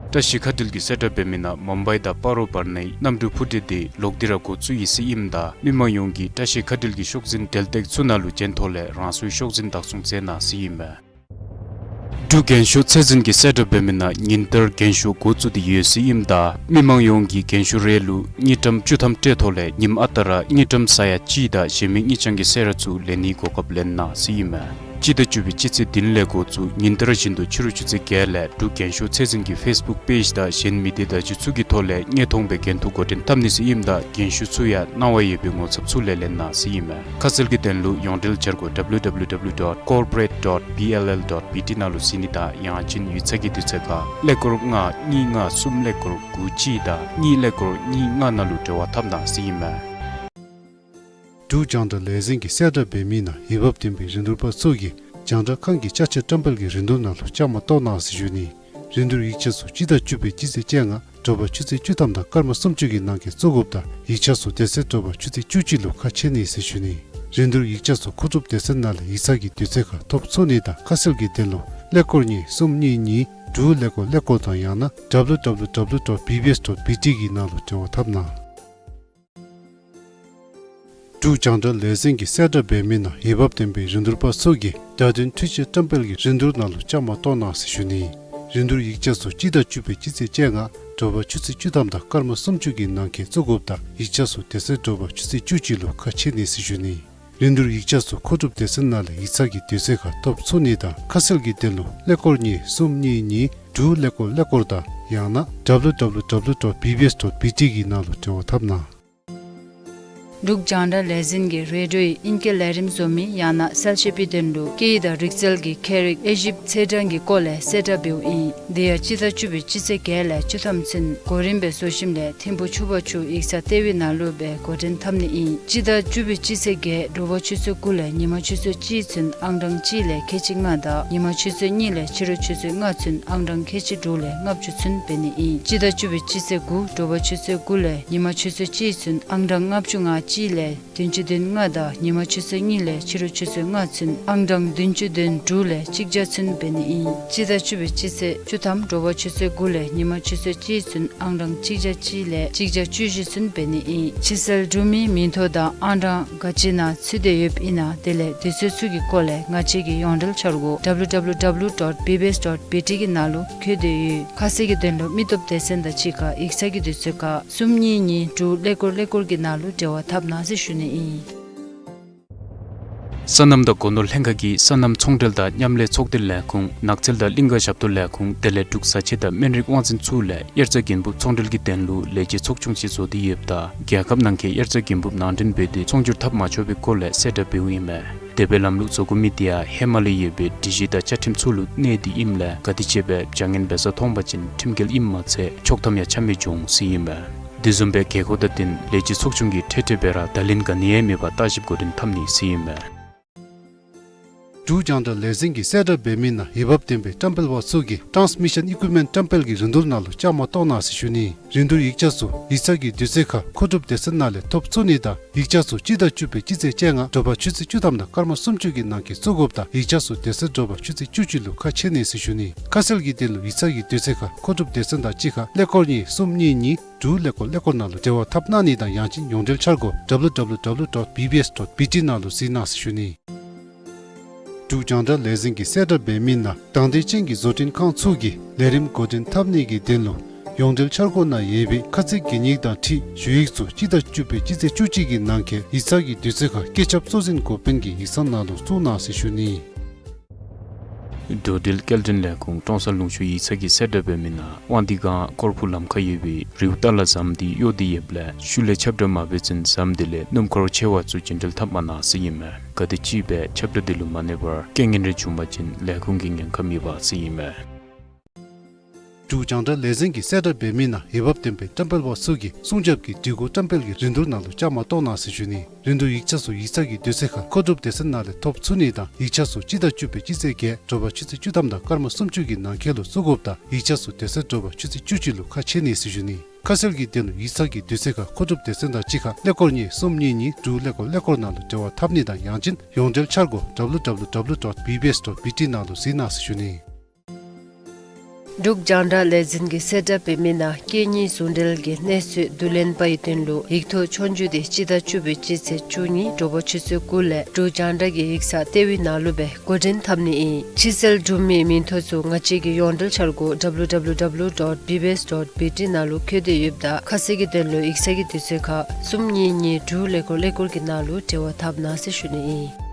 བཀྲ་ཤིས་མཁའ་འགྲུལ་གྱིས་གསལ་བསྒྲགས་འབད་མི་ནང་མུམ་བའི་དང་སྤ་རོ་བར་ནའི་གནམ་གྲུ་འཕུར་མདེལ་འདི་ལོག་སྟེ་ར་འགོ་བཙུགས་ཡི་ཟེར་ཨིནམ་ད་མི་མང་ཡོངས་ཀྱིས་བཀྲ་ཤིས་མཁའ་འགྲུལ་གྱི་ཤོག་འཛིན་འབྲེལ་སྟེགས་ཚུ་ནང་ལུ་བྱོན་ཐོག་ལས་རང་སོའི་ཤོག་འཛིན་བདག་བཟུང་མཛད་གནང་ཟེར་ཨིན་མས། འབྲུག་རྒྱན་ཤོག་ཚད་འཛིན་གྱིས་གསལ་བསྒྲགས་འབད་མི་ནང་ཉིན་ལྟར་རྒྱན་ཤོག་འགོ་བཙུགས་ཏེ་ཡོད་ཟེར་ཨིནམ་ད་མི་མང་ཡོངས་ཀྱིས་རྒྱན་ཤོག་རེ་ལུ་དངུལ་ཀྲམ་བཅུ་ཐམ་སྤྲོད་ཐོག་ལས་ཉིནམ་ཨ་རྟག་ར་དངུལ་ཀྲམ་ས་ཡ་གཅིག་དང་གཞན་མི་དངུལ་རྐྱང་གི་གསོལ་རས་ཚུ་ལེན་ནིའི་གོ་སྐབས་ལེན་གནང་ཟེར་ཨིན་མས། སྤྱི་ཟླ་བཅུ་པའི་སྤྱི་ཚེས་བདུན་ལས་འགོ་བཙུགས་ཉིན་ལྟར་བཞིན་དུ་ཕྱི་རུ་ཆུ་ཚོད་བརྒྱད་ལས་འབྲུག་རྒྱན་ཤོག་ཚད་འཛིན་གྱི་ཕེསི་བུཀ་པེཇ་དང་གཞན་མི་སྡེ་བརྡ་བརྒྱུད་ཚུ་གི་ཐོག་ལས་དངོས་མཐོང་སྦེ་འགན་ཐུག་འགོ་འདྲེན་འཐབ་ནི་ཟེར་ཨིནམ་ད་རྒྱན་ཤོག་ཚུ་ཡང་གནང་བ་ཡོད་པའི་ངོ་ཚབ་ཚུ་ལས་ལེན་གནང་ཟེར་ཨིན་མས། ཁ་གསལ་གྱི་དོན་ལུ་ཡོངས་འབྲེལ་འཆར་སྒོ་W W W dot corporate dot B L L dot B T ནང་ལུ་གཟིགས་ནི་དང་ཡང་ཅིན་ཡིག་ཚང་གི་དུས་ཚོད་ཁར་ཀླད་ཀོར་ལྔ་གཉིས་ལྔ་གསུམ་ཀླད་ཀོར་དགུ་གཅིག་དང་གཉིས་ཀླད་ཀོར་གཉིས་ལྔ་ནང་ལུ་འབྲེལ་བ་འཐབ་གནང་ཟེར་ཨིན་མས། འབྲུག་རྒྱང་བསྒྲགས་ལས་འཛིན་གྱིས་གསལ་བསྒྲགས་འབད་མི་ནང་འོས་འབབ་ལྡན་པའི་རིན་བསྡུར་པ་ཚུ་གིས་རྒྱང་བསྒྲགས་ཁང་གི་ཅ་ཆས་བཀྲམ་སྤེལ་གྱི་རིན་བསྡུར་ནང་ལུ་བཅའ་མར་གཏོགས་གནང་ཟེར་ཞུ་ནི། རིན་བསྡུར་ཡིག་ཆ་ཚུ་སྤྱི་ཟླ་བཅུ་པའི་སྤྱི་ཚེས་བཅོ་ལྔ་དྲོ་པ་ཆུ་ཚོད་བཅུ་ཐམ་དང་སྐར་མ་སུམ་ཅུ་གི་ནང་འཁོད་བཙུགས་དགོཔ་དང་ཡིག་ཆ་ཚུ་དེ་ཚེ་དྲོ་པ་ཆུ་ཚོད་བཅུ་གཅིག་ལུ་ཁ་ཕྱེ་ནི་ཟེར་ཞུ་ནི། རིན་བསྡུར་ཡིག་ཆ་ཚུ་མཁོ་སྒྲུབ་སྡེ་ཚན་ནང་ལས་ཡིག་ཚང་གི་དུས་ཚོད་ཁར་ཐོབ་ཚུགས་ནི་དང་ཁ་གསལ་གྱི་དོན་ལུ་ཀླད་ཀོར་གཉིས་གསུམ་གཉིས་གཉིས་དྲུག་ཀླད་ཀོར་ཀླད་ཀོར་དང་ཡང་ན་W W W dot B B S dot B T གི་ནང་ལུ་འབྲེལ་བ་འཐབ་གནང་། འབྲུག་རྒྱང་བསྒྲགས་ལས་འཛིན་གྱིས་གསལ་བསྒྲགས་འབད་མི་ནང་འོས་འབབ་ལྡན་པའི་རིན་བསྡུར་པ་ཚུ་གིས་བརྡ་དོན་འཕྲུལ་ཆས་བཀྲམ་སྤེལ་གྱི་རིན་བསྡུར་ནང་ལུ་བཅའ་མར་གཏོགས་གནང་ཟེར་ཞུ་ནི། རིན་བསྡུར་ཡིག་ཆ་ཚུ་སྤྱི་ཟླ་བཅུ་པའི་སྤྱི་ཚེས་བཅོ་ལྔ་དྲོ་པ་ཆུ་ཚོད་བཅུ་ཐམ་དང་སྐར་མ་སུམ་ཅུ་གི་ནང་འཁོད་བཙུགས་དགོཔ་དང་ཡིག་ཆ་ཚུ་དེ་ཚེ་དྲོ་པ་ཆུ་ཚོད་བཅུ་གཅིག་ལུ་ཁ་ཕྱེ་ནི་ཟེར་ཞུ་ནི། རིན་བསྡུར་ཡིག་ཆ་ཚུ་མཁོ་སྒྲུབ་སྡེ་ཚན་ནང་ལས་ཡིག་ཚང་གི་དུས་ཚོད་ཁར་ཐོབ་ཚུགས་ནི་དང་ཁ་གསལ་གྱི་དོན་ལུ་ཀླད་ཀོར་གཉིས་གསུམ་གཉིས་གཉིས་དྲུག་ཀླད་ཀོར་ཀླད་ཀོར་དང་ཡང་ན་W W W dot B B S dot B T གི་ནང་ལུ་འབྲེལ་བ་འཐབ་གནང་། འབྲུག་རྒྱང་བསྒྲགས་ལས་འཛིན་གྱིས་རེ་ཌིའོའི་ཨིང་སྐད་ལས་རིམ་བཟོ་མི་ཡང་ན་གསལ་བཤད་པའི་དོན་ལུ་སྐད་ཡིག་དང་རིག་རྩལ་གྱི་ཁྱད་རིག་དབྱེ་ཞིབ་ཚེས་གྲངས་ཀྱི་སྐོར་ལས་གསལ་བསྒྲགས་འབདཝ་ཨིན། དེ་ཡང་སྤྱི་ཟླ་བཅུ་པའི་སྤྱི་ཚེས་བརྒྱད་ལས་བཅུ་ཐམ་ཚུན་གོ་རིམ་སྦེ་བཟོ་ཞིནམ་ལས་ཐིམ་ཕུ་ཆུ་བར་ཆུ་ཡིག་ཚང་ལྟེ་བའི་ནང་ལུ་སྦེ་འགོ་འདྲེན་འཐབ་ནི་ཨིན། སྤྱི་ཟླ་བཅུ་པའི་སྤྱི་ཚེས་བརྒྱད་དྲོ་པ་ཆུ་ཚོད་དགུ་ལས་ཉིན་མ་ཆུ་ཚོད་གཅིག་ཚུན་ཨང་གྲངས་གཅིག་ལས་ཁལ་གཅིག་ལྔ་དང་ཉིན་མ་ཆུ་ཚོད་གཉིས་ལས་ཕྱི་རུ་ཆུ་ཚོད་ལྔ་ཚུན་ཨང་གྲངས་ཁལ་གཅིག་དྲུག་ལས་ལྔ་བཅུ་ཚུན་འབད་ནི་ཨིན། སྤྱི་ཟླ་བཅུ་པའི་སྤྱི་ཚེས་དགུ་དྲོ་པ་ཆུ་ཚོད་དགུ་ལས་ཉིན་མ་ཆུ་ཚོད་གཅིག་ཚུན་ཨང་གྲངས་ལྔ་བཅུ་ང་གཅིག་ལས་བདུན་ཅུ་དོན་ལྔ་དང་ཉིན་མ་ཆུ་ཚོད་གཉིས་ལས་ཕྱི་རུ་ཆུ་ཚོད་ལྔ་ཚུན་ཨང་གྲངས་བདུན་ཅུ་དོན་དྲུག་ལས་གཅིག་བརྒྱ་ཚུན་འབད་ནི་ཨིན། སྤྱི་ཟླ་བཅུ་པའི་སྤྱི་ཚེས་བཅུ་ཐམ་དྲོ་པ་ཆུ་ཚོད་དགུ་ལས་ཉིན་མ་ཆུ་ཚོད་གཅིག་ཚུན་ཨང་གྲངས་གཅིག་བརྒྱ་གཅིག་ལས་གཅིག་བརྒྱ་བཅུ་བཞི་ཚུན་འབད་ནི་ཨིན། ཕྱིར་སེལ་གྲུབ་མིའི་མིང་ཐོ་དང་ཨང་གྲངས་ག་ཅི་ནང་ཚུད་དེ་ཡོདཔ་ཨིན་ན་དེ་ལས་དུས་ཚོད་ཚུ་གི་སྐོར་ལས་ང་བཅས་ཀྱི་ཡོངས་འབྲེལ་འཆར་སྒོ་W W W dot B B S dot B T གི་ནང་ལུ་བཀོད་དེ་ཡོད། ཁ་གསལ་གྱི་དོན་ལུ་མི་སྟོབས་སྡེ་ཚན་དང་གཅིག་ཁར་ཡིག་ཚང་གི་དུས་ཚོད་ཁར་གསུམ་གཉིས་གཉིས་དྲུག་ཀླད་ཀོར་ཀླད་ཀོར་གྱི་ནང་ལུ་འབྲེལ་བ་འཐབ་གནང་ཟེར་ཞུ་ནི་ཨིན། སོ་ནམ་དང་སྒོ་ནོར་ལྷན་ཁག་གིས་སོ་ནམ་ཚོང་འབྲེལ་དང་མཉམ་ལས་ཚོགས་སྡེ་ལས་ཁུངས་ནགས་ཚལ་དང་གླིང་ག་ཞབས་ཏོག་ལས་ཁུངས་དེ་ལས་འབྲུག་བཟའ་ཆས་དང་སྨན་རིགས་དབང་འཛིན་ཚུ་ལས་དབྱར་རྩྭ་དགུན་འབུབ་ཚོང་འབྲེལ་གྱི་དོན་ལུ་ལས་བྱེད་ཚོགས་ཆུང་ཅིག་བཟོ་སྟེ་ཡོདཔ་ད་རྒྱལ་ཁབ་ནང་འཁོད་དབྱར་རྩྭ་དགུན་འབུབ་ནང་འདྲེན་འབད་དེ་ཚོང་སྒྱུར་འཐབ་མ་ཆོག་པའི་སྐོར་ལས་གསལ་བསྒྲགས་འབདཝ་ཨིན་མས། དེ་སྦེ་ལམ་ལུགས་བཟོ་དགོ་མི་དེ་ཡང་ཧེ་མ་ལས་ཡོད་པའི་སྒྲིག་གཞི་དང་བཅའ་ཁྲིམས་ཚུ་ལུ་གནས་ཏེ་ཨིནམ་ལས་ག་དེ་ཅིག་སྦེ་བྱ་ངན་འབད་ས་མཐོང་པ་ཅིན་ཁྲིམས་འགལ་ཨིནམ་མ་ཚད་ཆོག་ཐམ་ཡང་ཆ་མི་འབྱུང་ཟེར་ཨིན་མས། དེ་བཟུམ་སྦེ་རྒས་འཁོགས་དང་བསྟུན་ལས་བྱེད་ཚོགས་ཆུང་གིས་འཕྲལ་འཕྲལ་སྦེ་ར་བརྡ་ལན་ག་ནི་ཡང་མེད་པར་བརྟག་ཞིབ་འགོ་འདྲེན་འཐབ་ནི་ཟེར་ཨིན་མས། འབྲུག་རྒྱང་བསྒྲགས་ལས་འཛིན་གྱིས་གསལ་བསྒྲགས་འབད་མི་ནང་འོས་འབབ་ལྡན་པའི་བཀྲམ་སྤེལ་པ་ཚུ་གིས་ཊཱནསི་མི་ཤཱན་ཨི་ཀུའིབ་མེནཊ་བཀྲམ་སྤེལ་གྱི་རིན་བསྡུར་ནང་ལུ་བཅའ་མར་གཏོགས་གནང་ཟེར་ཞུ་ནི། རིན་བསྡུར་ཡིག་ཆ་ཚུ་ཡིག་ཚང་གི་དུས་ཚོད་ཁར་མཁོ་སྒྲུབ་སྡེ་ཚན་ནང་ལས་ཐོབ་ཚུགས་ནི་དང་ཡིག་ཆ་ཚུ་སྤྱི་ཟླ་བཅུ་པའི་སྤྱི་ཚེས་བཅོ་ལྔ་དྲོ་པ་ཆུ་ཚོད་བཅུ་ཐམ་དང་སྐར་མ་སུམ་ཅུ་གི་ནང་འཁོད་བཙུགས་དགོཔ་དང་ཡིག་ཆ་ཚུ་དེ་ཚེ་དྲོ་པ་ཆུ་ཚོད་བཅུ་གཅིག་ལུ་ཁ་ཕྱེ་ནི་ཟེར་ཞུ་ནི། ཁ་གསལ་གྱི་དོན་ལུ་ཡིག་ཚང་གི་དུས་ཚོད་ཁར་མཁོ་སྒྲུབ་སྡེ་ཚན་དང་གཅིག་ཁར་ཀླད་ཀོར་གཉིས་གསུམ་གཉིས་གཉིས་དྲུག་ཀླད་ཀོར་ཀླད་ཀོར་ནང་ལུ་འབྲེལ་བ་འཐབ་གནང་ནི་དང་ཡང་ཅིན་ཡོངས་འབྲེལ་འཆར་སྒོ་ཌབ་ལུ་ཌབ་ལུ་ཌབ་ལུ་ཌོཊ་བི་བི་ཨེསི་ཌོཊ་བི་ཊི་ནང་ལུ་གཟིགས་གནང་ཟེར་ཞུ་ནི། འབྲུག་རྒྱང་བསྒྲགས་ལས་འཛིན་གྱིས་གསལ་བསྒྲགས་འབད་མི་ནང་དང་འདོད་ཅན་གྱི་བཟོ་སྐྲུན་ཁང་ཚུ་གིས་ལས་རིམ་འགོ་འདྲེན་འཐབ་ནི་གི་དོན་ལུ་ཡོངས་འབྲེལ་འཆར་སྒོ་ནང་ཡོད་པའི་ཁ་ཚིག་གན་ཡིག་དང་འཁྲིལ་ཞུ་ཡིག་ཚུ་སྤྱི་ཟླ་བཅུ་པའི་སྤྱི་ཚེས་བཅུ་གཅིག་གི་ནང་འཁོད་ཡིག་ཚང་གི་དུས་ཚོད་ཁར་བཀོད་ཁྱབ་གཙོ་འཛིན་འགོ་དཔོན་གྱི་ཡིག་ཚང་ནང་ལུ་བཙུགས་གནང་ཟེར་ཞུ་ནི། འགྲོ་འགྲུལ་སྐྱེལ་འདྲེན་ལས་ཁུངས་ཀྲོང་གསར་ལུང་ཕྱོགས་ཡིག་ཚང་གིས་གསལ་བསྒྲགས་འབད་མི་ནང་དབང་འདུས་སྒང་ཀོར་ཕུ་ལམ་ཁར་ཡོད་པའི་རིའུ་ཏ་ལ་ཟམ་འདི་གཡོག་སྟེ་ཡོདཔ་ལས་ཤུལ་ལས་ཁྱབ་བསྒྲགས་མ་འབད་ཚུན་ཟམ་དེ་ལས་སྣུམ་འཁོར་ཆེ་བ་ཚུ་རྒྱུན་འགྲུལ་འཐབ་མ་གནང་ཟེར་ཨིན་མས། ག་དེམ་ཅིག་སྦེ་ཁྱབ་བསྒྲགས་དེ་ལུ་མ་གནས་པར་རྐྱེན་ངན་རེ་བྱུང་པ་ཅིན་ལས་ཁུངས་ཀྱི་ཉེན་ཁ་མེད་པ་ཟེར་ཨིན་མས། འབྲུག་རྒྱང་བསྒྲགས་ལས་འཛིན་གྱིས་གསལ་བསྒྲགས་འབད་མི་ནང་འོས་འབབ་ལྡན་པའི་བཀྲམ་སྤེལ་པ་ཚུ་གིས་སྲུང་སྐྱོབ་ཀྱི་སྒྲིག་གོ་བཀྲམ་སྤེལ་གྱི་རིན་བསྡུར་ནང་ལུ་བཅའ་མར་གཏོགས་གནང་ཟེར་ཞུ་ནི། རིན་བསྡུར་ཡིག་ཆ་ཚུ་ཡིག་ཚང་གི་དུས་ཚོད་ཁར་མཁོ་སྒྲུབ་སྡེ་ཚན་ནང་ལས་ཐོབ་ཚུགས་ནི་དང་ཡིག་ཆ་ཚུ་སྤྱི་ཟླ་བཅུ་པའི་སྤྱི་ཚེས་བརྒྱད་དྲོ་པ་ཆུ་ཚོད་བཅུ་ཐམ་དང་སྐར་མ་སུམ་ཅུ་གི་ནང་འཁོད་ལུ་བཙུགས་དགོཔ་དང་ཡིག་ཆ་ཚུ་དེ་ཚེ་དྲོ་པ་ཆུ་ཚོད་བཅུ་གཅིག་ལུ་ཁ་ཕྱེ་ནི་ཟེར་ཞུ་ནི། ཁ་གསལ་གྱི་དོན་ལུ་ཡིག་ཚང་གི་དུས་ཚོད་ཁར་མཁོ་སྒྲུབ་སྡེ་ཚན་དང་གཅིག་ཁར་ཀླད་ཀོར་གཉིས་གསུམ་གཉིས་གཉིས་དྲུག་ཀླད་ཀོར་ཀླད་ཀོར་ནང་ལུ་འབྲེལ་བ་འཐབ་ནི་དང་ཡང་ཅིན་ཡོངས་འབྲེལ་འཆར་སྒོ་ཌབ་ལུ་ཌབ་ལུ་ཌབ་ལུ་ཌོཊ་བི་བི་ཨེསི་ཌོཊ་བི་ཊི་ནང་ལུ་གཟིགས་གནང་ཟེར་ཞུ་ནི། འབྲུག་རྒྱང་བསྒྲགས་ལས་འཛིན་གྱིས་གསལ་བསྒྲགས་འབད་མི་ནང་སྐད་གཉིས་ཟུང་འབྲེལ་གྱི་གནས་ཚུལ་བསྡུ་ལེན་པའི་དོན་ལུ་ཡིག་ཐོག་ཆོས་རྒྱུགས་དེ་སྤྱི་ཟླ་བཅུ་པའི་སྤྱི་ཚེས་བཅུ་གཉིས་དྲོ་པ་ཆུ་ཚོད་དགུ་ལས་འབྲུག་རྒྱང་བསྒྲགས་ཀྱི་ཡིག་ཚང་ལྟེ་བའི་ནང་ལུ་སྦེ་འགོ་འདྲེན་འཐབ་ནི་ཨིན། ཕྱིར་བསལ་གྲུབ་མིའི་མིང་ཐོ་ཚུ་ང་བཅས་ཀྱི་ཡོངས་འབྲེལ་འཆར་སྒོ་ཌབ་ལུ་ཌབ་ལུ་ཌབ་ལུ་ཌོཊ་བི་བི་ཨེསི་ཌོཊ་བི་ཊི་ནང་ལུ་བཀོད་དེ་ཡོདཔ་ད་ཁ་གསལ་གྱི་དོན་ལུ་ཡིག་ཚང་གི་དུས་ཚོད་ཁར་གསུམ་གཉིས་གཉིས་དྲུག་ཀླད་ཀོར་ཀླད་ཀོར་གྱི་ནང་ལུ་འབྲེལ་བ་འཐབ་གནང་ཟེར་ཞུ་ནི་ཨིན།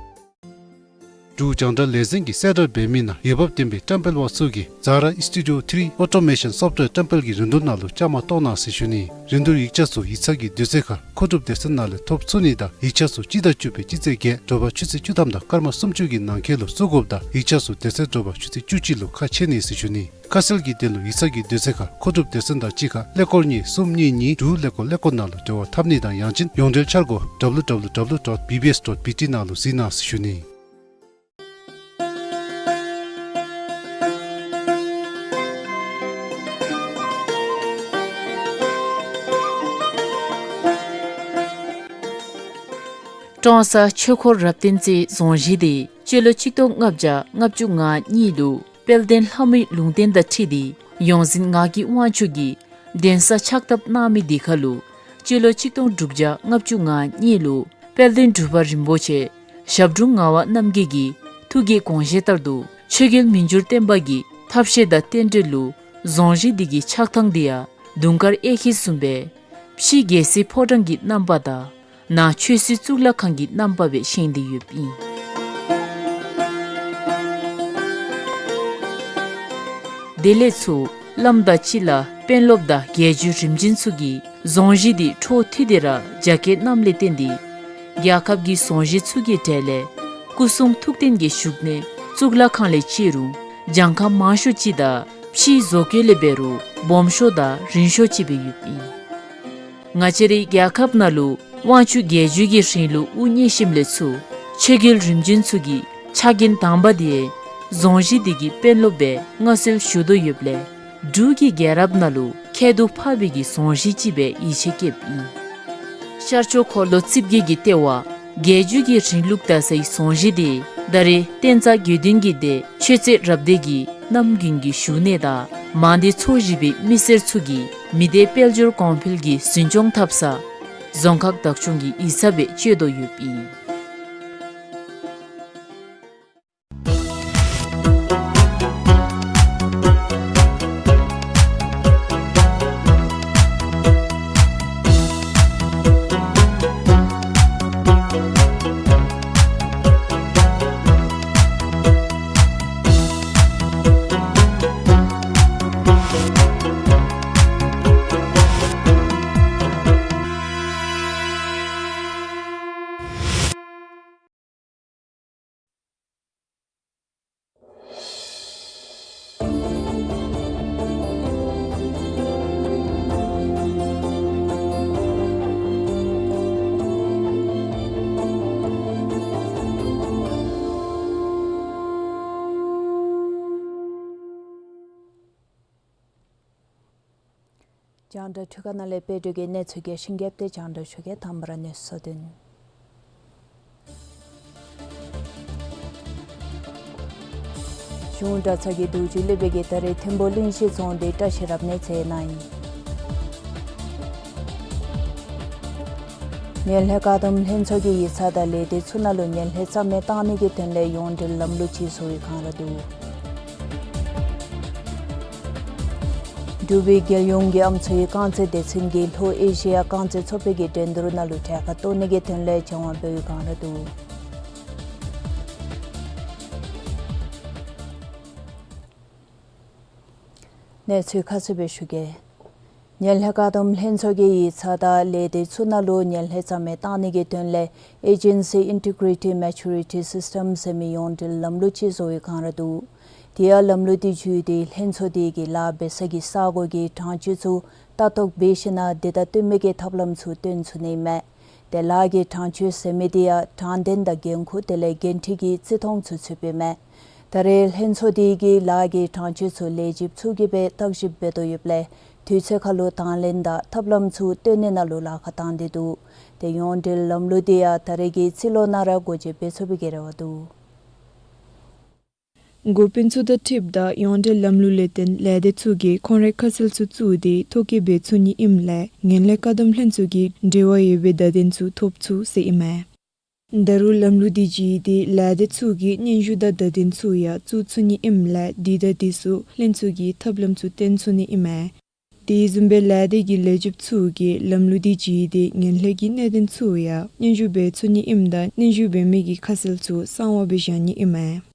འབྲུག་རྒྱང་བསྒྲགས་ལས་འཛིན་གྱིས་གསལ་བསྒྲགས་འབད་མི་ནང་འོས་འབབ་ལྡན་པའི་བཀྲམ་སྤེལ་པ་ཚུ་གིས་ཛ་ར་ཨིསི་ཊུ་ཌི་ཡོ་ཐི་རི་ཨོ་ཊོ་མེ་ཤཱན་སོཕཊ་ཝེར་བཀྲམ་སྤེལ་གྱི་རིན་བསྡུར་ནང་ལུ་བཅའ་མར་གཏོགས་གནང་ཟེར་ཞུ་ནི། རིན་བསྡུར་ཡིག་ཆ་ཚུ་ཡིག་ཚང་གི་དུས་ཚོད་ཁར་མཁོ་སྒྲུབ་སྡེ་ཚན་ནང་ལས་ཐོབ་ཚུགས་ནི་དང་ཡིག་ཆ་ཚུ་སྤྱི་ཟླ་བཅུ་པའི་སྤྱི་ཚེས་བརྒྱད་དྲོ་པ་ཆུ་ཚོད་བཅུ་ཐམ་དང་སྐར་མ་སུམ་ཅུ་གི་ནང་འཁོད་ལུ་བཙུགས་དགོཔ་དང་ཡིག་ཆ་ཚུ་དེ་ཚེ་དྲོ་པ་ཆུ་ཚོད་བཅུ་གཅིག་ལུ་ཁ་ཕྱེ་ནི་ཟེར་ཞུ་ནི། ཁ་གསལ་གྱི་དོན་ལུ་ཡིག་ཚང་གི་དུས་ཚོད་ཁར་མཁོ་སྒྲུབ་སྡེ་ཚན་དང་གཅིག་ཁར་ཀླད་ཀོར་གཉིས་གསུམ་གཉིས་གཉིས་དྲུག་ཀླད་ཀོར་ཀླད་ཀོར་ནང་ལུ་འབྲེལ་བ་འཐབ་ནི་དང་ཡང་ཅིན་ཡོངས་འབྲེལ་འཆར་སྒོ་ཌབ་ལུ་ཌབ་ལུ་ཌབ་ལུ་ཌོཊ་བི་བི་ཨེསི་ཌོཊ་བི་ཊི་ནང་ལུ་གཟིགས་གནང་ཟེར་ཞུ་ནི། ཀྲོང་གསར་ཆོས་འཁོར་རབ་བརྟན་རྩེའི་རྫོང་གཞིས་དེ་སྤྱི་ལོ་ཆིག་སྟོང་ལྔ་བརྒྱ་ལྔ་བཅུ་ང་གཉིས་ལུ་དཔལ་ལྡན་ལྷ་མོའི་ལུང་བསྟན་དང་འཁྲིལ་ཏེ་ཡོངས་འཛིན་ངག་གི་དབང་ཕྱུག་གིས་གདན་ས་ཕྱག་བཏབ་གནང་མི་དེ་ཁར་ལུ་སྤྱི་ལོ་ཆིག་སྟོང་དྲུག་བརྒྱ་ལྔ་བཅུ་ང་གཉིས་ལུ་དཔལ་ལྡན་འབྲུག་པ་རིན་པོ་ཆེ་ཞབས་དྲུང་ངག་དབང་རྣམ་རྒྱལ་གྱི་ཐུགས་ཀྱི་དགོངས་བཞེད་ལྟར་དུ་ཆོས་རྒྱལ་མི་འགྱུར་བརྟན་པ་གི་ཐབས་ཤེས་དང་རྟེན་འབྲེལ་ལུ་རྫོང་གཞིས་འདི་གི་ཆགས་ཐངས་འདི་ཡང་དུང་དཀར་གཡས་འཁྱིལ་བཟུམ་སྦེ་ཕྱི་རྒྱལ་སྲིད་ཕོ་བྲང་གི་རྣམ་པ་དང་ནང་ཆོས་སྲིད་གཙུག་ལག་ཁང་གི་རྣམ་པ་སྦེ་བཞེངས་ཏེ་ཡོདཔ་ཨིན། དེ་ལས་ཚུར་བླམ་དང་སྤྱི་བླ་དཔོན་སློབ་དང་རྒྱལ་བརྒྱུད་རིམ་བྱོན་ཚུ་གིས་རྫོང་གཞིས་འདི་འཕྲོ་མཐུད་དེ་ར་རྒྱ་བསྐྱེད་གནངམ་ལས་བརྟེན་ཏེ་རྒྱལ་ཁབ་ཀྱི་རྫོང་གཞིས་ཚུ་གི་གྲས་ལས་སྐུ་གསུང་ཐུགས་རྟེན་གྱི་བཞུགས་གནས་གཙུག་ལག་ཁང་ལས་བརྩི་རུང་གྱངས་ཁ་མང་ཤོས་ཅིག་དང་ཕྱིའི་བཟོ་བཀོད་ལས་འབད་རུང་སྦོམ་ཤོས་དང་རིང་ཤོས་ཅིག་སྦེ་ཡོདཔ་ཨིན། ང་བཅས་རའི་རྒྱལ་ཁབ་ནང་ལུ་དབང་ཕྱུག་རྒྱལ་བརྒྱུད་ཀྱི་རིང་ལུགས་དབུ་བརྙེས་ཞིནམ་ལས་ཚུར་ཆོས་རྒྱལ་རིམ་བྱོན་ཚུ་གི་ཕྱག་འགན་དང་པ་དེ་རྫོང་གཞིས་འདི་གི་དཔོན་སློབ་སྦེ་མངའ་གསོལ་ཞུ་དོ་ཡོདཔ་ལས་འབྲུག་གི་རྒྱལ་རབས་ནང་ལུ་ཁྱད་དུ་འཕགས་པའི་གི་རྫོང་གཞིས་ཅིག་སྦེ་ཡིད་ཆེས་བསྐྱེདཔ་ཨིན། ཤར་ཕྱོགས་འཁོར་ལོ་རྩིབས་བརྒྱད་ཀྱི་ལྟེ་བ་རྒྱལ་བརྒྱུད་ཀྱི་རིང་ལུགས་དར་སའི་རྫོང་གཞིས་དེ་ད་རེས་བསྟན་རྩ་དགེ་འདུན་གྱི་སྡེ་ཆོས་རྩེ་རབ་སྡེ་གི་རྣམ་རྒྱུན་གྱི་བཞུགས་གནས་དང་མང་སྡེ་ཚོ་བཞི་པའི་མི་སེར་ཚུ་གིས་མི་སྡེ་དཔལ་འབྱོར་གོང་འཕེལ་གྱི་འཛིན་སྐྱོང་འཐབ་ས་རྫོང་ཁག་བདག་སྐྱོང་གི་ཡིག་ཚང་སྦེ་སྤྱོད་དོ་ཡོདཔ་ཨིན། རྒྱང་བསྒྲགས་འཕྲུལ་ཁང་ནང་ལས་དཔལ་སྒྲོལ་གྱིས་གནས་ཚུལ་རྒྱས་ཤིང་རྒྱསཔ་དེ་རྒྱང་བསྒྲགས་ཞུ་གེ། དང་པ་ར་གནས་ཚུལ་དོན། གཞུང་གྲྭ་ཚང་གི་རྡོ་རྗེ་སློབ་དཔོན་གྱིས་ད་རེས་ཐིམ་ཕུ་གླིང་བཞི་རྫོང་དེ་བཀྲ་ཤིས་རབ་གནས་མཛད་གནང་ཡི། ངན་ལྷད་བཀག་སྡོམ་ལྷན་ཚོགས་ཀྱི་ཡིག་ཚང་དང་ལས་སྡེ་ཚུ་ནང་ལུ་ངན་ལྷད་རྩ་མེད་བཏང་ནི་གི་དོན་ལས་ཡོངས་འབྲེལ་ལམ་ལུགས་ཅིག་བཟོ་བའི་བསྒང་ར་འདུག། འབྲུག་པའི་རྒྱལ་ཡོངས་ཀྱི་ཨམ་སྲུའི་རྐང་རྩེད་སྡེ་ཚན་གྱིས་ལྷོ་ཨེ་ཤི་ཡ་རྐང་རྩེད་ཚོགས་པའི་གི་འགྲན་བསྡུར་ནང་ལུ་གྲལ་ཁར་གཏོགས་ནི་གི་དོན་ལས་སྦྱང་བ་འབད་བའི་བསྒང་ར་འདུག། གནས་ཚུལ་ཁ་གསལ་སྦེ་ཞུ་གེ། ངན་ལྷད་བཀག་སྡོམ་ལྷན་ཚོགས་ཀྱི་ཡིག་ཚང་དང་ལས་སྡེ་ཚུ་ནང་ལུ་ངན་ལྷད་རྩ་མེད་བཏང་ནི་གི་དོན་ལས་Agency Integrity Maturity System ཟེར་མི་ཡོངས་འབྲེལ་ལམ་ལུགས་ཅིག་བཟོ་བའི་བསྒང་ར་འདུག། དེ་ཡང་ལམ་ལུགས་དེ་བརྒྱུད་དེ་ལྷན་ཚོགས་དེ་གིས་ལཱ་འབད་ས་གི་ས་གོ་གི་གྲངས་ཅིག་ཚུ་ལྟ་རྟོག་འབད་ཞིན་ན་དེ་དང་བསྟུན་མི་གི་ཐབས་ལམ་ཚུ་སྟོན་ཚུགས་ནི་མས། ཏེ་ལཱ་གི་གྲངས་ཅིག་ཟེར་མི་དེ་ཡང་དྲང་བདེན་དང་འགན་ཁུར་དེ་ལས་འགན་འཁྲི་གི་བརྩི་མཐོང་ཚུ་ཚུད་པས་མས། ད་རེས་ལྷན་ཚོགས་དེ་གིས་ལཱ་གི་གྲངས་ཅིག་ཚུ་ལས་བྱེདཔ་ཚུ་གིས་སྦེ་བརྟག་ཞིབ་འབད་དོ་ཡོདཔ་ལས་དུས་ཚོད་ཁར་ལུ་དང་ལེན་དང་ཐབས་ལམ་ཚུ་སྟོན་ནི་ནང་ལུ་ལཱ་ཁག་བཏང་སྟེ་འདུག། ཏེ་ཡོངས་འབྲེལ་ལམ་ལུགས་དེ་ཡང་ད་རེས་ཀྱི་རྩིས་ལོ་ནང་ར་སྒོ་འབྱེད་འབད་ཚུགས་པའི་གི་རེ་བ་འདུག། འགོ་དཔོན་ཚུ་དང་འཁྲིལཝ་ད་ཡོངས་འབྲེལ་ལམ་ལུགས་ལས་བརྟེན་ལས་སྡེ་ཚུ་གིས་ཁོང་རའི་ཁ་གསལ་ཚུ་བཙུགས་ཏེ་ཐོ་བཀོད་འབད་ཚུགས་ནི་ཨིནམ་ལས་ངན་ལྷད་བཀག་སྡོམ་ལྷན་ཚོགས་ཀྱི་འབྲེལ་བ་ཡོད་པའི་བརྡ་དོན་ཚུ་ཐོབ་ཚུགས་ཟེར་ཨིན་མས། ད་རུང་ལམ་ལུགས་དེ་བརྒྱུད་དེ་ལས་སྡེ་ཚུ་གིས་སྙན་ཞུ་དང་བརྡ་དོན་ཚུ་ཡང་བཙུགས་ཚུགས་ནི་ཨིནམ་ལས་དེ་དང་དེ་ཚུ་ལྷན་ཚོགས་ཀྱིས་ཐབས་ལམ་ཚུ་སྟོན་ཚུགས་ནི་ཨིན་མས། དེ་བཟུམ་སྦེ་ལས་སྡེ་གི་ལས་བྱེདཔ་ཚུ་གིས་ལམ་ལུགས་དེ་བརྒྱུད་དེ་ངན་ལྷད་ཀྱི་གནད་དོན་ཚུ་ཡང་སྙན་ཞུ་འབད་ཚུགས་ནི་ཨིནམ་ད་སྙན་ཞུ་འབད་མི་གི་ཁ་གསལ་ཚུ་གསང་བ་སྦེ་བཞག་ནི་ཨིན་མས།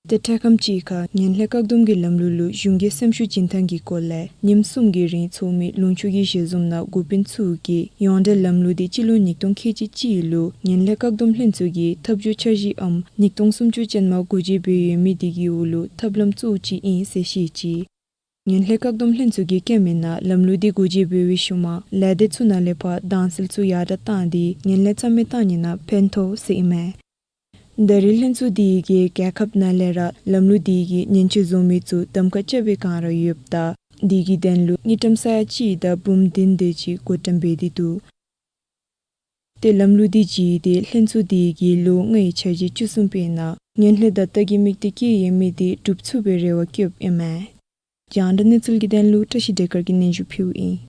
ཏེ་འཕྲལ་ཁམས་ཅིག་ཁར་ངན་ལྷད་བཀག་སྡོམ་གྱི་ལམ་ལུགས་ལུ་གཞུང་གི་སེམས་ཤུགས་བྱིན་ཐངས་ཀྱི་སྐོར་ལས་ཉིནམ་གསུམ་གྱི་རིང་ཚོགས་མི་ལུང་ཕྱོགས་ཀྱི་ཞལ་འཛོམས་ནང་འགོ་དཔོན་ཚུ་གིས་ཡོངས་འབྲེལ་ལམ་ལུགས་དེ་སྤྱི་ལོ་ཉིས་སྟོང་ཁལ་གཅིག་གཅིག་ལུ་ངན་ལྷད་བཀག་སྡོམ་ལྷན་ཚོགས་ཀྱི་ཐབས་བྱུས་འཆར་གཞིའམ་ཉིས་སྟོང་སུམ་ཅུ་ཅན་མ་འགོ་འབྱེད་འབད་ཡོད་མི་དེ་གི་འོག་ལུ་ཐབས་ལམ་གཙོ་བོ་ཅིག་ཨིན་ཟེར་བཤད་ཅི། ངན་ལྷད་བཀག་སྡོམ་ལྷན་ཚོགས་ཀྱིས་བཀོད་མི་ནང་ལམ་ལུགས་དེ་འགོ་འབྱེད་འབད་བའི་ཤུལ་མ་ལས་སྡེ་ཚུ་ནང་ལས་ཕར་དྭངས་གསལ་ཚུ་ཡར་དྲག་བཏང་སྟེ་ངན་ལྷད་རྩ་མེད་བཏང་ནི་ནང་ཕན་ཐོགས་ཟེར་ཨིན་མས། ད་རེས་ལྷན་ཚོགས་དེ་གིས་རྒྱལ་ཁབ་ནང་ལས་ར་ལམ་ལུགས་དེ་གི་ཉེན་བཅོལ་བཟོ་མི་ཚུ་གདམ་ཁ་རྐྱབ་པའི་བསྒང་ར་ཡོདཔ་ད་དེ་གི་དོན་ལུ་དངུལ་ཀྲམ་ས་ཡ་གཅིག་དང་འབུམ་བདུན་དེ་ཅིག་བགོ་བཀྲམ་འབད་དེ་འདུག། ཏེ་ལམ་ལུགས་དེ་བརྒྱུད་དེ་ལྷན་ཚོགས་དེ་གིས་ལོ་ལྔའི་འཆར་གཞི་བཅུ་གསུམ་པའི་ནང་ངན་ལྷད་དང་ལྟ་གི་དམིགས་གཏད་བསྐྱེད་ཡོད་མི་དེ་འགྲུབ་ཚུགས་པའི་རེ་བ་བསྐྱེདཔ་ཨིན་མས། རྒྱང་བསྒྲགས་གནས་ཚུལ་གྱི་དོན་ལུ་བཀྲ་ཤིས་བདེ་དཀར་གྱིས་སྙན་ཞུ་ཕུལཝ་ཨིན།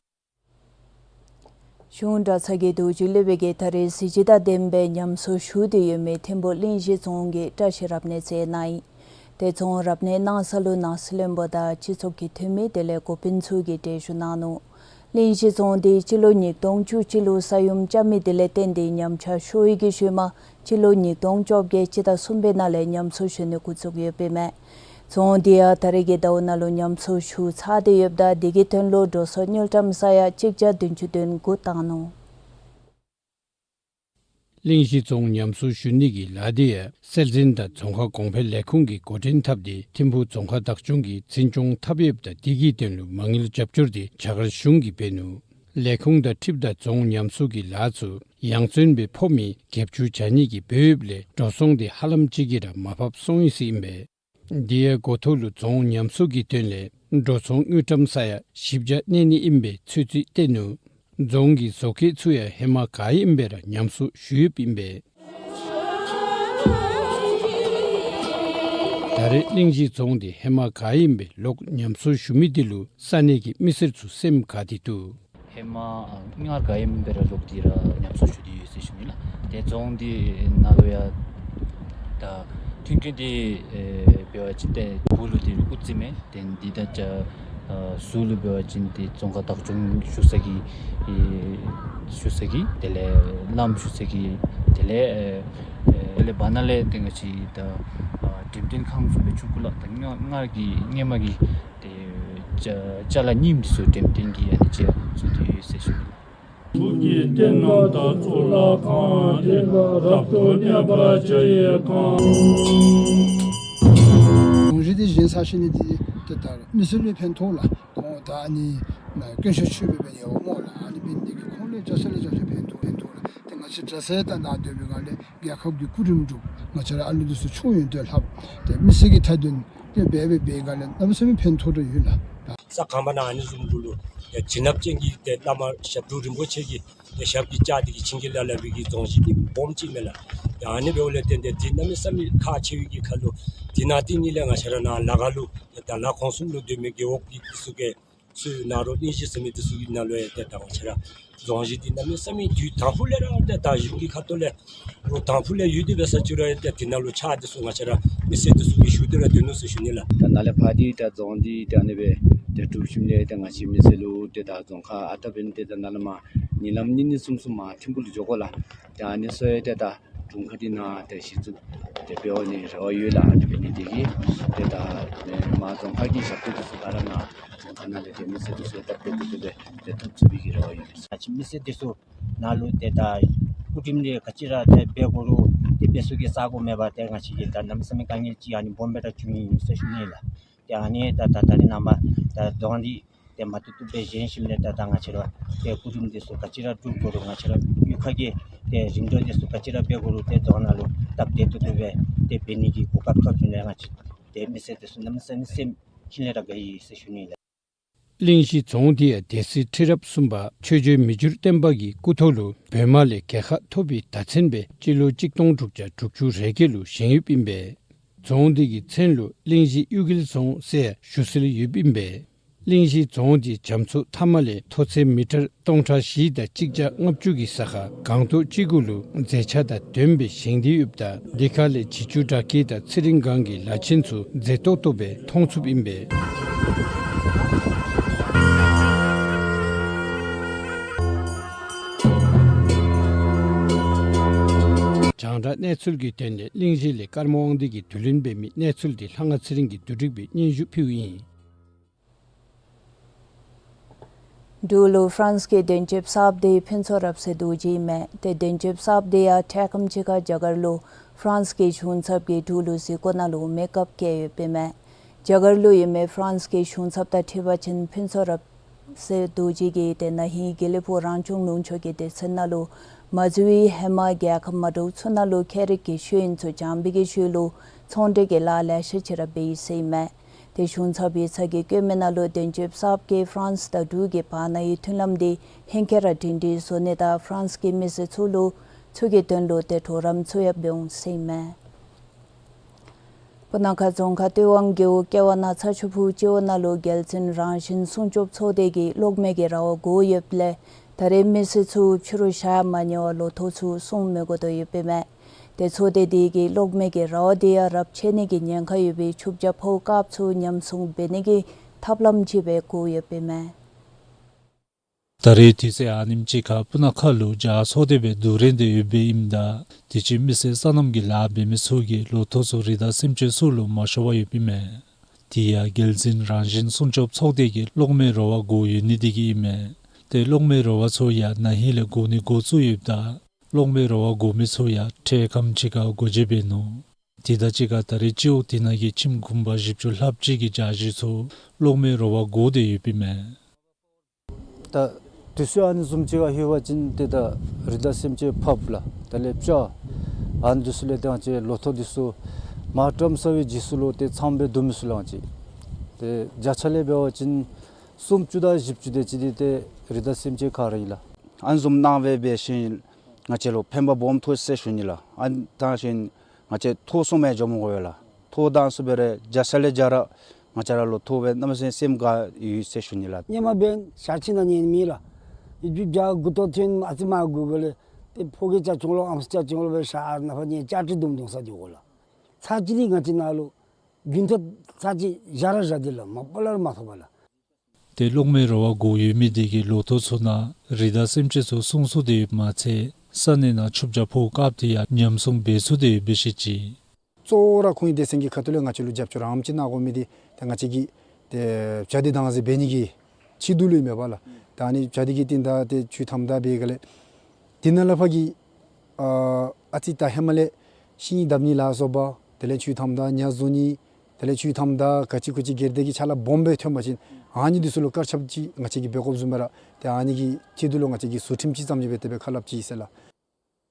གཞུང་གྲྭ་ཚང་གི་རྡོ་རྗེ་སློབ་དཔོན་གྱིས་ད་རེས་གཟི་བརྗིད་དང་ལྡན་པའི་ཉམས་གསོ་ཞུ་སྟེ་ཡོད་མི་ཐིམ་ཕུ་གླིང་བཞི་རྫོང་གི་བཀྲ་ཤིས་རབ་གནས་མཛད་གནང་ཡི། ཏེ་རྫོང་རབ་གནས་གནང་ས་ལུ་ནང་སྲིད་བློན་པོ་དང་སྤྱི་ཚོགས་ཀྱི་འཐུས་མི་དེ་ལས་འགོ་དཔོན་ཚུ་གིས་གྲལ་བཞུགས་གནང་ནུག། གླིང་བཞི་རྫོང་དེ་སྤྱི་ལོ་ཉིས་སྟོང་བཅུ་གཅིག་ལུ་ས་ཡོམ་རྐྱབ་མི་དེ་ལས་བརྟེན་ཏེ་ཉམས་ཆག་ཤོར་ཡི་གི་ཤུལ་མ་སྤྱི་ལོ་ཉིས་སྟོང་བཅོ་བརྒྱད་སྤྱི་ཟླ་གསུམ་པའི་ནང་ལས་ཉམས་གསོ་ཞུ་ནི་འགོ་བཙུགས་ཡོདཔ་ཨིན་མས། རྫོང་དེ་ཡང་ད་རེས་ཀྱི་ཟླཝ་ནང་ལུ་ཉམས་གསོ་ཞུ་ཚར་ཏེ་ཡོདཔ་ད་དེ་གི་དོན་ལུ་འགྲོ་སོང་དངུལ་ཀྲམ་ས་ཡ་གཅིག་བརྒྱ་བདུན་ཅུ་དོན་དགུ་བཏང་ནུག། གླིང་བཞི་རྫོང་ཉམས་གསོ་ཞུ་ནི་གི་ལཱ་དེ་ཡང་སྲོལ་འཛིན་དང་རྫོང་ཁ་གོང་འཕེལ་ལས་ཁུངས་ཀྱིས་འགོ་འདྲེན་འཐབ་སྟེ་ཐིམ་ཕུ་རྫོང་ཁག་བདག་སྐྱོང་གིས་འཛིན་སྐྱོང་འཐབ་ཡོདཔ་ད་དེ་གི་དོན་ལུ་མ་དངུལ་རྒྱབ་སྐྱོར་དེ་བྱ་དགའ་གཞུང་གིས་འབད་ནུག། ལས་ཁུངས་དང་འཁྲིལཝ་ད་རྫོང་ཉམས་གསོ་གི་ལཱ་ཚུ་ཡང་བརྩོན་སྦེ་ཕོག་མི་རྒྱབ་སྐྱོར་བྱ་ནི་གི་འབད་ཡོདཔ་ལས་འགྲོ་སོང་དེ་ཧ་ལམ་ཅིག་གིས་ར་མར་ཕབ་སོང་ཡི་ཟེར་ཨིན་པས། དེ་ཡང་འགོ་ཐོག་ལུ་རྫོང་ཉམས་གསོ་གི་དོན་ལས་འགྲོ་སོང་དངུལ་ཀྲམ་ས་ཡ་བཞི་བརྒྱ་གནས་ནི་ཨིན་པའི་ཚོད་རྩིས་བཏོན་ནུག། རྫོང་གི་བཟོ་བཀོད་ཚུ་ཡང་ཧེ་མ་ག་ཨིནམ་སྦེ་ར་ཉམས་གསོ་ཞུ་ཡོདཔ་ཨིན་པས། ད་རེས་གླིང་བཞི་རྫོང་དེ་ཧེ་མ་ག་ཨིནམ་སྦེ་ལོག་ཉམས་གསོ་ཞུ་མི་དེ་ལུ་ས་གནས་ཀྱི་མི་སེར་ཚུ་སེམས་དགའ་སྟེ་འདུག། ཧེ་མ་ཨ་སྔར་ག་ཨིནམ་སྦེ་ར་ལོག་སྟེ་ར་ཉམས་གསོ་ཞུ་སྟེ་ཡོད་ཟེར་ཞུ་ནི་ལགས། ཏེ་རྫོང་འདི་ནང་ལུ་ཡང་ད་མཐུན་རྐྱེན་འདི་ཨེ་འབད་བ་ཅིན་ཏེ་སྦུག་ལུ་ཏེ་དབུ་རྩེ་མས། ཏེ་འདི་ད་ཅ་ཨ་ཟུར་ལུ་འབད་བ་ཅིན་ཏེ་རྫོང་ཁག་བདག་སྐྱོང་བཞུགས་ས་གི་ཨེ་བཞུགས་ས་གི་དེ་ལས་བླམ་བཞུགས་ས་གི་དེ་ལས་ཨེ་དེ་ལས་བར་ན་ལས་ཏེ་ང་བཅས་ད་ཨ་འགྲེམས་སྟོན་ཁང་བཟུམ་སྦེ་ཆུང་ཀུ་ལགས། ད་སྔ་སྔར་གྱི་སྔོན་མ་གི་ཏེ་ཅ་ཅ་ལ་རྙིངམ་འདི་ཚུ་འགྲེམས་སྟོན་གྱི་ཨ་ནི་ཅིག་བཙུགས་ཏེ་ཡོད་ཟེར་ཞུ་ནི། ཐུགས་ཀྱི་རྟེན་རྣམས་དང་གཙུག་ལག་ཁང་། རབ་ཏུ་གནས་པར་བྱ་བའི་ཁང་། གོང་ཞུ་འདི་བཞེངས་ས་ཞུ་ནི་འདི་ཏེ་ད་མི་སེར་ལུ་ཕན་ཐོགས་ལགས། ཁོང་ད་ཨ་ནི་དཀོན་མཆོག་མཆོད་པའི་ཕན་ཡོན་སྨོ་ལགས། ཨ་ནི་འབད་ནི་འདི་གིས་ཁོང་ལུ་རྒྱབ་སྐྱོར་ལུ་རྒྱབ་སྐྱོར་ཕན་ཐོགས་ཕན་ཐོགས་ལགས། ཏེ་ང་བཅས་གྲྭ་ཚང་དང་ནང་སྡོད་པའི་སྒང་ལས་རྒྱལ་ཁབ་ཀྱི་སྐུ་རིམ་སྒྲུབ། ང་བཅས་ར་ཨ་ལུ་འདི་ཚུ་མཆོད་ཡོན་དུ་ལྷབ། ཏེ་མི་སེར་གྱི་མཐའ་དོན་ཏེ་འབད་འབད་འབད་སྒང་ལས་གནམ་མེད་ས་མེད་ཕན་ཐོགས་ར་ཡོད་ལགས། ས་གང་པ་ནང་ཨ་ནི་བཟུམ་གུ་ལུ་ བྱིན་རླབས་ཅན་གྱི་ཏེ་བླ་མ་ཞབས་དྲུང་རིན་པོ་ཆེ་གི་ཏེ་ཞབས་ཀྱིས་བཅགས་ཏེ་གི་བྱིན་གྱིས་བརླབས་བརླབས་པའི་གི་རྫོང་གཞི་འདི་སྦོམ་ཅིག་མས་ལགས། ཏེ་ཨ་ནི་འབདཝ་ལས་བརྟེན་ཏེ་འདི་གནམ་མེད་ས་མེད་ཁག་ཆེ་བའི་གི་ཁར་ལུ་འདི་ནང་ཏེ་ཨ་ནི་ལས་ང་བཅས་ར་ནཱ་ལ་ཁར་ལུ་ཏེ་ད་ལ་ཁོང་གསུམ་ལུ་སྡོད་མི་རྒེད་འོག་གི་འདི་ཚུ་གིས་ཚུར་ནཱ་རོ་གླིང་བཞི་ཟེར་མི་འདི་ཚུ་གི་ནང་ལུ་ཡང་ཏེ་ད་ང་བཅས་ར་རྫོང་གཞི་འདི་གནམ་མེད་ས་མེད་དུས་དང་ཕུ་ལས་ར་ཏེ་ད་གཞུང་གི་ཁ་ཐུག་ལས་ལོ་དང་ཕུ་ལས་ཡོད་དེ་འབད་ས་ཅིག་ར་ཡང་ཏེ་འདི་ནང་ལུ་ཕྱག་འདི་ཚུ་ང་བཅས་ར་མི་སེར་འདི་ཚུ་གིས་ཞུ་སྟེ་ར་སྡོད་ནུག་ཟེར་ཞུ་ནི་ལགས། ད་ནཱ་ལས་ཕར་འདི་ད་རྫོང་འདི་ད་ཨ་ནི་སྦེ་ཏེ་གྲུབ་ཞིནམ་ལས་ཏེ་ང་བཅས་མི་སེར་ལུ་ཏེ་ད་རྫོང་ཁག་ཨ་རྟག་འབད་ནི་ཏེ་ད་ནཱ་ལས་མར་ཉིན་ལམ་གཉིས་གཉིས་གསུམ་གསུམ་མར་ཐིམ་ཕུག་ལུ་འགྱོ་དགོ་ལགས། ཏེ་ཨ་ནི་ཚུ་ཡང་ཏེ་ད་དྲུང་ཁག་འདི་ནང་ཏེ་གཞི་བཙུགས་ཏེ་འབད་འོང་ནི་རེ་བ་ཡོད་ལགས། ཨ་ནི་འབད་ནི་འདི་གིས་ཏེ་ད་མར་རྫོང་ཁག་གི་ཞབས་ཏོག་འདི་ཚུ་ག་ར་ནཱ་རྫོང་ཁག་ནང་ལས་ཏེ་མི་སེར་འདི་ཚུ་སྟབས་བདེ་ཏོག་ཏོ་སྦེ་ཏེ་ཐོབ་ཚུགས་པའི་གི་རེ་བ་ཡོད། ང་བཅས་མི་སེར་འདི་ཚུ་ནཱ་ལུ་ཏེ་ད་སྐུ་ཁྲིམས་འདི་ག་ཅི་ར་ཏེ་འབད་དགོ་རུང་ཏེ་འབད་ཚུགས་ཀྱི་ས་གོ་མེད་པར་ཏེ་ང་བཅས་ཀྱིས་ད་གནམ་མེད་ས་མེད་དཀའ་ངལ་ཅིག་ཨ་ནི་སྦོམ་སྦེ་ར་བྱུང་ཡི་ཟེར་ཞུ་ནི་ལགས། ཏེ་ཨ་ནི་ད་ད་ད་རེས་ནངས་པ་ད་རྫོང་འདི་ཏེ་མ་བཏུབ་བཏུབ་སྦེ་བཞེངས་ཞིནམ་ལས་ད་ད་ང་བཅས་ར་ཏེ་སྐུ་ཁྲིམས་འདི་ཚུ་ག་ཅི་ར་སྒྲུབ་དགོ་རུང་ང་བཅས་ར་གཡུས་ཁ་གི་ཏེ་རིམ་གྲོ་འདི་ཚུ་ག་ཅི་ར་འབད་དགོ་རུང་ཏེ་རྫོང་ནང་ལུ་སྟབས་བདེ་ཏོག་ཏོ་སྦེ་ཏེ་འབད་ནི་གི་གོ་སྐབས་ཐོབ་ཞིནམ་ལས་ང་བཅས་ཏེ་མི་སེར་འདི་ཚུ་གནམ་མེད་ས་མེད་སེམས་ཤིན་ལས་ར་དགའ་ཡི་ཟེར་ཞུ་ནི་ལགས། གླིང་བཞི་རྫོང་འདི་ཡང་སྡེ་སྲིད་ཁྲི་རབས་གསུམ་པ་ཆོས་རྗེ་མི་འགྱུར་བརྟན་པ་གི་སྐུ་ཐོག་ལུ་བོད་དམག་ལས་རྒྱལ་ཁ་ཐོབ་པའི་ཟླ་མཚན་སྦེ་སྤྱི་ལོ་གཅིག་སྟོང་དྲུག་བརྒྱ་དྲུག་ཅུ་རེ་བརྒྱད་ལུ་བཞེངས་ཡོདཔ་ཨིན་པས། རྫོང་འདི་གི་མཚན་ལུ་གླིང་བཞི་གཡུལ་རྒྱལ་རྫོང་ཟེར་ཞུ་སྲོལ་ཡོདཔ་ཨིན་པས། གླིང་བཞི་རྫོང་འདི་རྒྱ་མཚོ་མཐའ་མ་ལས་མཐོ་ཚད་མི་ཊར་སྟོང་ཕྲག་བཞི་དང་གཅིག་བརྒྱ་ལྔ་བཅུ་གི་ས་ཁར་སྒང་ཏོག་ཅིག་གུ་ལུ་མཛེས་ཆ་དང་ལྡནམ་སྦེ་བཞེངས་ཏེ་ཡོདཔ་ད་འདི་ཁ་ལས་བྱི་ཅུང་སྦྲག་སྐྱིད་དང་ཚེ་རིང་སྒང་གི་ལ་ཆེན་ཚུ་མཛེས་ཏོག་ཏོ་སྦེ་མཐོང་ཚུགསཔ་ཨིན་པས། རྒྱང་བསྒྲགས་གནས་ཚུལ་གྱི་དོན་ལས་གླིང་བཞི་ལས་ཀརྨ་དབང་འདུས་ཀྱིས་བསྡུ་ལེན་འབད་མི་གནས་ཚུལ་འདི་ལྷ་དབང་ཚེ་རིང་གིས་བསྡུ་སྒྲིག་སྦེ་སྙན་ཞུ་ཕུལཝ་ཨིན། འབྲུག་ལུ་ཧྥ་རན་སི་གི་དོན་གཅོདཔ་གསརཔ་འདི་ཕུན་ཚོགས་རབ་གསལ་རྡོ་རྗེ་ཨིན་མས། ཏེ་དོན་གཅོདཔ་གསརཔ་འདི་ཡང་འཕྲལ་ཁམས་ཅིག་ཁར་རྒྱ་གར་ལུ་ཧྥ་རན་སི་གི་གཞུང་ཚབ་ཀྱིས་འབྲུག་ལུ་གཟིགས་སྐོར་ནང་ལུ་མེ་བཀབ་བཀལ་ཡོདཔ་ཨིན་མས། རྒྱ་གར་ལུ་ཡོད་མི་ཧྥ་རན་སི་གི་གཞུང་ཚབ་དང་འཁྲིལ་བ་ཅིན་ཕུན་ཚོགས་རབ་གསལ་རྡོ་རྗེ་གིས་ཏེ་ན་ཧིང་དགེ་ལེགས་ཕུག་རང་སྐྱོང་ལུང་ཕྱོགས་ཀྱི་སྡེ་ཚན་ནང་ལུ་མ་འཛོལ་བའི་ཧེ་མ་རྒྱལ་ཁབ་མ་འདྲཝ་ཚུ་ནང་ལུ་ཁྱད་རིག་གི་ཤེས་ཡོན་ཚུ་སྦྱང་པའི་གི་ཤུལ་ལུ་ཚོང་འབྲེལ་གྱི་ལཱ་ལེ་ཤ་ཅིག་ར་འབད་ཡི་ཟེར་ཨིན་མས། ཏེ་གཞུང་ཚབ་ཡིག་ཚང་གིས་བཀོད་མི་ནང་ལུ་དོན་གཅོདཔ་གསརཔ་གིས་ཧྥ་རན་སི་དང་འབྲུག་གི་བར་ན་ཡི་མཐུན་ལམ་འདི་ཧེང་སྐལ་ར་སྒྲིང་སྒྲིང་བཟོ་ནི་དང་ཧྥ་རན་སི་གི་མི་སེར་ཚུ་ལུ་ཚུ་གི་དོན་ལུ་ཏེ་གྲོགས་རམ་ཚུ་ཡང་འབད་འོང་ཟེར་ཨིན་མས། སྤུ་ན་ཁ་རྫོང་ཁག་སྟོད་ཝང་རྒེད་འོག་ཀེ་ཝ་ན་ཚ་ཆུ་ཕུ་སྤྱི་འོག་ནང་ལུ་རྒྱལ་བཙུན་རང་བཞིན་སྲུང་སྐྱོབ་ཚོགས་སྡེ་གིས་གློག་མེ་གི་ར་བ་བསྒོར་ཡོདཔ་ལས་ད་རེས་མི་སེར་ཚུ་ཕྱི་རུ་ཞག་མ་ཉལ་བར་ལོ་ཐོག་ཚུ་སྲུང་མི་དགོ་དོ་ཡོདཔ་ཨིན་མས། ཏེ་ཚོགས་སྡེ་འདི་གིས་གློག་མེ་གི་ར་བ་འདི་ཡང་རབས་ཆད་ནི་གི་ཉེན་ཁ་ཡོད་པའི་ཆུ་བྱ་ཕོཝ་དཀརཔོ་ཚུ་ཉམས་སྲུང་འབད་ནི་གི་ཐབས་ལམ་ཅིག་སྦེ་བསྒོར་ཡོདཔ་ཨིན་མས། ད་རེས་དུས་ཚོད་ཨ་ནེམ་ཅིག་ཁར་སྤུ་ན་ཁ་ལུ་བྱཱར་ཚོགས་སྡེ་སྦེ་བསྡུ་རན་ཏེ་ཡོདཔ་ཨིནམ་ད་དུས་ཅི་མི་སེར་སོ་ནམ་གྱི་ལཱ་འབད་མི་ཚུ་གིས་ལོ་ཐོག་ཚུ་རི་དྭགས་སེམས་ཅན་ཚུ་ལུ་མ་ཤོར་བར་ཡོདཔ་ཨིན་མས། དེ་ཡང་རྒྱལ་བཙུན་རང་བཞིན་སྲུང་སྐྱོབ་ཚོགས་སྡེ་གིས་གློག་མེ་ར་བ་བསྒོར་ཡོད་ནི་དེ་གིས་ཨིན་མས། ཏེ་གློག་མེ་ར་བ་ཚུ་ཡང་ན་ཧིང་ལས་བསྒོར་ནི་འགོ་བཙུགས་ཡོདཔ་ད་གློག་མེ་ར་བ་བསྒོར་མི་ཚུ་ཡང་འཕྲལ་ཁམས་ཅིག་ཁར་སྒོ་འབྱེད་འབད་ནུག། དེ་དང་གཅིག་ཁར་ད་རེས་སྤྱི་འོག་དེ་ནང་གི་ཁྱིམ་གུང་པ་བཞི་བཅུ་ལྷགཔ་ཅིག་གི་བྱཱར་གཞི་ཚུ་གློག་མེ་ར་བ་བསྒོར་ཏེ་ཡོདཔ་ཨིན་མས། ད་དུས་ཚོད་ཨ་ནི་བཟུམ་ཅིག་ཁར་ལྷོད་པ་ཅིན་ཏེ་ད་རི་དྭགས་སེམས་ཅན་ཕགཔ་ལགས་དེ་ལས་སྤྱ་ཨ་ནི་འདི་ཚུ་ལས་ཏེ་ང་བཅས་ལོ་ཐོག་འདི་ཚུ་མར་བཀྲམ་ཚར་བའི་རྗེས་སུ་ལུ་ཏེ་ཚངམ་སྦེ་སྡོད་མི་ཚུགས་ལགས། ང་བཅས་ཏེ་བརྒྱ་ཆ་ལས་འབད་བ་ཅིན་སུམ་ཅུ་དང་བཞི་བཅུ་དེ་ཅིག་འདི་ཏེ་རི་དྭགས་སེམས་ཅན་ཁ་ར་ཨིན་ལགས། ཨ་ནི་བཟུམ་གནང་སྦེ་འབད་ཞིནམ་ང་བཅས་ལུ་ཕན་པ་སྦོམ་ཐོགས་ཟེར་ཞུ་ནི་ལགས། ཨ་ནི་བཏང་ཞིནམ་ང་བཅས་ཐོག་སོང་མི་འགྱོ་མི་དགོ་པས་ལགས། ཐོག་བཏང་སོང་སྦེ་ར་བརྒྱ་ཆ་ལས་བརྒྱ་ར་ང་བཅས་ར་ལུ་ཐོག་སྦེ་གནམ་མེད་ས་མེད་སེམས་དགའ་ཡི་ཟེར་ཞུ་ནི་ལགས། ཧེ་མ་འབདན་ཞག་གཅིག་ནང་ཉལ་ནི་མེད་ལགས། ཡུདཔ་ཅིག་བྱཱར་མགུ་ཏོ་ཐོན་ཨ་ཙི་མར་སྒུར་སྒུརཝ་ལས་ཏེ་ཕོ་སྐྱེས་རྐྱབ་བྱུང་ལོ་ཨམ་སྲུ་རྐྱབ་བྱུང་ལོ་སྦེ་ཞག་ནངས་པ་ཉལ་ལྕགས་ཀྲི་བརྡུང་བརྡུང་ས་འགྱོ་དགོ་ལགས། ཚར་གཅིག་འདི་ང་བཅས་ནཱ་ལུ་རྒྱུན་ཐོག་ཚར་གཅིག་བཞག་ར་བཞག་སྟེ་ལགས་མ་པ་ལས་ར་མ་ཐོབ་པས་ལགས། ཏེ་གློག་མེ་ར་བ་བསྒོར་ཡོད་མི་དེ་གིས་ལོ་ཐོག་ཚུ་ནང་རི་དྭགས་སེམས་ཅན་ཚུ་སྲུང་ཚུགས་ཏེ་ཡོདཔ་མ་ཚད་ས་གནས་ནང་ཆུ་བྱ་ཕོཝ་དཀརཔོ་དེ་ཡང་ཉམས་སྲུང་འབད་ཚུགས་ཏེ་ཡོདཔ་སྦེ་བཤད་ཅི། གཙོ་བོ་ར་ཁོང་གི་སྡེ་ཚན་གྱི་ཁ་ཐུག་ལས་ང་བཅས་ལུ་རྒྱབ་སྐྱོར་ཨ་ནེམ་ཅིག་གནང་དགོ་མི་འདི་ཏེ་ང་བཅས་ཀྱིས་ཏེ་བྱ་འདི་བདག་འཛིན་འབད་ནི་གི་ཆེད་དུ་ལུ་ཨིན་མས་པ་ལགས། ད་ཨ་ནི་བྱ་འདི་གི་རྟིང་བདའ་ཏེ་ཆུ་ཐམ་བདའ་འབད་ག་ལས་དེ་ནང་ལས་ཕར་གྱི་ཨ་ཨ་ཙི་ད་ཧེ་མ་ལས་ཤིང་བརྡབ་ནི་ལ་སོགས་པ་དེ་ལས་ཆུ་ཐམ་བདའ་ཉ་བཟོ་ནི་དེ་ལས་ཆུ་ཐམ་བདའ་ག་ཅི་གུ་ཅི་སྒེར་སྡེ་གི་ཆ་ལ་སྦོམ་སྦེ་ཐོན་པ་ཅིན་ཨ་ནི་འདི་ཚུ་ལུ་དཀར་ཆགཔ་ཅིག་ང་བཅས་ཀྱིས་འབད་དགོཔ་བཟུམ་སྦེ་ར་ཏེ་ཨ་ནི་གི་ཆེད་དུ་ལུ་ང་བཅས་ཀྱིས་ཟུར་ཁྲིམས་ཅིག་བརྩམས་ཏེ་སྦེ་དེ་སྦེ་ཁ་སླབ་ཅི་ཟེར་ལགས།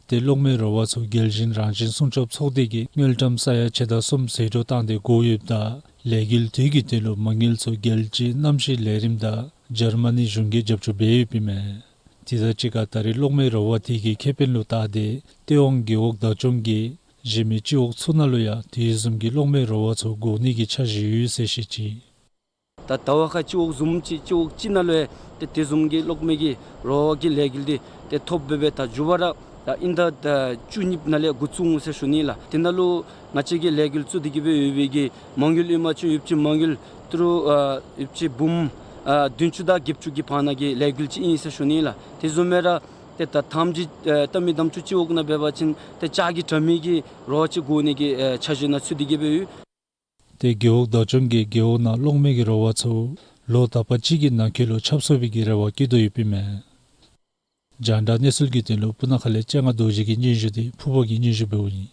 ཏེ་གློག་མེ་ར་བ་ཚུ་རྒྱལ་བཙུན་རང་བཞིན་སྲུང་སྐྱོབ་ཚོགས་སྡེ་གིས་དངུལ་ཀྲམ་ས་ཡ་ཕྱེད་དང་གསུམ་ཟད་འགྲོ་བཏང་སྟེ་བསྒོར་ཡོདཔ་ད་ལས་འགུལ་དེ་གི་དོན་ལུ་མ་དངུལ་ཚུ་རྒྱལ་སྤྱིའི་གནམ་གཤིས་ལས་རིམ་དང་ འཇར་མ་ནི་གཞུང་གིས་རྒྱབ་སྐྱོར་འབད་ཡོདཔ་ཨིན་མས། དེ་དང་གཅིག་ཁར་ད་རེས་གློག་མེ་ར་བ་དེ་གི་ཁེ་ཕན་ལུ་བལྟ་སྟེ་སྟོད་ཝང་རྒེད་འོག་བདག་སྐྱོང་གིས་གཞན་མི་སྤྱི་འོག་ཚུ་ནང་ལུ་ཡང་དེ་བཟུམ་གྱི་གློག་མེ་ར་བ་ཚུ་བསྒོར་ནི་གི་འཆར་གཞི་ཡོད་ཟེར་བཤད་ཅི། ད་ད་བར་ཁར་སྤྱི་འོག་བཟུམ་ཅིག་སྤྱི་འོག་གཅིག་ནང་ལུ་ཡང་ཏེ་དེ་བཟུམ་གྱི་གློག་མེ་གི་ར་བ་གི་ལས་འགུལ་འདི་ཏེ་ཐོབ་འབད་བས། ད་མཇུག་བར་ར་ད་ཨིན་ཟླ་ད་བཅུ་གཉིས་ནང་ལས་འགོ་བཙུགས་འོང་ཟེར་ཞུ་ནི་ལགས། དེ་ནང་ལུ་ང་བཅས་ཀྱིས་ལས་འགུལ་བཙུགས་ཏེ་གི་སྦེ་ཡོད་པའི་གི་མ་དངུལ་ཨིན་མ་ཚུ་ཡོདཔ་ཅིག་མ་དངུལ་ཏི་རུ་ཨ་ཡོདཔ་ཅིག་འབུམ་ཨ་བདུན་ཅུ་དང་བརྒྱད་ཅུ་གི་བར་ན་གི་ལས་འགུལ་ཅིག་ཨིན་ཟེར་ཞུ་ནི་ལགས། དེ་བཟུམ་སྦེ་ར་ཏེ་ད་ཐམས་ཅད་ཨ་ད་མི་དམ་ཆོས་སྤྱི་འོག་ནང་འབད་བ་ཅིན་ཏེ་ལྕགས་ཀྱི་དྲ་མིག་གི་ར་བ་ཅིག་བསྒོར་ནི་གི་ཨ་འཆར་གཞི་ནང་ཚུད་དེ་གི་སྦེ་ཡོད། ཏེ་རྒེད་འོག་བདག་སྐྱོང་གིས་རྒེད་འོག་ནང་གློག་མེ་གི་ར་བ་ཚུ་ལོ་དག་པ་ཅིག་གི་ནང་འཁོད་ལུ་ཆགས་ཚུགས་པའི་གི་རེ་བ་བསྐྱེད་དོ་ཡོདཔ་ཨིན་མས། རྒྱང་བསྒྲགས་གནས་ཚུལ་གྱི་དོན་ལུ་སྤུ་ན་ཁ་ལས་སྤྱན་སྔ་རྡོ་རྗེ་གི་སྙན་ཞུ་འདི་ཕུར་པ་གིས་སྙན་ཞུ་འབདཝ་ཨིན།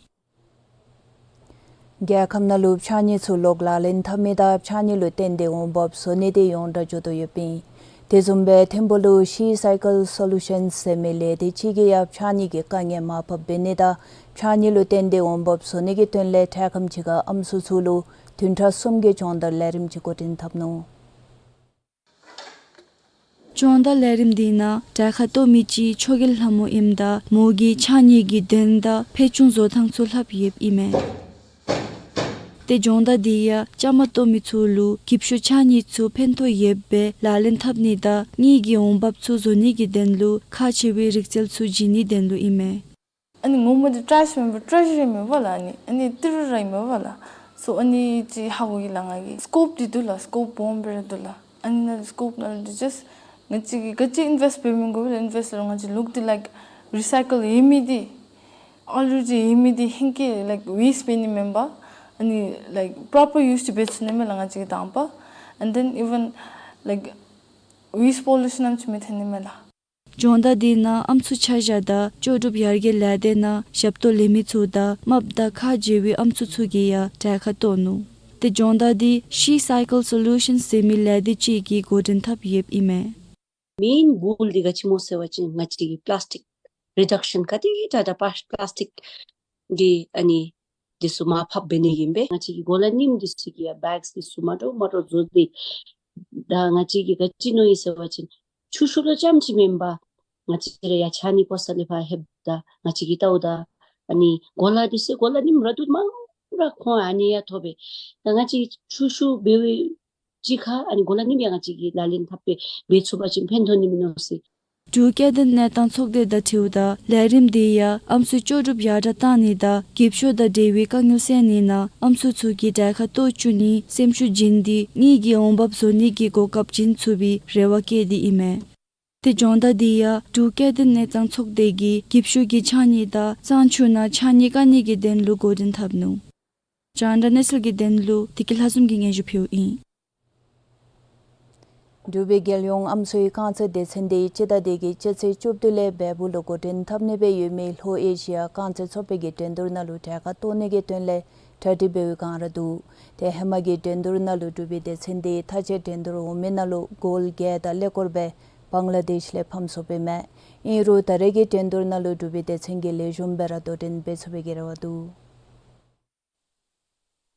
རྒྱལ་ཁབ་ནང་ལུ་ཕྱགས་སྙིགས་ཚུ་ལོག་ལག་ལེན་འཐབ་ནི་དང་ཕྱགས་སྙིགས་ལུ་བརྟེན་ཏེ་འོང་འབབ་བཟོ་ནི་དེ་ཡོངས་གྲགས་འགྱོ་དོ་ཡོདཔ་ཨིན། དེ་བཟུམ་སྦེ་ཐིམ་ཕུག་ལུ་ཤི་སའི་ཀལ་སོ་ལུ་ཤཱནསི་ཟེར་མི་ལས་སྡེ་ཅིག་གིས་ཡང་ཕྱགས་སྙིགས་ཀྱི་དཀའ་ངལ་མར་ཕབ་འབད་ནི་དང་ཕྱགས་སྙིགས་ལུ་བརྟེན་ཏེ་འོང་འབབ་བཟོ་ནི་གི་དོན་ལས་འཕྲལ་ཁམས་ཅིག་ཁར་ཨམ་སྲུ་ཚུ་ལུ་བདུན་ཕྲག་གསུམ་གྱི་སྦྱོང་བརྡར་ལས་རིམ་ཅིག་འགོ་འདྲེན་འཐབ་ནུག། སྦྱོང་བརྡར་ལས་རིམ་འདི་ནང་གྲལ་ཁར་གཏོགས་མི་ཅིག་ཆོས་རྒྱལ་ལྷ་མོ་ཨིནམ་ད་མོ་གིས་ཕྱགས་སྙིགས་ཀྱི་གདན་དང་ཕད་ཅུང་བཟོ་ཐངས་ཚུ་ལྷབ་ཡོདཔ་ཨིན་མས། ཏེ་སྦྱོང་བརྡར་འདི་ཡང་བཅའ་མར་གཏོགས་མི་ཚུ་ལུ་འགྱིབ་ཤོག་ཕྱགས་སྙིགས་ཚུ་ཕན་ཐོགས་ཡོདཔ་སྦེ་ལག་ལེན་འཐབ་ནི་དང་དངུལ་གྱི་འོང་འབབ་ཚུ་བཟོ་ནི་གི་དོན་ལུ་ཁག་ཆེ་བའི་རིག་རྩལ་ཚུ་བྱིན་ནིའི་དོན་ལུ་ཨིན་མས། ཨ་ནི་ངོ་མ་འདི་ཊེ་རེཤ་མེན་པར་ཊེ་རེ་ཞར་ཨིན་མས་པ་ལགས། ཨ་ནི་ཨ་ནི་ཏི་རུ་ར་ཨིན་མས་པ་ལགས། སོ་ཨ་ནི་ཅིག་ཧ་གོ་ཡི་ལགས། ང་གིས་སི་ཀོབ་འདི་འདུག་ལགས། སི་ཀོབ་སྦོམ་སྦེ་ར་འདུག་ལགས། ཨ་ནི་ནང་སི་ཀོབ་ནང་འདི་ཇཱསཊ་ང་བཅས་ཀྱིས་ག་ཅི་ཨིན་བེསཊ་འབད་མི་དགོ་པས་ལགས། ཨིན་བེསཊ་ལུ་ང་བཅས་ལུག་འདི་ལའིཀ་རི་སའི་ཀལ་ཡོད་མི་འདི་ཨོ་ལེ་རེ་ཌི་ཡོད་མི་འདི་ཧེང་སྐལ་ལའིཀ་ཝེསཊ་འབད་ནི་མེན་པར་ཨ་ནི་ལའིཀ་པོརོ་པར་ཡུས་འབད་ཚུགས་ནི་མས་ལགས། ང་བཅས་ཀྱིས་དང་པ་ཨེནཌ་ཐེན་ཨི་ཝན་ལའིཀ་ཝེསཊ་པོ་ལུ་ཤཱན་ནམ་ཅིག་མི་ཐོན་ནི་མས་ལགས། སྦྱོང་བརྡར་འདི་ནང་ཨམ་སྲུ་ཆ་བཞག་དང་ལྕོགས་གྲུབ་ཡར་རྒྱས་ལས་སྡེ་ནང་ཞབས་ཏོག་ལེན་མི་ཚུ་དང་རྨགཔ་དང་ཁག་འཇལ་བའི་ཨམ་སྲུ་ཚུ་གིས་ཡང་གྲལ་ཁར་གཏོགས་ནུག། ཏེ་སྦྱོང་བརྡར་འདི་ཤི་སའི་ཀལ་སོ་ལུ་ཤཱནསི་ཟེར་མི་ལས་སྡེ་ཅིག་གིས་འགོ་འདྲེན་འཐབ་ཡོདཔ་ཨིན་མས། མེན་གོལ་འདི་ག་ཅི་སྨོ་ཟེར་བ་ཅིན་ང་བཅས་ཀྱིས་པ་ལཱསི་ཊིཀ་རི་ཌག་ཤཱན་ག་དེ་དྲག་དྲག་པ་པ་ལཱསི་ཊིཀ་འདི་ཨ་ནི་འདི་ཚུ་མར་ཕབ་འབད་ནི་ཨིན་པས། ང་བཅས་ཀྱི་གོ་ལ་རྙིངམ་འདི་ཚུ་གི་ཡང་བེགསི་འདི་ཚུ་མ་འདྲཝ་མ་འདྲཝ་བཟོ་སྟེ་ད་ང་བཅས་ཀྱིས་ག་ཅི་མནོ་ཡི་ཟེར་བ་ཅིན་ཆུ་ཤུགས་ལུ་རྐྱངམ་ཅིག་མེན་པར་ང་བཅས་ར་ཡང་ཕྱགས་སྙིགས་བཀོ་ས་ལས་ཕར་ལྷོདཔ་ད་ང་བཅས་ཀྱིས་བལྟཝ་ད་ཨ་ནི་གོ་ལ་འདི་ཚུ་གོ་ལ་རྙིངམ་ར་འདུག། མང་ར་ཁོང་ཨ་ནི་ཡང་ཐོབ་པས། ད་ང་བཅས་ཆུ་ཤུགས་འབད་བའི་ཅིག་ཁར་ཨ་ནི་གོ་ལ་རྙིངམ་ཡང་ང་བཅས་ཀྱིས་ལག་ལེན་འཐབ་སྦེ་འབད་ཚུགས་པ་ཅིན་ཕན་ཐོགས་ནི་མིན་ནོ་ཟེར། འབྲུག་སྐྱེ་ལྡན་གནས་སྟངས་ཚོགས་སྡེ་དང་འཁྲིལཝ་ད་ལས་རིམ་འདི་ཡང་ཨམ་སྲུའི་ལྕོགས་གྲུབ་ཡར་དྲགས་གཏང་ནི་དང་འགྱིབ་ཤོག་དང་འབྲེལ་བའི་དཀའ་ངལ་སེལ་ནི་ནང་ཨམ་སྲུ་ཚུ་གིས་གྲལ་ཁར་གཏོགས་བཅུག་ནི་སེམས་ཤུགས་བྱིན་ཏེ་དངུལ་གྱི་འོང་འབབ་བཟོ་ནི་གི་གོ་སྐབས་བྱིན་ཚུགས་པའི་རེ་བ་བསྐྱེད་དེ་ཨིན་མས། ཏེ་སྦྱོང་བརྡར་འདི་ཡང་འབྲུག་སྐྱེ་ལྡན་གནས་སྟངས་ཚོགས་སྡེ་གིས་འགྱིབ་ཤོག་གི་ཕྱགས་སྙིགས་དང་གཙང་ཆུ་ནང་ཕྱགས་སྙིགས་བཀག་ནི་གི་དོན་ལུ་འགོ་འདྲེན་འཐབ་ནུག། རྒྱང་བསྒྲགས་གནས་ཚུལ་གྱི་དོན་ལུ་བདེ་སྐྱིད་ལྷ་འཛོམས་ཀྱིས་སྙན་ཞུ་ཕུལཝ་ཨིན། འབྲུག་པའི་རྒྱལ་ཡོངས་ཨམ་སྲུའི་རྐང་རྩེད་སྡེ་ཚན་འདི་སྤྱི་ཟླ་འདི་གི་སྤྱི་ཚེས་བཅུ་བདུན་ལས་བལ་པོ་ལུ་འགོ་འདྲེན་འཐབ་ནི་སྦེ་ཡོད་མི་ལྷོ་ཨེ་ཤི་ཡ་རྐང་རྩེད་ཚོགས་པའི་གི་འགྲན་བསྡུར་ནང་ལུ་གྲལ་ཁར་གཏོགས་ནི་གི་དོན་ལས་གྲ་སྒྲིག་འབད་བའི་བསྒང་ར་འདུག། ཏེ་ཧེ་མ་གི་འགྲན་བསྡུར་ནང་ལུ་འབྲུག་པའི་སྡེ་ཚན་འདི་མཐའ་དཔྱད་འགྲན་བསྡུར་འོང་མི་ནང་ལུ་གོལ་བརྒྱད་དང་ཀླད་ཀོར་སྦེ་བང་ལ་དེཤ་ལས་ཕམ་སོངཔ་ཨིན་མས། ཨིན་རུང་ད་རེས་ཀྱི་འགྲན་བསྡུར་ནང་ལུ་འབྲུག་པའི་སྡེ་ཚན་གྱིས་ལེགས་ཤོམ་སྦེ་ར་དོ་འགྲན་འབད་ཚུགས་པའི་གི་རེ་བ་འདུག།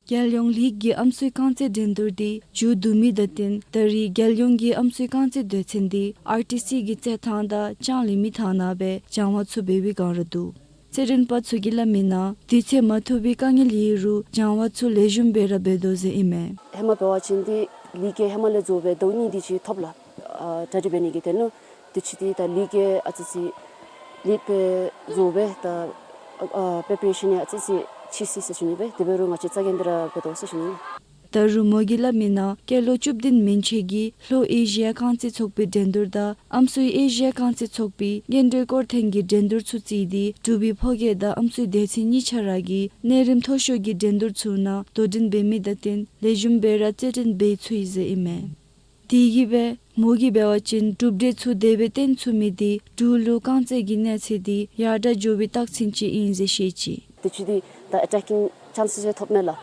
རྒྱལ་ཡོངས་ལིག་གི་ཨམ་སྲུའི་རྐང་རྩེད་འགྲན་བསྡུར་འདི་མཇུག་བསྡུ་མི་དང་བསྟུན་ད་རེས་རྒྱལ་ཡོངས་ཀྱི་ཨམ་སྲུའི་རྐང་རྩེད་སྡེ་ཚན་འདི་ཨར་ཊི་སི་གི་རྩེད་ཐང་དང་ལྕང་གླིང་མི་ཐང་ནང་སྦེ་སྦྱང་བ་ཚུ་འབད་བའི་བསྒང་ར་འདུག། རྩེད་འགྲན་པ་ཚུ་གིས་སླབ་མིའི་ནང་དུས་ཚོད་མ་ཐོབ་པའི་དཀའ་ངལ་ཡོད་རུང་སྦྱང་བ་ཚུ་ལེགས་ཤོམ་སྦེ་ར་འབད་དོ་ཟེར་ཨིན་མས། ཧེ་མ་འབད་བ་ཅིན་འདི་ལིག་གི་ཧེ་མ་ལས་རྫོགས་པའི་ཟླཝ་གཉིས་དེ་ཅིག་ཐོབ་ལགས། ཨ་གྲ་སྒྲིག་འབད་ནི་གི་དོན་ལུ་དུས་ཚོད་འདི་ད་ལིག་གི་ཨ་ཙི་ཅིག་ལིག་སྦེ་རྫོགས་པས། ད་ཨ་པི་རི་པ་རེ་ཤཱན་ཡང་ཨ་ཙི་ཅིག་ཕྱིས་སོ་ཡི་ཟེར་ཞུ་ནི་སྦེ། དེ་འབད་རུང་ང་བཅས་རྩ་འགེངས་ཏེ་ར་འབད་དོ་ཟེར་ཞུ་ནི། ད་རུང་མོ་གིས་སླབ་མིའི་ནང་སྐྱེས་ལོ་བཅུ་བདུན་མན་ཆད་ཀྱི་ལྷོ་ཨེ་ཤི་ཡ་རྐང་རྩེད་ཚོགས་པའི་འགྲན་བསྡུར་དང་ཨམ་སྲུའི་ཨེ་ཤི་ཡ་རྐང་རྩེད་ཚོགས་པའི་སྔོན་འགྲོའི་སྐོར་ཐེངས་ཀྱི་འགྲན་བསྡུར་ཚུ་བརྩིས་ཏེ་འབྲུག་པའི་ཕོ་སྐྱེས་དང་ཨམ་སྲུའི་སྡེ་ཚན་གཉིས་ཆ་ར་གིས་གནས་རིམ་མཐོ་ཤོས་ཀྱི་འགྲན་བསྡུར་ཚུ་ནང་དོ་འགྲན་འབད་མི་དང་བསྟུན་ལེགས་ཤོམ་སྦེ་ར་རྩེད་འགྲན་འབད་ཚུགས་ཡི་ཟེར་ཨིན་མས། དེ་གིས་སྦེ་མོ་གིས་འབད་བ་ཅིན་གྲུབ་འབྲས་ཚུ་དེ་སྦེ་སྟོན་ཚུགས་མི་འདི་འབྲུག་ལུ་རྐང་རྩེད་ཀྱི་གནས་ཚད་འདི་ཡར་དྲག་འགྱོ་བའི་རྟགས་མཚན་ཅིག་ཨིན་ཟེར་བཤད་ཅི། དུས་ཚོད་འདི་ད་ཨེ་ཊེ་ཀིང་ཅཱནསི་ཡང་ཐོབ་མས་ལགས།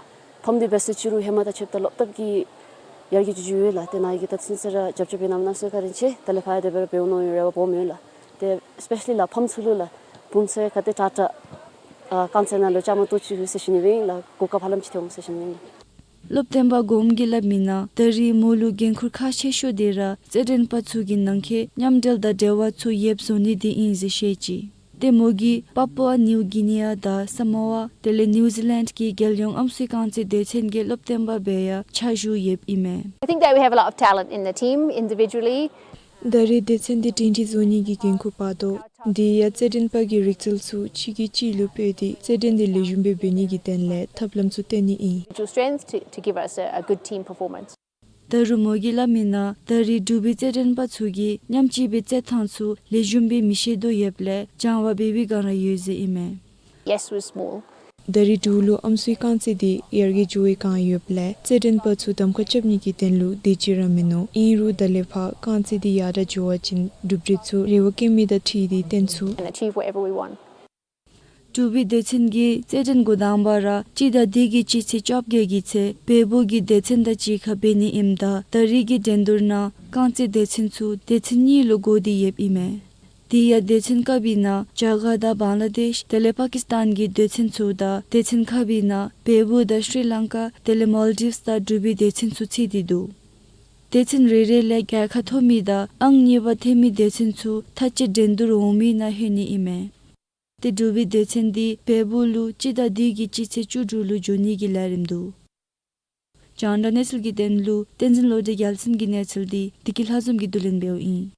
ཕམ་འདི་འབད་ཟེར་ཅི་རུང་ཧེ་མ་དང་ཕྱདཔ་ད་ལོག་བཏབ་ཀྱི་ཡར་རྒྱས་ཅིག་ཅིག་ཡོད་ལགས། ཏེ་ནཱ་གི་ད་ཚུན་ཚོད་ར་རྒྱབ་སྐྱོར་འབད་གནང་མི་རྣམ་ཚུ་བཀའ་དྲིན་ཆེ། ད་ལས་ཕར་ཡང་དེ་སྦེ་ར་འབད་འོང་མནོ་བའི་རེ་བ་སྦོམ་ཡོད་ལགས། ཏེ་སི་པེ་ཤ་ལི་ལགས་ཕམ་ཚུ་ལུ་ལགས་བུམོ་ཚུ་ག་དེ་དྲག་དྲག་ཨ་རྐང་རྩེད་ནང་ལུ་བཅའ་མར་གཏོགས་བཅུག་ཟེར་ཞུ་ནི་སྦེ་ཨིན་ལགས། གོ་སྐབས་ཧ་ལམ་ཅིག་ཐོབ་འོང་ཟེར་ཞུ་ནི་ཨིན་ལགས། སློབ་སྟོན་པ་གོམ་གྱིས་སླབ་མི་ནང་ད་རེས་མོ་ལུ་འགན་ཁུར་ཁག་ཆེ་ཤོས་དེ་ར་རྩེད་འགྲན་པ་ཚུ་གི་ནང་འཁོད་མཉམ་འབྲེལ་དང་འབྲེལ་བ་ཚུ་ཡོདཔ་བཟོ་ནི་དེ་ཨིན་ཟེར་བཤད་ཅི། ཏེ་མོ་གིས་པཱ་པུ་ཨ་ནིའུ་གི་ནི་ཡ་དང་ས་མོ་ཨ་དེ་ལས་ནིའུ་ཛི་ལེནཌ་གི་རྒྱལ་ཡོངས་ཨམ་སྲུའི་རྐང་རྩེད་སྡེ་ཚན་གྱི་སློབ་སྟོན་པ་སྦེ་ཡང་ཕྱག་ཞུ་ཡོདཔ་ཨིན་མས། I think that we have a lot of talent in the team individually. ད་རེས་སྡེ་ཚན་འདི་སྒྲིང་སྒྲི་བཟོ་ནི་གི་འགན་ཁུར་འབག་དོ། དེ་ཡང་རྩེད་འགྲན་པ་གི་རིག་རྩལ་ཚུ་གཅིག་གིས་གཅིག་ལུ་སྤེལ་ཏེ་རྩེད་འགྲན་འདི་ལེགས་ཤོམ་སྦེ་འབད་ནི་གི་དོན་ལས་ཐབས་ལམ་ཚུ་བཏོན་ནི་ཨིན། Individual strengths to, to give us a, a good team performance. ད་རུང་མོ་གིས་སླབ་མི་ནང་ད་རེས་འབྲུག་པའི་རྩེད་འགྲན་པ་ཚུ་གིས་མཉམ་གཅིག་སྦེ་རྩེད་ཐངས་ཚུ་ལེགས་ཤོམ་སྦེ་མི་ཤེས་དོ་ཡོདཔ་ལས་སྦྱང་བ་འབད་བའི་སྒང་ར་ཡོད་ཟེར་ཨིན་མས། Yes, we're small. ད་རེས་འབྲུག་ལུ་ཨམ་སྲུའི་རྐང་རྩེད་འདི་ཡར་རྒྱས་འགྱོ་བའི་སྒང་ཡོདཔ་ལས་རྩེད་འགྲན་པ་ཚུ་གདམ་ཁ་རྐྱབ་ནི་གི་དོན་ལུ་དེ་ཅིག་ར་མིན་ནུག། ཨིན་རུང་ད་ལས་ཕར་རྐང་རྩེད་འདི་ཡར་དྲག་འགྱོ་བ་ཅིན་གྲུབ་འབྲས་ཚུ་རེ་བ་བསྐྱེད་མི་དང་འཁྲིལ་ཏེ་བཏོན་ཚུགས། And achieve whatever we want. འབྲུག་པའི་སྡེ་ཚན་གྱིས་རྩེད་འགྲན་འགོ་དང་པ་ར་སྤྱི་ཟླ་འདི་གི་སྤྱི་ཚེས་བཅོ་བརྒྱད་ཀྱི་ཚེ་བལ་པོ་གི་སྡེ་ཚན་དང་གཅིག་ཁར་འབད་ནི་ཨིནམ་ད་ད་རེས་ཀྱི་འགྲན་བསྡུར་ནང་རྐང་རྩེད་སྡེ་ཚན་ཚུ་སྡེ་ཚན་གཉིས་ལུ་བགོ་སྟེ་ཡོདཔ་ཨིན་མས། དེ་ཡང་སྡེ་ཚན་ཀ་བི་ནང་རྒྱ་གར་དང་བང་ལ་དེཤ་དེ་ལས་པ་ཀི་སི་ཐན་གྱི་སྡེ་ཚན་ཚུ་དང་སྡེ་ཚན་ཁ་བི་ནང་བལ་པོ་དང་ཤྲི་ལང་ཀ་དེ་ལས་མཱལ་ཌིབས་དང་འབྲུག་པའི་སྡེ་ཚན་ཚུ་ཚུད་དེ་འདུག། སྡེ་ཚན་རེ་རེ་ལས་རྒྱལ་ཁ་ཐོབ་མི་དང་ཨང་གཉིས་པ་ཐོབ་མི་སྡེ་ཚན་ཚུ་མཐའ་དཔྱད་འགྲན་བསྡུར་འོང་མི་ནང་ལྷོད་ནི་ཨིན་མས། ཏེ་འབྲུག་པའི་སྡེ་ཚན་འདི་བལ་པོ་ལུ་སྤྱི་ཟླ་འདི་གི་སྤྱི་ཚེས་བཅུ་དྲུག་ལུ་འགྱོ་ནི་གི་ལས་རིམ་འདུག། རྒྱང་བསྒྲགས་གནས་ཚུལ་གྱི་དོན་ལུ་བསྟན་འཛིན་བློ་གྲོས་རྒྱལ་མཚན་གྱི་གནས་ཚུལ་འདི་བདེ་སྐྱིད་ལྷ་འཛོམས་ཀྱིས་བསྡུ་ལེན་འབདཝ་ཨིན།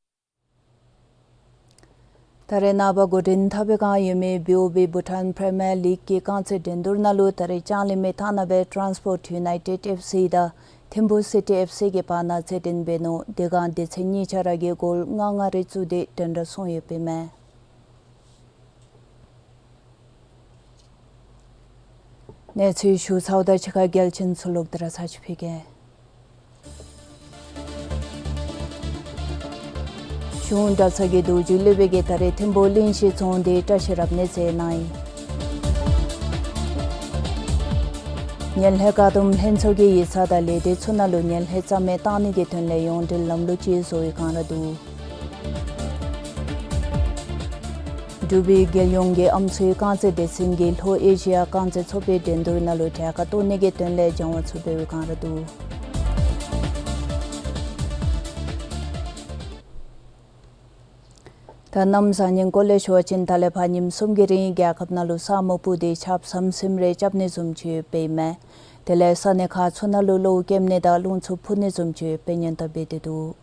ད་རེས་ནངས་པ་འགོ་འདྲེན་འཐབ་པའི་སྒང་ཡོད་མི་བི་ཨོ་བི་བྷུ་ཊཱན་པི་རི་མི་ཡར་ལིག་གི་རྐང་རྩེད་འགྲན་བསྡུར་ནང་ལུ་ད་རེས་ལྕང་གླིང་མི་ཐང་ནང་སྦེ་ཊཱནསི་པོརཊ་ཡུ་ནའི་ཊེཌ་ཨེཕ་སི་དང་ཐིམ་ཕུ་སི་ཊི་ཨེཕ་སི་གི་བར་ན་རྩེད་འགྲན་འབད་ནུག། དེ་སྒང་སྡེ་ཚན་གཉིས་ཆ་ར་གིས་གོལ་ལྔ་ལྔ་རེ་བཙུགས་ཏེ་འགྲན་ཟླ་སོང་ཡོདཔ་ཨིན་མས། གནས་ཚུལ་ཞུ་ཚརཝ་ད་ཕྱི་ཁར་གལ་ཆེན་ཚུ་ལོག་སྟེ་ར་ཚར་ཅིག་ཕུལ་གེ། གཞུང་གྲྭ་ཚང་གི་རྡོ་རྗེ་སློབ་དཔོན་གྱིས་ད་རེས་ཐིམ་ཕུ་གླིང་གཞིས་ཚོགས་སྡེའི་བཀྲ་ཤིས་རབ་གནས་མཛད་གནང་ཡི། ངན་ལྷད་བཀག་སྡོམ་ལྷན་ཚོགས་ཀྱིས་ཡིག་ཚང་དང་ལས་སྡེ་ཚུ་ནང་ལུ་ངན་ལྷད་རྩ་མེད་བཏང་ནི་གི་དོན་ལས་ཡོངས་འབྲེལ་ལམ་ལུགས་ཅིག་བཟོ་བའི་སྒང་ར་འདུག། འབྲུག་པའི་རྒྱལ་ཡོངས་ཀྱི་ཨམ་སྲུའི་རྐང་རྩེད་སྡེ་ཚན་གྱིས་ལྷོ་ཨེ་ཤི་ཡ་རྐང་རྩེད་ཚོགས་པའི་འགྲན་བསྡུར་ནང་ལུ་གྲལ་ཁར་གཏོགས་ནི་གི་དོན་ལས་སྦྱང་བ་ཚུ་འབད་བའི་སྒང་ར་འདུག། ད་གནམ་བཟང་ངན་སྐོར་ལས་ཞུ་བ་ཅིན་ད་ལས་ཕར་ཉིནམ་གསུམ་གྱི་རིང་རྒྱལ་ཁབ་ནང་ལུ་ས་སྨུག་སྤུབས་ཏེ་ཆརཔ་ཟམ་ཟིམ་རེ་རྐྱབ་ནི་བཟུམ་ཅིག་ཡོདཔ་ཨིན་མས། དེ་ལས་ས་གནས་ཁག་ཚུ་ནང་ལུ་གློག་ཀེམ་ནི་དང་རླུང་འཚུབ་འཕུ་ནི་བཟུམ་ཅིག་ཡོདཔ་སྙན་ཐོ་འབད་དེ་འདུག།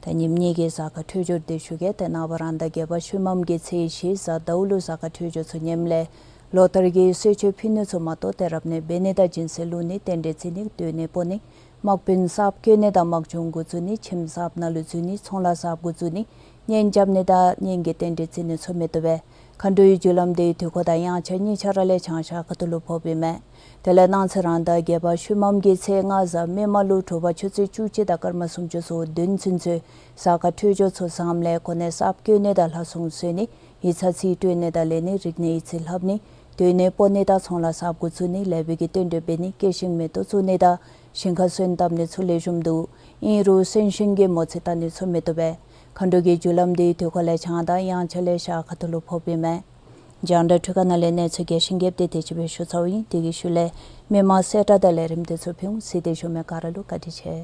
ད་ཉིནམ་གཉིས་ཀྱི་གཟའ་སྐར་འཕྲོད་སྦྱོར་འདི་ཞུ་གེ། ཏེ་ནངས་པ་རང་ཟླ་བརྒྱད་པ་ཤུལ་མམ་གྱི་ཚེས་བཞི་གཟའ་ཟླཝ་ལུ་གཟའ་སྐར་འཕྲོད་སྦྱོར་ཚུ་ངནམ་ལས་ལོ་ལྟར་གྱི་གསོལ་མཆོད་ཕུལ་ནི་ཚུ་མ་གཏོགས་ཏེ་རབ་གནས་འབད་ནི་དང་སྦྱིན་སྲེག་བླུག་ནི་རྟེན་འབྲེལ་བརྩི་ནི་སྡོད་གནས་སྤོ་ནི་དམག་དཔོན་གསརཔ་བསྐོ་ནི་དང་དམག་སྦྱོང་འགོ་བཙུགས་ནི་ཁྱིམ་གསརཔ་ནང་ལུ་འཛུལ་ནི་ཚོང་ལཱ་གསརཔ་འགོ་བཙུགས་ནི་གཉེན་རྐྱབ་ནི་དང་གཉེན་གྱི་རྟེན་འབྲེལ་བརྩི་ནི་ཚུ་མི་བཏུབ་པས། མཁའ་འགྲོའི་རྒྱུ་ལམ་འདི་དུས་འཁོར་དང་དབྱངས་འཆར་གཉིས་ཆ་ར་ལས་བྱང་ཤར་ཁ་ཐུག་ལུ་ཕོགཔ་ཨིན་མས། དེ་ལས་གནངས་ཚེ་རང་ཟླ་བརྒྱད་པ་ཤུལ་མམ་གྱི་ཚེས་ལྔ་གཟའ་མིག་དམར་ལུ་དྲོ་པ་ཆུ་ཚོད་བཅུ་གཅིག་དང་སྐར་མ་སུམ་ཅུ་སོ་བདུན་ཚུན་ཚོད་གཟའ་སྐར་འཕྲོད་སྦྱོར་ཚུ་བཟངམ་ལས་གོ་གནས་གསརཔ་བསྐོ་ནི་དང་ལྷ་སྲུང་གསོལ་ནི་ཡིག་ཚང་རྩིས་སྤྲོད་ནི་དང་ལེན་ནི་རིག་གནས་ཡིག་རྩིས་ལྷབ་ནི་སྡོད་གནས་སྤོ་ནི་དང་ཚོང་ལཱ་གསརཔ་འགོ་བཙུགས་ནི་ལེགས་པའི་གི་རྟེན་འབྲེལ་འབད་ནི་སྐྱེ་ཤིང་མེ་ཏོག་བཙུགས་ནི་དང་ཞིང་ཁར་སོན་བཏབ་ནི་ཚུ་ལེགས་ཤོམ་འདུག། ཨིན་རུང་སོན་ཤིང་གི་མོ་རྩིས་བལྟ་ནི་ཚུ་མི་བཏུབ་པས། མཁའ་འགྲོ་གི་རྒྱུ་ལམ་འདི་དུས་འཁོར་ལས་བྱང་དང་དབྱངས་འཆར་ལས་ཤར་ཁ་ཐུག་ལུ་ཕོགཔ་ཨིན་མས། རྒྱང་བསྒྲགས་འཕྲུལ་ཁང་ནང་ལས་གནས་ཚུལ་རྒྱས་ཤིང་རྒྱསཔ་འདི་དེ་ཅིག་སྦེ་ཞུ་ཚརཝ་ཨིན། དེ་གི་ཤུལ་ལས་མི་མང་གསལ་བསྒྲགས་དང་ལས་རིམ་འདི་ཚུ་ཕུལ་འོང་། གཟིགས་ཏེ་བཞུགས་མི་ག་ར་ལུ་བཀའ་དྲིན་ཆེ།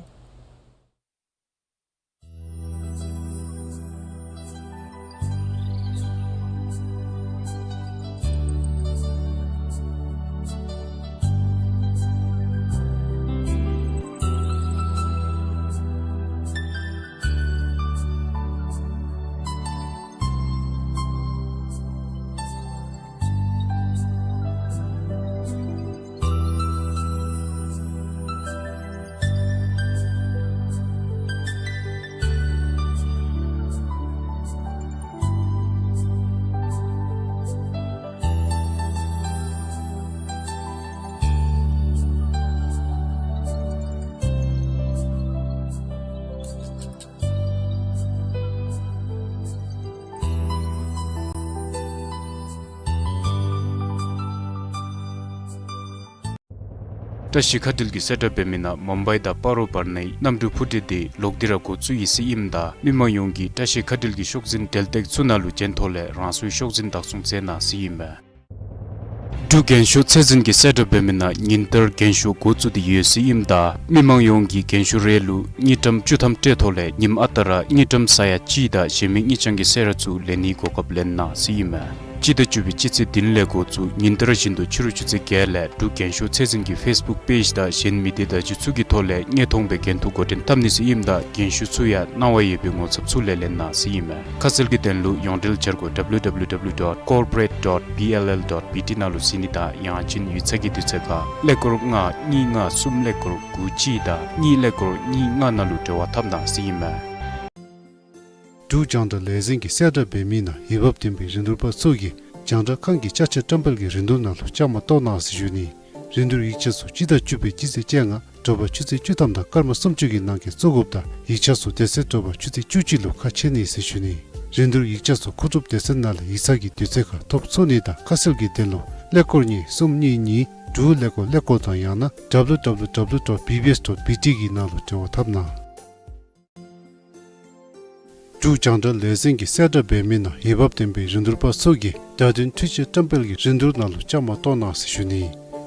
བཀྲ་ཤིས་མཁའ་འགྲུལ་གྱིས་གསལ་བསྒྲགས་འབད་མི་ནང་མུམ་བའི་དང་སྤ་རོ་བར་ནའི་གནམ་གྲུ་འཕུར་འགྲུལ་འདི་ལོག་སྟེ་ར་འགོ་བཙུགས་ཡི་ཟེར་ཨིནམ་ད་མི་མང་ཡོངས་ཀྱིས་བཀྲ་ཤིས་མཁའ་འགྲུལ་གྱི་ཤོག་འཛིན་འབྲེལ་སྟེགས་ཚུ་ནང་ལུ་མཇལ་ཐོག་ལས་རང་སོའི་ཤོག་འཛིན་བདག་བཟུང་མཛད་གནང་ཟེར་ཨིན་མས། འབྲུག་རྒན་ཤོས་ཚད་འཛིན་གྱིས་གསལ་བསྒྲགས་འབད་མི་ནང་ཉིན་ལྟར་རྒན་ཤོས་འགོ་བཙུགས་ཏེ་ཡོད་ཟེར་ཨིནམ་ད་མི་མང་ཡོངས་ཀྱིས་རྒན་ཤོས་རེ་ལུ་དངུལ་ཀྲམ་བཅུ་ཐམ་སྤྲོད་ཐོག་ལས་ཉིནམ་ཨ་རྟག་ར་དངུལ་ཀྲམ་ས་ཡ་གཅིག་དང་གཞན་མི་དངུལ་རྐྱང་གི་གསོལ་རས་ཚུ་ལེན་ནིའི་གོ་སྐབས་ལེན་གནང་ཟེར་ཨིན་མས། སྤྱི་ཟླ་བཅུ་པའི་སྤྱི་ཚེས་བདུན་ལས་འགོ་བཙུགས་ཉིན་ལྟར་བཞིན་དུ་ཕྱི་རུ་ཆུ་ཚོད་བརྒྱད་ལས་འབྲུག་རྒན་ཤོས་ཚད་འཛིན་གྱི་ཕེསི་བུཀ་པེཇ་དང་གཞན་མི་སྡེ་བརྡ་བརྒྱུད་ཚུ་གི་ཐོག་ལས་དངོས་མཐོང་སྦེ་འགན་ཐུག་འགོ་འདྲེན་འཐབ་ནི་ཟེར་ཨིནམ་ད་རྒན་ཤོས་ཚུ་ཡང་གནང་བ་ཡོད་པའི་ངོ་ཚབ་ཚུ་ལས་ལེན་གནང་ཟེར་ཨིན་མས། ཁ་གསལ་གྱི་དོན་ལུ་ཡོངས་འབྲེལ་འཆར་སྒོ་W W W dot corporate dot B L L dot B T ནང་ལུ་གཟིགས་ནི་དང་ཡང་ཅིན་ཡིག་ཚང་གི་དུས་ཚོད་ཁར་ཀླད་ཀོར་ལྔ་གཉིས་ལྔ་གསུམ་ཀླད་ཀོར་དགུ་གཅིག་དང་གཉིས་ཀླད་ཀོར་གཉིས་ལྔ་ནང་ལུ་འབྲེལ་བ་འཐབ་གནང་ཟེར་ཨིན་མས། འབྲུག་རྒྱང་བསྒྲགས་ལས་འཛིན་གྱིས་གསལ་བསྒྲགས་འབད་མི་ནང་འོས་འབབ་ལྡན་པའི་རིན་བསྡུར་པ་ཚུ་གིས་རྒྱང་བསྒྲགས་ཁང་གི་ཅ་ཆས་བཀྲམ་སྤེལ་གྱི་རིན་བསྡུར་ནང་ལུ་བཅའ་མར་གཏོགས་གནང་ཟེར་ཞུ་ནི། རིན་བསྡུར་ཡིག་ཆ་ཚུ་སྤྱི་ཟླ་བཅུ་པའི་སྤྱི་ཚེས་བཅོ་ལྔ་དྲོ་པ་ཆུ་ཚོད་བཅུ་ཐམ་དང་སྐར་མ་སུམ་ཅུ་གི་ནང་འཁོད་བཙུགས་དགོཔ་དང་ཡིག་ཆ་ཚུ་དེ་ཚེ་དྲོ་པ་ཆུ་ཚོད་བཅུ་གཅིག་ལུ་ཁ་ཕྱེ་ནི་ཟེར་ཞུ་ནི། རིན་བསྡུར་ཡིག་ཆ་ཚུ་མཁོ་སྒྲུབ་སྡེ་ཚན་ནང་ལས་ཡིག་ཚང་གི་དུས་ཚོད་ཁར་ཐོབ་ཚུགས་ནི་དང་ཁ་གསལ་གྱི་དོན་ལུ་ཀླད་ཀོར་གཉིས་གསུམ་གཉིས་གཉིས་དྲུག་ཀླད་ཀོར་ཀླད་ཀོར་དང་ཡང་ན་W W W dot B B S dot B T གི་ནང་ལུ་འབྲེལ་བ་འཐབ་གནང་། འབྲུག་རྒྱང་བསྒྲགས་ལས་འཛིན་གྱིས་གསལ་བསྒྲགས་འབད་མི་ནང་འོས་འབབ་ལྡན་པའི་རིན་བསྡུར་པ་ཚུ་གིས་བརྡ་དོན་འཕྲུལ་ཆས་བཀྲམ་སྤེལ་གྱི་རིན་བསྡུར་ནང་ལུ་བཅའ་མར་གཏོགས་གནང་ཟེར་ཞུ་ནི།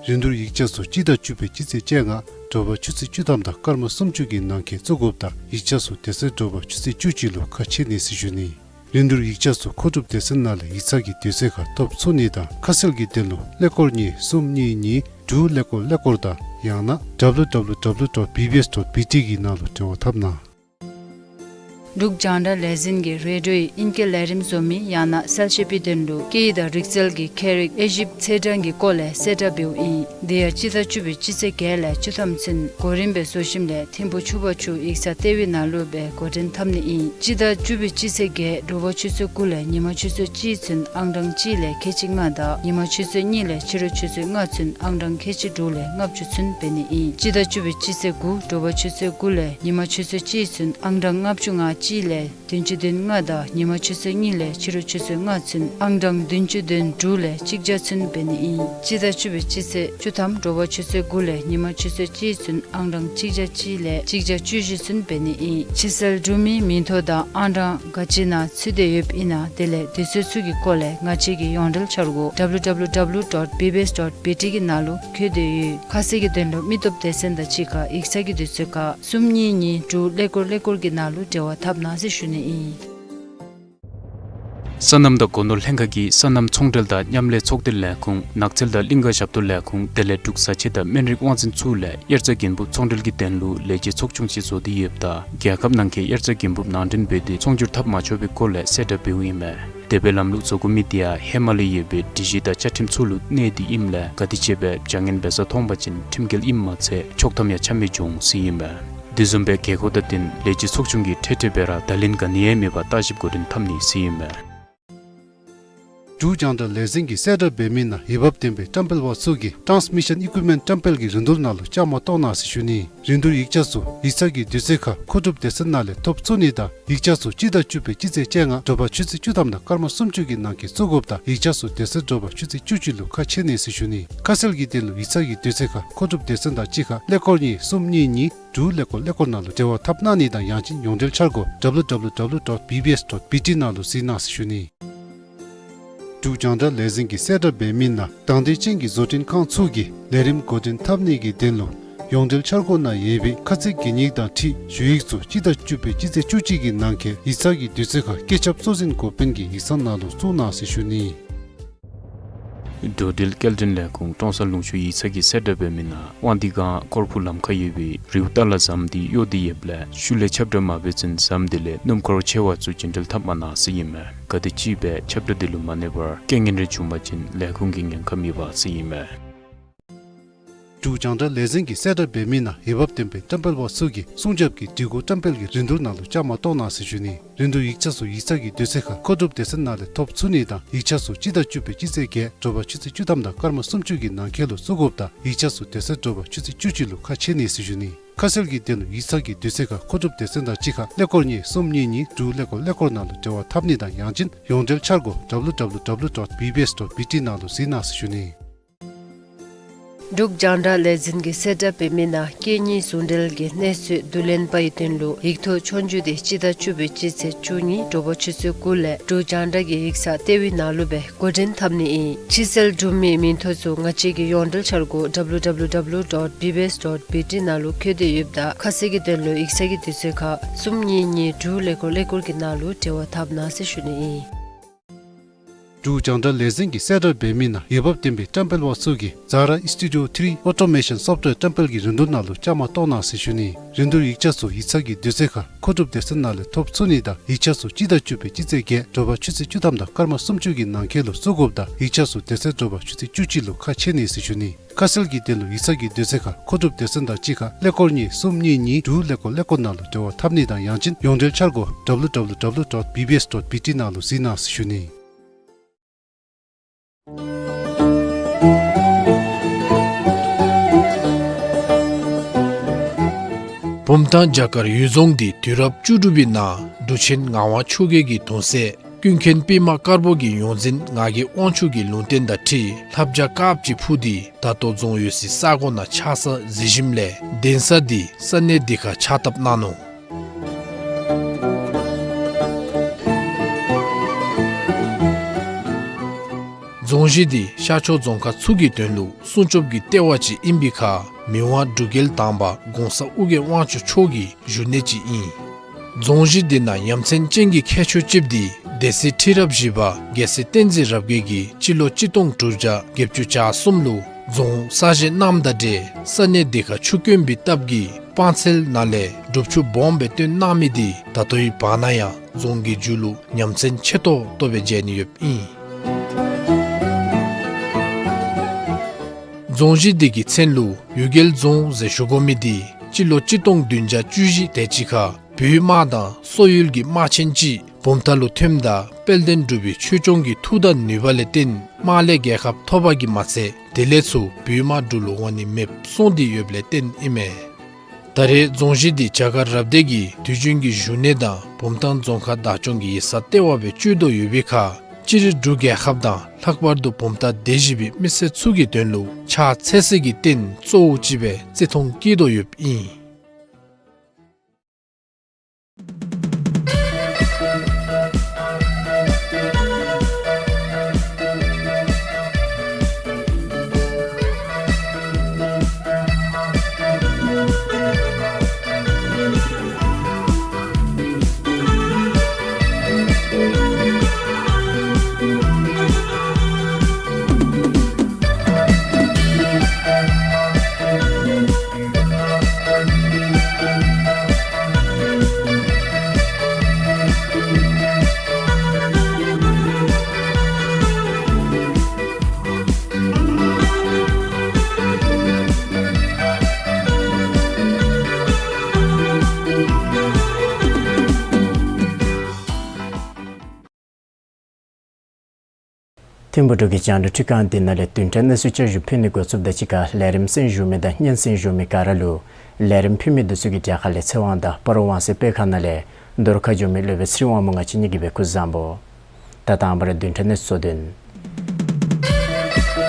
རིན་བསྡུར་ཡིག་ཆ་ཚུ་སྤྱི་ཟླ་བཅུ་པའི་སྤྱི་ཚེས་བཅོ་ལྔ་དྲོ་པ་ཆུ་ཚོད་བཅུ་ཐམ་དང་སྐར་མ་སུམ་ཅུ་གི་ནང་འཁོད་བཙུགས་དགོཔ་དང་ཡིག་ཆ་ཚུ་དེ་ཚེ་དྲོ་པ་ཆུ་ཚོད་བཅུ་གཅིག་ལུ་ཁ་ཕྱེ་ནི་ཟེར་ཞུ་ནི། རིན་བསྡུར་ཡིག་ཆ་ཚུ་མཁོ་སྒྲུབ་སྡེ་ཚན་ནང་ལས་ཡིག་ཚང་གི་དུས་ཚོད་ཁར་ཐོབ་ཚུགས་ནི་དང་ཁ་གསལ་གྱི་དོན་ལུ་ཀླད་ཀོར་གཉིས་གསུམ་གཉིས་གཉིས་དྲུག་ཀླད་ཀོར་ཀླད་ཀོར་དང་ཡང་ན་W W W dot B B S dot B T གི་ནང་ལུ་འབྲེལ་བ་འཐབ་གནང་། འབྲུག་རྒྱང་བསྒྲགས་ལས་འཛིན་གྱིས་རེ་ཌིའོ་ཡི་ཨིང་སྐད་ལས་རིམ་བཟོ་མི་ཡང་ན་གསལ་བཤད་པའི་དོན་ལུ་སྐད་ཡིག་དང་རིག་རྩལ་གྱི་མཁས་རིག་དབྱེ་ཞིབ་ཚེས་གྲངས་ཀྱི་སྐོར་ལས་གསལ་བསྒྲགས་འབདཝ་ཨིན། དེ་ཡང་སྤྱི་ཟླ་བཅུ་པའི་སྤྱི་ཚེས་བརྒྱད་ལས་བཅུ་ཐམ་ཚུན་གོ་རིམ་སྦེ་བཟོ་ཞིནམ་ལས་ཐིམ་ཕུ་ཆུ་བར་ཆུ་ཡིག་ཚང་ལྟེ་བའི་ནང་ལུ་སྦེ་འགོ་འདྲེན་འཐབ་ནི་ཨིན། སྤྱི་ཟླ་བཅུ་པའི་སྤྱི་ཚེས་བརྒྱད་དྲོ་པ་ཆུ་ཚོད་དགུ་ལས་ཉིན་མ་ཆུ་ཚོད་གཅིག་ཚུན་ཨང་གྲངས་གཅིག་ལས་ཁལ་གཅིག་ལྔ་དང་ཉིན་མ་ཆུ་ཚོད་གཉིས་ལས་ཕྱི་རུ་ཆུ་ཚོད་ལྔ་ཚུན་ཨང་གྲངས་ཁལ་གཅིག་དྲུག་ལས་ལྔ་བཅུ་ཚུན་འབད་ནི་ཨིན། སྤྱི་ཟླ་བཅུ་པའི་སྤྱི་ཚེས་དགུ་དྲོ་པ་ཆུ་ཚོད་དགུ་ལས་ཉིན་མ་ཆུ་ཚོད་གཅིག་ཚུན་ཨང་གྲངས་ལྔ་བཅུ་ང་གཅིག་ལས་བདུན་ཅུ་དོན་ལྔ་དང་ཉིན་མ་ཆུ་ཚོད་གཉིས་ལས་ཕྱི་རུ་ཆུ་ཚོད་ལྔ་ཚུན་ཨང་གྲངས་བདུན་ཅུ་དོན་དྲུག་ལས་གཅིག་བརྒྱ་ཚུན་འབད་ནི་ཨིན། སྤྱི་ཟླ་བཅུ་པའི་སྤྱི་ཚེས་བཅུ་ཐམ་དྲོ་པ་ཆུ་ཚོད་དགུ་ལས་ཉིན་མ་ཆུ་ཚོད་གཅིག་ཚུན་ཨང་གྲངས་གཅིག་བརྒྱ་གཅིག་ལས་གཅིག་བརྒྱ་བཅུ་བཞི་ཚུན་འབད་ནི་ཨིན། ཕྱི་སེལ་གྲུབ་མིའི་མིང་ཐོ་དང་ཨང་གྲངས་ག་ཅི་ནང་ཚུད་དེ་ཡོདཔ་ཨིན་ན་དེ་ལས་དུས་ཚོད་ཚུ་གི་སྐོར་ལས་ང་བཅས་ཀྱི་ཡོངས་འབྲེལ་འཆར་སྒོ་W W W dot B B S dot B T གི་ནང་ལུ་བཀོད་དེ་ཡོད། ཁ་གསལ་གྱི་དོན་ལུ་མི་སྟོབས་སྡེ་ཚན་དང་གཅིག་ཁར་ཡིག་ཚང་གི་དུས་ཚོད་ཁར་གསུམ་གཉིས་གཉིས་དྲུག་ཀླད་ཀོར་ཀླད་ཀོར་གྱི་ནང་ལུ་འབྲེལ་བ་འཐབ་གནང་ཟེར་ཞུ་ནི་ཨིན། སོ་ནམ་དང་སྒོ་ནོར་ལྷན་ཁག་གིས་སོ་ནམ་ཚོང་འབྲེལ་དང་མཉམ་ལས་ཚོགས་སྡེ་ལས་ཁུངས་ནགས་ཚལ་དང་གླིང་ག་ཞབས་ཏོག་ལས་ཁུངས་དེ་ལས་འབྲུག་བཟའ་ཆས་དང་སྨན་རིགས་དབང་འཛིན་ཚུ་ལས་དབྱར་རྩྭ་དགུན་འབུབ་ཚོང་འབྲེལ་གྱི་དོན་ལུ་ལས་བྱེད་ཚོགས་ཆུང་ཅིག་བཟོ་སྟེ་ཡོདཔ་ད་རྒྱལ་ཁབ་ནང་འཁོད་དབྱར་རྩྭ་དགུན་འབུབ་ནང་འདྲེན་འབད་དེ་ཚོང་སྒྱུར་འཐབ་མ་ཆོག་པའི་སྐོར་ལས་གསལ་བསྒྲགས་འབདཝ་ཨིན་མས། དེ་སྦེ་ལམ་ལུགས་བཟོ་དགོ་མི་དེ་ཡང་ཧེ་མ་ལས་ཡོད་པའི་སྒྲིག་གཞི་དང་བཅའ་ཁྲིམས་ཚུ་ལུ་གནས་ཏེ་ཨིནམ་ལས་ག་དེ་ཅིག་སྦེ་བྱ་ངན་འབད་ས་མཐོང་པ་ཅིན་ཁྲིམས་འགལ་ཨིནམ་མ་ཚད་ཆོག་ཐམ་ཡང་ཆ་མི་འབྱུང་ཟེར་ཨིན་མས། དེ་བཟུམ་སྦེ་དགོས་མཁོ་དང་བསྟུན་ལས་བྱེད་ཚོགས་ཆུང་གིས་འཕྲལ་འཕྲལ་སྦེ་ར་བརྡ་ལན་ག་ནི་ཡང་མེད་པར་བརྟག་ཞིབ་འགོ་འདྲེན་འཐབ་ནི་ཟེར་ཨིན་མས། འབྲུག་རྒྱང་བསྒྲགས་ལས་འཛིན་གྱིས་གསལ་བསྒྲགས་འབད་མི་ནང་འོས་འབབ་ལྡན་པའི་བཀྲམ་སྤེལ་པ་ཚུ་གིས་ཊཱནསི་མི་ཤཱན་ཨི་ཀུའིབ་མེནཊ་བཀྲམ་སྤེལ་གྱི་རིན་བསྡུར་ནང་ལུ་བཅའ་མར་གཏོགས་གནང་ཟེར་ཞུ་ནི། རིན་བསྡུར་ཡིག་ཆ་ཚུ་ཡིག་ཚང་གི་དུས་ཚོད་ཁར་མཁོ་སྒྲུབ་སྡེ་ཚན་ནང་ལས་ཐོབ་ཚུགས་ནི་དང་ཡིག་ཆ་ཚུ་སྤྱི་ཟླ་བཅུ་པའི་སྤྱི་ཚེས་བཅོ་ལྔ་དྲོ་པ་ཆུ་ཚོད་བཅུ་ཐམ་དང་སྐར་མ་སུམ་ཅུ་གི་ནང་འཁོད་བཙུགས་དགོཔ་དང་ཡིག་ཆ་ཚུ་དེ་ཚེ་དྲོ་པ་ཆུ་ཚོད་བཅུ་གཅིག་ལུ་ཁ་ཕྱེ་ནི་ཟེར་ཞུ་ནི། ཁ་གསལ་གྱི་དོན་ལུ་ཡིག་ཚང་གི་དུས་ཚོད་ཁར་མཁོ་སྒྲུབ་སྡེ་ཚན་དང་གཅིག་ཁར་ཀླད་ཀོར་གཉིས་གསུམ་གཉིས་གཉིས་དྲུག་ཀླད་ཀོར་ཀླད་ཀོར་ནང་ལུ་འབྲེལ་བ་འཐབ་གནང་ནི་དང་ཡང་ཅིན་ཡོངས་འབྲེལ་འཆར་སྒོ་W W W dot B B S dot B T ནང་ལུ་གཟིགས་གནང་ཟེར་ཞུ་ནི། འབྲུག་རྒྱང་བསྒྲགས་ལས་འཛིན་གྱིས་གསལ་བསྒྲགས་འབད་མི་ནང་དང་འདོད་ཅན་གྱི་བཟོ་སྐྲུན་ཁང་ཚུ་གིས་ལས་རིམ་འགོ་འདྲེན་འཐབ་ནི་གི་དོན་ལུ་ཡོངས་འབྲེལ་འཆར་སྒོ་ནང་ཡོད་པའི་ཁ་ཚིག་གན་ཡིག་དང་འཁྲིལ་ཞུ་ཡིག་ཚུ་སྤྱི་ཟླ་བཅུ་པའི་སྤྱི་ཚེས་བཅུ་གཅིག་གི་ནང་འཁོད་ཡིག་ཚང་གི་དུས་ཚོད་ཁར་བཀོད་ཁྱབ་གཙོ་འཛིན་འགོ་དཔོན་གྱི་ཡིག་ཚང་ནང་ལུ་བཙུགས་གནང་ཟེར་ཞུ་ནི། འགྲོ་འགྲུལ་སྐྱེལ་འདྲེན་ལས་ཁུངས་ཀྲོང་གསར་ལུང་ཕྱོགས་ཡིག་ཚང་གིས་གསལ་བསྒྲགས་འབད་མི་ནང་དབང་འདུས་སྒང་ཀོར་ཕུ་ལམ་ཁར་ཡོད་པའི་རིའུ་ཏ་ལ་ཟམ་དེ་གཡོ་སྟེ་ཡོདཔ་ལས་ཤུལ་ལས་ཁྱབ་བསྒྲགས་མ་འབད་ཚུན་ཟམ་དེ་ལས་སྣུམ་འཁོར་ཆེ་བ་ཚུ་རྒྱུན་འགྲུལ་འཐབ་མ་གནང་ཟེར་ཨིན་མས། ག་དེམ་ཅིག་སྦེ་ཁྱབ་བསྒྲགས་དེ་ལུ་མ་གནས་པར་རྐྱེན་ངན་རེ་བྱུང་པ་ཅིན་ལས་ཁུངས་ཀྱི་ཉེན་ཁ་མེད་པ་ཟེར་ཨིན་མས། འབྲུག་རྒྱང་བསྒྲགས་ལས་འཛིན་གྱིས་གསལ་བསྒྲགས་འབད་མི་ནང་འོས་འབབ་ལྡན་པའི་བཀྲམ་སྤེལ་པ་ཚུ་གིས་སྲུང་སྐྱོབ་ཀྱི་སྒྲིག་གོ་བཀྲམ་སྤེལ་གྱི་རིན་བསྡུར་ནང་ལུ་བཅའ་མར་གཏོགས་གནང་ཟེར་ཞུ་ནི། རིན་བསྡུར་ཡིག་ཆ་ཚུ་ཡིག་ཚང་གི་དུས་ཚོད་ཁར་མཁོ་སྒྲུབ་སྡེ་ཚན་ནང་ལས་ཐོབ་ཚུགས་ནི་དང་ཡིག་ཆ་ཚུ་སྤྱི་ཟླ་བཅུ་པའི་སྤྱི་ཚེས་བརྒྱད་དྲོ་པ་ཆུ་ཚོད་བཅུ་ཐམ་དང་སྐར་མ་སུམ་ཅུ་གི་ནང་འཁོད་ལུ་བཙུགས་དགོཔ་དང་ཡིག་ཆ་ཚུ་དེ་ཚེ་དྲོ་པ་ཆུ་ཚོད་བཅུ་གཅིག་ལུ་ཁ་ཕྱེ་ནི་ཟེར་ཞུ་ནི། ཁ་གསལ་གྱི་དོན་ལུ་ཡིག་ཚང་གི་དུས་ཚོད་ཁར་མཁོ་སྒྲུབ་སྡེ་ཚན་དང་གཅིག་ཁར་ཀླད་ཀོར་གཉིས་གསུམ་གཉིས་གཉིས་དྲུག་ཀླད་ཀོར་ཀླད་ཀོར་ནང་ལུ་འབྲེལ་བ་འཐབ་ནི་དང་ཡང་ཅིན་ཡོངས་འབྲེལ་འཆར་སྒོ་W W W dot B B S dot B T ནང་ལུ་གཟིགས་གནང་ཟེར་ཞུ་ནི། འབྲུག་རྒྱང་བསྒྲགས་ལས་འཛིན་གྱིས་གསལ་བསྒྲགས་འབད་མི་ནང་སྐད་གཉིས་ཟུང་འབྲེལ་གྱི་གནས་ཚུལ་བསྡུ་ལེན་པའི་དོན་ལུ་ཡིག་ཐོག་ཆོས་རྒྱུགས་དེ་སྤྱི་ཟླ་བཅུ་པའི་སྤྱི་ཚེས་བཅུ་གཉིས་དྲོ་པ་ཆུ་ཚོད་དགུ་ལས་འབྲུག་རྒྱང་བསྒྲགས་ཀྱི་ཡིག་ཚང་ལྟེ་བའི་ནང་ལུ་སྦེ་འགོ་འདྲེན་འཐབ་ནི་ཨིན། ཕྱིར་སེལ་གྲུབ་མིའི་མིང་ཐོ་ཚུ་ང་བཅས་ཀྱི་ཡོངས་འབྲེལ་འཆར་སྒོ་W W W dot B B S dot B T ནང་ལུ་བཀོད་དེ་ཡོདཔ་ད་ཁ་གསལ་གྱི་དོན་ལུ་ཡིག་ཚང་གི་དུས་ཚོད་ཁར་གསུམ་གཉིས་གཉིས་དྲུག་ཀླད་ཀོར་ཀླད་ཀོར་གྱི་ནང་ལུ་འབྲེལ་བ་འཐབ་གནང་ཟེར་ཞུ་ནི་ཨིན། འབྲུག་རྒྱང་བསྒྲགས་ལས་འཛིན་གྱིས་གསལ་བསྒྲགས་འབད་མི་ནང་འོས་འབབ་ལྡན་པའི་བཀྲམ་སྤེལ་པ་ཚུ་གིས་Zara Studio three Automation Software བཀྲམ་སྤེལ་གྱི་རིན་བསྡུར་ནང་ལུ་བཅའ་མར་གཏོགས་གནང་ཟེར་ཞུ་ནི། རིན་བསྡུར་ཡིག་ཆ་ཚུ་ཡིག་ཚང་གི་དུས་ཚོད་ཁར་མཁོ་སྒྲུབ་སྡེ་ཚན་ནང་ལས་ཐོབ་ཚུགས་ནི་དང་ཡིག་ཆ་ཚུ་སྤྱི་ཟླ་བཅུ་པའི་སྤྱི་ཚེས་བརྒྱད་དྲོ་པ་ཆུ་ཚོད་བཅུ་ཐམ་དང་སྐར་མ་སུམ་ཅུ་གི་ནང་འཁོད་ལུ་བཙུགས་དགོཔ་ད་ཡིག་ཆ་ཚུ་དེ་ཚེ་དྲོ་པ་ཆུ་ཚོད་བཅུ་གཅིག་ལུ་ཁ་ཕྱེ་ནི་ཟེར་ཞུ་ནི། ཁ་གསལ་གྱི་དོན་ལུ་ཡིག་ཚང་གི་དུས་ཚོད་ཁར་མཁོ་སྒྲུབ་སྡེ་ཚན་དང་གཅིག་ཁར་ཀླད་ཀོར་གཉིས་གསུམ་གཉིས་གཉིས་དྲུག་ཀླད་ཀོར་ཀླད་ཀོར་ནང་ལུ་འབྲེལ་བ་འཐབ་ནི་དང་ཡང་ཅིན་ཡོངས་འབྲེལ་འཆར་སྒོ་W W W dot B B S dot B T ནང་ལུ་གཟིགས་གནང་ཟེར་ཞུ་ནི། བུམ་ཐང་བྱ་དཀར་གཡུལ་རྫོང་འདི་དུས་རབས་བཅུ་དྲུག་པའི་ནང་འབྲུག་ཆེན་ངག་དབང་ཆོས་རྒྱལ་གྱི་གདུང་སྲས་ཀུན་མཁྱེན་པདྨ་དཀར་པོ་གི་ཡོངས་འཛིན་ངག་གི་དབང་ཕྱུག་གི་ལུང་བསྟན་དང་འཁྲིལ་ལྷ་བྱ་དཀརཔོ་ཅིག་འཕུར་ཏེ་ད་ལྟོ་རྫོང་ཡོད་སའི་ས་གོ་ནང་ཆགས་ས་གཟིགས་ཞིནམ་ལས་གདན་ས་འདི་ས་གནས་འདི་ཁར་ཕྱག་བཏབ་གནང་ནུག། རྫོང་གཞི་འདི་ཤར་ཕྱོགས་རྫོང་ཁག་ཚུ་གི་དོན་ལུ་སྲུང་སྐྱོབ་ཀྱི་ལྟེ་བ་ཅིག་ཨིན་པའི་ཁར་མི་དབང་འབྲུག་རྒྱལ་དང་པ་གོང་ས་ཨོ་རྒྱན་དབང་ཕྱུག་མཆོག་གི་བཞུགས་གནས་ཅིག་ཨིན། རྫོང་གཞི་འདི་ནང་ཡ་མཚན་ཅན་གྱི་ཁྱད་ཆོས་ཅིག་འདི་སྡེ་སྲིད་ཁྲི་རབས་བཞི་པ་རྒྱལ་སྲས་བསྟན་འཛིན་རབ་རྒྱས་ཀྱིས་སྤྱི་ལོ་གཅིག་སྟོང་དྲུག་བརྒྱ་བརྒྱད་ཅུ་གྱ་གསུམ་ལུ་རྫོང་གསར་བཞེངས་གནངམ་དང་འབྲེལ་ས་གནས་འདི་ཁར་ཆུ་དཀོན་པའི་སྟབས་ཀྱིས་སྤང་ཚལ་ནང་ལས་སྒྲུབ་ཆུ་སྦོམ་སྦེ་བཏོན་གནང་མི་འདི་ད་ལྟོའི་བར་ན་ཡང་རྫོང་གི་མཇུག་ལུ་ཉམས་མཚར་ཆེ་ཏོག་ཏོ་སྦེ་མཇལ་ནི་ཡོདཔ་ཨིན། རྫོང་གཞི་འདི་གི་མཚན་ལུ་གཡུལ་རྒྱལ་རྫོང་ཟེར་ཞུ་དགོ་མི་འདི་སྤྱི་ལོ་གཅིག་སྟོང་བདུན་བརྒྱ་བཅུ་བཞི་དེ་ཅིག་ཁར་བོད་དམག་དང་སོག་ཡུལ་གྱི་དམག་ཆེན་ཅིག་བུམ་ཐང་ལུ་ཐོནམ་ད་དཔལ་ལྡན་འབྲུག་པའི་ཆོས་སྐྱོང་གི་མཐུ་དང་ནུས་པ་ལས་བརྟེན་དམག་ལས་རྒྱལ་ཁ་ཐོབ་པ་གིས་མ་ཚད་དེ་ལས་ཚུར་བོད་དམག་འབྲུག་ལུ་འོང་ནི་མེདཔ་སོང་སྟེ་ཡོདཔ་ལས་བརྟེན་ཨིན་མས། ད་རེས་རྫོང་གཞི་འདི་བྱ་དཀར་རབ་སྡེ་གི་དུས་རྒྱུན་གྱི་བཞུགས་གནས་དང་བུམ་ཐང་རྫོང་ཁག་བདག་སྐྱོང་གི་ཡིག་ཚང་ལྟེ་བ་སྦེ་སྤྱོད་དོ་ཡོད་པའི་ཁར་སྤྱིར་འབྲུག་རྒྱལ་ཁབ་དང་ལྷག་པར་དུ་བུམ་ཐང་སྡེ་བཞི་པའི་མི་སེར་ཚུ་གི་དོན་ལུ་ཕྱག་འཚལ་ས་གི་རྟེན་གཙོ་བོ་ཅིག་སྦེ་བརྩི་མཐོང་བསྐྱེད་དོ་ཡོདཔ་ཨིན། ཐིམ་ཕུག་འབྲུག་གི་རྒྱང་བསྒྲགས་ཁྲི་ཁང་འདི་ནང་ལས་བདུན་ཕྲག་གནས་ཚུལ་བསྐྱར་ཞུ་ཕུལ་ནི་འགོ་བཙུགསཔ་དང་གཅིག་ཁར་ལས་རིམ་གསན་བཞུགས་མི་དང་སྙན་གསན་བཞུགས་མི་ག་ར་ལུ་ལས་རིམ་ཕུལ་མི་འདི་ཚུ་གི་གྲས་ཁ་ལས་ཚེ་དབང་དང་སྤ་རོ་ཝང་སའི་དཔེ་ཁང་ནང་ལས་རྫོང་ཁ་འགྱོ་མི་སློབ་དཔོན་ཚེ་རིང་དབང་མོ་ང་བཅས་གཉིས་ཀྱིས་སྦེ་སྐུ་གཟུགས་བཟང་པོ། ད་དང་པ་ར་བདུན་ཕྲག་གནས་ཚུལ་དོན།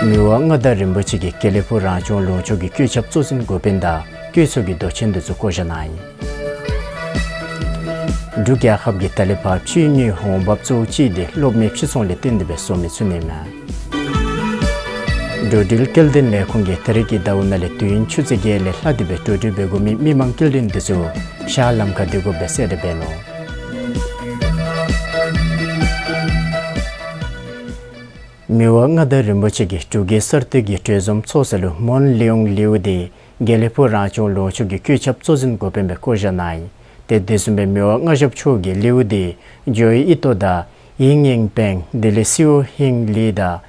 མི་དབང་མངའ་བདག་རིན་པོ་ཆེ་གིས་དགེ་ལེགས་ཕུག་རང་སྐྱོང་ལུང་ཕྱོགས་ཀྱི་བཀོད་ཁྱབ་གཙོ་འཛིན་འགོ་དཔོན་དང་བཀོད་ཚོགས་ཀྱི་མདོ་ཆེན་འདི་ཚུ་བསྐོ་བཞག་གནང་ཡི། འབྲུག་རྒྱལ་ཁབ་ཀྱིས་ད་ལས་ཕར་ཕྱི་དངུལ་འོང་འབབ་གཙོ་བོ་ཅིག་འདི་གློག་མེ་ཕྱིར་ཚོང་ལས་བརྟེན་ཏེ་སྦེ་བཟོ་མི་ཚུགས་ནི་མས། འགྲོ་འགྲུལ་སྐྱེལ་འདྲེན་ལས་ཁུངས་ཀྱིས་ད་རེས་ཀྱི་ཟླཝ་ནང་ལས་དུས་ཡུན་ཆུ་ཚོད་བརྒྱད་ལས་ལྷག་སྟེ་སྦེ་འགྲོ་འགྲུལ་འབད་དགོ་མི་མི་མང་སྐྱེལ་འདྲེན་འདི་ཚུ་ཤར་ལམ་ཁར་སྡོད་དགོཔ་སྦེ་གསལ་བསྒྲགས་འབད་ནུག། མི་དབང་མངའ་བདག་རིན་པོ་ཆེ་གིས་འབྲུག་རྒྱལ་གསར་གཏོད་ཀྱི་གྲོས་འཛོམས་ཚོགས་ས་ལུ་མོན་ལི་ཡོང་ལིའུ་འདི་དགེ་ལེགས་ཕུག་རང་སྐྱོང་ལུང་ཕྱོགས་ཀྱི་བཀོད་ཁྱབ་གཙོ་འཛིན་འགོ་དཔོན་སྦེ་བསྐོ་བཞག་གནང་ཡི། ཏེ་དེ་བཟུམ་སྦེ་མི་དབང་མངའ་ཞབས་མཆོག་གིས་ལིའུ་འདི་ཇོའི་ཨི་ཏོ་དང་ཡིང་ཡིང་པེང་དེ་ལས་སིའོ་ཧིང་ལི་དང་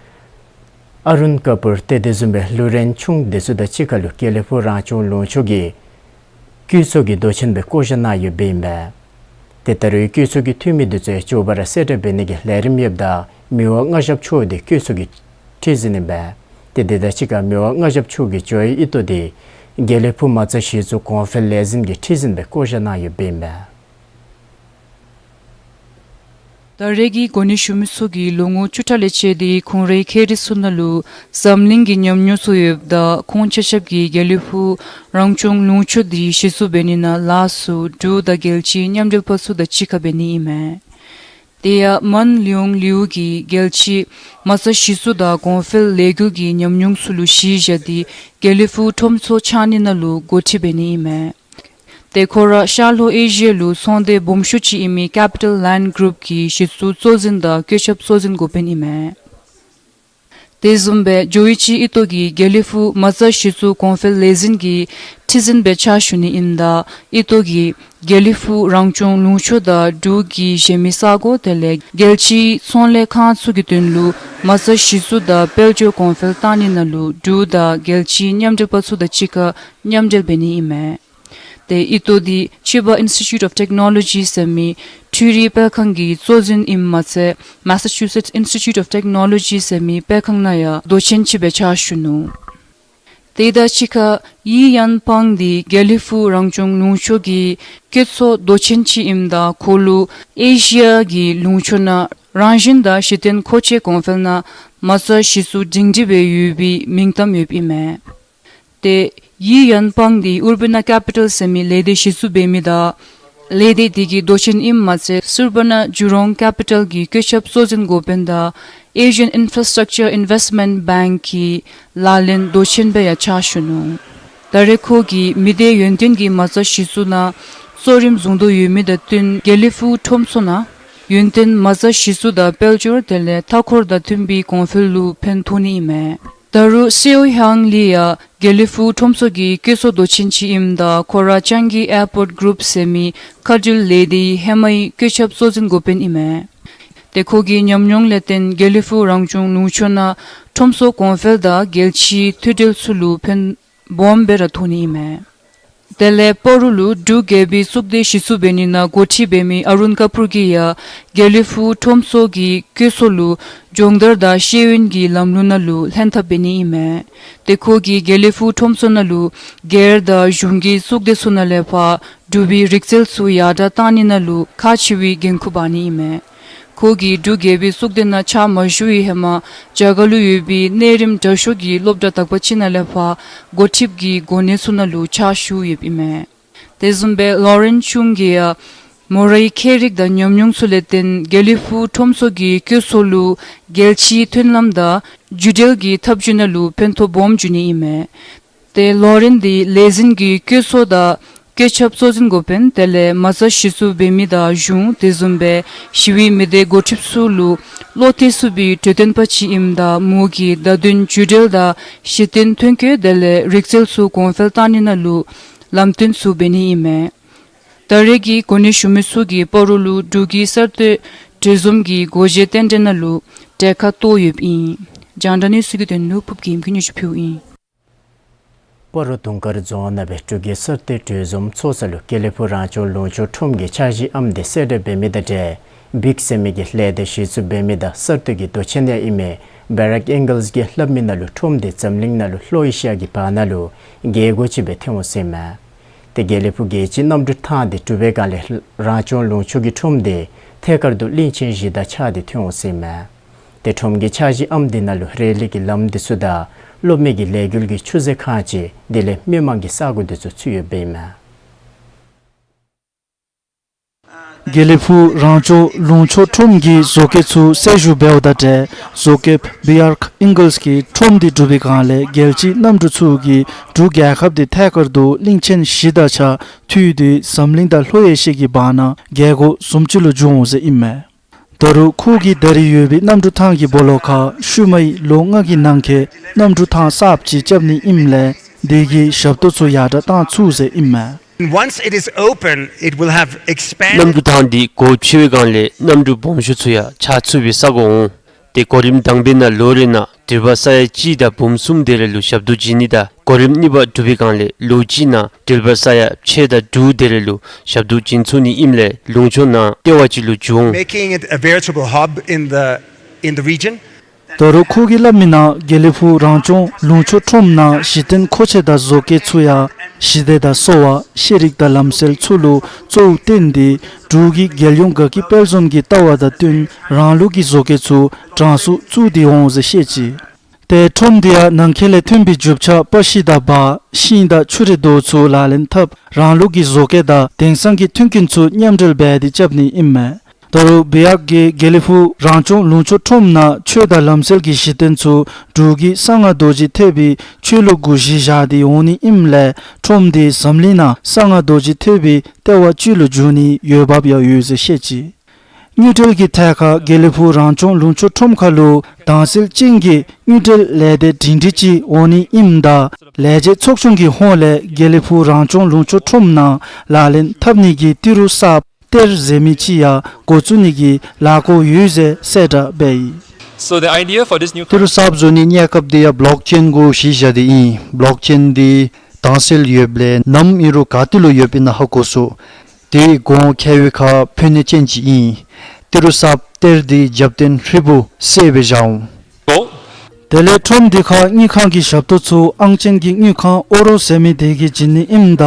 ཨ་རུན་ཀ་པུར་ཏེ་དེ་བཟུམ་སྦེ་ལུ་རན་ཆུང་འདི་ཚུ་དང་གཅིག་ཁར་ལུ་དགེ་ལེགས་ཕུག་རང་སྐྱོང་ལུང་ཕྱོགས་ཀྱི་བཀོད་ཚོགས་ཀྱི་མདོ་ཆེན་སྦེ་བསྐོ་བཞག་གནང་ཡོདཔ་ཨིན་པས། ཏེ་ད་རེས་བཀོད་ཚོགས་ཀྱི་འཐུས་མི་འདི་ཚུ་མགྱོགས་པ་ར་གསལ་བསྒྲགས་འབད་ནི་གི་ལས་རིམ་ཡོདཔ་ད་མི་དབང་མངའ་ཞབས་མཆོག་འདི་བཀོད་ཚོགས་ཀྱི་ཁྲི་འཛིན་ཨིན་པས། ཏེ་དེ་དང་གཅིག་ཁར་མི་དབང་མངའ་ཞབས་མཆོག་གིས་ཇོའི་ཨི་ཏོ་འདི་དགེ་ལེགས་ཕུག་མ་རྩ་གཞི་བཙུགས་གོང་འཕེལ་ལས་འཛིན་གྱི་ཁྲི་འཛིན་སྦེ་བསྐོ་བཞག་གནང་ཡོདཔ་ཨིན་པས། ད་རེས་ཀྱི་གོ་གནས་ཞུ་མི་ཚུ་གིས་ལོ་ངོ་བཅུ་ཕྲག་ལས་བཅད་དེ་ཁོང་རའི་ཁྱད་རིག་ཚུ་ནང་ལུ་འཛམ་གླིང་གི་ཉམས་མྱོང་ཚུ་ཡོདཔ་ད་ཁོང་ཆ་ཁྱབ་ཀྱིས་དགེ་ལེགས་ཕུག་རང་སྐྱོང་ལུང་ཕྱོགས་འདི་གཞི་བཙུགས་འབད་ནི་ནང་ལཱ་ཚུ་འབྲུག་དང་རྒྱལ་སྤྱིའི་མཉམ་འབྲེལ་པ་ཚུ་དང་གཅིག་ཁར་འབད་ནི་ཨིན་མས། དེ་ཡང་མཱན་ལིའུང་ལིའུ་གིས་རྒྱལ་སྤྱིའི་མ་རྩ་གཞི་བཙུགས་དང་གོང་འཕེལ་ལས་འགུལ་གྱི་ཉམས་མྱོང་ཚུ་ལུ་གཞི་བཞག་སྟེ་དགེ་ལེགས་ཕུག་ཁྲོམ་ཚོགས་ཆགས་ནི་ནང་ལུ་འགོ་ཁྲིད་འབད་ནི་ཨིན་མས། ཏེ་ཁོ་ར་ཤར་ལྷོ་ཨེ་ཤི་ཡ་ལུ་ཚོང་སྡེ་སྦོམ་ཤོས་ཅིག་ཨིན་མི་ཀེ་པི་ཊལ་ལེནཌ་གུ་རུབ་ཀྱི་གཞི་བཙུགས་གཙོ་འཛིན་དང་བཀོད་ཁྱབ་གཙོ་འཛིན་འགོ་དཔོན་ཨིན་མས། དེ་བཟུམ་སྦེ་ཇོ་ཨི་ཅི་ཨི་ཏོ་གིས་དགེ་ལེགས་ཕུག་མ་རྩ་གཞི་བཙུགས་གོང་འཕེལ་ལས་འཛིན་གྱི་ཁྲི་འཛིན་སྦེ་ཕྱག་ཞུ་ནི་ཨིནམ་ད་ཨི་ཏོ་གིས་དགེ་ལེགས་ཕུག་རང་སྐྱོང་ལུང་ཕྱོགས་དང་འབྲུག་གི་གཞན་མི་ས་གོ་དེ་ལས་རྒྱལ་སྤྱིའི་ཚོང་ལས་ཁང་ཚུ་གི་དོན་ལུ་མ་རྩ་གཞི་བཙུགས་དང་དཔལ་འབྱོར་གོང་འཕེལ་བཏང་ནི་ནང་ལུ་འབྲུག་དང་རྒྱལ་སྤྱིའི་མཉམ་འབྲེལ་པ་ཚུ་དང་གཅིག་ཁར་མཉམ་འབྲེལ་འབད་ནི་ཨིན་མས། ཏེ་ཨི་ཏོ་འདི་ཅི་བ་ཨིནསི་ཊི་ཊིའུཊ་ཨོཕ་ཊེཀ་ནོ་ལོ་ཇི་ཟེར་མི་འཕྲུལ་རིག་དཔེ་ཁང་གི་གཙོ་འཛིན་ཨིནམ་མ་ཚད་མེ་སཱ་ཅུ་སེཊསི་ཨིནསི་ཊི་ཊིའུཊ་ཨོཕ་ཊེཀ་ནོ་ལོ་ཇི་ཟེར་མི་དཔེ་ཁང་ནང་ཡང་མདོ་ཆེན་ཅིག་སྦེ་ཕྱག་ཞུ་ནུག། དེ་དང་གཅིག་ཁར་ཡི་ཡན་ཕང་འདི་དགེ་ལེགས་ཕུག་རང་སྐྱོང་ལུང་ཕྱོགས་ཀྱི་བཀོད་ཚོགས་མདོ་ཆེན་ཅིག་ཨིནམ་ད་ཁོ་ལུ་ཨེ་ཤི་ཡ་གི་ལུང་ཕྱོགས་ནང་རང་བཞིན་དང་གཞི་རྟེན་མཁོ་ཆས་གོང་འཕེལ་ནང་མ་རྩ་གཞི་བཙུགས་སྒྲིང་སྒྲི་སྦེ་ཡོད་པའི་མིང་གཏམ་ཡོདཔ་ཨིན་མས། ཏེ་ཡི་ཡན་ཕང་འདི་ཨུར་བ་ན་ཀེ་པི་ཊལ་ཟེར་མི་ལས་སྡེ་གཞི་བཙུགས་འབད་མི་དང་ལས་སྡེ་འདི་གི་མདོ་ཆེན་ཨིནམ་མ་ཚད་སུར་བ་ན་ཇུ་རོང་ཀེ་པི་ཊལ་གྱི་བཀོད་ཁྱབ་གཙོ་འཛིན་འགོ་དཔོན་དང་ཨེ་ཤི་ཡན་ཨིན་ཕ་ར་སི་ཊག་ཅར་ཨིན་ཝེསཊ་མེནཊ་བེངཀ་གི་ལག་ལེན་མདོ་ཆེན་སྦེ་ཡང་ཕྱག་ཞུ་ནུག། ད་རེས་ཁོ་གིས་མི་སྡེ་ཡུན་བརྟན་གྱི་མ་རྩ་གཞི་བཙུགས་ནང་གཙོ་རིམ་བཟུང་དོ་ཡོད་མི་དང་བསྟུན་དགེ་ལེགས་ཕུག་ཁྲོམ་ཚོགས་ནང་ཡུན་བརྟན་མ་རྩ་གཞི་བཙུགས་དང་དཔལ་འབྱོར་དེ་ལས་མཐའ་འཁོར་དང་མཐུན་པའི་གོང་འཕེལ་ལུ་ཕན་ཐོགས་ནི་ཨིན་མས། ད་རུང་སེའོ་ཧང་ལི་ཡང་དགེ་ལེགས་ཕུག་ཁྲོམ་ཚོགས་ཀྱི་བཀོད་ཚོགས་མདོ་ཆེན་ཅིག་ཨིནམ་ད་ཁོ་ར་ཅང་གི་ཨེར་པོརཊ་གུ་རུབ་ཟེར་མི་མཁའ་འགྲུལ་ལས་སྡེའི་ཧེ་མའི་བཀོད་ཁྱབ་གཙོ་འཛིན་འགོ་དཔོན་ཨིན་མས། ཏེ་ཁོ་གི་ཉམས་མྱོང་ལས་བརྟེན་དགེ་ལེགས་ཕུག་རང་སྐྱོང་ལུང་ཕྱོགས་ནང་ཁྲོམ་ཚོགས་གོང་འཕེལ་དང་རྒྱལ་སྤྱིའི་མཐུད་འབྲེལ་ཚུ་ལུ་ཕན་སྦོམ་སྦེ་ར་ཐོགས་ནི་ཨིན་མས། དེ་ལས་སྤ་རོ་ལུ་འབྲུག་རྒྱལ་པོའི་གཙུག་སྡེ་གཞི་བཙུགས་འབད་ནི་ནང་འགོ་ཁྲིད་འབད་མི་ཨ་རུན་ཀ་པུར་གྱིས་ཡང་དགེ་ལེགས་ཕུག་ཁྲོམ་ཚོགས་ཀྱི་བཀོད་ཚོགས་ལུ་སྦྱོང་བརྡར་དང་ཤེས་ཡོན་གྱི་ལམ་ལུགས་ནང་ལུ་ལྷན་ཐབས་འབད་ནི་ཨིན་མས། ཏེ་ཁོ་གིས་དགེ་ལེགས་ཕུག་ཁྲོམ་ཚོགས་ནང་ལུ་སྒེར་དང་གཞུང་གི་གཙུག་སྡེ་ཚུ་ནང་ལས་ཕར་འབྲུག་པའི་རིག་རྩལ་ཚུ་ཡར་དྲགས་བཏང་ནི་ནང་ལུ་ཁག་ཆེ་བའི་འགན་ཁུར་འབག་ནི་ཨིན་མས། ཁོ་གིས་འབྲུག་རྒྱལ་པོའི་གཙུག་སྡེ་ནང་ཕྱག་མ་ཞུ་བའི་ཧེ་མ་རྒྱ་གར་ལུ་ཡོད་པའི་གནས་རིམ་དྲག་ཤོས་ཀྱི་སློབ་གྲྭ་དག་པ་ཅིག་ནང་ལས་ཕར་འགོ་ཁྲིདཔ་གི་གོ་གནས་ཚུ་ནང་ལུ་ཕྱག་ཞུ་ཡོདཔ་ཨིན་མས། དེ་བཟུམ་སྦེ་ལོ་རེན་ཆུང་གིས་ཡང་མོ་རའི་ཁྱད་རིག་དང་ཉམས་མྱོང་ཚུ་ལས་བརྟེན་དགེ་ལེགས་ཕུག་ཁྲོམ་ཚོགས་ཀྱི་བཀོད་ཚོགས་ལུ་རྒྱལ་སྤྱིའི་མཐུན་ལམ་དང་བརྒྱུད་འབྲེལ་གྱི་ཐབས་བྱུས་ནང་ལུ་ཕན་ཐོགས་སྦོམ་འབྱུང་ནི་ཨིན་མས། ཏེ་ལོ་རེན་འདི་ལས་འཛིན་གྱི་བཀོད་ཚོགས་དང་བཀོད་ཁྱབ་གཙོ་འཛིན་འགོ་དཔོན་དེ་ལས་མ་རྩ་གཞི་བཙུགས་འབད་མི་དང་གཞུང་དེ་བཟུམ་སྦེ་ཞི་བའི་མི་སྡེ་འགོ་ཁྲིདཔ་ཚུ་ལུ་བློ་གཏད་ཚུགས་པའི་གྲོས་སྟོན་པ་ཅིག་ཨིནམ་ད་མོ་གིས་བརྡ་དོན་བརྒྱུད་འབྲེལ་དང་གཞི་རྟེན་ཐོན་སྐྱེད་དེ་ལས་རིག་རྩལ་ཚུ་གོང་འཕེལ་བཏང་ནི་ནང་ལུ་ལམ་སྟོན་ཚུ་འབད་ནི་ཨིན་མས། ད་རེས་ཀྱི་གོ་གནས་ཞུ་མི་ཚུ་གིས་སྤ་རོ་ལུ་འབྲུག་གི་གསར་གཏོད་གྲོས་འཛོམས་ཀྱི་སྒོ་འབྱེད་རྟེན་འབྲེལ་ནང་ལུ་གྲལ་ཁར་གཏོགས་ཡོདཔ་ཨིན། རྒྱང་བསྒྲགས་གནས་ཚུལ་གྱི་དོན་ལུ་ཕུབ་རྒྱལམོ་གིས་སྙན་ཞུ་ཕུལཝ་ཨིན། སྤ་རོ་དུང་དཀར་རྫོང་ནང་སྦེ་འབྲུག་གི་གསར་གཏོད་གྲོས་འཛོམས་ཚོགས་ས་ལུ་དགེ་ལེགས་ཕུག་རང་སྐྱོང་ལུང་ཕྱོགས་ཁྲོམ་གྱི་འཆར་གཞི་ཨམ་འདི་གསལ་བསྒྲགས་འབད་མི་དང་འབྲེལ་བིཀ་ཟེར་མི་གི་ལས་སྡེ་གཞི་བཙུགས་འབད་མི་དང་གསར་གཏོད་ཀྱི་མདོ་ཆེན་ཡང་ཨིན་མི་བེ་རག་ཨིང་གལས་ཀྱིས་སླབ་མི་ནང་ལུ་ཁྲོམ་འདི་འཛམ་གླིང་ནང་ལུ་ལྷོ་ཨེ་ཤི་ཡ་གི་བར་ན་ལུ་རྒྱལ་སྒོ་ཅིག་སྦེ་ཐོན་འོང་ཟེར་ཨིན་མས། ཏེ་དགེ་ལེགས་ཕུག་རྒྱལ་སྤྱིའི་གནམ་གྲུ་ཐང་འདི་གྲུབ་པའི་སྒང་ལས་རང་སྐྱོང་ལུང་ཕྱོགས་ཀྱི་ཁྲོམ་འདི་ཐད་ཀར་དུ་གླིང་ཆེན་བཞི་དང་ཆ་སྟེ་ཐོན་འོང་ཟེར་ཨིན་མས། ཏེ་ཁྲོམ་གྱི་འཆར་གཞི་ཨམ་འདི་ནང་ལུ་རེ་ལི་གི་ལམ་འདི་ཚུ་དང་སློབ་མའི་གི་ལས་འགུལ་གྱི་ཆུ་ཟེ་ཁང་ཅིག་དེ་ལས་མི་མང་གི་ས་གོ་འདི་ཚུ་ཚུད་ཡོདཔ་ཨིན་མས། དགེ་ལེགས་ཕུག་རང་སྐྱོང་ལུང་ཕྱོགས་ཁྲོམ་གྱི་བཟོ་བཀོད་ཚུ་གསལ་ཞུ་འབདཝ་དང་འབྲེལ་བཟོ་བཀོདཔ་བེ་ཡརཀ་ཨིང་གལས་ཀྱིས་ཁྲོམ་འདི་གྲུབ་པའི་སྒང་ལས་རྒྱལ་སྤྱིའི་གནམ་གྲུ་ཚུ་གིས་འབྲུག་རྒྱལ་ཁབ་འདི་ཐད་ཀར་དུ་གླིང་ཆེན་བཞི་དང་ཆ་མཐུད་དེ་འཛམ་གླིང་དང་ལྷོ་ཨེ་ཤི་ཡ་གི་བར་ན་རྒྱལ་སྒོ་བཟུམ་ཅིག་ལུ་འགྱོ་འོང་ཟེར་ཨིན་མས། ད་རུང་ཁོ་གིས་ད་རེས་ཡོད་པའི་གནམ་གྲུ་ཐང་གི་སྦོ་ལོགས་ཁར་ཤུལ་མའི་ལོ་ལྔ་གི་ནང་འཁོད་གནམ་གྲུ་ཐང་གསརཔ་ཅིག་རྐྱབ་ནི་ཨིནམ་ལས་དེ་གི་ཞབས་ཏོག་ཚུ་ཡར་དྲགས་བཏང་ཚུགས་ཟེར་ཨིན་མས། Once it is open, it will have expanded. གནམ་གྲུ་ཐང་འདི་སྒོ་ཕྱེ་བའི་སྒང་ལས་གནམ་གྲུ་སྦོམ་ཤོས་ཚུ་ཡང་ཆགས་ཚུགས་པའི་ས་གོ་འོང་། ཏེ་གོ་རིམ་དང་པའི་ནང་ལོ་རེ་ནང་འགྲུལ་པ་ས་ཡ་གཅིག་དང་འབུམ་གསུམ་དེ་རེ་ལུ་ཞབས་ཏོག་བྱིན་ནི་དང་གོ་རིམ་གཉིས་པ་གྲུབ་པའི་སྒང་ལས་ལོ་གཅིག་ནང་འགྲུལ་པ་ས་ཡ་ཕྱེད་དང་དྲུག་དེ་རེ་ལུ་ཞབས་ཏོག་བྱིན་ཚུགས་ནི་ཨིནམ་ལས་ལུང་ཕྱོགས་ནང་ལྟེ་བ་ཅིག་ལུ་འགྱུར་འོང་། Making it a veritable hub in the, in the region. ད་རུང་ཁོ་གིས་སླབ་མི་ནང་དགེ་ལེགས་ཕུག་རང་སྐྱོང་ལུང་ཕྱོགས་ཁྲོམ་ནང་གཞི་རྟེན་མཁོ་ཆས་དང་བཟོ་བཀོད་ཚུ་ཡང་ཞི་བདེ་དང་གསོ་བ་ཤེས་རིག་དང་ལམ་སྲོལ་ཚུ་ལུ་གཙོ་བོ་བསྟེན་ཏེ་འབྲུག་གི་རྒྱལ་ཡོངས་དགའ་སྐྱིད་དཔལ་འཛོམས་ཀྱི་ལྟ་བ་དང་བསྟུན་རང་ལུགས་ཀྱི་བཟོ་བཀོད་ཚུ་གྲངས་སུ་བཙུགས་ཏེ་འོང་ཟེར་བཤད་ཅི། ཏེ་ཁྲོམ་འདི་ཡང་ནང་འཁོད་ལས་ཐོན་པའི་རྒྱུ་ཆ་པ་ཤིང་དང་འབག་ཤིང་དང་ཆུ་རེ་དོ་ཚུ་ལག་ལེན་འཐབ་རང་ལུགས་ཀྱི་བཟོ་བཀོད་དང་དེང་སང་གི་མཐུན་རྐྱེན་ཚུ་མཉམ་འབྲེལ་འབད་དེ་རྐྱབ་ནི་ཨིན་མས། ད་རུང་བི་ཡག་གིས་དགེ་ལེགས་ཕུག་རང་སྐྱོང་ལུང་ཕྱོགས་ཁྲོམ་ནང་ཆོས་དང་ལམ་སྲོལ་གྱི་གཞི་རྟེན་ཚུ་འབྲུག་གི་གསང་སྔགས་རྡོ་རྗེ་ཐེག་པའི་ཆོས་ལུགས་གུ་གཞི་བཞག་སྟེ་འོང་ནི་ཨིནམ་ལས་ཁྲོམ་འདི་འཛམ་གླིང་ནང་གསང་སྔགས་རྡོ་རྗེ་ཐེག་པའི་ལྟེ་བ་ཅིག་ལུ་འགྱུར་ནིའི་འོས་འབབ་ཡང་ཡོད་ཟེར་བཤད་ཅི། དངུལ་འབྲེལ་གྱི་ཐད་ཁར་དགེ་ལེགས་ཕུག་རང་སྐྱོང་ལུང་ཕྱོགས་ཁྲོམ་ཁ་ལུ་དྭངས་གསལ་ཅན་གྱི་དངུལ་འབྲེལ་ལས་སྡེ་སྒྲིང་སྒྲི་ཅིག་འོང་ནི་ཨིནམ་ད་ལས་བྱེད་ཚོགས་ཆུང་གི་ཧོངས་ལས་དགེ་ལེགས་ཕུག་རང་སྐྱོང་ལུང་ཕྱོགས་ཁྲོམ་ནང་ལག་ལེན་འཐབ་ནི་གི་ཏི་རུ་གསརཔ་གཏེར་ཟེར་མི་ཅིག་ཡང་འགོ་བཙུགས་ནི་གི་ལས་འགུལ་ཡོད་ཟེར་གསལ་བསྒྲགས་འབད་ཡི། So the idea for this new ཏི་རུ་གསརཔ་བཟོ་ནིའི་གནས་སྐབས་འདི་ཡང་བློག་ཅེན་གུ་གཞི་བཞག་སྟེ་ཨིན། བློག་ཅེན་འདི་དྭངས་གསལ་ཡོདཔ་ལས་ནམ་ཨིན་རུང་ག་ཏེ་ལུ་ཡོདཔ་ཨིན་ན་ཧ་གོ་ཚུགས། དེ་གོང་ཁེ་བའི་ཁར་ཕན་ནུས་ཅན་ཅིག་ཨིན། ཏི་རུ་གསརཔ་གཏེར་འདི་རྒྱབ་རྟེན་ཧྲིལ་བུ་གསལ་སྦེ་བཞག་འོང་། དེ་ལས་ཁྲོམ་འདི་ཁར་དངུལ་ཁང་གི་ཞབས་ཏོག་ཚུ་ཨང་ཅན་གྱི་དངུལ་ཁང་ཨོ་རོ་ཟེར་མི་དེ་གིས་བྱིན་ནི་ཨིནམ་ད་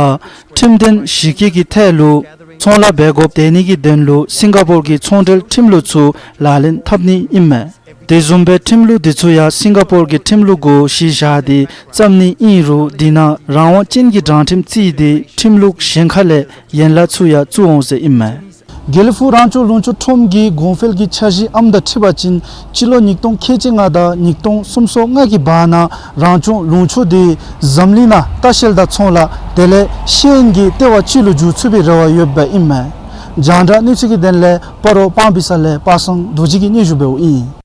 ཁྲིམས་དོན་གཞི་བཀོད་ཀྱི་ཐད་ལུ་ཚོང་ལཱ་འབད་དགོཔ་དེ་ནི་གི་དོན་ལུ་སིང་ག་པོར་གྱི་ཚོང་འབྲེལ་ཁྲིམས་ལུགས་ཚུ་ལག་ལེན་འཐབ་ནི་ཨིན་མས། དེ་བཟུམ་སྦེ་ཁྲིམས་ལུགས་འདི་ཚུ་ཡང་སིང་ག་པོར་གྱི་ཁྲིམས་ལུགས་གུ་གཞི་བཞག་སྟེ་བརྩམ་ནི་ཨིན་རུང་དེ་ནང་རང་དབང་ཅན་གྱི་དྲང་ཁྲིམས་བརྩིས་ཏེ་ཁྲིམས་ལུགས་གཞན་ཁ་ལས་ཡན་ལག་ཚུ་ཡང་བཙུགས་འོང་ཟེར་ཨིན་མས། དགེ་ལེགས་ཕུག་རང་སྐྱོང་ལུང་ཕྱོགས་ཁྲོམ་གྱི་གོང་འཕེལ་གྱི་འཆར་གཞི་ཨམ་དང་འཁྲིལ་བ་ཅིན་སྤྱི་ལོ་ཉིས་སྟོང་ཁལ་གཅིག་ལྔ་དང་ཉིས་སྟོང་སུམ་ཅུ་སོ་ལྔ་གི་བར་ན་རང་སྐྱོང་ལུང་ཕྱོགས་འདི་འཛམ་གླིང་ནང་ལྟ་བཤལ་དང་ཚོང་ལཱ་དེ་ལས་ཤེས་ཡོན་གྱི་ལྟེ་བ་ཅིག་ལུ་འགྱུར་ཚུགས་པའི་རེ་བ་ཡོདཔ་ཨིན་མས། རྒྱང་བསྒྲགས་གནས་ཚུལ་གྱི་དོན་ལས་སྤ་རོ་སྤང་སྦིས་ས་ལས་པ་སངས་རྡོ་རྗེ་གིས་སྙན་ཞུ་འབདཝ་ཨིན།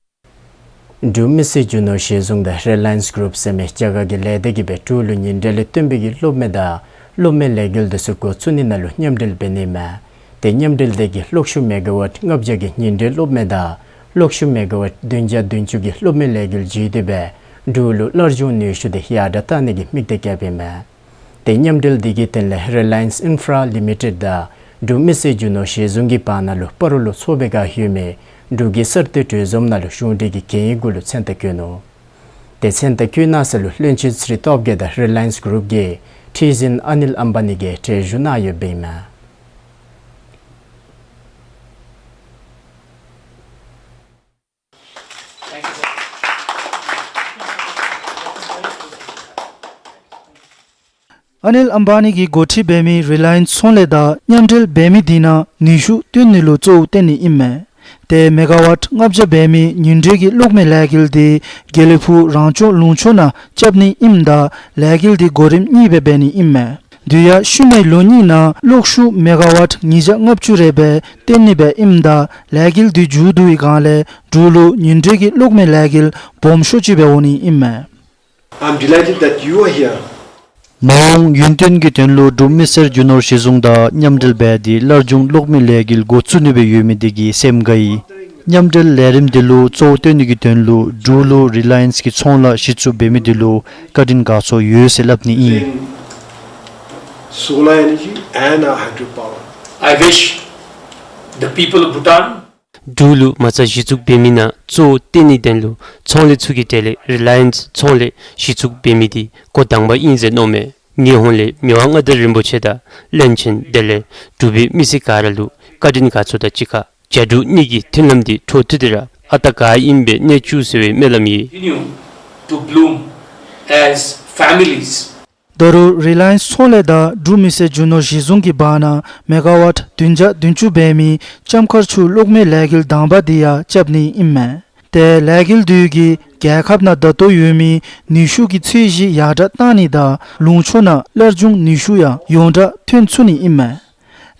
འབྲུག་མི་སེར་རྒྱུ་ནོར་གཞི་བཟུང་དང་རི་ལ་ཡེནསི་གུ་རུབ་ཟེར་མི་རྒྱ་གར་གྱི་ལས་སྡེ་གིས་སྦེ་འབྲུག་ལུ་ཉིན་དེ་ལས་སྟོན་པའི་གི་སློབ་མ་དང་སློབ་མའི་ལས་འགུལ་འདི་ཚུ་འགོ་བཙུགས་ནི་ནང་ལུ་མཉམ་འབྲེལ་འབད་ནི་མས། དེ་མཉམ་འབྲེལ་འདི་གིས་གློག་ཤུགས་མེ་ག་ཝཊ་ལྔ་བརྒྱ་གི་ཉིན་དྲོད་སློབ་མ་དང་གློག་ཤུགས་མེ་ག་ཝཊ་བདུན་བརྒྱ་བདུན་ཅུ་གི་སློབ་མའི་ལས་འགུལ་བརྒྱུད་དེ་སྦེ་འབྲུག་ལུ་སླར་འབྱུང་ནུས་ཤུགས་འདི་ཡར་དྲག་གཏང་ནི་གི་དམིགས་གཏད་བསྐྱེདཔ་ཨིན་མས། དེ་མཉམ་འབྲེལ་འདི་གི་དོན་ལས་རི་ལ་ཡེནསི་ཨིན་ཕ་ར་ལི་མི་ཊེཌ་དང་འབྲུག་མི་སེར་རྒྱུ་ནོར་གཞི་བཟུང་གི་བར་ན་ལུ་སྤ་རོ་ལུ་ཚོགས་པའི་ཁར་ཡོད་མི་འབྲུག་གི་གསར་གཏོད་གྲོས་འཛོམས་ནང་ལུ་གཞུང་འབྲེལ་གྱི་གན་གུ་ལུ་མཚན་རྟགས་བཀོད་ནུག། དེ་མཚན་རྟགས་བཀོད་གནང་ས་ལུ་བློན་ཆེན་ཚེ་རིང་སྟོབས་རྒྱས་དང་རི་ལ་ཡེནསི་གུ་རུབ་ཀྱི་ཁྲི་འཛིན་ཨ་ནིལ་ཨམ་བ་ནི་གིས་གྲལ་བཞུགས་གནང་ཡོདཔ་ཨིན་མས། ཨ་ནིལ་ཨམ་བ་ནི་གིས་འགོ་ཁྲིད་འབད་མི་རི་ལ་ཡེནསི་ཚོང་ལས་དང་མཉམ་འབྲེལ་འབད་མི་དེ་ནང་ནུས་ཤུགས་བཏོན་ནི་ལུ་གཙོ་བོ་བསྟེན་ནི་ཨིན་མས། དེ་མེ་ག་ཝཊ་ལྔ་བརྒྱ་འབད་མི་ཉིན་དྲོད་ཀྱི་གློག་མེ་ལས་འགུལ་འདི་དགེ་ལེགས་ཕུག་རང་སྐྱོང་ལུང་ཕྱོགས་ནང་རྐྱབ་ནི་ཨིནམ་ད་ལས་འགུལ་འདི་གོ་རིམ་གཉིས་སྦེ་འབད་ནི་ཨིན་མས། དུས་ཡང་ཤུལ་མའི་ལོ་གཉིས་ནང་གློག་ཤུགས་མེ་ག་ཝཊ་ཉིས་བརྒྱ་ལྔ་བཅུ་རེ་སྦེ་བཏོན་ནི་སྦེ་ཨིནམ་ད་ལས་འགུལ་འདི་མཇུག་བསྡུ་བའི་སྒང་ལས་འབྲུག་ལུ་ཉིན་དྲོད་ཀྱི་གློག་མེ་ལས་འགུལ་སྦོམ་ཤོས་ཅིག་སྦེ་འོང་ནི་ཨིན་མས། I'm delighted that you are here. མ་འོངས་ཡུན་བརྟན་གྱི་དོན་ལུ་འབྲུག་མི་སེར་རྒྱུ་ནོར་གཞི་བཟུང་དང་མཉམ་འབྲེལ་འབད་དེ་སླར་འབྱུང་གློག་མེ་ལས་འགུལ་འགོ་བཙུགས་ནི་སྦེ་ཡོད་མི་དེ་གིས་སེམས་དགའ་ཡི། མཉམ་འབྲེལ་ལས་རིམ་འདི་ལུ་གཙོ་བོ་བཏོན་ནི་གི་དོན་ལུ་འབྲུག་ལུ་རི་ལ་ཡེནསི་གི་ཚོང་ལཱ་གཞི་བཙུགས་འབད་མི་འདི་ལུ་བཀའ་དྲིན་དགའ་ཚོར་ཡོད་ཟེར་སླབ་ནི་ཨིན། In solar energy and our hydropower. I wish the people of Bhutan འབྲུག་ལུ་མ་རྩ་གཞི་བཙུགས་འབད་མི་ནང་གཙོ་བོ་བཏོན་ནི་དོན་ལུ་ཚོང་ལས་ཚུ་གི་གྲས་ལས་རི་ལ་ཡེནསི་ཚོང་ལས་གཞི་བཙུགས་འབད་མི་འདི་འགོ་དང་པ་ཨིན་ཟེར་མནོཝ་མས། ངེའི་ཧོངས་ལས་མི་དབང་མངའ་བདག་རིན་པོ་ཆེ་དང་བློན་ཆེན་དེ་ལས་འབྲུག་པའི་མི་སེར་ག་ར་ལུ་བཀའ་དྲིན་དགའ་ཚོར་དང་གཅིག་ཁར་རྒྱ་འབྲུག་གཉིས་ཀྱི་མཐུན་ལམ་འདི་འཕྲོ་མཐུད་དེ་ར་ཨ་རྟག་ག་ཨིནམ་སྦེ་གནས་བཅུག་ཟེར་བའི་སྨོན་ལམ་ཡོད། Continue to bloom as families. ད་རུང་རི་ལ་ཡེནསི་ཚོང་ལས་དང་འབྲུག་མི་སེར་རྒྱུ་ནོར་གཞི་བཟུང་གི་བར་ན་མེ་ག་ཝཊ་བདུན་བརྒྱ་བདུན་ཅུ་འབད་མི་ལྕམ་མཁར་ཆུ་གློག་མེ་ལས་འགུལ་དང་པ་འདི་ཡང་རྐྱབ་ནི་ཨིན་མས། ཏེ་ལས་འགུལ་འདི་གིས་རྒྱལ་ཁབ་ནང་ད་ལྟོ་ཡོད་མི་ནུས་ཤུགས་ཀྱི་ཚད་གཞི་ཡར་དྲག་གཏང་ནི་དང་ལུང་ཕྱོགས་ནང་སླར་འབྱུང་ནུས་ཤུགས་ཡང་ཡོངས་གྲགས་ཐོན་ཚུགས་ནི་ཨིན་མས།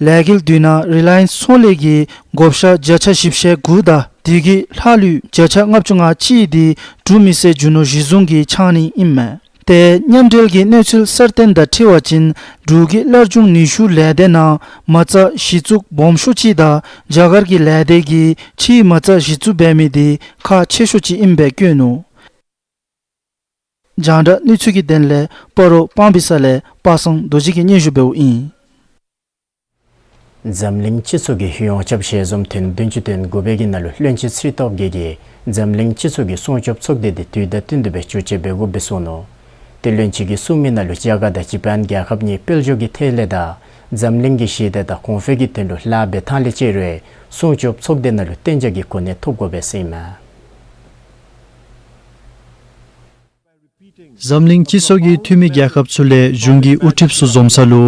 ལས་འགུལ་འདི་ནང་རི་ལ་ཡེནསི་ཚོང་ལས་ཀྱིས་བགོ་བཤའ་བརྒྱ་ཆ་བཞི་བཅུ་ཞེ་དགུ་དང་དེ་གི་ལྷག་ལུས་བརྒྱ་ཆ་ལྔ་བཅུ་ང་གཅིག་འདི་འབྲུག་མི་སེར་རྒྱུ་ནོར་གཞི་བཟུང་གིས་འཆང་ནི་ཨིན་མས། ཏེ་མཉམ་འབྲེལ་གྱི་གནས་ཚུལ་གསར་བཏོན་དང་འཁྲིལ་བ་ཅིན་འབྲུག་གི་སླར་འབྱུང་ནུས་ཤུགས་ལས་སྡེ་ནང་མ་རྩ་གཞི་བཙུགས་སྦོམ་ཤོས་ཅིག་དང་རྒྱ་གར་གྱི་ལས་སྡེ་གིས་ཕྱིའི་མ་རྩ་གཞི་བཙུགས་འབད་མི་འདི་ཁག་ཆེ་ཤོས་ཅིག་ཨིནམ་སྦེ་བཀོད་ནུག། རྒྱང་བསྒྲགས་གནས་ཚུལ་གྱི་དོན་ལས་སྤ་རོ་སྤང་སྦིས་ས་ལས་པ་སངས་རྡོ་རྗེ་གིས་སྙན་ཞུ་འབདཝ་ཨིན། འཛམ་གླིང་སྤྱི་ཚོགས་ཀྱི་ཡོངས་ཁྱབ་ཞལ་འཛོམས་ཐེངས་བདུན་ཅུ་དོན་དགུ་པའི་གི་ནང་ལུ་བློན་ཆེན་ཚེ་རིང་སྟོབས་རྒྱས་ཀྱིས་འཛམ་གླིང་སྤྱི་ཚོགས་ཀྱི་སྲུང་སྐྱོབ་ཚོགས་སྡེ་འདི་དུས་དང་བསྟུན་ཏེ་སྦེ་བཅོ་ཁ་འབད་དགོཔ་སྦེ་གསུངས་ནུག། ཏེ་བློན་ཆེན་གྱིས་གསུངས་མི་ནང་ལུ་རྒྱ་གར་དང་ཇ་པཱན་རྒྱལ་ཁབ་གཉིས་དཔལ་འབྱོར་གྱི་ཐད་ལས་དང་འཛམ་གླིང་གི་ཞི་བདེ་དང་གོང་འཕེལ་གྱི་དོན་ལུ་ལཱ་འབད་ཐངས་ལས་དཔྱད་རུང་སྲུང་སྐྱོབ་ཚོགས་སྡེ་ནང་ལུ་གཏན་འཇགས་ཀྱི་གོ་གནས་ཐོབ་དགོཔ་སྦེ་ཟེར་ཨིན་མས། འཛམ་གླིང་སྤྱི་ཚོགས་ཀྱི་འཐུས་མི་རྒྱལ་ཁབ་ཚུ་ལས་གཞུང་གི་དབུ་ཁྲིདཔ་ཚུ་འཛོམས་ས་ལུ་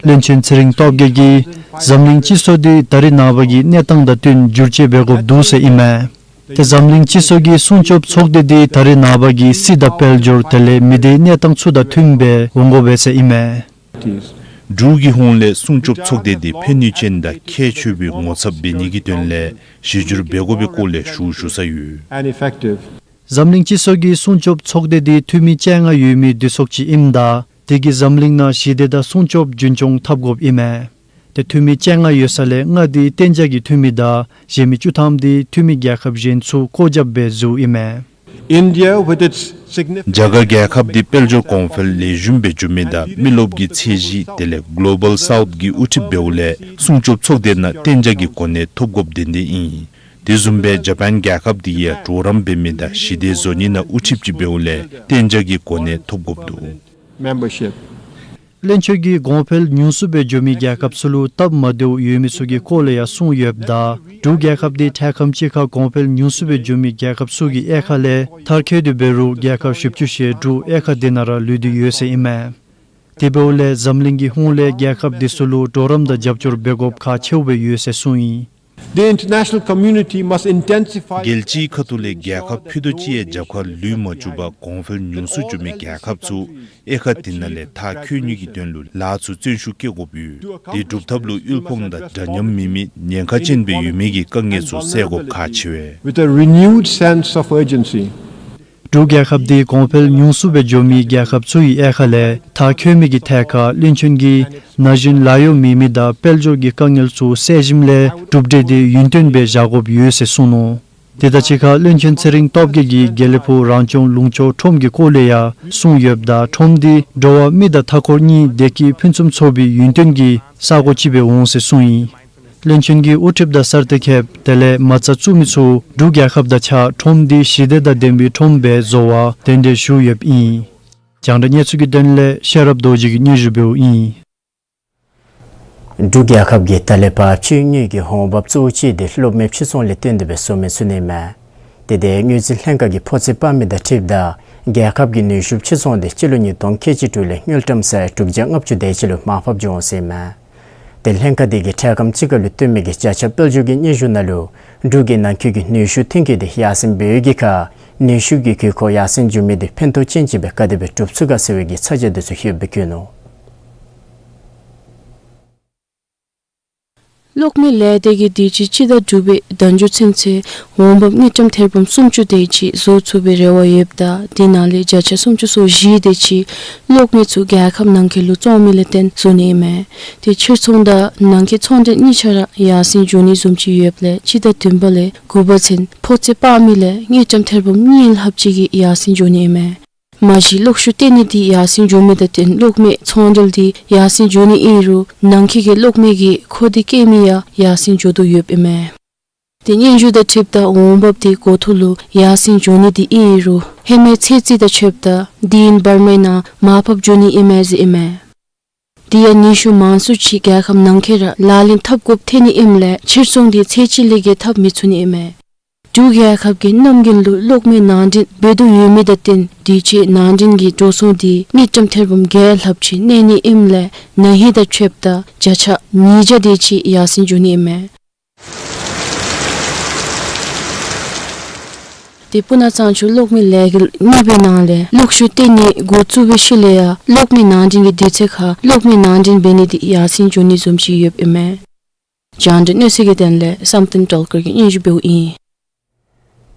བློན་ཆེན་ཚེ་རིང་སྟོབས་རྒྱས་ཀྱིས་འཛམ་གླིང་སྤྱི་ཚོགས་འདི་ད་རེས་ནངས་པ་གི་གནས་སྟངས་དང་བསྟུན་བསྒྱུར་བཅོས་འབད་དགོཔ་འདུག་ཟེར་ཨིན་མས། ཏེ་འཛམ་གླིང་སྤྱི་ཚོགས་ཀྱི་སྲུང་སྐྱོབ་ཚོགས་སྡེ་འདི་ད་རེས་ནངས་པ་གི་སྲིད་དང་དཔལ་འབྱོར་དེ་ལས་མི་སྡེའི་གནས་སྟངས་ཚུ་དང་མཐུནམ་སྦེ་འོང་དགོ་པས་ཟེར་ཨིན་མས། འབྲུག་གི་ཧོངས་ལས་སྲུང་སྐྱོབ་ཚོགས་སྡེ་འདི་ཕན་ནུས་ཅན་དང་ཁྱད་ཆོས་པའི་ངོ་ཚབ་འབད་ནི་གི་དོན་ལས་གཞི་བསྒྱུར་འབད་དགོ་པའི་སྐོར་ལས་ཞུ་ཞུ་ས་ཡོད། And effective. འཛམ་གླིང་སྤྱི་ཚོགས་ཀྱི་སྲུང་སྐྱོབ་ཚོགས་སྡེ་འདི་འཐུས་མི་བཅོ་ལྔ་ཡོད་མི་འདུས་ཚོགས་ཅིག་ཨིནམ་ད་དེ་གིས་འཛམ་གླིང་ནང་ཞི་བདེ་དང་སྲུང་སྐྱོབ་རྒྱུན་སྐྱོང་འཐབ་དགོཔ་ཨིན་མས། ཏེ་འཐུས་མི་བཅོ་ལྔ་ཡོད་ས་ལས་ལྔ་འདི་གཏན་འཇགས་ཀྱི་འཐུས་མི་དང་གཞན་མི་བཅུ་ཐམ་འདི་འཐུས་མི་རྒྱལ་ཁབ་གཞན་ཚུ་བཀོད་ཁྱབ་འབད་བཟོཝ་ཨིན་མས། India with its significant རྒྱ་གར་རྒྱལ་ཁབ་འདི་དཔལ་འབྱོར་གོང་འཕེལ་ལེགས་ཤོམ་སྦེ་འགྱོ་མི་དང་མི་རློབས་ཀྱི་ཚད་གཞི་དེ་ལས་གོ་ལོ་བཱལ་སའུཐ་གི་དབུ་ཁྲིདཔ་འབདཝ་ལས་སྲུང་སྐྱོབ་ཚོགས་སྡེ་ནང་གཏན་འཇགས་ཀྱི་གོ་གནས་ཐོབ་དགོཔ་དེ་འདི་ཨིན། དེ་བཟུམ་སྦེ་ཇ་པཱན་རྒྱལ་ཁབ་འདི་ཡང་གྲོགས་རམ་འབད་མི་དང་ཞི་བདེ་བཟོ་ནི་ནང་དབུ་ཁྲིདཔ་ཅིག་འབདཝ་ལས་གཏན་འཇགས་ཀྱི་གོ་གནས་ཐོབ་དགོཔ་འདུག། Membership. བློན་ཆེན་གྱིས་གོང་འཕེལ་ཉུང་སུ་སྦེ་འགྱོ་མི་རྒྱལ་ཁབ་ཚུ་ལུ་སྟབས་མ་བདེཝ་ཡོད་མི་ཚུ་གི་སྐོར་ལས་ཡང་གསུངས་ཡོདཔ་ད་འབྲུག་རྒྱལ་ཁབ་འདི་འཕྲལ་ཁམས་ཅིག་ཁར་གོང་འཕེལ་ཉུང་སུ་སྦེ་འགྱོ་མི་རྒྱལ་ཁབ་ཚུ་གི་དབྱེ་ཁ་ལས་མཐར་འཁྱོལ་ཏེ་འབད་རུང་རྒྱལ་ཁབ་བཞི་བཅུ་ཞེ་དྲུག་དབྱེ་ཁ་འདི་ནང་ར་ལུས་ཏེ་ཡོད་ཟེར་ཨིན་མས། དེ་འབདཝ་ལས་འཛམ་གླིང་གི་ཧོངས་ལས་རྒྱལ་ཁབ་འདི་ཚུ་ལུ་གྲོགས་རམ་དང་རྒྱབ་སྐྱོར་འབད་དགོཔ་ཁག་ཆེཝ་སྦེ་ཡོད་ཟེར་གསུངས་ཡི། The international community must intensify རྒྱལ་སྤྱིའི་ཁ་ཐུག་ལས་རྒྱལ་ཁབ་ཕུད་རྡོག་གཅིག་ཡང་རྒྱབ་ཁར་ལུས་མ་བཅུག་པར་གོང་འཕེལ་ཉུང་སུ་འགྱོ་མི་རྒྱལ་ཁབ་ཚུ་དབྱེ་ཁ་དེ་ནང་ལས་མཐར་འཁྱོལ་ནི་གི་དོན་ལུ་ལཱ་ཚུ་བརྩོན་ཤུགས་བསྐྱེད་དགོཔ་ཡོད། དེ་སྒྲུབ་ཐབས་ལུ་དབུལ་ཕོངས་དང་འདྲ་མཉམ་མེད་མི་ཉེན་ཁ་ཅན་སྦེ་ཡོད་མི་གི་དཀའ་ངལ་ཚུ་སེལ་དགོཔ་ཁག་ཆེ་བས། With a renewed sense of urgency. འབྲུག་རྒྱལ་ཁབ་འདི་གོང་འཕེལ་ཉུང་སུ་སྦེ་འགྱོ་མི་རྒྱལ་ཁབ་ལས་མཐར་འཁྱོལ་མི་གི་ཐད་ཁར་བློན་ཆེན་གྱིས་ན་གཞོན་ལཱ་གཡོག་མེད་མི་དང་དཔལ་འབྱོར་གྱི་དཀའ་ངལ་ཚུ་སེལ་ཞིནམ་ལས་གྲུབ་འབྲས་འདི་ཡུན་བརྟན་སྦེ་བཞག་དགོཔ་ཡོད་ཟེར་གསུངས་ནུག། དེ་དང་གཅིག་ཁར་བློན་ཆེན་ཚེ་རིང་སྟོབས་རྒྱས་ཀྱིས་དགེ་ལེགས་ཕུག་རང་སྐྱོང་ལུང་ཕྱོགས་ཁྲོམ་གྱི་སྐོར་ལས་ཡང་གསུངས་ཡོདཔ་ད་ཁྲོམ་འདི་འགྲོ་བ་མི་དང་མཐའ་འཁོར་གཉིས་བདེ་སྐྱིད་ཕུན་སུམ་ཚོགས་པའི་ཡུན་བརྟན་གྱི་ས་གོ་ཅིག་སྦེ་འོང་ཟེར་གསུངས་ཡི། བློན་ཆེན་གྱིས་དབུ་ཁྲིདཔ་དང་གསར་གཏོད་མཁན་དེ་ལས་མ་རྩ་བཙུགས་མི་ཚུ་འབྲུག་རྒྱལ་ཁབ་དང་གཅིག་ཁར་ཁྲོམ་འདི་ཞི་བདེ་དང་ལྡན་པའི་ཁྲོམ་སྦེ་བཟོ་བར་གདན་འདྲེན་ཞུ་ཡོདཔ་ཨིན། རྒྱང་བསྒྲགས་གནས་ཚུལ་གྱི་དོན་ལས་ཤེས་རབ་རྡོ་རྗེ་གིས་སྙན་ཞུ་འབདཝ་ཨིན། འབྲུག་རྒྱལ་ཁབ་ཀྱིས་ད་ལས་ཕར་ཕྱི་དངུལ་གྱི་འོང་འབབ་གཙོ་བོ་ཅིག་འདི་གློག་མེ་ཕྱིར་ཚོང་ལས་བརྟེན་ཏེ་སྦེ་བཟོ་མི་ཚུགས་ནི་མས། དེ་འདི་དངུལ་རྩིས་ལྷན་ཁག་གིས་ཕོ་ཚོད་དཔག་མི་དང་འཁྲིལཝ་ད་རྒྱལ་ཁབ་ཀྱི་ནུས་ཤུགས་ཕྱིར་ཚོང་འདི་སྤྱི་ལོ་ཉིས་སྟོང་ཁལ་གཅིག་དྲུག་ལས་དངུལ་ཀྲམ་སེར་དྲུག་བརྒྱ་ལྔ་བཅུ་དེ་ཅིག་ལུ་མར་ཕབ་འགྱོ་འོང་ཟེར་མས། ཏེ་ལྷན་ཁག་འདི་གིས་འཕྲལ་ཁམས་ཅིག་ཁར་ལུ་བཏོན་མི་གི་བརྒྱ་ཆ་དཔལ་འབྱོར་གྱི་སྙན་ཞུ་ནང་ལུ་འབྲུག་གི་ནང་འཁོད་ཀྱི་ནུས་ཤུགས་ཐོན་སྐྱེད་འདི་ཡར་སེང་འབད་བའི་གི་ཁར་ནུས་ཤུགས་ཀྱི་དགོས་མཁོ་ཡར་སེང་འགྱོ་མི་འདི་ཕན་ཐོགས་ཅན་ཅིག་སྦེ་ག་དེ་སྦེ་གྲུབ་ཚུགས་ག་ཟེར་བའི་གི་ཚ་གྱང་འདི་ཚུ་ལྷོདཔ་སྦེ་བཀོད་ནུག། གློག་མེ་ལས་སྡེ་གིས་དུས་ཅི་སྤྱི་ཟླ་དྲུག་པའི་ཟླ་མཇུག་ཚུན་ཚོད་འོང་འབབ་དངུལ་ཀྲམ་ཐེར་འབུམ་སུམ་ཅུ་དེ་ཅིག་བཟོ་ཚུགས་པའི་རེ་བ་ཡོདཔ་ད་དེ་ནང་ལས་བརྒྱ་ཆ་སུམ་ཅུ་སོ་བཞི་དེ་ཅིག་གློག་མེ་ཚུ་རྒྱལ་ཁབ་ནང་འཁོད་ལུ་བཙོང་མི་ལས་བརྟེན་བཟོ་ནི་ཨིན་མས། ཏེ་ཕྱིར་ཚོང་དང་ནང་འཁོད་ཚོང་འབྲེལ་གཉིས་ཆ་ར་ཡར་སེང་འགྱོ་ནི་བཟུམ་ཅིག་ཡོདཔ་ལས་སྤྱི་ཟླ་བདུན་པ་ལས་དགུ་པ་ཚུན་ཕོ་ཚོད་དཔག་མི་ལས་དངུལ་ཀྲམ་ཐེར་འབུམ་གཉིས་ལྷགཔ་ཅིག་གིས་ཡར་སེང་འགྱོ་ནི་ཨིན་མས། མ་གཞི་གློག་ཤུགས་བཏོན་ནི་འདི་ཡར་སེང་འགྱོ་མི་དང་བསྟུན་གློག་མེ་ཚོང་འབྲེལ་འདི་ཡར་སེང་འགྱོ་ནི་ཨིན་རུང་ནང་འཁོད་ཀྱི་གློག་མེ་གི་མཁོ་འདོད་བསྐྱེད་མི་ཡང་ཡར་སེང་འགྱོ་དོ་ཡོདཔ་ཨིན་མས། ཏེ་སྙན་ཞུ་དང་འཁྲིལཝ་ད་འོང་འབབ་འདི་འགོ་ཐོག་ལུ་ཡར་སེང་འགྱོ་ནི་འདི་ཨིན་རུང་ཧེ་མའི་ཚོད་རྩིས་དང་ཕྱདཔ་ད་དེ་ཡང་འབར་མའི་ནང་མར་ཕབ་འགྱོ་ནི་ཨིན་མས་ཟེར་ཨིན་མས། དེ་ཡང་ནུས་ཤུགས་མང་སུ་ཅིག་རྒྱལ་ཁབ་ནང་འཁོད་ར་ལག་ལེན་འཐབ་དགོཔ་ཐོན་ནི་ཨིནམ་ལས་ཕྱིར་ཚོང་འདི་ཚད་ཅིག་ལས་བརྒལ་འཐབ་མི་ཚུགས་ནི་ཨིན་མས། འབྲུག་རྒྱལ་ཁབ་ཀྱིས་གནམ་དགུན་ལུ་གློག་མེ་ནང་འདྲེན་འབད་དོ་ཡོད་མི་དང་བསྟུན་དུས་ཅི་ནང་འདྲེན་གྱི་འགྲོ་སོང་འདི་དངུལ་ཀྲམ་ཐེར་འབུམ་བརྒྱད་ལྷགཔ་ཅིག་གནས་ནི་ཨིནམ་ལས་ན་ཧིང་དང་ཕྱདཔ་ད་བརྒྱ་ཆ་ཉིས་བརྒྱ་དེ་ཅིག་ཡར་སེང་འགྱོ་ནི་ཨིན་མས། ཏེ་སྤུ་ན་གཙང་ཆུ་གློག་མེ་ལས་འགུལ་གཉིས་པའི་ནང་ལས་གློག་ཤུགས་བཏོན་ནི་འགོ་བཙུགས་པའི་ཤུལ་ལས་ཡང་གློག་མེ་ནང་འདྲེན་གྱི་དུས་ཚོད་ཁར་གློག་མེ་ནང་འདྲེན་འབད་ནི་འདི་ཡར་སེང་འགྱོ་ནི་བཟུམ་ཅིག་ཡོདཔ་ཨིན་མས། རྒྱང་བསྒྲགས་གནས་ཚུལ་གྱི་དོན་ལས་བསམ་གཏན་སྒྲོལ་དཀར་གྱིས་སྙན་ཞུ་འབདཝ་ཨིན།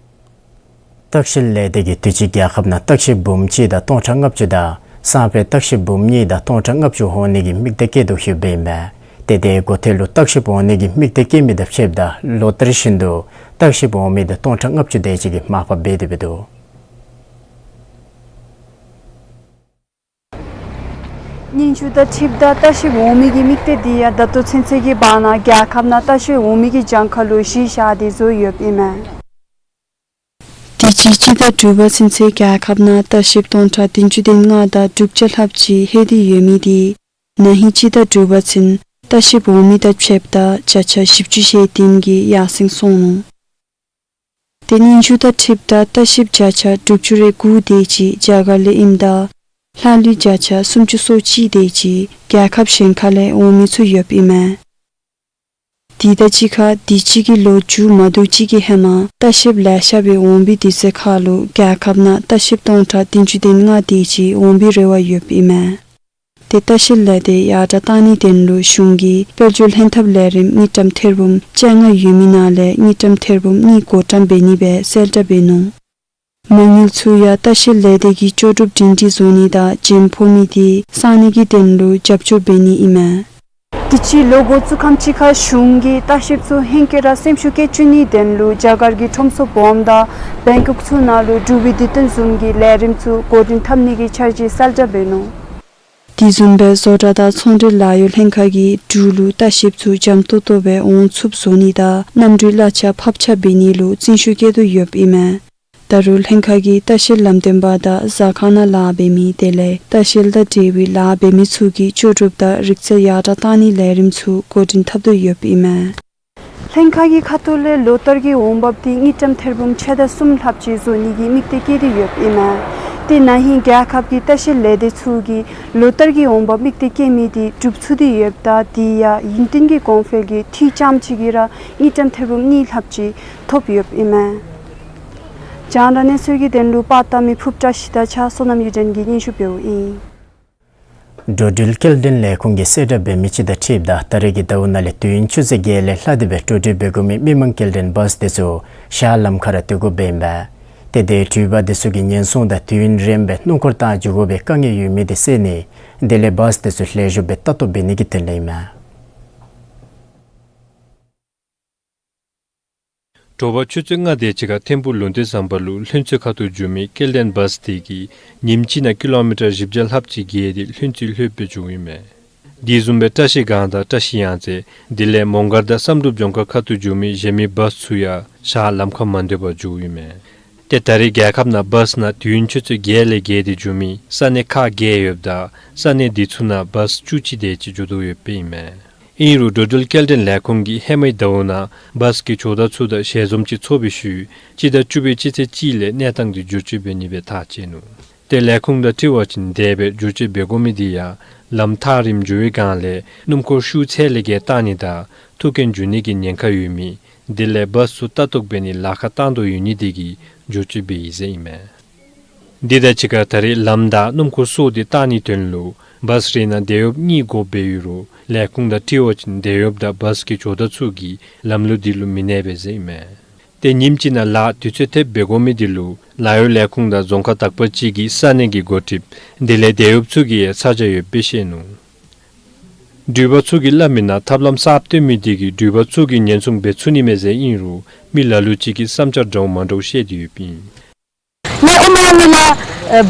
བརྟག་ཞིབ་ལས་སྡེ་གིས་དུས་ཅི་རྒྱལ་ཁབ་ནང་བརྟག་ཞིབ་འབུམ་གཅིག་དང་སྟོང་ཕྲག་ལྔ་བཅུ་དང་སང་ཕོད་བརྟག་ཞིབ་འབུམ་གཉིས་དང་སྟོང་ཕྲག་ལྔ་བཅུ་འོང་ནི་གི་དམིགས་གཏད་བསྐྱེད་དོ་ཡོདཔ་ཨིན་མས། ཏེ་དེ་འགོ་ཐོག་ལུ་བརྟག་ཞིབ་འོང་ནི་གི་དམིགས་གཏད་བསྐྱེད་མི་དང་ཕྱདཔ་ད་ལོ་ལྟར་བཞིན་དུ་བརྟག་ཞིབ་འོང་མི་འདི་སྟོང་ཕྲག་ལྔ་བཅུ་དེ་ཅིག་གིས་མར་ཕབ་འབད་དེ་འབད་དོ། སྙན་ཞུ་དང་འཁྲིལཝ་ད་ལྟ་བཤལཔ་འོང་མི་གི་དམིགས་གཏད་འདི་ཡང་ད་ལྟོ་ཚུན་ཚོད་ཀྱི་བར་ན་རྒྱལ་ཁབ་ནང་ལྟ་བཤལཔ་འོང་མི་གི་གྱངས་ཁ་ལུ་གཞི་བཞག་སྟེ་བཟོ་ཡོདཔ་ཨིན་མས། དུས་ཅི་སྤྱི་ཟླ་དྲུག་པ་ཚུན་ཚོད་རྒྱལ་ཁབ་ནང་ལྟ་བཤལཔ་སྟོང་ཕྲག་བདུན་ཅུ་དོན་ལྔ་དང་དྲུག་བརྒྱ་ལྷགཔ་ཅིག་ལྷོད་དེ་ཡོད་མི་འདི་ན་ཧིང་སྤྱི་ཟླ་དྲུག་པ་ཚུན་ལྟ་བཤལཔ་འོང་མི་དང་ཕྱདཔ་ད་བརྒྱ་ཆ་བཞི་བཅུ་ཞེ་བདུན་གྱིས་ཡར་སེང་སོང་ནུག། ཏེ་སྙན་ཞུ་དང་འཁྲིལཝ་ད་ལྟ་བཤལཔ་བརྒྱ་ཆ་དྲུག་ཅུ་རེ་དགུ་དེ་ཅིག་རྒྱ་གར་ལས་ཨིནམ་ད་ལྷག་ལུས་བརྒྱ་ཆ་སུམ་ཅུ་སོ་གཅིག་དེ་ཅིག་རྒྱལ་ཁབ་གཞན་ཁ་ལས་འོང་མི་ཚུ་ཡོདཔ་ཨིན་མས། དེ་དང་གཅིག་ཁར་དུས་ཅི་གི་ལོ་མཇུག་མ་བསྡུ་ཅིག་གི་ཧེ་མ་ལྟ་བཤལཔ་ལེ་ཤ་སྦེ་འོང་བའི་དུས་ཚོད་ཁར་ལུ་རྒྱལ་ཁབ་ནང་ལྟ་བཤལཔ་སྟོང་ཕྲག་བདུན་ཅུ་དོན་ལྔ་དེ་ཅིག་འོང་བའི་རེ་བ་ཡོདཔ་ཨིན་མས། ཏེ་ལྟ་བཤལ་ལས་སྡེ་ཡར་དྲགས་བཏང་ནིའི་དོན་ལུ་གཞུང་གིས་དཔལ་འབྱོར་ལྷན་ཐབས་ལས་རིམ་དངུལ་ཀྲམ་ཐེར་འབུམ་བཅོ་ལྔ་ཡོད་མི་ནང་ལས་དངུལ་ཀྲམ་ཐེར་འབུམ་གཉིས་བགོ་བཀྲམ་འབད་ནི་སྦེ་གསལ་བསྒྲགས་འབད་ནུག། མ་དངུལ་ཚུ་ཡང་ལྟ་བཤལ་ལས་སྡེ་གིས་ལྕོགས་གྲུབ་སྒྲིང་སྒྲིང་བཟོ་ནི་དང་བྱེམ་ཕོག་མི་དེ་སངས་ནི་གི་དོན་ལུ་རྒྱབ་སྐྱོར་འབད་ནི་ཨིན་མས། དུས་ཅི་ལོ་འགོ་བཙུགས་ཁམས་ཅིག་ཁར་གཞུང་གིས་ལྟ་བཤལཔ་ཚུ་ཧེང་སྐལ་ར་སེམས་ཤུགས་བསྐྱེད་བཅུག་ནིའི་དོན་ལུ་རྒྱ་གར་གྱི་ཁྲོམ་ཚོགས་སྦོམ་དང་བེང་ཀོག་ཚུ་ནང་ལུ་འབྲུག་པའི་དུས་སྟོན་བཟུམ་གྱི་ལས་རིམ་ཚུ་འགོ་འདྲེན་འཐབ་ནི་གི་འཆར་གཞི་གསལ་བསྒྲགས་འབད་ནུག། དེ་བཟུམ་སྦེ་བཟོ་གྲྭ་དང་ཚོང་འབྲེལ་ལཱ་གཡོག་ལྷན་ཁག་གིས་འབྲུག་ལུ་ལྟ་བཤལཔ་ཚུ་འཇམ་ཏོང་ཏོ་སྦེ་འོང་ཚུགསཔ་བཟོ་ནི་དང་གནམ་གྲུའི་གླ་ཆ་ཕབ་ཆ་འབད་ནི་ལུ་བརྩོན་ཤུགས་བསྐྱེད་དོ་ཡོདཔ་ཨིན་མས། ད་རུང་ལྷན་ཁག་གིས་ལྟ་བཤལ་ལམ་སྟོན་པ་དང་ཟ་ཁང་ནང་ལཱ་འབད་མི་དེ་ལས་ལྟ་བཤལ་དང་འབྲེལ་བའི་ལཱ་འབད་མི་ཚུ་གིས་ལྕོགས་གྲུབ་དང་རིག་རྩལ་ཡར་དྲགས་བཏང་ནིའི་ལས་རིམ་ཚུ་འགོ་འདྲེན་འཐབ་དོ་ཡོདཔ་ཨིན་མས། ལྷན་ཁག་གི་ཁ་ཐུག་ལས་ལོ་ལྟར་གྱི་འོང་འབབ་དེ་དངུལ་ཀྲམ་ཐེར་འབུམ་ཕྱེད་དང་གསུམ་ལྷགཔ་ཅིག་བཟོ་ནི་གི་དམིགས་གཏད་བསྐྱེད་དེ་ཡོདཔ་ཨིན་མས། ཏེ་ན་ཧིང་རྒྱལ་ཁབ་ཀྱི་ལྟ་བཤལ་ལས་སྡེ་ཚུ་གིས་ལོ་ལྟར་གྱི་འོང་འབབ་དམིགས་གཏད་བསྐྱེད་མི་དེ་འགྲུབ་ཚུགས་ཏེ་ཡོདཔ་ད་དེ་ཡང་ཡུན་བརྟན་གྱི་གོང་འཕེལ་གྱི་འཐུས་ཙམ་ཅིག་གིས་ར་དངུལ་ཀྲམ་ཐེར་འབུམ་གཉིས་ལྷགཔ་ཅིག་ཐོབ་ཡོདཔ་ཨིན་མས། རྒྱང་བསྒྲགས་གནས་ཚུལ་གྱི་དོན་ལུ་པར་བཏབ་མི་ཕུརཔ་བཀྲ་ཤིས་དང་གཅིག་ཁར་བསོད་ནམས་གཡུ་སྒྲོན་གྱིས་སྙན་ཞུ་འབདཝ་ཨིན། འགྲོ་འགྲུལ་སྐྱེལ་འདྲེན་ལས་ཁུངས་ཀྱིས་གསལ་བསྒྲགས་འབད་མི་ཅིག་དང་འཁྲིལཝ་ད་ད་རེས་ཀྱི་ཟླཝ་ནང་ལས་དུས་ཡུན་ཆུ་ཚོད་བརྒྱད་ལས་ལྷག་སྟེ་སྦེ་འགྲོ་འགྲུལ་འབད་དགོ་མི་མི་མང་སྐྱེལ་འདྲེན་བཱས་དེ་ཚུ་ཞག་ལམ་ཁར་ར་སྡོད་དགོཔ་ཨིན་པས། ཏེ་དེ་འགྲུལ་པ་དེ་ཚུ་གིས་ཉེན་སྲུང་དང་དུས་ཡུན་རིངམོ་སྦེ་སྣུམ་འཁོར་བཏང་འགྱོ་དགོ་པའི་དཀའ་ངལ་ཡོད་མི་དེ་བསལ་ནི་དེ་ལས་བཱས་དེ་ཚུ་ལེགས་ཤོམ་སྦེ་ལྟ་རྟོག་འབད་ནི་གི་དོན་ལས་ཨིན་མས། དྲོ་པ་ཆུ་ཚོད་ལྔ་དེ་ཅིག་ཁར་ཐིམ་ཕུག་ལུང་བསྟན་ཟམ་པ་ལུ་ལྷུན་རྩེ་ཁ་ཐུག་འགྱོ་མི་སྐྱེལ་འདྲེན་བཱས་དེ་གིས་ཉིནམ་གཅིག་ནང་ཀི་ལོ་མི་ཊར་བཞི་བརྒྱ་ལྷགཔ་ཅིག་བརྒལ་ཏེ་ལྷུན་རྩེ་ལྷོདཔ་སྦེ་འགྱོཝ་ཨིན་མས། དེ་བཟུམ་སྦེ་བཀྲ་ཤིས་སྒང་དང་བཀྲ་ཤིས་གཡང་རྩེ་དེ་ལས་མོང་སྒར་དང་བསམ་གྲུབ་ལྗོངས་མཁར་ཁ་ཐུག་འགྱོ་མི་གཞན་མི་བཱས་ཚུ་ཡང་ཞག་ལམ་ཁར་མ་སྡོད་པར་འགྱོཝ་ཨིན་མས། ཏེ་ད་རེས་རྒྱལ་ཁབ་ནང་བཱས་ནང་དུས་ཡུན་ཆུ་ཚོད་བརྒྱད་ལས་བརྒལ་ཏེ་འགྱོ་མི་ས་གནས་ཁག་བརྒྱད་ཡོདཔ་ད་ས་གནས་དེ་ཚུ་ནང་བཱས་བཅུ་གཅིག་དེ་ཅིག་འགྱོ་དོ་ཡོདཔ་ཨིན་མས། ཨིན་རུང་འགྲོ་འགྲུལ་སྐྱེལ་འདྲེན་ལས་ཁུངས་ཀྱིས་ཧེ་མའི་ཟླཝ་ནང་བཱས་ཀྱི་ཇོ་བདག་ཚུ་དང་ཞལ་འཛོམས་ཅིག་ཚོགས་པའི་ཤུལ་སྤྱི་ཟླ་བཅུ་པའི་སྤྱི་ཚེས་གཅིག་ལས་གནས་སྟངས་དེ་བསྒྱུར་བཅོས་འབད་ནི་སྦེ་ཐག་བཅད་ནུག། ཏེ་ལས་ཁུངས་དང་འཁྲིལ་བ་ཅིན་དེ་སྦེ་བསྒྱུར་བཅོས་འབད་དགོ་མི་དེ་ཡང་ལམ་ཐག་རིངམོ་འགྱོ་བའི་སྒང་ལས་སྣུམ་འཁོར་ཤུགས་ཚད་ལས་བརྒལ་བཏང་ནི་དང་ཐུག་རྐྱེན་འབྱུང་ནི་གི་ཉེན་ཁ་ཡོད་མི་དེ་ལས་བཱས་ཚུ་ལྟ་རྟོག་འབད་ནི་ལཱ་ཁག་བཏང་དོ་ཡོད་ནི་དེ་གིས་བསྒྱུར་བཅོས་འབད་ཡི་ཟེར་ཨིན་མས། དེ་དང་གཅིག་ཁར་ད་རེས་ལམ་བདའ་སྣུམ་འཁོར་སོགས་དེ་བཏང་ནིའི་དོན་ལུ་བཱས་རེ་ནང་དེད་གཡོགཔ་གཉིས་དགོཔ་སྦེ་ཡོད་རུང་ལས་ཁུངས་དང་འཁྲིལ་བ་ཅིན་དེད་གཡོགཔ་དང་བཱས་ཀྱི་ཇོ་བདག་ཚུ་གིས་ལམ་ལུགས་དེ་ལུ་མི་གནས་པས་ཟེར་ཨིན་མས། ཏེ་ཉིནམ་གཅིག་ནང་ལཱ་དུས་ཚོད་ཐེབས་འབད་དགོ་མི་དེ་ལུ་ལཱ་གཡོག་ལས་ཁུངས་དང་རྫོང་ཁག་དག་པ་ཅིག་གིས་ས་གནས་ཀྱི་འགོ་ཁྲིདཔ་དེ་ལས་དེད་གཡོགཔ་ཚུ་གི་ཡང་ཚ་གྱང་ཡོདཔ་སྦེ་བཤད་ནུག། འགྲུལ་པ་ཚུ་གིས་སླབ་མིའི་ནང་ཐབས་ལམ་གསརཔ་བཏོན་མི་དེ་གིས་འགྲུལ་པ་ཚུ་གིས་ཉེན་སྲུང་འབད་ཚུགས་ནི་མས་ཟེར་ཨིན་རུང་མི་ལ་ལུ་ཅིག་གིས་བསམ་འཆར་འདྲཝ་མ་འདྲཝ་བཤད་དེ་ཡོདཔ་ཨིན། ང་ཨིན་མ་ནི་ལ་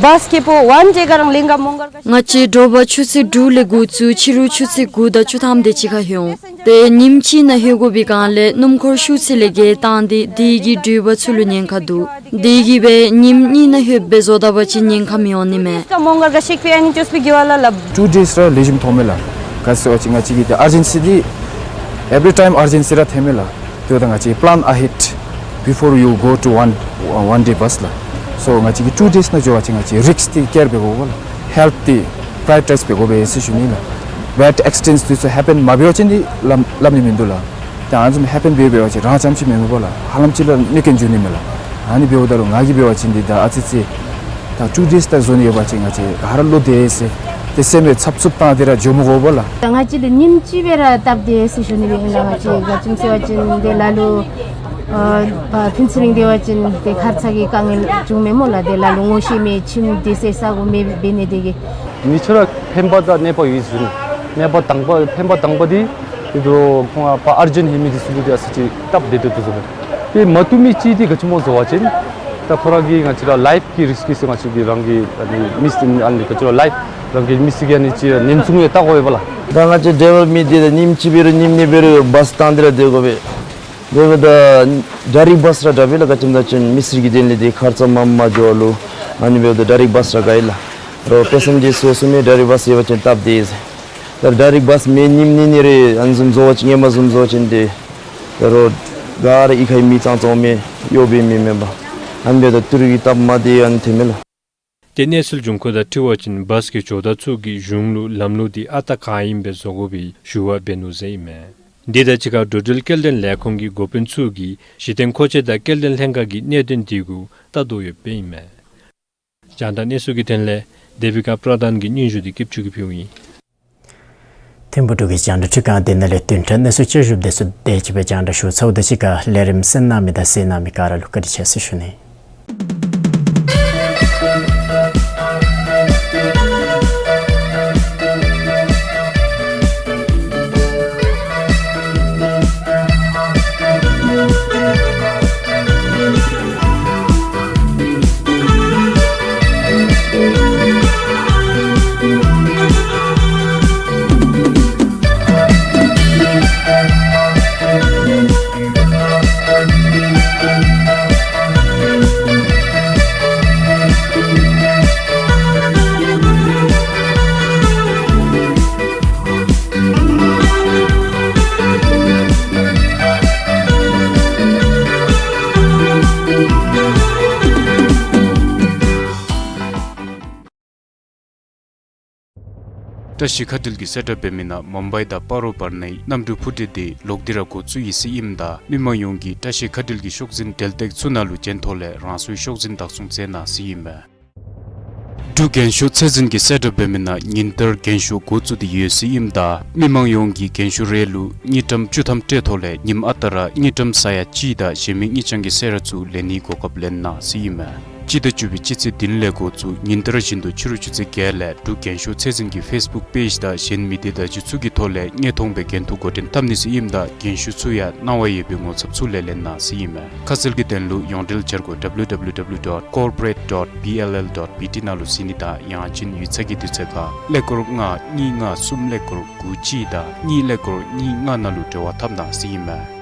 བཱས་ཀེ་པོ་ཝཱན་ཇེ་ག་རང་ལིང་ག་མོང་སྒར་ག་ང་བཅས་དྲོ་པ་ཆུ་ཚོད་དྲུག་ལས་འགོ་བཙུགས་ཕྱི་རུ་ཆུ་ཚོད་དགུ་དང་བཅུ་ཐམ་དེ་ཅིག་ཁར་ལྷོད་འོང་། ཏེ་ཉིནམ་གཅིག་ནང་ལྷོད་དགོ་པའི་སྒང་ལས་སྣུམ་འཁོར་ཤུགས་ཚད་ལས་བརྒལ་བཏང་སྟེ་དེ་གིས་འགྲུལ་པ་ཚུ་ལུ་ཉེན་ཁ་འདུག། དེ་གིས་སྦེ་ཉིནམ་གཉིས་ནང་ལྷོདཔ་སྦེ་བཟོ་ད་པ་ཅིན་ཉེན་ཁ་མི་འོང་ནི་མས། མོང་སྒར་ག་ཤེག་པེ་ཨན་ཅོས་པི་གི་ཝ་ལ་ལ། ཊུ་ཌེསི་ར་ལེགས་ཤོམ་མཐོངམ་མས་ལགས། ག་ཅི་ཟེར་བ་ཅིན་ང་བཅས་ཀྱི་ཨར་ཇེན་སི་འདི་every time urgency ར་ཐོནམ་མས་ལགས། དེ་འབདཝ་ད་ང་བཅས་plan ahead before you go to one, one day བཱས་ལགས། སོ་ང་བཅས་ཀྱིས་ཊུ་ཌེསི་ནང་འགྱོ་བ་ཅིན་ང་བཅས་རིསཀ་འདི་ཀེར་འབད་དགོ་པས་ལགས། ཧེལཐ་འདི་པྲའི་ཡོ་རི་ཊའིཛ་འབད་དགོ་པས་ཟེར་ཞུ་ནི་ལགས། བེཌ་ཨེག་སི་ཌེནཊ་འདི་ཚུ་ཧེ་པེན་མ་འབད་བ་ཅིན་འདི་སླབ་སླབ་ནི་མིན་འདུག་ལགས། ད་ཨ་ནི་བཟུམ་ཧེ་པེན་འབད་འབད་བ་ཅིན་རང་རྐྱངམ་ཅིག་མེན་མས་པ་ལགས། ཧ་ལམ་ཅིག་ལུ་གནོད་རྐྱེན་འབྱུང་ནི་མས་ལགས། ཨ་ནི་འབདཝ་ད་ལུ་ང་གིས་འབད་བ་ཅིན་འདི་ད་ཨ་ཙི་ཅིག་ད་ཊུ་ཌེསི་ད་བཟོ་ནི་ཡོད་པ་ཅིན་ང་བཅས་ག་ར་ལུ་དེ་ཟེར་ཏེ་སེམས་ལུ་འཚབ་འཚུབ་བཏང་སྟེ་ར་འགྱོ་མི་དགོ་པས་ལགས། ད་ང་བཅས་ལུ་ཉིནམ་གཅིག་སྦེ་ར་སྟབས་བདེ་ཟེར་ཞུ་ནི་སྦེ་ཨིན་ལགས། ང་བཅས་ག་ཅི་སྨོ་ཟེར་བ་ཅིན་དེ་ལ་ལུ་ཨ་ཕུན་ཚོགས་གླིང་འབད་བ་ཅིན་དེ་ཁར་ཚ་གི་དཀའ་ངལ་འབྱུངམ་མས་སྨོ་ལགས། དེ་ལ་ལུ་ངོ་ཤེས་མེད་ཁྱིམ་སྡོད་ས་གོ་མེད་འབད་ནི་དེ་གིས། མི་ཚུ་ར་ཕན་པ་དང་གནོད་པ་ཡོད་ཟེར་ནི། གནོད་པ་དང་པ་ཕན་པ་དང་པ་འདི་ཨིན་རུང་ཁོང་ཨ་པ་ཨར་ཇེནཊ་ཧེ་མི་འདི་ཚུ་ལུ་འདི་ཨ་ཙི་ཅིག་སྟབས་བདེ་ཏོག་ཏོ་བཟོཝ་མས། དེ་མ་བཏུབ་མི་ཅིག་འདི་ག་ཅི་སྨོ་ཟེར་བ་ཅིན་ ད་ཁོ་ར་གི་ང་བཅས་ར་ལའིབ་ཀྱི་རིསྐ་ཟེར་ང་བཅས་ཀྱི་རང་གི་ཨ་ནི་མི་སི་ཨ་ནི་ག་ཅི་ལོ་ལའིབ་རང་གི་མི་སི་གི་ཨ་ནི་ཅིག་ཉེན་སྲུང་ཡང་བལྟ་དགོ་པས་ལགས། ད་ང་བཅས་ཌའི་ཝར་མི་འདི་ད་ཉིནམ་གཅིག་འབད་རུང་ཉིནམ་གཉིས་འབད་རུང་བཱས་བཏང་སྟེ་ར་སྡོད་དགོ་པས། དེ་འབདཝ་ད་ཌའི་རེཀཊ་བཱས་ར་དྲག་པས་ལགས། ག་ཅི་སྨོ་ད་ཅིན་མི་སེར་གྱི་དོན་ལས་འདི་ཁ་ཙ་མ་མ་འགྱོ་ལུ་ཨ་ནི་འབདཝ་ད་ཌའི་རེཀཊ་བཱས་ར་དགའ་ཡི་ལགས། རོགས་པེ་སེན་ཇར་སོ་སོ་མི་ཌའི་རེཀཊ་བཱས་ཡོད་པ་ཅིན་སྟབས་བདེ་ཟེར། ད་ཌའི་རེཀཊ་བཱས་མེད་ཉིནམ་གཉིས་གཉིས་རེ་ཨ་ནི་བཟུམ་བཟོ་བ་ཅིན་ཧེ་མ་བཟུམ་བཟོ་བ་ཅིན་ཏེ་ད་རོགས་ག་ར་གཡུས་ཁའི་མི་ཙང་ཙང་མས་གཡོག་འབད་མི་མེན་པར་ཨ་ནི་འབདཝ་ད་ཏི་རུ་གི་སྟབས་མ་བདེ་ཨ་ནི་ཐོནམ་མས་ལགས། ཏེ་གནས་ཚུལ་འབྱུང་ཁུངས་དང་འཁྲིལ་བ་ཅིན་བཱས་ཀྱི་ཇོ་བདག་ཚུ་གིས་གཞུང་ལུ་ལམ་ལུགས་འདི་ཨ་རྟག་ག་ཨིནམ་སྦེ་བཟོ་དགོ་པའི་ཞུ་བ་འབད་ནུག་ཟེར་ཨིན་མས། འདི་དང་གཅིག་ཁར་འགྲོ་འགྲུལ་སྐྱེལ་འདྲེན་ལས་ཁུངས་ཀྱི་འགོ་དཔོན་ཚུ་གིས་གཞི་རྟེན་མཁོ་ཆས་དང་སྐྱེལ་འདྲེན་ལྷན་ཁག་གི་གནད་དོན་འདི་གུ་བལྟ་དོ་ཡོདཔ་ཨིན་མས། རྒྱང་བསྒྲགས་གནས་ཚུལ་གྱི་དོན་ལས་དེ་བི་ཀ་པྲ་དཱན་གྱི་སྙན་ཞུ་འདི་སྐྱིདཔ་ཆོས་ཀྱིས་ཕུལཝ་ཨིན། ཐིམ་ཕུག་འབྲུག་གི་རྒྱང་བསྒྲགས་ཁྲི་ཁང་འདི་ནང་ལས་བདུན་ཕྲག་གནས་ཚུལ་བསྐྱར་ཞིབ་དེ་ཚུ་དེ་ཅིག་སྦེ་རྒྱང་བསྒྲགས་ཞུ་ཚརཝ་དང་གཅིག་ཁར་ལས་རིམ་གསན་གནང་མི་དང་གཟིགས་གནང་མི་ག་ར་ལུ་བཀའ་དྲིན་ཆེ་ཟེར་ཞུ་ནི། བཀྲ་ཤིས་མཁའ་འགྲུལ་གྱིས་གསལ་བསྒྲགས་འབད་མི་ནང་མུམ་བའི་དང་སྤ་རོ་བར་ནའི་གནམ་གྲུ་འཕུར་གྲུ་འདི་ལོག་སྟེ་ར་འགོ་བཙུགས་ཡི་ཟེར་ཨིནམ་ད་མི་མང་ཡོངས་ཀྱིས་བཀྲ་ཤིས་མཁའ་འགྲུལ་གྱི་ཤོག་འཛིན་འབྲེལ་སྟེགས་ཚུ་ནང་ལུ་བྱོན་ཐོག་ལས་རང་སོའི་ཤོག་འཛིན་བདག་བཟུང་མཛད་གནང་ཟེར་ཨིན་མས། འབྲུག་རྒན་ཤོས་ཚད་འཛིན་གྱིས་གསལ་བསྒྲགས་འབད་མི་ནང་ཉིན་ལྟར་རྒན་ཤོས་འགོ་བཙུགས་ཏེ་ཡོད་ཟེར་ཨིནམ་ད་མི་མང་ཡོངས་ཀྱིས་རྒན་ཤོས་རེ་ལུ་དངུལ་ཀྲམ་བཅུ་ཐམ་སྤྲོད་ཐོག་ལས་ཉིནམ་ཨ་རྟག་ར་དངུལ་ཀྲམ་ས་ཡ་གཅིག་དང་གཞན་མི་དངུལ་རྐྱང་གི་གསོལ་རས་ཚུ་ལེན་ནིའི་གོ་སྐབས་ལེན་གནང་ཟེར་ཨིན་མས། སྤྱི་ཟླ་བཅུ་པའི་སྤྱི་ཚེས་བདུན་ལས་འགོ་བཙུགས་ཉིན་ལྟར་བཞིན་དུ་ཕྱི་རུ་ཆུ་ཚོད་བརྒྱད་ལས་འབྲུག་རྒན་ཤོས་ཚད་འཛིན་གྱི་ཕེསི་བུཀ་པེཇ་དང་གཞན་མི་སྡེ་བརྡ་བརྒྱུད་ཚུ་གི་ཐོག་ལས་དངོས་མཐོང་སྦེ་འགན་ཐུག་འགོ་འདྲེན་འཐབ་ནི་ཟེར་ཨིནམ་ད་རྒན་ཤོས་ཚུ་ཡང་གནང་བ་ཡོད་པའི་ངོ་ཚབ་ཚུ་ལས་ལེན་གནང་ཟེར་ཨིན་མས། ཁ་གསལ་གྱི་དོན་ལུ་ཡོངས་འབྲེལ་འཆར་སྒོ་W W W dot corporate dot B L L dot B T ནང་ལུ་གཟིགས་ནི་དང་ཡང་ཅིན་ཡིག་ཚང་གི་དུས་ཚོད་ཁར་ཀླད་ཀོར་ལྔ་གཉིས་ལྔ་གསུམ་ཀླད་ཀོར་དགུ་གཅིག་དང་གཉིས་ཀླད་ཀོར་གཉིས་ལྔ་ནང་ལུ་འབྲེལ་བ་འཐབ་གནང་ཟེར་ཨིན་མས།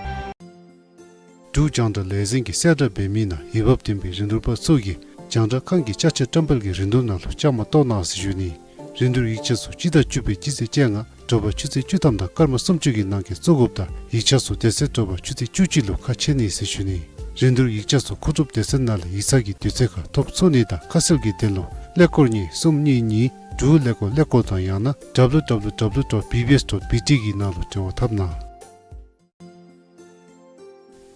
འབྲུག་རྒྱང་བསྒྲགས་ལས་འཛིན་གྱིས་གསལ་བསྒྲགས་འབད་མི་ནང་འོས་འབབ་ལྡན་པའི་རིན་བསྡུར་པ་ཚུ་གིས་རྒྱང་བསྒྲགས་ཁང་གི་ཅ་ཆས་བཀྲམ་སྤེལ་གྱི་རིན་བསྡུར་ནང་ལུ་བཅའ་མར་གཏོགས་གནང་ཟེར་ཞུ་ནི། རིན་བསྡུར་ཡིག་ཆ་ཚུ་སྤྱི་ཟླ་བཅུ་པའི་སྤྱི་ཚེས་བཅོ་ལྔ་དྲོ་པ་ཆུ་ཚོད་བཅུ་ཐམ་དང་སྐར་མ་སུམ་ཅུ་གི་ནང་འཁོད་བཙུགས་དགོཔ་དང་ཡིག་ཆ་ཚུ་དེ་ཚེ་དྲོ་པ་ཆུ་ཚོད་བཅུ་གཅིག་ལུ་ཁ་ཕྱེ་ནི་ཟེར་ཞུ་ནི། རིན་བསྡུར་ཡིག་ཆ་ཚུ་མཁོ་སྒྲུབ་སྡེ་ཚན་ནང་ལས་ཡིག་ཚང་གི་དུས་ཚོད་ཁར་ཐོབ་ཚུགས་ནི་དང་ཁ་གསལ་གྱི་དོན་ལུ་ཀླད་ཀོར་གཉིས་གསུམ་གཉིས་གཉིས་དྲུག་ཀླད་ཀོར་ཀླད་ཀོར་དང་ཡང་ན་W W W dot B B S dot B T གི་ནང་ལུ་འབྲེལ་བ་འཐབ་གནང་།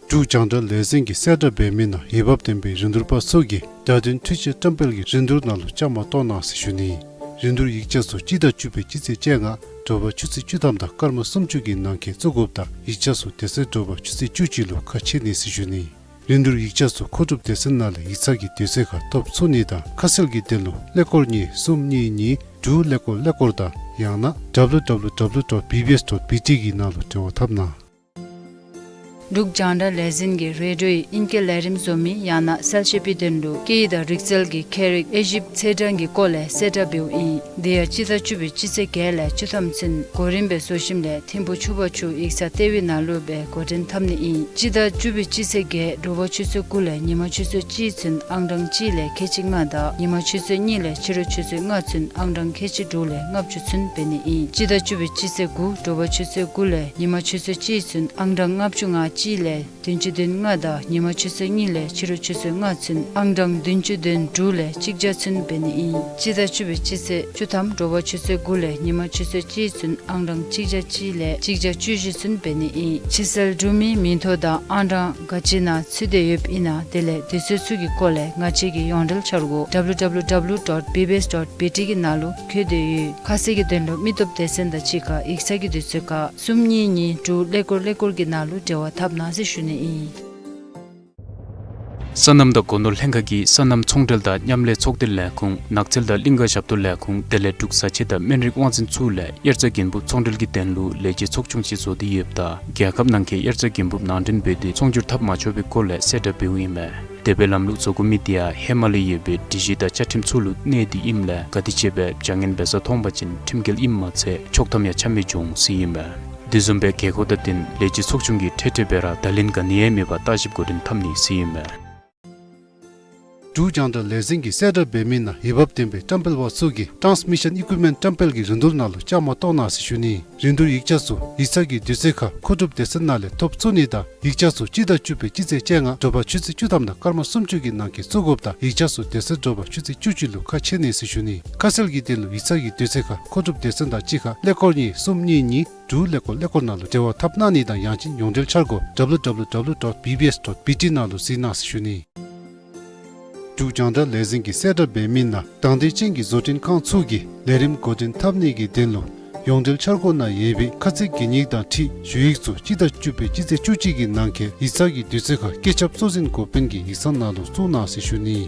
འབྲུག་རྒྱང་བསྒྲགས་ལས་འཛིན་གྱིས་གསལ་བསྒྲགས་འབད་མི་ནང་འོས་འབབ་ལྡན་པའི་རིན་བསྡུར་པ་ཚུ་གིས་བརྡ་དོན་འཕྲུལ་ཆས་བཀྲམ་སྤེལ་གྱི་རིན་བསྡུར་ནང་ལུ་བཅའ་མར་གཏོགས་གནང་ཟེར་ཞུ་ནི། རིན་བསྡུར་ཡིག་ཆ་ཚུ་སྤྱི་ཟླ་བཅུ་པའི་སྤྱི་ཚེས་བཅོ་ལྔ་དྲོ་པ་ཆུ་ཚོད་བཅུ་ཐམ་དང་སྐར་མ་སུམ་ཅུ་གི་ནང་འཁོད་བཙུགས་དགོཔ་དང་ཡིག་ཆ་ཚུ་དེ་ཚེ་དྲོ་པ་ཆུ་ཚོད་བཅུ་གཅིག་ལུ་ཁ་ཕྱེ་ནི་ཟེར་ཞུ་ནི། རིན་བསྡུར་ཡིག་ཆ་ཚུ་མཁོ་སྒྲུབ་སྡེ་ཚན་ནང་ལས་ཡིག་ཚང་གི་དུས་ཚོད་ཁར་ཐོབ་ཚུགས་ནི་དང་ཁ་གསལ་གྱི་དོན་ལུ་ཀླད་ཀོར་གཉིས་གསུམ་གཉིས་གཉིས་དྲུག་ཀླད་ཀོར་ཀླད་ཀོར་དང་ཡང་ན་W W W dot B B S dot B T གི་ནང་ལུ་འབྲེལ་བ་འཐབ་གནང་། འབྲུག་རྒྱང་བསྒྲགས་ལས་འཛིན་གྱིས་རེ་ཌིའོ་ཡི་ཨིང་སྐད་ལས་རིམ་བཟོ་མི་ཡང་ན་གསལ་བཤད་པའི་དོན་ལུ་སྐད་ཡིག་དང་རིག་རྩལ་གྱི་མཁས་རིག་དབྱེ་ཞིབ་ཚད་གྲངས་ཀྱི་སྐོར་ལས་གསལ་བསྒྲགས་འབདཝ་ཨིན། དེ་ཡང་སྤྱི་ཟླ་བཅུ་པའི་སྤྱི་ཚེས་བརྒྱད་ལས་བཅུ་ཐམ་ཚུན་གོ་རིམ་སྦེ་བཟོ་ཞིནམ་ལས་ཐིམ་ཕུག་ཆུ་བར་ཆུ་ཡིག་ཚང་ལྟེ་བའི་ནང་ལུ་སྦེ་འགོ་འདྲེན་འཐབ་ནི་ཨིན། སྤྱི་ཟླ་བཅུ་པའི་སྤྱི་ཚེས་བརྒྱད་དྲོ་པ་ཆུ་ཚོད་དགུ་ལས་ཉིན་མ་ཆུ་ཚོད་གཅིག་ཚུན་ཨང་གྲངས་གཅིག་ལས་ཁལ་གཅིག་ལྔ་དང་ཉིན་མ་ཆུ་ཚོད་གཉིས་ལས་ཕྱི་རུ་ཆུ་ཚོད་ལྔ་ཚུན་ཨང་གྲངས་ཁལ་གཅིག་དྲུག་ལས་ལྔ་བཅུ་ཚུན་འབད་ནི་ཨིན། སྤྱི་ཟླ་བཅུ་པའི་སྤྱི་ཚེས་དགུ་དྲོ་པ་ཆུ་ཚོད་དགུ་ལས་ཉིན་མ་ཆུ་ཚོད་གཅིག་ཚུན་ཨང་གྲངས་ལྔ་བཅུ་ང་གཅིག་ལས་བདུན་ཅུ་དོན་ལྔ་དང་ཉིན་མ་ཆུ་ཚོད་གཉིས་ལས་ཕྱི་རུ་ཆུ་ཚོད་ལྔ་ཚུན་ཨང་གྲངས་བདུན་ཅུ་དོན་དྲུག་ལས་གཅིག་བརྒྱ་ཚུན་འབད་ནི་ཨིན། སྤྱི་ཟླ་བཅུ་པའི་སྤྱི་ཚེས་བཅུ་ཐམ་དྲོ་པ་ཆུ་ཚོད་དགུ་ལས་ཉིན་མ་ཆུ་ཚོད་གཅིག་ཚུན་ཨང་གྲངས་གཅིག་བརྒྱ་གཅིག་ལས་གཅིག་བརྒྱ་བཅུ་བཞི་ཚུན་འབད་ནི་ཨིན། ཕྱིར་སེལ་གྲུབ་མིའི་མིང་ཐོ་དང་ཨང་གྲངས་ག་ཅི་ནང་ཚུད་དེ་ཡོདཔ་ཨིན་ན་དེ་ལས་དུས་ཚོད་ཚུ་གི་སྐོར་ལས་ང་བཅས་ཀྱི་ཡོངས་འབྲེལ་འཆར་སྒོ་W W W dot B B S dot B T གི་ནང་ལུ་བཀོད་དེ་ཡོད། ཁ་གསལ་གྱི་དོན་ལུ་མི་སྟོབས་སྡེ་ཚན་དང་གཅིག་ཁར་ཡིག་ཚང་གི་དུས་ཚོད་ཁར་གསུམ་གཉིས་གཉིས་དྲུག་ཀླད་ཀོར་ཀླད་ཀོར་གྱི་ནང་ལུ་འབྲེལ་བ་འཐབ་གནང་ཟེར་ཞུ་ནི་ཨིན། སོ་ནམ་དང་སྒོ་ནོར་ལྷན་ཁག་གིས་སོ་ནམ་ཚོང་འབྲེལ་དང་མཉམ་ལས་ཚོགས་སྡེ་ལས་ཁུངས་ནགས་ཚལ་དང་གླིང་ཀ་ཞབས་ཏོག་ལས་ཁུངས་དེ་ལས་འབྲུག་བཟའ་ཆས་དང་སྨན་རིགས་དབང་འཛིན་ཚུ་ལས་དབྱར་རྩྭ་དགུན་འབུབ་ཚོང་འབྲེལ་གྱི་དོན་ལུ་ལས་བྱེད་ཚོགས་ཆུང་ཅིག་བཟོ་སྟེ་ཡོདཔ་ད་རྒྱལ་ཁབ་ནང་འཁོད་དབྱར་རྩྭ་དགུན་འབུབ་ནང་འདྲེན་འབད་དེ་ཚོང་སྒྱུར་འཐབ་མ་ཆོག་པའི་སྐོར་ལས་གསལ་བསྒྲགས་འབདཝ་ཨིན་མས། དེ་སྦེ་ལམ་ལུགས་བཟོ་དགོ་མི་དེ་ཡང་ཧེ་མ་ལས་ཡོད་པའི་སྒྲིག་གཞི་དང་བཅའ་ཁྲིམས་ཚུ་ལུ་གནས་ཏེ་ཨིནམ་ལས་ག་དེ་ཅིག་སྦེ་བྱ་ངན་འབད་ས་མཐོང་པ་ཅིན་ཁྲིམས་འགལ་ཨིནམ་མ་ཚད་ཆོག་ཐམ་ཡང་འཆམ་མི་འབྱུང་ཟེར་ཨིན་མས། དེ་བཟུམ་སྦེ་གལ་ཁོ་དང་བསྟུན་ལས་བྱེད་ཚོགས་ཆུང་གིས་འཕྲལ་འཕྲལ་སྦེ་ར་བརྡ་ལན་ག་ནི་ཡང་མེད་པར་བརྟག་ཞིབ་འགོ་འདྲེན་འཐབ་ནི་ཟེར་ཨིན་མས། འབྲུག་རྒྱང་བསྒྲགས་ལས་འཛིན་གྱིས་གསལ་བསྒྲགས་འབད་མི་ནང་འོས་འབབ་ལྡན་པའི་བཀྲམ་སྤེལ་པ་ཚུ་གིས་ཊཱནསི་མི་ཤཱན་ཨི་ཀུའིཔ་མེནཊ་བཀྲམ་སྤེལ་གྱི་རིན་བསྡུར་ནང་ལུ་བཅའ་མར་གཏོགས་གནང་ཟེར་ཞུ་ནི། རིན་བསྡུར་ཡིག་ཆ་ཚུ་ཡིག་ཚང་གི་དུས་ཚོད་ཁར་མཁོ་སྒྲུབ་སྡེ་ཚན་ནང་ལས་ཐོབ་ཚུགས་ནི་དང་ཡིག་ཆ་ཚུ་སྤྱི་ཟླ་བཅུ་པའི་སྤྱི་ཚེས་བཅོ་ལྔ་དྲོ་པ་ཆུ་ཚོད་བཅུ་ཐམ་དང་སྐར་མ་སུམ་ཅུ་གི་ནང་འཁོད་བཙུགས་དགོཔ་དང་ཡིག་ཆ་ཚུ་དེ་ཚེ་དྲོ་པ་ཆུ་ཚོད་བཅུ་གཅིག་ལུ་ཁ་ཕྱེ་ནི་ཟེར་ཞུ་ནི། ཁ་གསལ་གྱི་དོན་ལུ་ཡིག་ཚང་གི་དུས་ཚོད་ཁར་མཁོ་སྒྲུབ་སྡེ་ཚན་དང་གཅིག་ཁར་ཀླད་ཀོར་གཉིས་གསུམ་གཉིས་གཉིས་དྲུག་ཀླད་ཀོར་ཀླད་ཀོར་ནང་ལུ་འབྲེལ་བ་འཐབ་གནང་ནི་དང་ཡང་ཅིན་ཡོངས་འབྲེལ་འཆར་སྒོ་W W W dot B B S dot B T ནང་ལུ་གཟིགས་གནང་ཟེར་ཞུ་ནི། འབྲུག་རྒྱང་བསྒྲགས་ལས་འཛིན་གྱིས་གསལ་བསྒྲགས་འབད་མི་ནང་དང་འདོད་ཅན་གྱི་བཟོ་སྐྲུན་ཁང་ཚུ་གིས་ལས་རིམ་འགོ་འདྲེན་འཐབ་ནི་གི་དོན་ལུ་ཡོངས་འབྲེལ་འཆར་སྒོ་ནང་ཡོད་པའི་ཁ་ཚིག་གན་ཡིག་དང་འཁྲིལ་ཞུ་ཡིག་ཚུ་སྤྱི་ཟླ་བཅུ་པའི་སྤྱི་ཚེས་བཅུ་གཅིག་གི་ནང་འཁོད་ཡིག་ཚང་གི་དུས་ཚོད་ཁར་བཀོད་ཁྱབ་གཙོ་འཛིན་འགོ་དཔོན་གྱི་ཡིག་ཚང་ནང་ལུ་བཙུགས་གནང་ཟེར་ཞུ་ནི།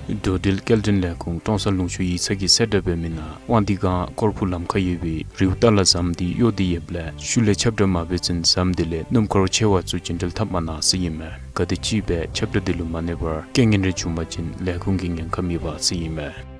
འགྲོ་འགྲུལ་སྐྱེལ་འདྲེན་ལས་ཁུངས་ཀྲོང་གསར་ལུང་ཕྱོགས་ཡིག་ཚང་གིས་གསལ་བསྒྲགས་འབད་མི་ནང་དབང་འདུས་སྒང་ཀོར་ཕུ་ལམ་ཁར་ཡོད་པའི་རིའུ་ཏ་ལ་ཟམ་དེ་གཡོ་སྟེ་ཡོདཔ་ལས་ཤུལ་ལས་ཁྱབ་བསྒྲགས་མ་འབད་བརྩོན་ཟམ་དེ་ལས་སྣུམ་འཁོར་ཆེ་བ་ཚུ་རྒྱུན་འགྲུལ་འཐབ་མ་གནང་ཟེར་ཨིན་མས། ག་དེམ་ཅིག་སྦེ་ཁྱབ་བསྒྲགས་དེ་ལུ་མ་གནས་པར་རྐྱེན་ངན་རེ་བྱུང་པ་ཅིན་ལས་ཁུངས་ཀྱི་ཉེན་ཁ་མེད་པ་ཟེར་ཨིན་མས།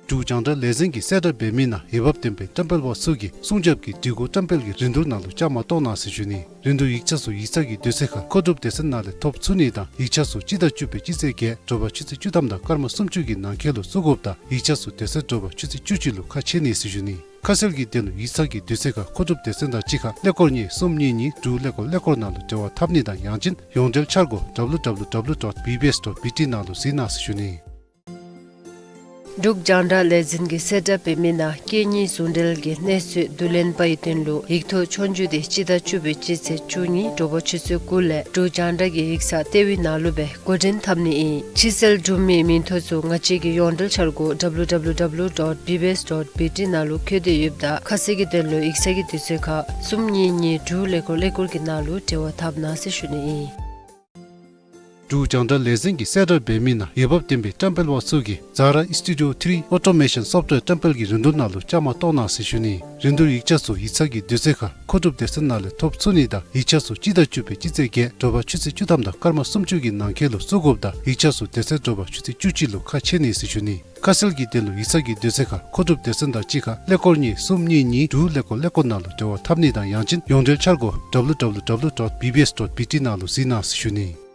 འབྲུག་རྒྱང་བསྒྲགས་ལས་འཛིན་གྱིས་གསལ་བསྒྲགས་འབད་མི་ནང་འོས་འབབ་ལྡན་པའི་བཀྲམ་སྤེལ་པ་ཚུ་གིས་སྲུང་སྐྱོབ་ཀྱི་སྒྲིག་གོ་བཀྲམ་སྤེལ་གྱི་རིན་བསྡུར་ནང་ལུ་བཅའ་མར་གཏོགས་གནང་ཟེར་ཞུ་ནི། རིན་བསྡུར་ཡིག་ཆ་ཚུ་ཡིག་ཚང་གི་དུས་ཚོད་ཁར་མཁོ་སྒྲུབ་སྡེ་ཚན་ནང་ལས་ཐོབ་ཚུགས་ནི་དང་ཡིག་ཆ་ཚུ་སྤྱི་ཟླ་བཅུ་པའི་སྤྱི་ཚེས་བརྒྱད་དྲོ་པ་ཆུ་ཚོད་བཅུ་ཐམ་དང་སྐར་མ་སུམ་ཅུ་གི་ནང་འཁོད་ལུ་བཙུགས་དགོཔ་དང་ཡིག་ཆ་ཚུ་དེ་ཚེ་དྲོ་པ་ཆུ་ཚོད་བཅུ་གཅིག་ལུ་ཁ་ཕྱེ་ནི་ཟེར་ཞུ་ནི། ཁ་གསལ་གྱི་དོན་ལུ་ཡིག་ཚང་གི་དུས་ཚོད་ཁར་མཁོ་སྒྲུབ་སྡེ་ཚན་དང་གཅིག་ཁར་ཀླད་ཀོར་གཉིས་གསུམ་གཉིས་གཉིས་དྲུག་ཀླད་ཀོར་ཀླད་ཀོར་ནང་ལུ་འབྲེལ་བ་འཐབ་ནི་དང་ཡང་ཅིན་ཡོངས་འབྲེལ་འཆར་སྒོ་W W W dot B B S dot B T ནང་ལུ་གཟིགས་གནང་ཟེར་ཞུ་ནི། འབྲུག་རྒྱང་བསྒྲགས་ལས་འཛིན་གྱིས་གསལ་བསྒྲགས་འབད་མི་ནང་སྐད་གཉིས་ཟུང་འབྲེལ་གྱི་གནས་ཚུལ་བསྡུ་ལེན་པའི་དོན་ལུ་ཡིག་ཐོག་ཆོས་རྒྱུགས་དེ་སྤྱི་ཟླ་བཅུ་པའི་སྤྱི་ཚེས་བཅུ་གཉིས་དྲོ་པ་ཆུ་ཚོད་དགུ་ལས་འབྲུག་རྒྱང་བསྒྲགས་ཀྱི་ཡིག་ཚང་ལྟེ་བའི་ནང་ལུ་སྦེ་འགོ་འདྲེན་འཐབ་ནི་ཨིན། ཕྱིར་སེལ་གྲུབ་མིའི་མིང་ཐོ་ཚུ་ང་བཅས་ཀྱི་ཡོངས་འབྲེལ་འཆར་སྒོ་W W W dot B B S dot B T ནང་ལུ་བཀོད་དེ་ཡོདཔ་ད་ཁ་གསལ་གྱི་དོན་ལུ་ཡིག་ཚང་གི་དུས་ཚོད་ཁར་གསུམ་གཉིས་གཉིས་དྲུག་ཀླད་ཀོར་ཀླད་ཀོར་གྱི་ནང་ལུ་འབྲེལ་བ་འཐབ་གནང་ཟེར་ཞུ་ནི་ཨིན། འབྲུག་རྒྱང་བསྒྲགས་ལས་འཛིན་གྱིས་གསལ་བསྒྲགས་འབད་མི་ནང་འོས་འབབ་ལྡན་པའི་བཀྲམ་སྤེལ་པ་ཚུ་གིས་Zara Studio three Automation Software བཀྲམ་སྤེལ་གྱི་རིན་བསྡུར་ནང་ལུ་བཅའ་མར་གཏོགས་གནང་ཟེར་ཞུ་ནི། རིན་བསྡུར་ཡིག་ཆ་ཚུ་ཡིག་ཚང་གི་དུས་ཚོད་ཁར་མཁོ་སྒྲུབ་སྡེ་ཚན་ནང་ལས་ཐོབ་ཚུགས་ནི་དང་ཡིག་ཆ་ཚུ་སྤྱི་ཟླ་བཅུ་པའི་སྤྱི་ཚེས་བརྒྱད་དྲོ་པ་ཆུ་ཚོད་བཅུ་ཐམ་དང་སྐར་མ་སུམ་ཅུ་གི་ནང་འཁོད་ལུ་བཙུགས་དགོཔ་དང་ཡིག་ཆ་ཚུ་དེ་ཚེ་དྲོ་པ་ཆུ་ཚོད་བཅུ་གཅིག་ལུ་ཁ་ཕྱེ་ནི་ཟེར་ཞུ་ནི། ཁ་གསལ་གྱི་དོན་ལུ་ཡིག་ཚང་གི་དུས་ཚོད་ཁར་མཁོ་སྒྲུབ་སྡེ་ཚན་དང་གཅིག་ཁར་ཀླད་ཀོར་གཉིས་གསུམ་གཉིས་གཉིས་དྲུག་ཀླད་ཀོར་ཀླད་ཀོར་ཀླད་ཀོར་ནང་ལུ་འབྲེལ་བ་འཐབ་ནི་དང་ཡང་ཅིན་ཡོངས་འབྲེལ་འཆར་སྒོ་W W W dot B B S dot B T ནང་ལུ་གཟིགས་གནང་ཟེར་ཞུ་ནི།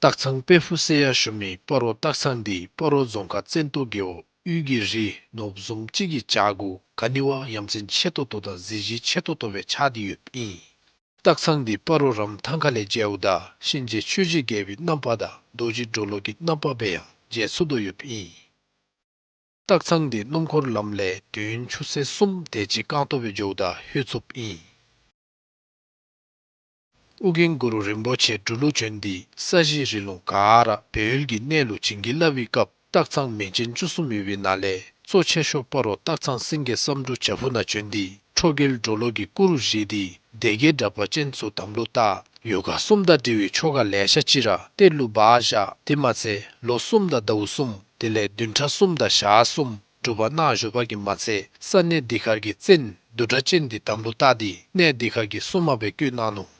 སྟག་ཚང་དཔལ་ཕུག་ཟེར་ཡང་ཞུ་མི་སྤ་རོ་སྟག་ཚང་འདི་སྤ་རོ་རྫོང་ཁག་བཙན་ཏོ་རྒེད་འོག་དབུས་ཀྱི་རི་ནོར་བུ་བཟུམ་ཅིག་གི་བྱག་གུ་ག་ནི་བ་ཡ་མཚན་ཆེ་ཏོག་ཏོ་དང་གཟི་བརྗིད་ཆེ་ཏོག་ཏོ་སྦེ་ཆགས་ཏེ་ཡོདཔ་ཨིན། སྟག་ཚང་འདི་སྤ་རོ་རམ་ཐང་ཁ་ལས་མཇལཝ་ད་གཤིན་རྗེ་ཆོས་ཀྱི་རྒྱལ་པོའི་རྣམ་པ་དང་རྡོ་རྗེ་གྲོ་ལོད་ཀྱི་རྣམ་པ་སྦེ་ཡང་མཇལ་ཚུགས་དོ་ཡོདཔ་ཨིན། སྟག་ཚང་འདི་སྣུམ་འཁོར་ལམ་ལས་དུས་ཡུན་ཆུ་ཚོད་གསུམ་དེ་ཅིག་རྐང་སྟོང་སྦེ་འགྱོཝ་ད་ལྷོད་ཚུགསཔ་ཨིན། ཨོ་རྒྱན་གུ་རུ་རིན་པོ་ཆེ་འབྲུག་ལུ་བྱོན་ཏེ་ས་གཞི་རི་ལུང་ག་ར་སྦས་ཡུལ་གྱི་གནས་ལུ་བྱིན་གྱིས་བརླབས་པའི་སྐབས་སྟག་ཚང་མིང་ཅན་བཅུ་གསུམ་ཡོད་པའི་ནང་ལས་གཙོ་ཆེ་ཤོས་སྤ་རོ་སྟག་ཚང་སེང་གེ་བསམ་འགྲུབ་བྱག་ཕུག་ནང་བྱོན་ཏེ་ཁྲོ་རྒྱལ་གྲོ་ལོད་ཀྱི་སྐུ་རུ་བཞེངས་ཏེ་སྡེ་བརྒྱད་དྲེགས་པ་ཅན་ཚུ་དམ་ལུ་བཏགས། ཡོ་ག་གསུམ་དང་འབྲེལ་བའི་ཆོ་ག་ལེ་ཤ་ཅིག་ར་གཏེར་ལུ་སྦ་བཞག། དེ་མ་ཚད་ལོ་གསུམ་དང་ཟླཝ་གསུམ་དེ་ལས་བདུན་ཕྲག་གསུམ་དང་ཞག་གསུམ་སྒྲུབ་པ་གནང་བཞུགས་པ་གིས་མ་ཚད་ས་གནས་འདི་ཁར་གྱི་བཙན་བདུད་དྲེགས་ཅན་འདི་དམ་ལུ་བཏགས་ཏེ་གནས་འདི་ཁར་གྱི་སྲུང་མ་སྦེ་བསྐོས་གནང་ནུག།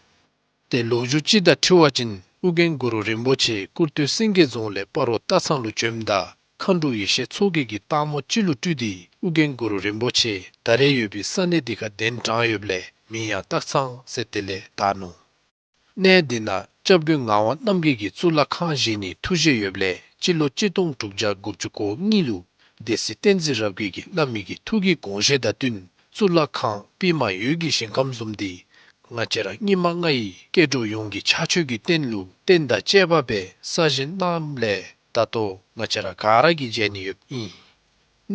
ཏེ་ལོ་རྒྱུས་ཅིག་དང་འཁྲིལ་བ་ཅིན་ཨོ་རྒྱན་གུ་རུ་རིན་པོ་ཆེ་སྐུར་སྟོད་སེང་གེ་རྫོང་ལས་སྤ་རོ་སྟག་ཚང་ལུ་བྱོནམ་ད་མཁའ་འགྲོ་ཡེ་ཤེས་མཚོ་རྒྱལ་གྱིས་སྟག་མོ་ཅིག་ལུ་སྤྲུལ་ཏེ་ཨོ་རྒྱན་གུ་རུ་རིན་པོ་ཆེ་ད་རེས་ཡོད་པའི་ས་གནས་འདི་ཁར་གདན་དྲངས་ཡོདཔ་ལས་མིང་ཡང་སྟག་ཚང་ཟེར་དེ་ལས་བཏགས་ནུག། གནས་འདི་ནང་སྐྱབས་མགོན་ངག་དབང་རྣམ་རྒྱལ་གྱིས་གཙུག་ལག་ཁང་བཞེངས་ནིའི་ཐུགས་བཞེད་ཡོདཔ་ལས་སྤྱི་ལོ་གཅིག་སྟོང་དྲུག་བརྒྱ་དགུ་བཅུ་གོ་གཉིས་ལུ་སྡེ་སྲིད་བསྟན་འཛིན་རབ་རྒྱས་ཀྱིས་བླ་མའི་གི་ཐུགས་ཀྱི་དགོངས་བཞེད་དང་བསྟུན་གཙུག་ལག་ཁང་པདྨ་འོད་ཀྱི་ཞིང་ཁམས་བཟུམ་འདི་ང་བཅས་ར་སྙིགས་མ་ལྔ་ཡི་སྐྱེ་འགྲོ་ཡོངས་ཀྱི་ཕྱག་མཆོད་ཀྱི་རྟེན་ལུ་རྟེན་དང་བཅས་པ་སྦེ་གསར་བཞེངས་གནངམ་ལས་ད་ལྟོ་ང་བཅས་ར་ག་ར་གིས་མཇལ་ནི་ཡོདཔ་ཨིན།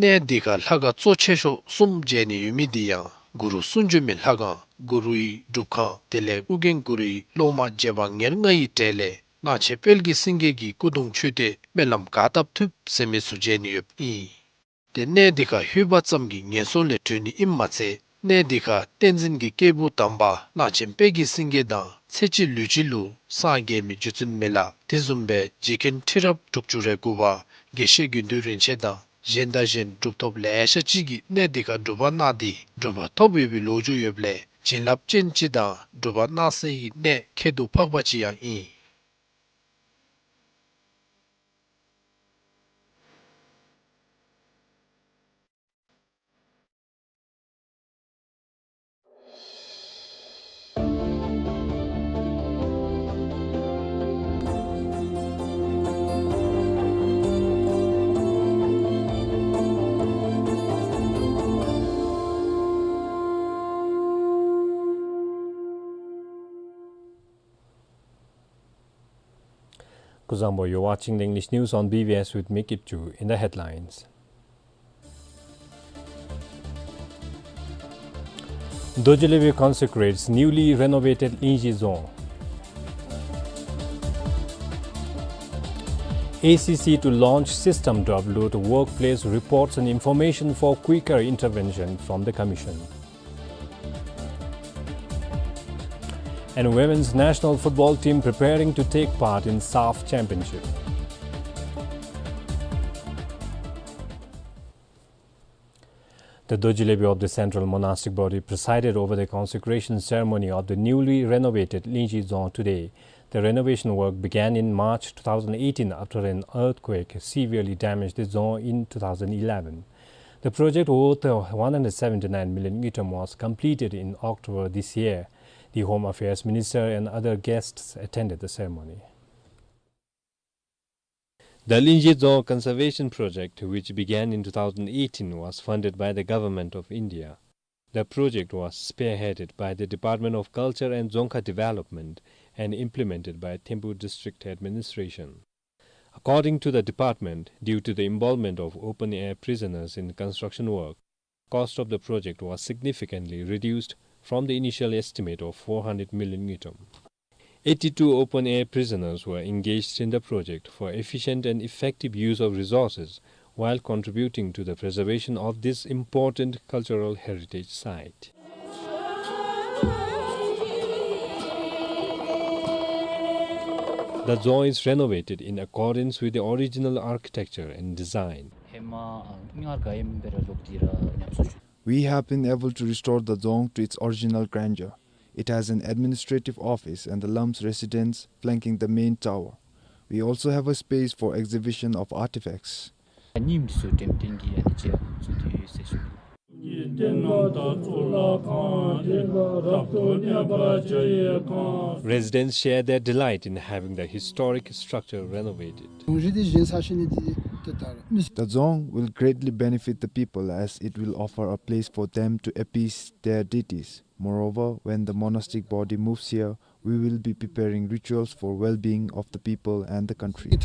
གནས་འདི་ཁར་ལྷ་ཁང་གཙོ་ཆེ་ཤོས་གསུམ་མཇལ་ནི་ཡོད་མི་འདི་ཡང་གུ་རུ་གསུང་བྱོན་མའི་ལྷ་ཁང་གུ་རུའི་སྒྲུབ་ཁང་དེ་ལས་ཨོ་རྒྱན་གུ་རུའི་སློབ་མ་རྗེ་འབངས་ཉེར་ལྔ་ཡི་གྲས་ལས་ གླང་ཆེན་དཔལ་གྱི་སེང་གེ་གི་སྐུ་གདུང་མཆོད་རྟེན་སྨོན་ལམ་ག་བཏབ་ཐུབ་ཟེར་མི་ཚུ་མཇལ་ནི་ཡོདཔ་ཨིན། ཏེ་གནས་འདི་ཁར་ལྷོད་པ་ཙམ་གྱིས་ངན་སོང་ལས་གྲོལ་ནི་ཨིནམ་མ་ཚད་གནས་འདི་ཁར་བསྟན་འཛིན་གྱི་སྐྱེས་བུ་དམ་པ་གླང་ཆེན་དཔལ་གྱི་སེང་གེ་དང་ཚེ་གཅིག་ལུས་གཅིག་ལུ་སངས་རྒྱས་མི་རྗེ་བཙུན་མི་ལ་དེ་བཟུམ་སྦེ་རྗེ་མཁན་ཁྲི་རབས་དྲུག་ཅུ་རེ་དགུ་པ་དགེ་བཤེས་དགེ་འདུན་རིན་ཆེན་དང་གཞན་དང་གཞན་གྲུབ་ཐོབ་ལེ་ཤ་ཅིག་གིས་གནས་འདི་ཁར་སྒྲུབ་པ་གནང་སྟེ་གྲུབ་པ་ཐོབ་ཡོད་པའི་ལོ་རྒྱུས་ཡོདཔ་ལས་བྱིན་རླབས་ཅན་ཅིག་དང་སྒྲུབ་པ་གནང་སའི་གནས་ཁྱད་དུ་འཕགས་པ་ཅིག་ཡང་ཨིན། Kuzuzangpo, you're watching the English news on B B S with me, Kitchu. In the headlines, Dorji Lebe consecrates newly renovated Lingzhi Dzong. A C C to launch system to upload workplace reports and information for quicker intervention from the commission. And women's national football team preparing to take part in SAFF Championship. The Dorji Lebe of the Central Monastic Body presided over the consecration ceremony of the newly renovated Lingzhi Dzong today. The renovation work began in March two thousand eighteen after an earthquake severely damaged the Dzong in two thousand eleven. The project, worth one hundred seventy-nine million ngultrum, was completed in October this year. The Home Affairs Minister and other guests attended the ceremony. The Lingzhi Dzong Conservation Project, which began in two thousand eighteen, was funded by the Government of India. The project was spearheaded by the Department of Culture and Dzongkha Development and implemented by Thimphu District Administration. According to the department, due to the involvement of open-air prisoners in construction work, cost of the project was significantly reduced from the initial estimate of four hundred million ngultrum. Eighty-two open-air prisoners were engaged in the project for efficient and effective use of resources while contributing to the preservation of this important cultural heritage site. The Dzong is renovated in accordance with the original architecture and design. We have been able to restore the Dzong to its original grandeur. It has an administrative office and the Lam's residence flanking the main tower. We also have a space for exhibition of artifacts. Residents share their delight in having the historic structure renovated. The Dzong will greatly benefit the people as it will offer a place for them to appease their deities. Moreover, when the monastic body moves here, we will be preparing rituals for well-being of the people and the country. ས་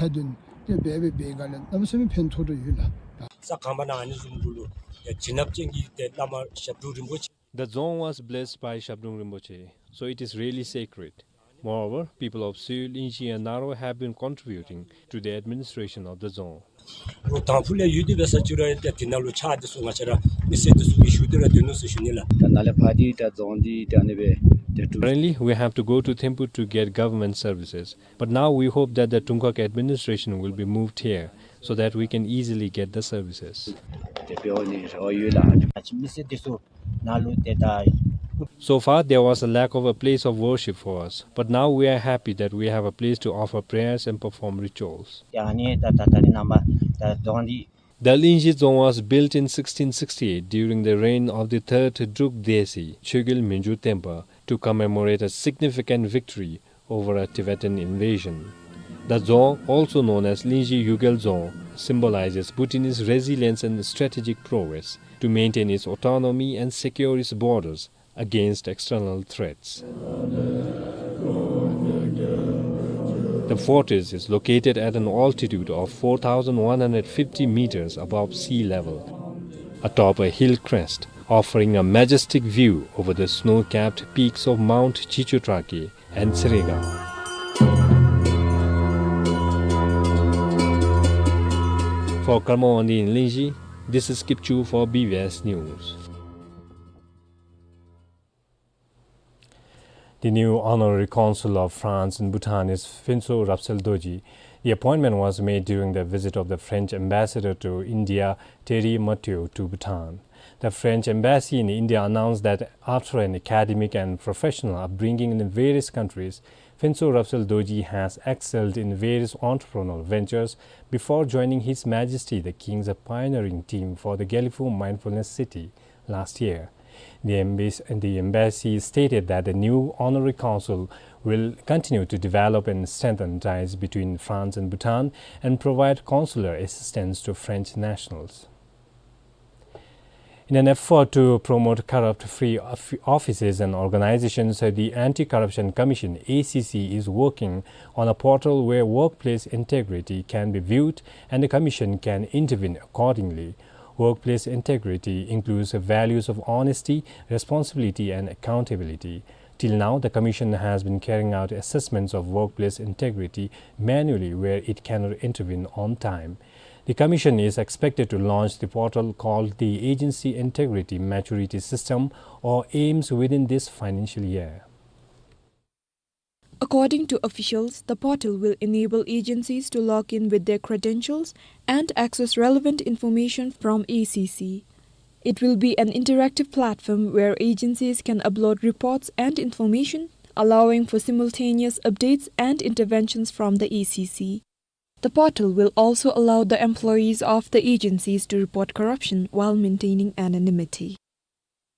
ཁང་པ་ནང་ཨ་ནི་བཟུམ་གུ་ལུ་བྱིན་རླབས་ཅན་གྱི་ཏེ་བླ་མ་ཞབས་དྲུང་རིན་པོ་ཆེ། The Dzong was blessed by Shabdrung Rinpoche, so it is really sacred. Moreover, people of Suyu, Lingzhi and Naro have been contributing to the administration of the Dzong. ཨོ་དང་ཕུ་ལས་ཡུལ་དེ་འབད་ས་ཅིག་ར་ཏེ་དེ་ནང་ལུ་ཕྱག་དེ་ཚུ་ང་བཅས་ར་མི་སེར་དེ་ཚུ་གིས་ཞུ་སྟེ་ར་སྡོད་ནུག་ཟེར་ཞུ་ནི་ལགས། ད་ནཱ་ལས་ཕར་འདི་ད་རྫོང་འདི་ད་ཨ་ནི་སྦེ་ཏེ་གྲུབ། Currently, we have to go to Thimphu to get government services, but now we hope that the Tungkhak administration will be moved here so that we can easily get the services. ཏེ་འབད་འོང་ནི་རེ་བ་ཡོད་ལགས། ང་བཅས་མི་སེར་དེ་ཚུ་ནཱ་ལུ་ཏེ་ད། So far, there was a lack of a place of worship for us, but now we are happy that we have a place to offer prayers and perform rituals. ཏེ་ཨ་ནི་ད་ད་ད་རིས་ནངས་པ་ད་རྫོང་འདི། The Lingzhi Dzong was built in sixteen sixty-eight during the reign of the third Druk Desi, Chogyal Mingyur Tenpa, to commemorate a significant victory over a Tibetan invasion. The Dzong, also known as Lingzhi Yugyal Dzong, symbolizes Bhutanese resilience and strategic prowess to maintain its autonomy and secure its borders against external threats. The fortress is located at an altitude of four thousand one hundred fifty meters above sea level, atop a hill crest, offering a majestic view over the snow-capped peaks of Mount Chichotrakhe and Tseregang. For Karma Wangdi in Lingzhi, this is Kipchu for B B S News. The new honorary consul of France in Bhutan is Phuntsho Rabsel Dorji. The appointment was made during the visit of the French ambassador to India, Thierry Mathiot, to Bhutan. The French embassy in India announced that after an academic and professional upbringing in various countries, Phuntsho Rabsel Dorji has excelled in various entrepreneurial ventures before joining His Majesty the King's pioneering team for the Gelephu Mindfulness City last year. The embassy, the embassy stated that the new honorary consul will continue to develop and strengthen ties between France and Bhutan and provide consular assistance to French nationals. In an effort to promote corrupt-free of-, offices and organizations, the Anti-Corruption Commission, A C C, is working on a portal where workplace integrity can be viewed and the commission can intervene accordingly. Workplace integrity includes the values of honesty, responsibility, and accountability. Till now, the commission has been carrying out assessments of workplace integrity manually where it cannot intervene on time. The commission is expected to launch the portal called the Agency Integrity Maturity System, or AIMS, within this financial year. According to officials, the portal will enable agencies to log in with their credentials and access relevant information from A C C. It will be an interactive platform where agencies can upload reports and information, allowing for simultaneous updates and interventions from the A C C. The portal will also allow the employees of the agencies to report corruption while maintaining anonymity.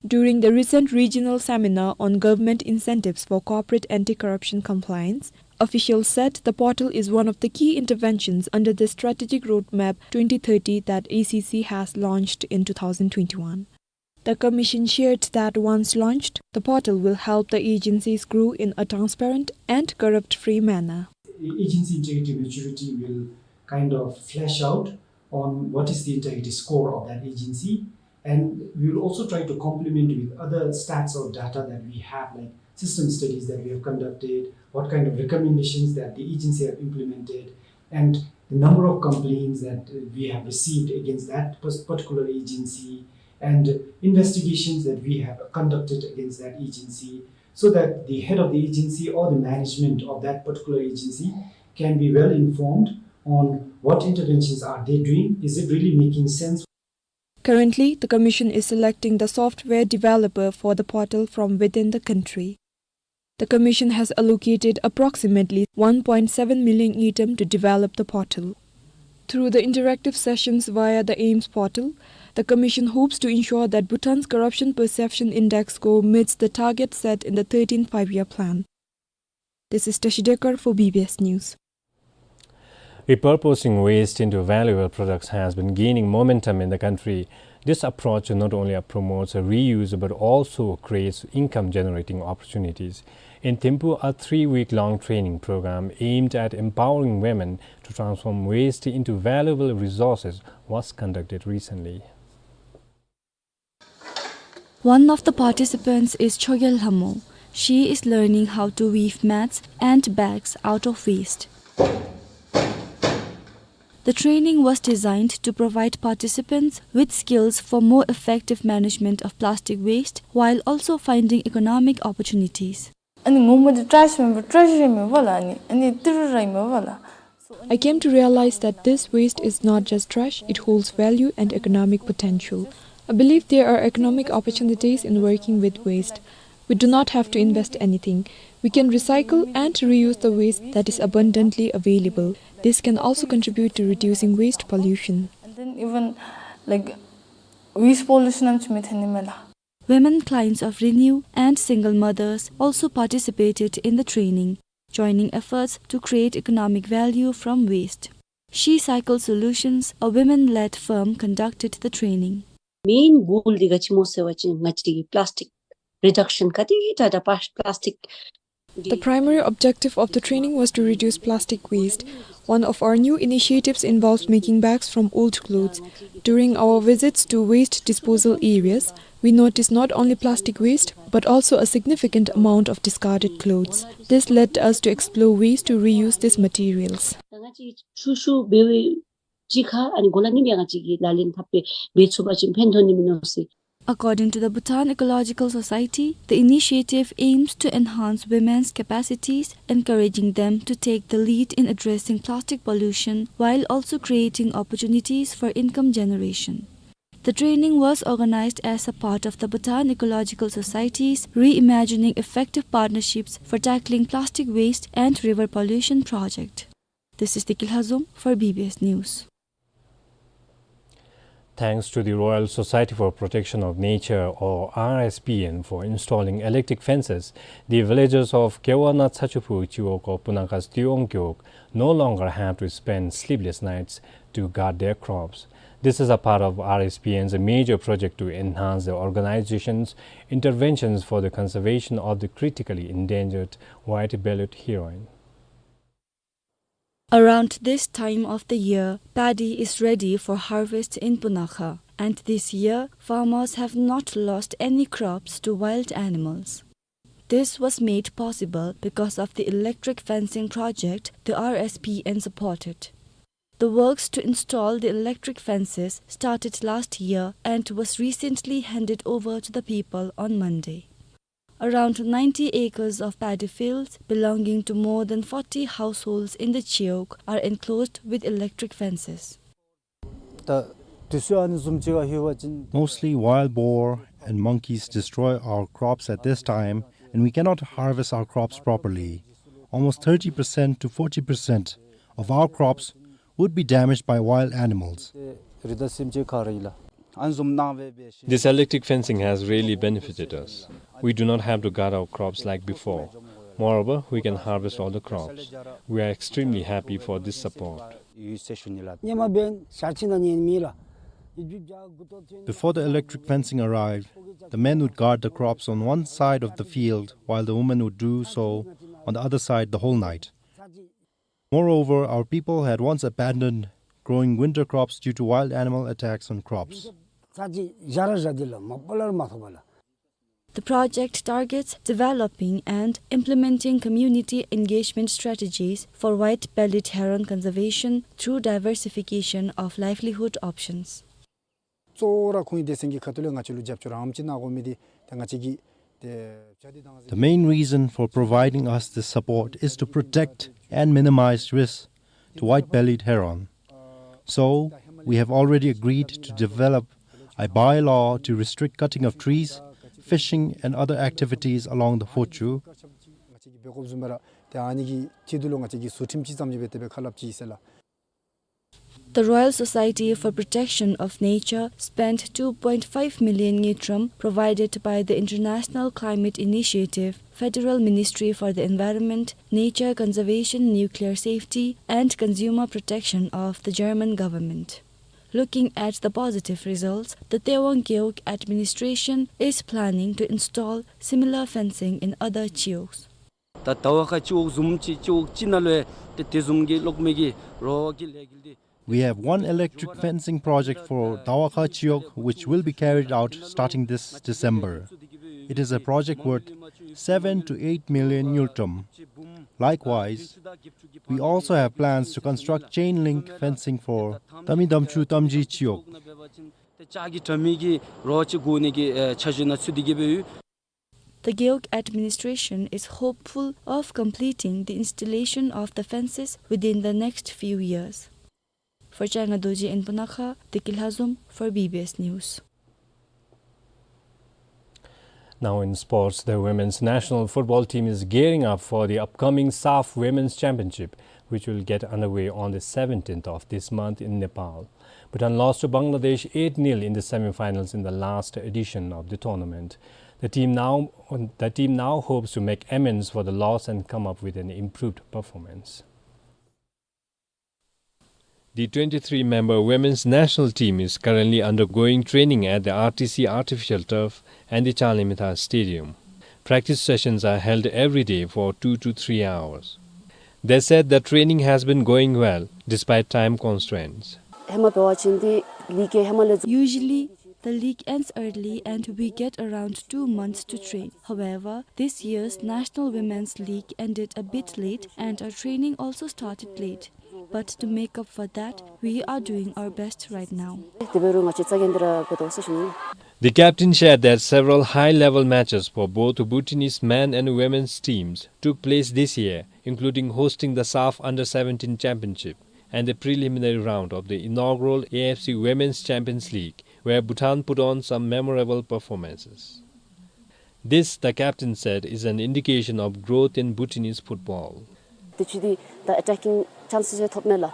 During the recent regional seminar on government incentives for corporate anti-corruption compliance, officials said the portal is one of the key interventions under the Strategic Roadmap twenty thirty that A C C has launched in two thousand twenty-one. The commission shared that once launched, the portal will help the agencies grow in a transparent and corrupt-free manner. Agency integrity maturity will kind of flesh out on what is the integrity score of that agency, and we will also try to complement with other stats or data that we have, like system studies that we have conducted, what kind of recommendations that the agency have implemented, and the number of complaints that, uh, we have received against that pers-, particular agency, and investigations that we have conducted against that agency, so that the head of the agency or the management of that particular agency can be well informed on what interventions are they doing, is it really making sense? Currently, the commission is selecting the software developer for the portal from within the country. The commission has allocated approximately one point seven million ngultrum to develop the portal. Through the interactive sessions via the AIMS portal, the commission hopes to ensure that Bhutan's corruption perception index score meets the target set in the thirteenth Five-Year Plan. This is Tashi Dekar for B B S News. Repurposing waste into valuable products has been gaining momentum in the country. This approach not only promotes a reuse but also creates income-generating opportunities. In Thimphu, a three-week-long training program aimed at empowering women to transform waste into valuable resources was conducted recently. One of the participants is Chogyal Lhamo. She is learning how to weave mats and bags out of waste. The training was designed to provide participants with skills for more effective management of plastic waste while also finding economic opportunities. ཨ་ནི་ངོ་མ་འདི་ཊྲེཤ་མེན་པ་ཊྲེ་ཞར་ཨིན་མས་པ་ལགས། ཨ་ནི་ཏི་རུ་ར་ཨིན་མས་པ་ལགས། I came to realize that this waste is not just trash, it holds value and economic potential. I believe there are economic opportunities in working with waste. We do not have to invest anything. We can recycle and reuse the waste that is abundantly available. This can also contribute to reducing waste pollution. And then even, like, waste pollution am chi me theni mela. Women clients of Renew and single mothers also participated in the training, joining efforts to create economic value from waste. She Cycle Solutions, a women-led firm, conducted the training. Main goal འདི་ག་ཅི་སྨོ་ཟེར་བ་ཅིན་ང་བཅས་ཀྱི་plastic reduction ག་དེ་དྲག་དྲག་པ་plastic The primary objective of the training was to reduce plastic waste. One of our new initiatives involves making bags from old clothes. During our visits to waste disposal areas, we noticed not only plastic waste, but also a significant amount of discarded clothes. This led us to explore ways to reuse these materials. ད་ང་བཅས་ཆུ་ཤུགས་འབད་བའི་ གཅིག་ཁར་ཨ་ནི་གོ་ལ་གཉིས་སྦེ་ང་བཅས་ཀྱིས་ལག་ལེན་འཐབ་སྦེ་འབད་ཚུགས་པ་ཅིན་ཕན་ཐོགས་ནི་མིན་ནུག་ཟེར། According to the Bhutan Ecological Society, the initiative aims to enhance women's capacities, encouraging them to take the lead in addressing plastic pollution while also creating opportunities for income generation. The training was organized as a part of the Bhutan Ecological Society's Reimagining Effective Partnerships for Tackling Plastic Waste and River Pollution project. This is Tiki Lhazom for B B S News. Thanks to the Royal Society for Protection of Nature, or R S P N, for installing electric fences, the villagers of Kewana Tsachuphu Chiwog of Punakha's Tewang Gewog no longer have to spend sleepless nights to guard their crops. This is a part of R S P N's major project to enhance the organization's interventions for the conservation of the critically endangered white-bellied heron. Around this time of the year, paddy is ready for harvest in Punakha, and this year, farmers have not lost any crops to wild animals. This was made possible because of the electric fencing project the R S P N supported. The works to install the electric fences started last year and was recently handed over to the people on Monday. Around ninety acres of paddy fields belonging to more than forty households in the Chiwog are enclosed with electric fences. ད་དུས་ཚོད་ཨ་ནི་བཟུམ་ཅིག་ཁར་ལྷོད་པ་ཅིན། Mostly wild boar and monkeys destroy our crops at this time, and we cannot harvest our crops properly. Almost thirty percent to forty percent of our crops would be damaged by wild animals. རི་དྭགས་སེམས་ཅན་ཁ་ར་ཨིན་ལགས། ཨ་ནི་བཟུམ་གནང་སྦེ་འབད་ཞིནམ། This electric fencing has really benefited us. We do not have to guard our crops like before. Moreover, we can harvest all the crops. We are extremely happy for this support. ཡོད་ཟེར་ཞུ་ནི་ལགས། ཉེ་མ་འབདན་ཞག་གཅིག་ནང་ཉེན་མེད་ལགས། Before the electric fencing arrived, the men would guard the crops on one side of the field while the women would do so on the other side the whole night. Moreover, our people had once abandoned growing winter crops due to wild animal attacks on crops. ཚར་གཅིག་བཞག་ར་བཞག་སྟེ་ལགས། མ་པ་ལས་མ་ཐོབ་པས་ལགས། The project targets developing and implementing community engagement strategies for white-bellied heron conservation through diversification of livelihood options. གཙོ་བོ་ར་ཁོང་གི་སྡེ་ཚན་གྱི་ཁ་ཐུག་ལས་ང་བཅས་ལུ་རྒྱབ་སྐྱོར་ཨ་ནེམ་ཅིག་གནང་དགོ་མི་འདི་ཏེ་ང་བཅས་ཀྱི་ཏེ་བྱ་འདི་དང་། The main reason for providing us this support is to protect and minimize risks to white-bellied heron. So, we have already agreed to develop a bylaw to restrict cutting of trees, fishing and other activities along the Phochu. ང་བཅས་ཀྱིས་འབད་དགོཔ་བཟུམ་སྦེ་ར་ཏེ་ཨ་ནི་གི་ཐད་དུ་ལུ་ང་བཅས་ཀྱིས་ཟུར་ཁྲིམས་ཅིག་བརྩམས་ཏེ་སྦེ་དེ་སྦེ་ཁ་སླབ་ཅི་ཟེར་ལགས། The Royal Society for Protection of Nature spent two point five million ngultrum provided by the International Climate Initiative, Federal Ministry for the Environment, Nature Conservation, Nuclear Safety, and Consumer Protection of the German government. Looking at the positive results, the Tewang Gewog administration is planning to install similar fencing in other Chiwogs. ད་ཟླ་བ་ཁ་ཅིག་བཟུམ་ཅིག་ཅིག་ཅིག་ནང་ལུ་ཏེ་དེ་བཟུམ་གྱི་གློག་མེ་གི་རོགས་ཀྱི་ལས་འགུལ་འདི། We have one electric fencing project for Dawakha Chiwog, which will be carried out starting this December. It is a project worth seven to eight million ngultrum. Likewise, we also have plans to construct chain link fencing for Tamidamchu Tamji Chiwog. ཏེ་ལྕགས་ཀྱི་དྲ་མིག་གི་རོགས་ཅིག་དགོ་ནི་གི་ཨེ་འཆར་གཞི་ནང་ཚུད་དེ་གི་སྦེ་ཡོད། The Gewog administration is hopeful of completing the installation of the fences within the next few years. For Changa Dorji in Punakha, Tiki Lhazom for B B S News. Now in sports, the women's national football team is gearing up for the upcoming SAFF Women's Championship, which will get underway on the seventeenth of this month in Nepal. Bhutan lost to Bangladesh eight nil in the semi-finals in the last edition of the tournament. The team now, the team now hopes to make amends for the loss and come up with an improved performance. The twenty-three member women's national team is currently undergoing training at the R T C artificial turf and the Charlemita Stadium. Practice sessions are held every day for two to three hours. They said the training has been going well despite time constraints. Usually, The league ends early and we get around two months to train. However, this year's National Women's League ended a bit late and our training also started late. But to make up for that, we are doing our best right now. དེ་འབད་རུང་ང་བཅས་རྩ་འགེངས་ཏེ་ར་འབད་དོ་ཟེར་ཞུ་ནི། The captain shared that several high-level matches for both Bhutanese men and women's teams took place this year, including hosting the SAFF Under seventeen Championship and the preliminary round of the inaugural A F C Women's Champions League, where Bhutan put on some memorable performances. This, the captain said, is an indication of growth in Bhutanese football. དེ་ཅིག་འདི་ད་ཨེ་ཊེཀ་ཀིང་ཅཱནསི་ཅིག་ཐོབ་མས་ལགས།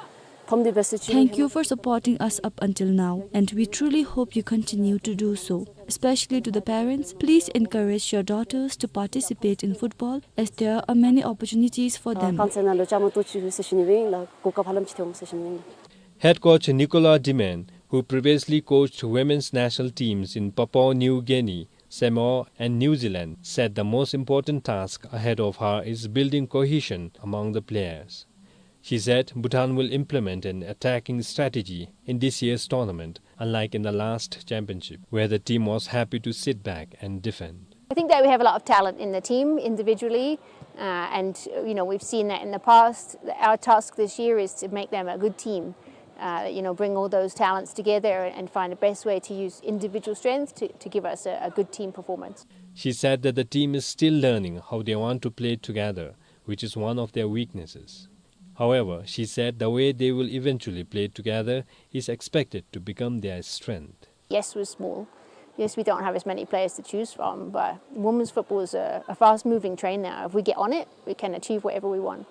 ཕམ་འདི་འབད་ས་ཅིག། Thank you for supporting us up until now, and we truly hope you continue to do so. Especially to the parents, please encourage your daughters to participate in football, as there are many opportunities for them. རྐང་རྩེད་ནང་ལུ་བཅའ་མར་གཏོགས་བཅུག་ཟེར་ཞུ་ནི་ཨིན་ལགས། གོ་སྐབས་ཧ་ལམ་ཅིག་ཐོབ་འོང་ཟེར་ཞུ་ནི་ཨིན་ལགས། Head coach Nicolas Deman, who previously coached women's national teams in Papua New Guinea, Samoa and New Zealand, said the most important task ahead of her is building cohesion among the players. She said Bhutan will implement an attacking strategy in this year's tournament, unlike in the last championship, where the team was happy to sit back and defend. I think that we have a lot of talent in the team individually, uh, and, you know, we've seen that in the past. Our task this year is to make them a good team. Uh, you know, bring all those talents together and find the best way to use individual strength to, to give us a, a good team performance. She said that the team is still learning how they want to play together, which is one of their weaknesses. However, she said the way they will eventually play together is expected to become their strength. Yes, we're small. Yes, we don't have as many players to choose from, but women's football is a, a fast-moving train now. If we get on it, we can achieve whatever we want.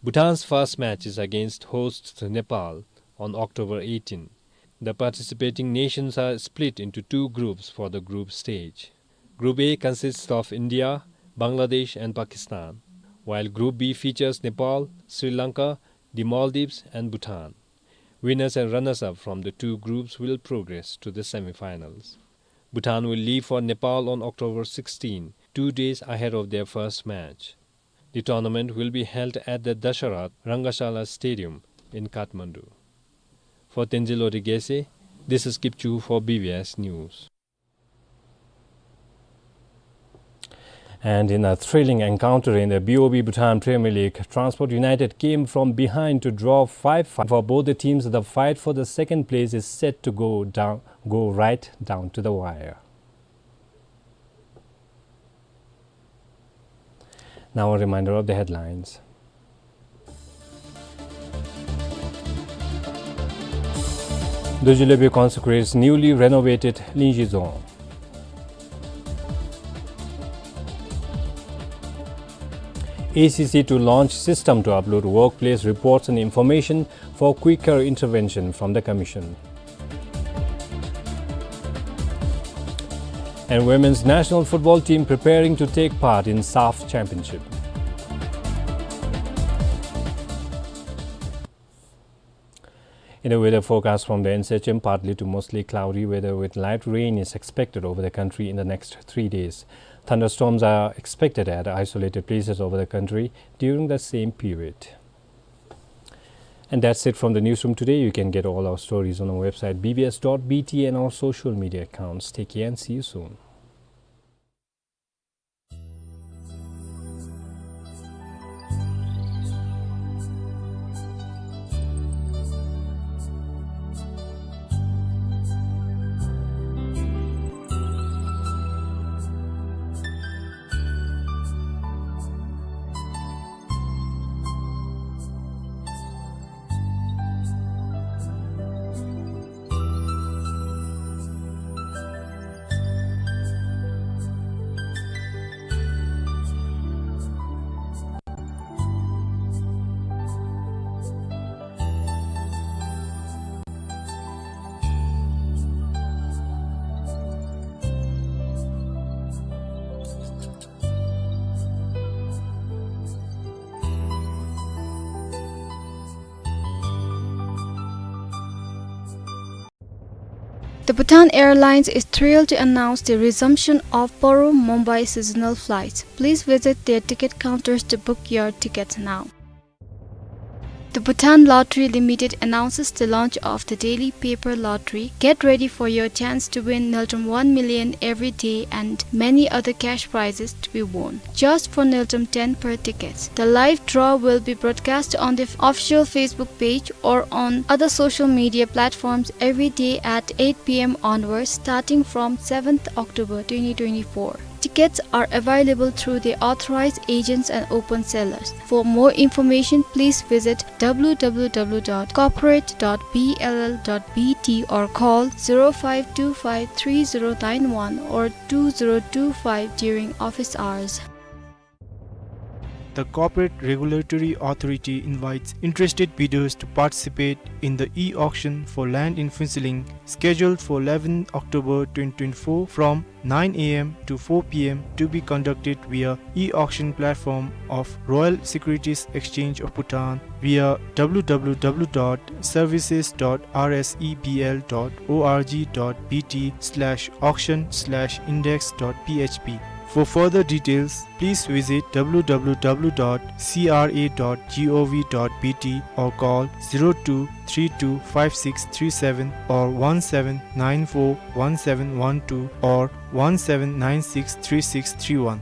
Bhutan's first match is against host Nepal on October eighteen. The participating nations are split into two groups for the group stage. Group A consists of India, Bangladesh and Pakistan, while Group B features Nepal, Sri Lanka, the Maldives and Bhutan. Winners and runners-up from the two groups will progress to the semi-finals. Bhutan will leave for Nepal on October sixteen, two days ahead of their first match. The tournament will be held at the Dasharatha Rangashala Stadium in Kathmandu. For Tenzin Lhode Gyaltse, this is Kipchoo for B B S News. And in a thrilling encounter in the B O B Bhutan Premier League, Transport United came from behind to draw five five. For both the teams, the fight for the second place is set to go down, go right down to the wire. Now a reminder of the headlines. Dorji Lwepbyu consecrates newly renovated Linzhi Dzong. A C C to launch system to upload workplace reports and information for quicker intervention from the Commission. And women's national football team preparing to take part in SAFF Championship. In the weather forecast from the N C H M, partly to mostly cloudy weather with light rain is expected over the country in the next three days. Thunderstorms are expected at isolated places over the country during the same period. And that's it from the newsroom today. You can get all our stories on our website B B S dot B T and our social media accounts. Take care and see you soon. The Bhutan Airlines is thrilled to announce the resumption of Parum Mumbai seasonal flights. Please visit their ticket counters to book your tickets now. The Bhutan Lottery Limited announces the launch of the daily paper lottery. Get ready for your chance to win Niltum one million every day and many other cash prizes to be won. Just for Niltum ten per tickets. The live draw will be broadcast on the official Facebook page or on other social media platforms every day at eight p m onwards, starting from seventh October twenty twenty-four. Tickets are available through the authorized agents and open sellers. For more information, please visit w w w dot corporate dot b l l dot b t or call zero five two five three zero nine one or two zero two five during office hours. The Corporate Regulatory Authority invites interested bidders to participate in the e-auction for land in Phuentsholing, scheduled for eleventh October twenty twenty-four from nine a m to four p m, to be conducted via e-auction platform of Royal Securities Exchange of Bhutan via w w w dot services dot r s e b l dot o r g dot b t slash auction slash index dot p h p. For further details, please visit w w w dot c r a dot g o v dot b t or call zero two three two five six three seven or one seven nine four one seven one two or one seven nine six three six three one.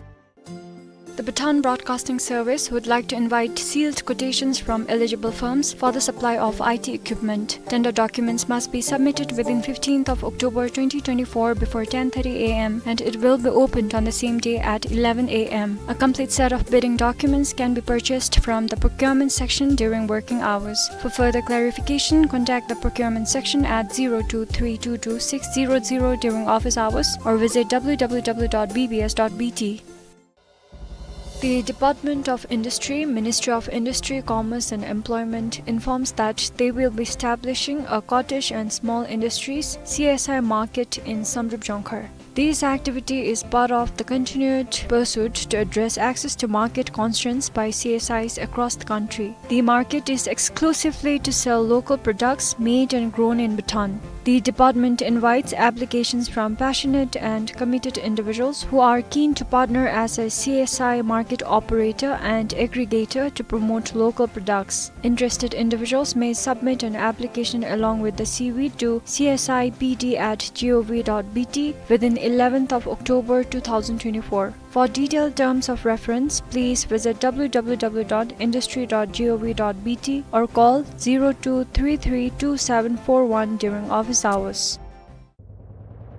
The Bhutan Broadcasting Service would like to invite sealed quotations from eligible firms for the supply of I T equipment. Tender documents must be submitted within fifteenth of October twenty twenty-four before ten thirty a m, and it will be opened on the same day at eleven a m. A complete set of bidding documents can be purchased from the procurement section during working hours. For further clarification, contact the procurement section at zero two three two two six zero zero during office hours or visit w w w dot b b s dot b t. The Department of Industry, Ministry of Industry, Commerce and Employment informs that they will be establishing a cottage and small industries, C S I, market in Samdrup Jongkhar. This activity is part of the continued pursuit to address access to market constraints by C S Is across the country. The market is exclusively to sell local products made and grown in Bhutan. The department invites applications from passionate and committed individuals who are keen to partner as a C S I market operator and aggregator to promote local products. Interested individuals may submit an application along with the C V to c s i p d at g o v dot b t within eleventh of October two thousand twenty-four. For detailed terms of reference, please visit w w w dot industry dot g o v dot b t or call zero two three three two seven four one during office hours.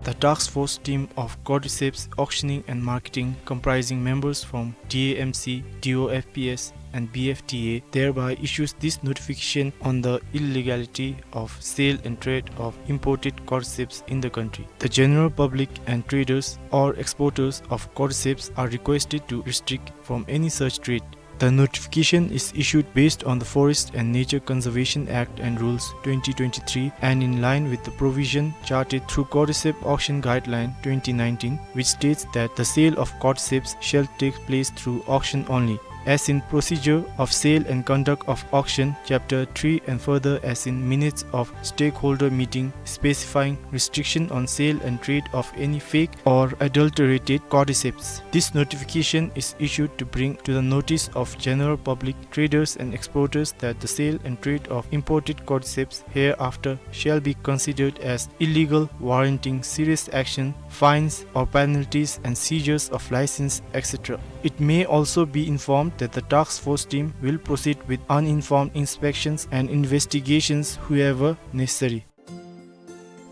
The task force team of Cordyceps Auctioning and Marketing, comprising members from D A M C, D O F P S, and B F T A, thereby issues this notification on the illegality of sale and trade of imported cordyceps in the country. The general public and traders or exporters of cordyceps are requested to restrict from any such trade. The notification is issued based on the Forest and Nature Conservation Act and Rules twenty twenty-three and in line with the provision charted through Cordyceps Auction Guideline twenty nineteen, which states that the sale of cordyceps shall take place through auction only. As in Procedure of Sale and Conduct of Auction, Chapter three, and further as in Minutes of Stakeholder Meeting specifying restriction on sale and trade of any fake or adulterated cordyceps. This notification is issued to bring to the notice of general public, traders and exporters that the sale and trade of imported cordyceps hereafter shall be considered as illegal, warranting serious action, fines or penalties and seizures of license, et cetera. It may also be informed that the task force team will proceed with uninformed inspections and investigations wherever necessary.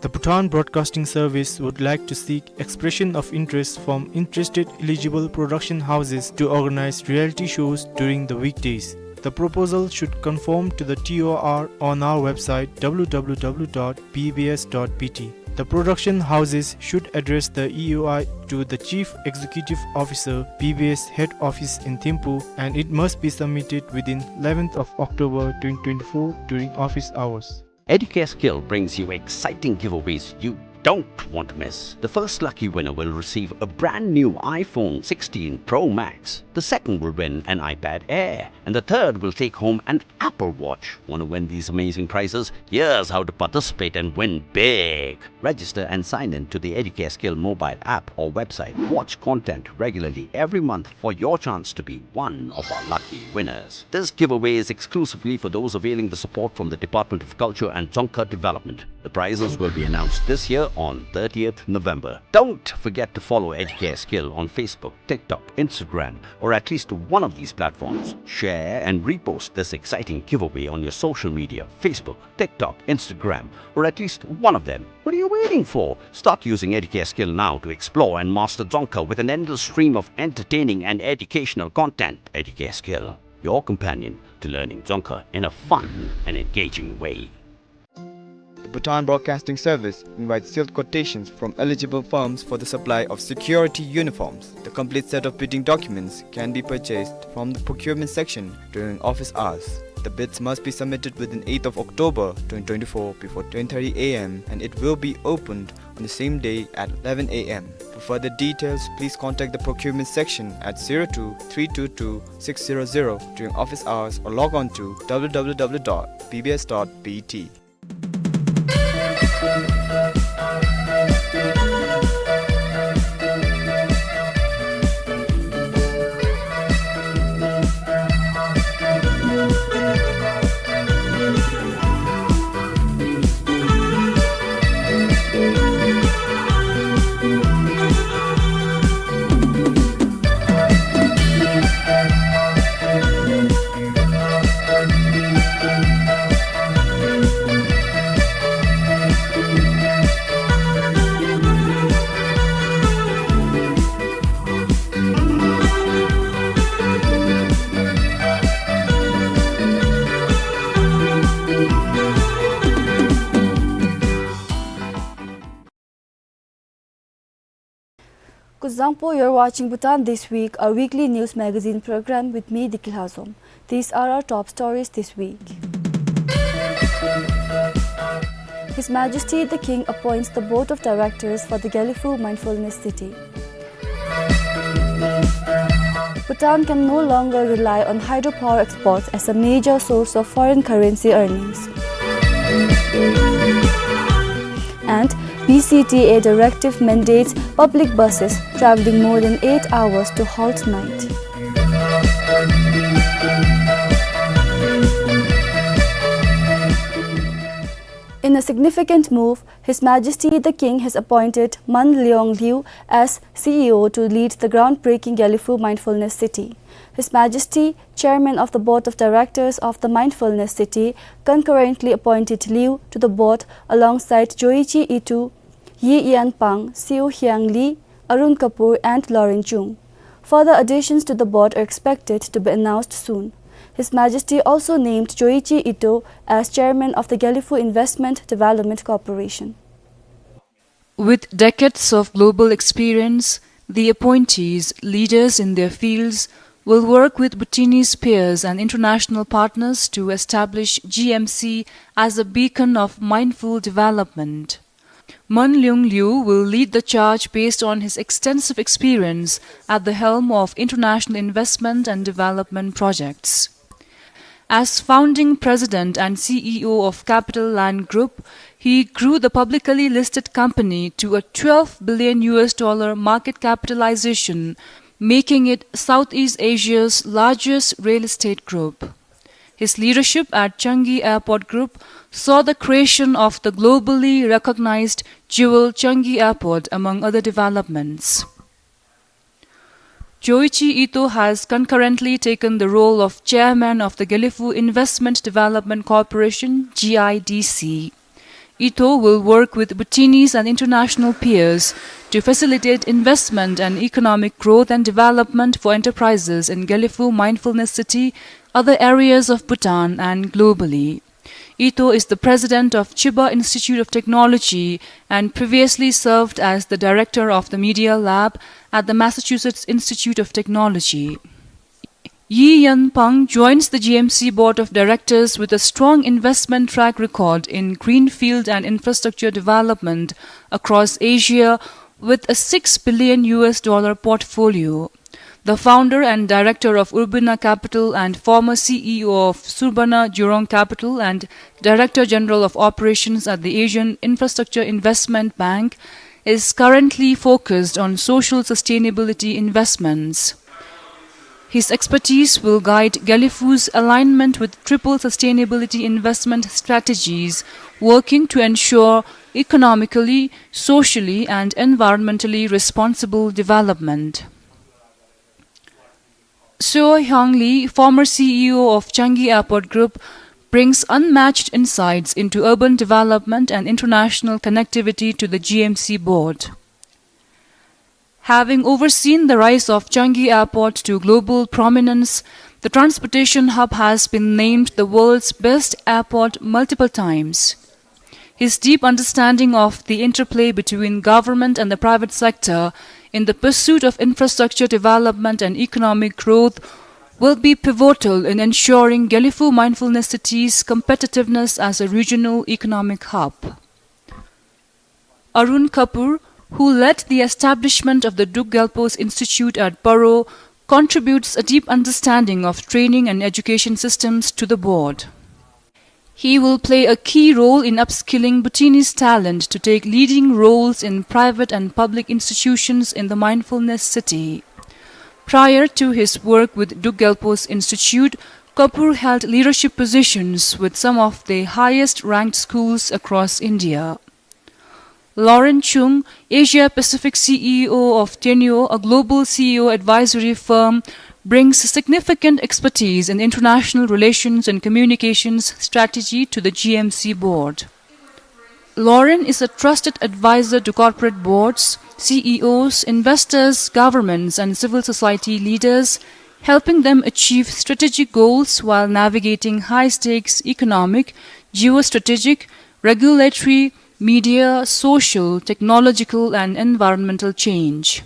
The Bhutan Broadcasting Service would like to seek expression of interest from interested eligible production houses to organize reality shows during the weekdays. The proposal should conform to the T O R on our website w w w dot b b s dot b t. The production houses should address the E O I to the Chief Executive Officer, B B S Head Office in Thimphu, and it must be submitted within eleventh of October twenty twenty-four during office hours. Educare Skill brings you exciting giveaways you don't want to miss. The first lucky winner will receive a brand new iPhone sixteen Pro Max. The second will win an iPad Air. And the third will take home an Apple Watch. Want to win these amazing prizes? Here's how to participate and win big. Register and sign in to the Educare Skill mobile app or website. Watch content regularly every month for your chance to be one of our lucky winners. This giveaway is exclusively for those availing the support from the Department of Culture and Dzongkha Development. The prizes will be announced this year on thirtieth November. Don't forget to follow Educare Skill on Facebook, TikTok, Instagram, or at least one of these platforms. Share and repost this exciting giveaway on your social media, Facebook, TikTok, Instagram, or at least one of them. What are you waiting for? Start using Educare Skill now to explore and master Dzongkha with an endless stream of entertaining and educational content. Educare Skill, your companion to learning Dzongkha in a fun and engaging way. The Bhutan Broadcasting Service invites sealed quotations from eligible firms for the supply of security uniforms. The complete set of bidding documents can be purchased from the procurement section during office hours. The bids must be submitted within eighth of October twenty twenty-four before ten thirty A M and it will be opened on the same day at eleven A M. For further details, please contact the procurement section at zero two three two two six zero zero during office hours or log on to W W W dot B B S dot B T. Kuzuzangpo, you're watching Bhutan This Week, our weekly news magazine program with me, Diki Lhazom. These are our top stories this week. His Majesty the King appoints the Board of Directors for the Gelephu Mindfulness City. Bhutan can no longer rely on hydropower exports as a major source of foreign currency earnings. And B C T A directive mandates public buses traveling more than eight hours to halt night. In a significant move, His Majesty the King has appointed Mun Leung Hliu as C E O to lead the groundbreaking Gelephu Mindfulness City. His Majesty, Chairman of the Board of Directors of the Mindfulness City, concurrently appointed Hliu to the board alongside Joichi Ito, Yi Ian Pang, Siu Hyang Lee, Arun Kapoor and Lauren Chung. Further additions to the board are expected to be announced soon. His Majesty also named Joichi Ito as chairman of the Gelephu Investment Development Corporation. With decades of global experience, the appointees, leaders in their fields, will work with Bhutanese peers and international partners to establish G M C as a beacon of mindful development. Mun Leung Hliu will lead the charge based on his extensive experience at the helm of international investment and development projects. As founding president and C E O of Capital Land Group, he grew the publicly listed company to a twelve billion U S dollar market capitalization, making it Southeast Asia's largest real estate group. His leadership at Changi Airport Group saw the creation of the globally recognized jewel Changi Airport, among other developments. Joichi Ito has concurrently taken the role of chairman of the Gelephu Investment Development Corporation, G I D C. Ito will work with Bhutanese and international peers to facilitate investment and economic growth and development for enterprises in Gelephu Mindfulness City, other areas of Bhutan, and globally. Ito is the president of Chiba Institute of Technology and previously served as the director of the Media Lab at the Massachusetts Institute of Technology. Yi Yanpang joins the G M C Board of Directors with a strong investment track record in greenfield and infrastructure development across Asia, with a six billion U S dollar portfolio. The founder and director of Urbana Capital and former C E O of Surbana Jurong Capital and Director General of Operations at the Asian Infrastructure Investment Bank is currently focused on social sustainability investments. His expertise will guide Gelephu's alignment with triple sustainability investment strategies, working to ensure economically, socially, and environmentally responsible development. Seo Hyang Lee, former C E O of Changi Airport Group, brings unmatched insights into urban development and international connectivity to the G M C board. Having overseen the rise of Changi Airport to global prominence, the transportation hub has been named the world's best airport multiple times. His deep understanding of the interplay between government and the private sector in the pursuit of infrastructure development and economic growth will be pivotal in ensuring Gelephu Mindfulness City's competitiveness as a regional economic hub. Arun Kapoor, who led the establishment of the Druk Gyalpo's Institute at Paro, contributes a deep understanding of training and education systems to the board. He will play a key role in upskilling Bhutanese talent to take leading roles in private and public institutions in the Mindfulness City. Prior to his work with Druk Gyalpo's Institute, Kapoor held leadership positions with some of the highest ranked schools across India. Lauren Chung, Asia Pacific C E O of Teneo, a global C E O advisory firm, brings significant expertise in international relations and communications strategy to the G M C board. Lauren is a trusted advisor to corporate boards, C E Os, investors, governments, and civil society leaders, helping them achieve strategic goals while navigating high-stakes economic, geostrategic, regulatory, media, social, technological, and environmental change.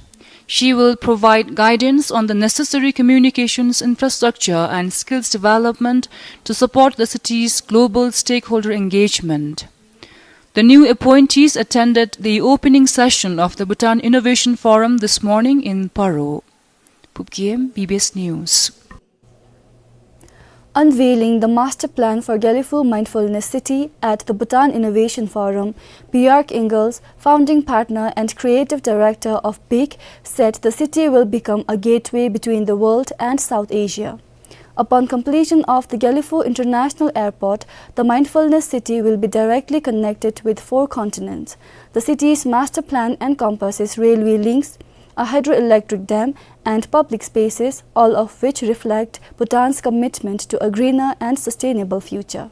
She will provide guidance on the necessary communications infrastructure and skills development to support the city's global stakeholder engagement. The new appointees attended the opening session of the Bhutan Innovation Forum this morning in Paro. Pupgiem, B B S News. Unveiling the master plan for Gelephu Mindfulness City at the Bhutan Innovation Forum, Bjarke Ingels, founding partner and creative director of BIC, said the city will become a gateway between the world and South Asia. Upon completion of the Gelephu International Airport, the Mindfulness City will be directly connected with four continents. The city's master plan encompasses railway links, a hydroelectric dam, and public spaces, all of which reflect Bhutan's commitment to a greener and sustainable future.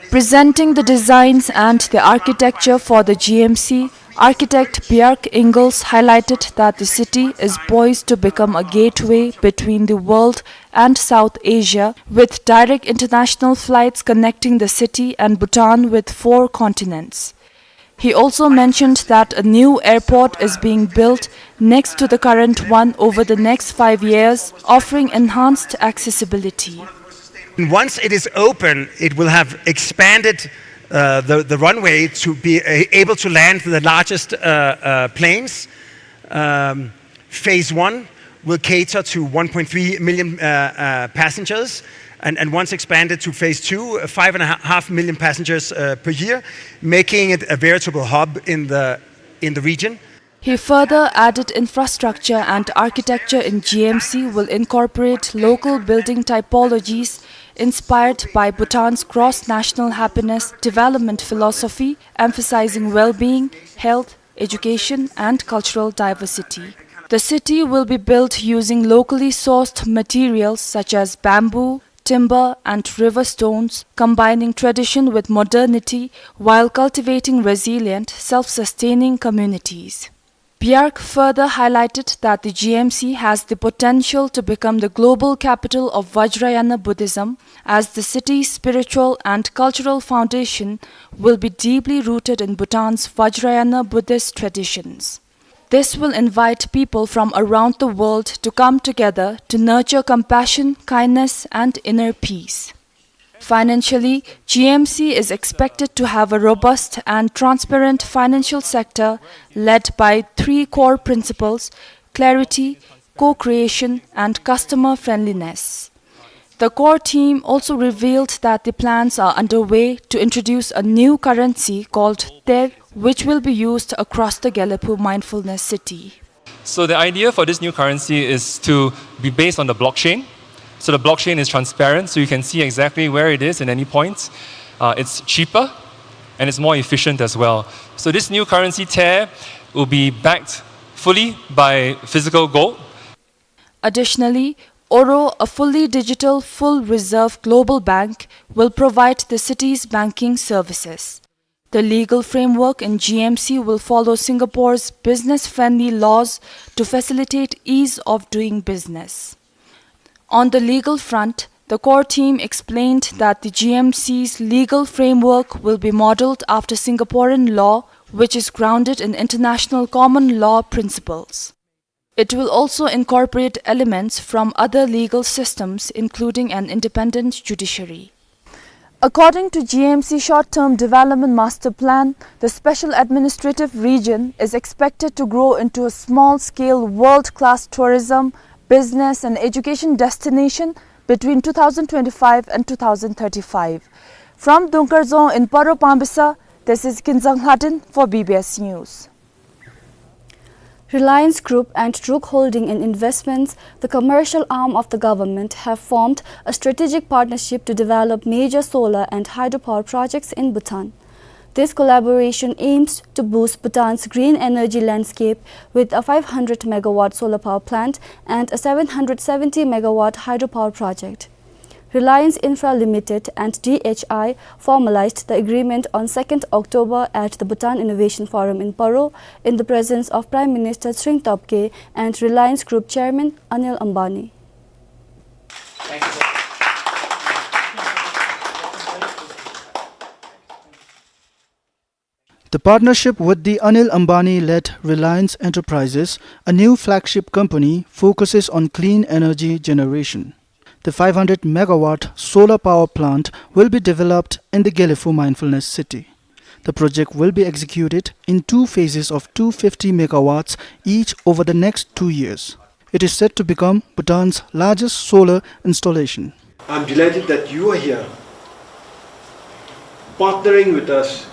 Presenting the designs and the architecture for the G M C, architect Bjarke Ingels highlighted that the city is poised to become a gateway between the world and South Asia, with direct international flights connecting the city and Bhutan with four continents. He also mentioned that a new airport is being built next to the current one over the next five years, offering enhanced accessibility. And once it is open, it will have expanded uh, the, the runway to be a- able to land the largest uh, uh, planes. Um, phase one will cater to one point three million uh, uh, passengers, and, and once expanded to phase two, uh, five and a half million passengers uh, per year, making it a veritable hub in the, in the region. He further added infrastructure and architecture in G M C will incorporate local building typologies inspired by Bhutan's gross national happiness development philosophy, emphasizing well-being, health, education, and cultural diversity. The city will be built using locally sourced materials such as bamboo, timber, and river stones, combining tradition with modernity while cultivating resilient, self-sustaining communities. Bjarke further highlighted that the G M C has the potential to become the global capital of Vajrayana Buddhism, as the city's spiritual and cultural foundation will be deeply rooted in Bhutan's Vajrayana Buddhist traditions. This will invite people from around the world to come together to nurture compassion, kindness, and inner peace. Financially, G M C is expected to have a robust and transparent financial sector led by three core principles: clarity, co-creation, and customer friendliness. The core team also revealed that the plans are underway to introduce a new currency called Ter, which will be used across the Gelephu Mindfulness City. So the idea for this new currency is to be based on the blockchain. So the blockchain is transparent, so you can see exactly where it is in any point. Uh, it's cheaper and it's more efficient as well. So this new currency, Ter, will be backed fully by physical gold. Additionally, Oro, a fully digital, full reserve global bank, will provide the city's banking services. The legal framework in G M C will follow Singapore's business-friendly laws to facilitate ease of doing business. On the legal front, the core team explained that the G M C's legal framework will be modeled after Singaporean law, which is grounded in international common law principles. It will also incorporate elements from other legal systems, including an independent judiciary. According to G M C Short-Term Development Master Plan, the Special Administrative Region is expected to grow into a small-scale, world-class tourism, business, and education destination between two thousand twenty-five and two thousand thirty-five. From Dunkerzung in Paro, Pambisa, this is Kinzang Hladin for B B S News. Reliance Group and Druk Holding and Investments, the commercial arm of the government, have formed a strategic partnership to develop major solar and hydropower projects in Bhutan. This collaboration aims to boost Bhutan's green energy landscape with a five hundred megawatt solar power plant and a seven hundred seventy megawatt hydropower project. Reliance Infra Limited and D H I formalized the agreement on second October at the Bhutan Innovation Forum in Paro, in the presence of Prime Minister Tshering Tobgay and Reliance Group Chairman Anil Ambani. The partnership with the Anil Ambani-led Reliance Enterprises, a new flagship company, focuses on clean energy generation. The five hundred megawatt solar power plant will be developed in the Gelephu Mindfulness City. The project will be executed in two phases of two fifty megawatts each over the next two years. It is set to become Bhutan's largest solar installation. I'm delighted that you are here, partnering with us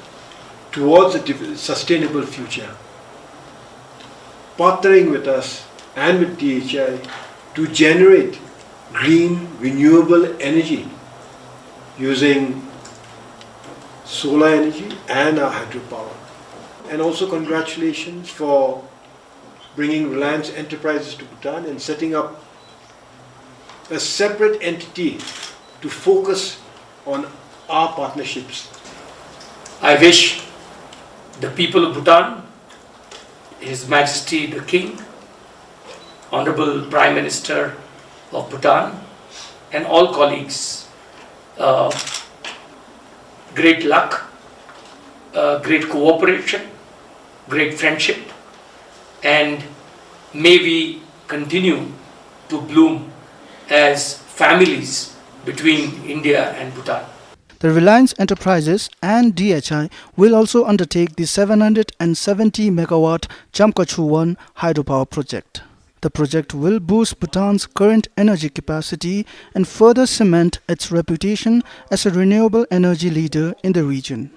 towards a div-, sustainable future, partnering with us and with D H I to generate green, renewable energy using solar energy and our hydropower. And also congratulations for bringing Reliance Enterprises to Bhutan and setting up a separate entity to focus on our partnerships. I wish the people of Bhutan, His Majesty the King, Honorable Prime Minister of Bhutan, and all colleagues, uh, great luck, uh, great cooperation, great friendship, and may we continue to bloom as families between India and Bhutan. The Reliance Enterprises and D H I will also undertake the seven hundred seventy megawatt Chamkachu one hydropower project. The project will boost Bhutan's current energy capacity and further cement its reputation as a renewable energy leader in the region.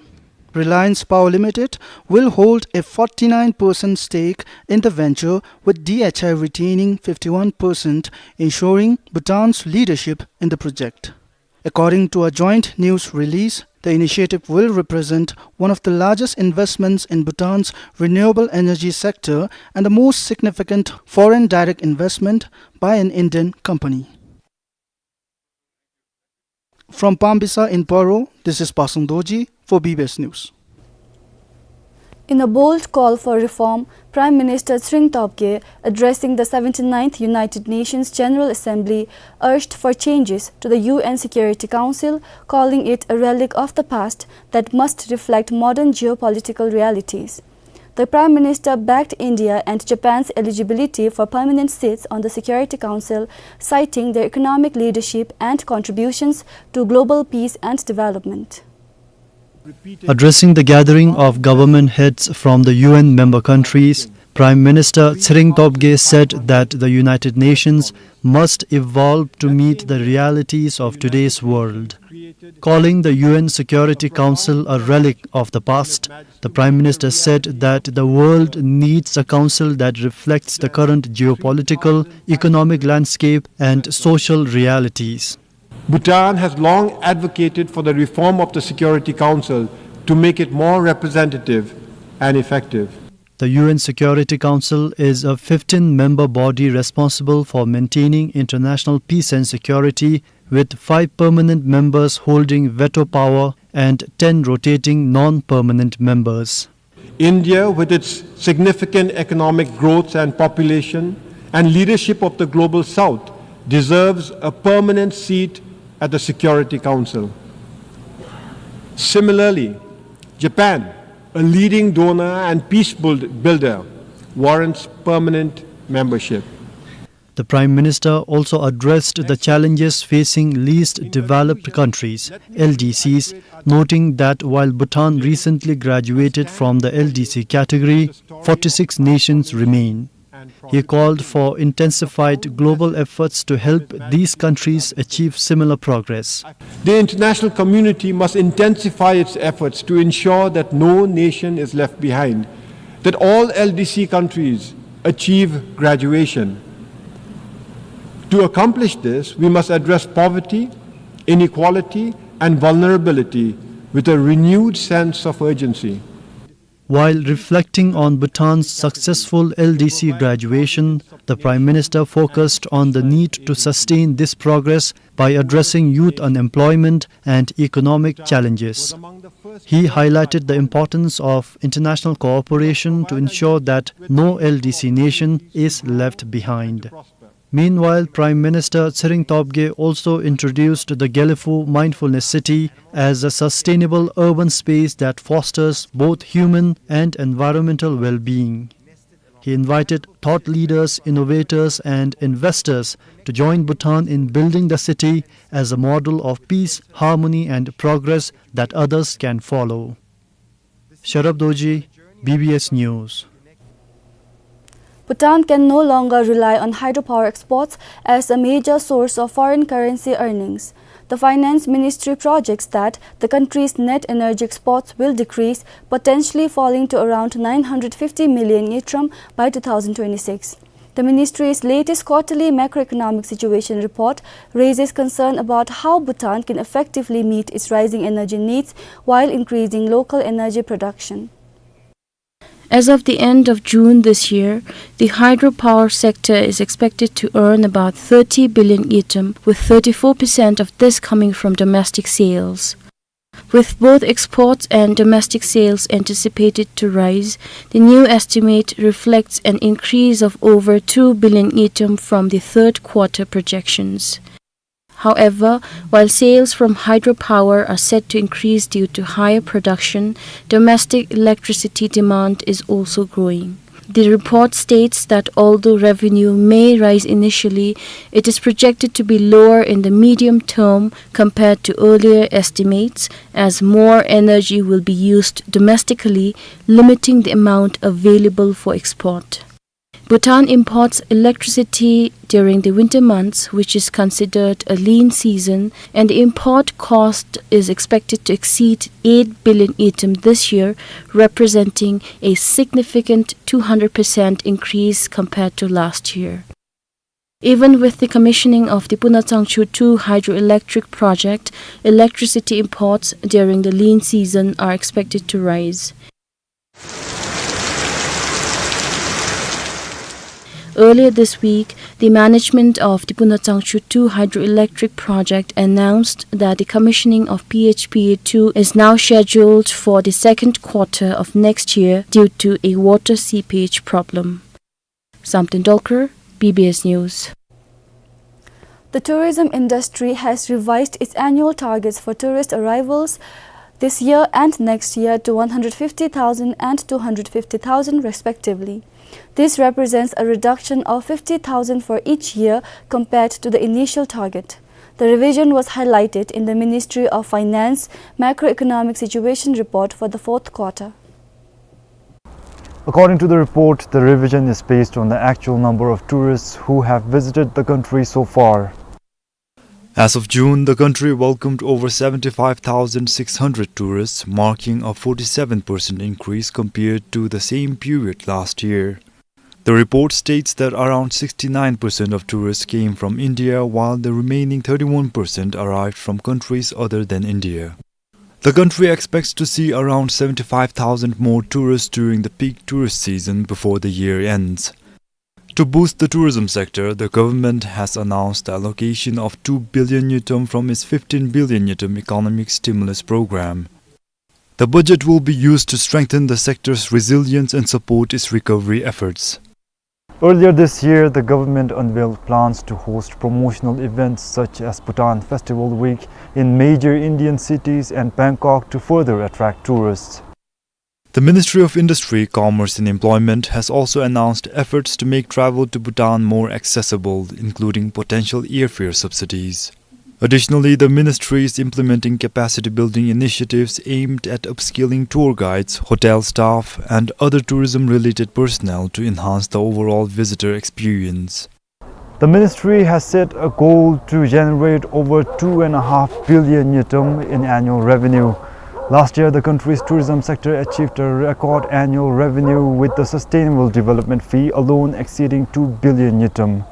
Reliance Power Limited will hold a forty-nine percent stake in the venture, with D H I retaining fifty-one percent, ensuring Bhutan's leadership in the project. According to a joint news release, the initiative will represent one of the largest investments in Bhutan's renewable energy sector and the most significant foreign direct investment by an Indian company. From Pambisa in Paro, this is Pasang Dorji for B B S News. In a bold call for reform, Prime Minister Tshering Tobgay, addressing the seventy-ninth United Nations General Assembly, urged for changes to the U N Security Council, calling it a relic of the past that must reflect modern geopolitical realities. The Prime Minister backed India and Japan's eligibility for permanent seats on the Security Council, citing their economic leadership and contributions to global peace and development. Addressing the gathering of government heads from the U N member countries, Prime Minister Tshering Tobgay said that the United Nations must evolve to meet the realities of today's world. Calling the U N Security Council a relic of the past, the Prime Minister said that the world needs a council that reflects the current geopolitical, economic landscape and social realities. Bhutan has long advocated for the reform of the Security Council to make it more representative and effective. The U N Security Council is a fifteen-member body responsible for maintaining international peace and security, with five permanent members holding veto power and ten rotating non-permanent members. India, with its significant economic growth and population and leadership of the Global South, deserves a permanent seat at the Security Council. Similarly, Japan, a leading donor and peace build-, builder, warrants permanent membership. The Prime Minister also addressed the challenges facing least developed countries, L D Cs, noting that while Bhutan recently graduated from the L D C category, forty-six nations remain. He called for intensified global efforts to help these countries achieve similar progress. The international community must intensify its efforts to ensure that no nation is left behind, that all L D C countries achieve graduation. To accomplish this, we must address poverty, inequality, and vulnerability with a renewed sense of urgency. While reflecting on Bhutan's successful L D C graduation, the Prime Minister focused on the need to sustain this progress by addressing youth unemployment and economic challenges. He highlighted the importance of international cooperation to ensure that no L D C nation is left behind. Meanwhile, Prime Minister Tshering Tobgay also introduced the Gelephu Mindfulness City as a sustainable urban space that fosters both human and environmental well-being. He invited thought leaders, innovators, and investors to join Bhutan in building the city as a model of peace, harmony, and progress that others can follow. Sharab Dorji, B B S News. Bhutan can no longer rely on hydropower exports as a major source of foreign currency earnings. The Finance Ministry projects that the country's net energy exports will decrease, potentially falling to around nine hundred fifty million ngultrum by two thousand twenty-six. The ministry's latest quarterly macroeconomic situation report raises concern about how Bhutan can effectively meet its rising energy needs while increasing local energy production. As of the end of June this year, the hydropower sector is expected to earn about thirty billion ngultrum, with thirty-four percent of this coming from domestic sales. With both exports and domestic sales anticipated to rise, the new estimate reflects an increase of over two billion ngultrum from the third quarter projections. However, while sales from hydropower are set to increase due to higher production, domestic electricity demand is also growing. The report states that although revenue may rise initially, it is projected to be lower in the medium term compared to earlier estimates, as more energy will be used domestically, limiting the amount available for export. Bhutan imports electricity during the winter months, which is considered a lean season, and the import cost is expected to exceed eight billion ngultrum this year, representing a significant two hundred percent increase compared to last year. Even with the commissioning of the Puna Tsangchu two hydroelectric project, electricity imports during the lean season are expected to rise. Earlier this week, the management of the Puna Tsangchu two hydroelectric project announced that the commissioning of P H P A two is now scheduled for the second quarter of next year due to a water seepage problem. Samten Dolkar, B B S News. The tourism industry has revised its annual targets for tourist arrivals this year and next year to one hundred fifty thousand and two hundred fifty thousand respectively. This represents a reduction of fifty thousand for each year compared to the initial target. The revision was highlighted in the Ministry of Finance macroeconomic situation report for the fourth quarter. According to the report, the revision is based on the actual number of tourists who have visited the country so far. As of June, the country welcomed over seventy-five thousand six hundred tourists, marking a forty-seven percent increase compared to the same period last year. The report states that around sixty-nine percent of tourists came from India, while the remaining thirty-one percent arrived from countries other than India. The country expects to see around seventy-five thousand more tourists during the peak tourist season before the year ends. To boost the tourism sector, the government has announced the allocation of two billion ngultrum from its fifteen billion ngultrum economic stimulus program. The budget will be used to strengthen the sector's resilience and support its recovery efforts. Earlier this year, the government unveiled plans to host promotional events such as Bhutan Festival Week in major Indian cities and Bangkok to further attract tourists. The Ministry of Industry, Commerce and Employment has also announced efforts to make travel to Bhutan more accessible, including potential airfare subsidies. Additionally, the ministry is implementing capacity building initiatives aimed at upskilling tour guides, hotel staff, and other tourism-related personnel to enhance the overall visitor experience. The ministry has set a goal to generate over two and a half billion ngultrum in annual revenue. Last year, the country's tourism sector achieved a record annual revenue, with the sustainable development fee alone exceeding two billion ngultrum.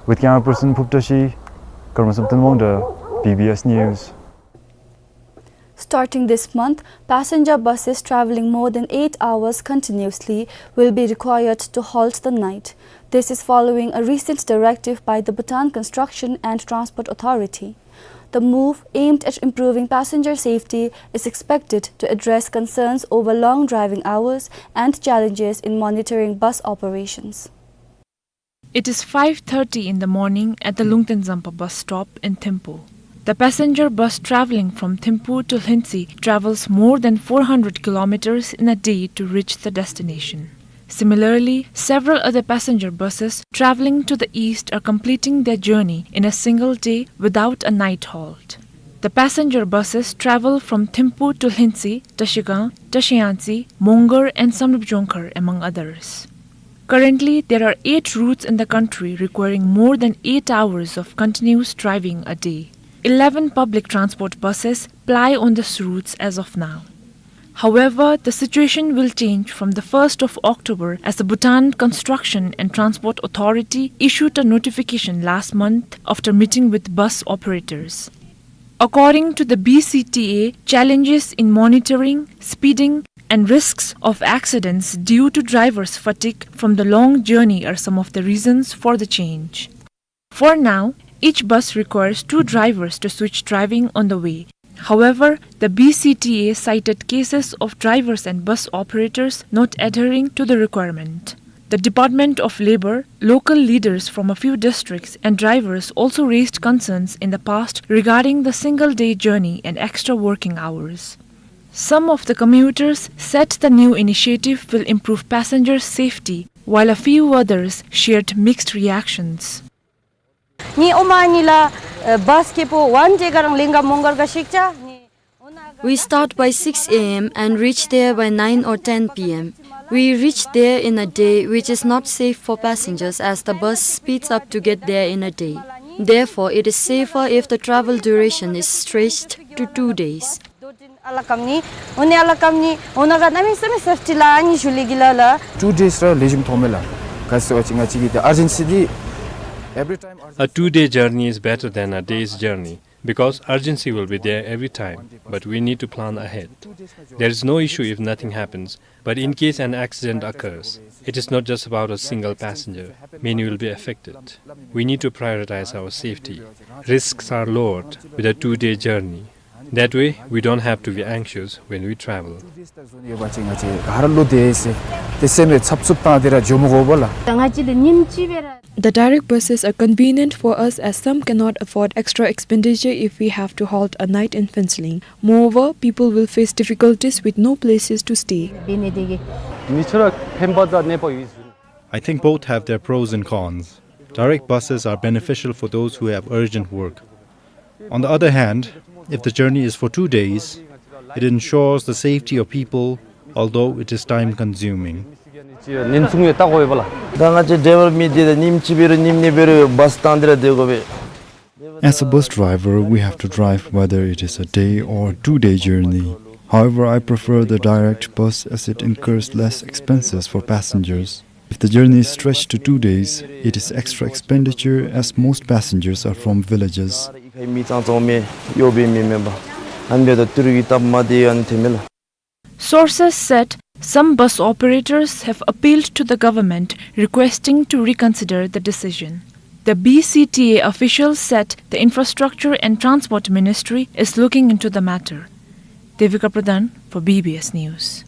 With camera person Phuptashi, Karma Samten Wangda, B B S News. Starting this month, passenger buses traveling more than eight hours continuously will be required to halt the night. This is following a recent directive by the Bhutan Construction and Transport Authority. The move, aimed at improving passenger safety, is expected to address concerns over long driving hours and challenges in monitoring bus operations. It is five thirty in the morning at the Lungten Zampa bus stop in Thimphu. The passenger bus traveling from Thimphu to Lhentse travels more than four hundred kilometers in a day to reach the destination. Similarly, several other passenger buses traveling to the east are completing their journey in a single day without a night halt. The passenger buses travel from Thimphu to Lhentse, Trashigang, Trashiyangtse, Mongar and Samdrup Jongkhar, among others. Currently, there are eight routes in the country requiring more than eight hours of continuous driving a day. Eleven public transport buses ply on these routes as of now. However, the situation will change from the first of October, as the Bhutan Construction and Transport Authority issued a notification last month after meeting with bus operators. According to the B C T A, challenges in monitoring, speeding, and risks of accidents due to drivers' fatigue from the long journey are some of the reasons for the change. For now, each bus requires two drivers to switch driving on the way. However, the B C T A cited cases of drivers and bus operators not adhering to the requirement. The Department of Labour, local leaders from a few districts, and drivers also raised concerns in the past regarding the single-day journey and extra working hours. Some of the commuters said the new initiative will improve passengers' safety, while a few others shared mixed reactions. Ni oma ni la, eh, bus khe po one day garang Lengkap Mongar ga shikcha ni. We start by six A M and reach there by nine or ten P M. We reach there in a day, which is not safe for passengers as the bus speeds up to get there in a day. Therefore, it is safer if the travel duration is stretched to two days. Alakam ni, oni alakam ni, onaga nami sami safety la ani juli gila la. Two days ra lejim thomela. Kasi wachi nga chigi the urgency di. Every time. A two-day journey is better than a day's journey, because urgency will be there every time, but we need to plan ahead. There is no issue if nothing happens, but in case an accident occurs, it is not just about a single passenger. Many will be affected. We need to prioritize our safety. Risks are lowered with a two-day journey. That way, we don't have to be anxious when we travel. ཏེ་ཟོན་ཡོད་པ་ཅིན་ང་བཅས་ག་ར་ལུ་དེ་ཟེར་ཏེ་སེམས་ལུ་འཚབ་འཚུབ་བཏང་སྟེ་ར་འགྱོ་མི་དགོ་པས་ལགས། ང་བཅས་ལུ་ཉིནམ་གཅིག་སྦེ་ར། The direct buses are convenient for us as some cannot afford extra expenditure if we have to halt a night in Phuentsholing. Moreover, people will face difficulties with no places to stay. འབད་ནི་དེ་གིས། གཉིས་ཆ་ར་ཕན་པ་དང་གནོད་པ་ཡོད་ཟེར། I think both have their pros and cons. Direct buses are beneficial for those who have urgent work. On the other hand, if the journey is for two days, it ensures the safety of people, although it is time-consuming. ཉིནམ་གསུམ་ཡང་བལྟ་དགོ་པས་ལགས། ད་ང་བཅས་ཌའི་བར་མི་འདི་ད་ཉིནམ་གཅིག་འབད་རུང་ཉིནམ་གཉིས་འབད་རུང་བཱས་བཏང་སྟེ་ར་སྡོད་དགོ་པས། As a bus driver, we have to drive whether it is a day or two-day journey. However, I prefer the direct bus as it incurs less expenses for passengers. If the journey is stretched to two days, it is extra expenditure as most passengers are from villages. མི་ཚང་ཚང་མས་གཡོག་འབད་མི་མེན་པར་ཨ་ནི་འབདཝ་ད་ཏི་རུ་གི་སྟབས་མ་བདེ་ཨ་ནི་ཐོནམ་མས་ལགས། Sources said some bus operators have appealed to the government requesting to reconsider the decision. The B C T A officials said the Infrastructure and Transport Ministry is looking into the matter. Devika Pradhan for B B S News.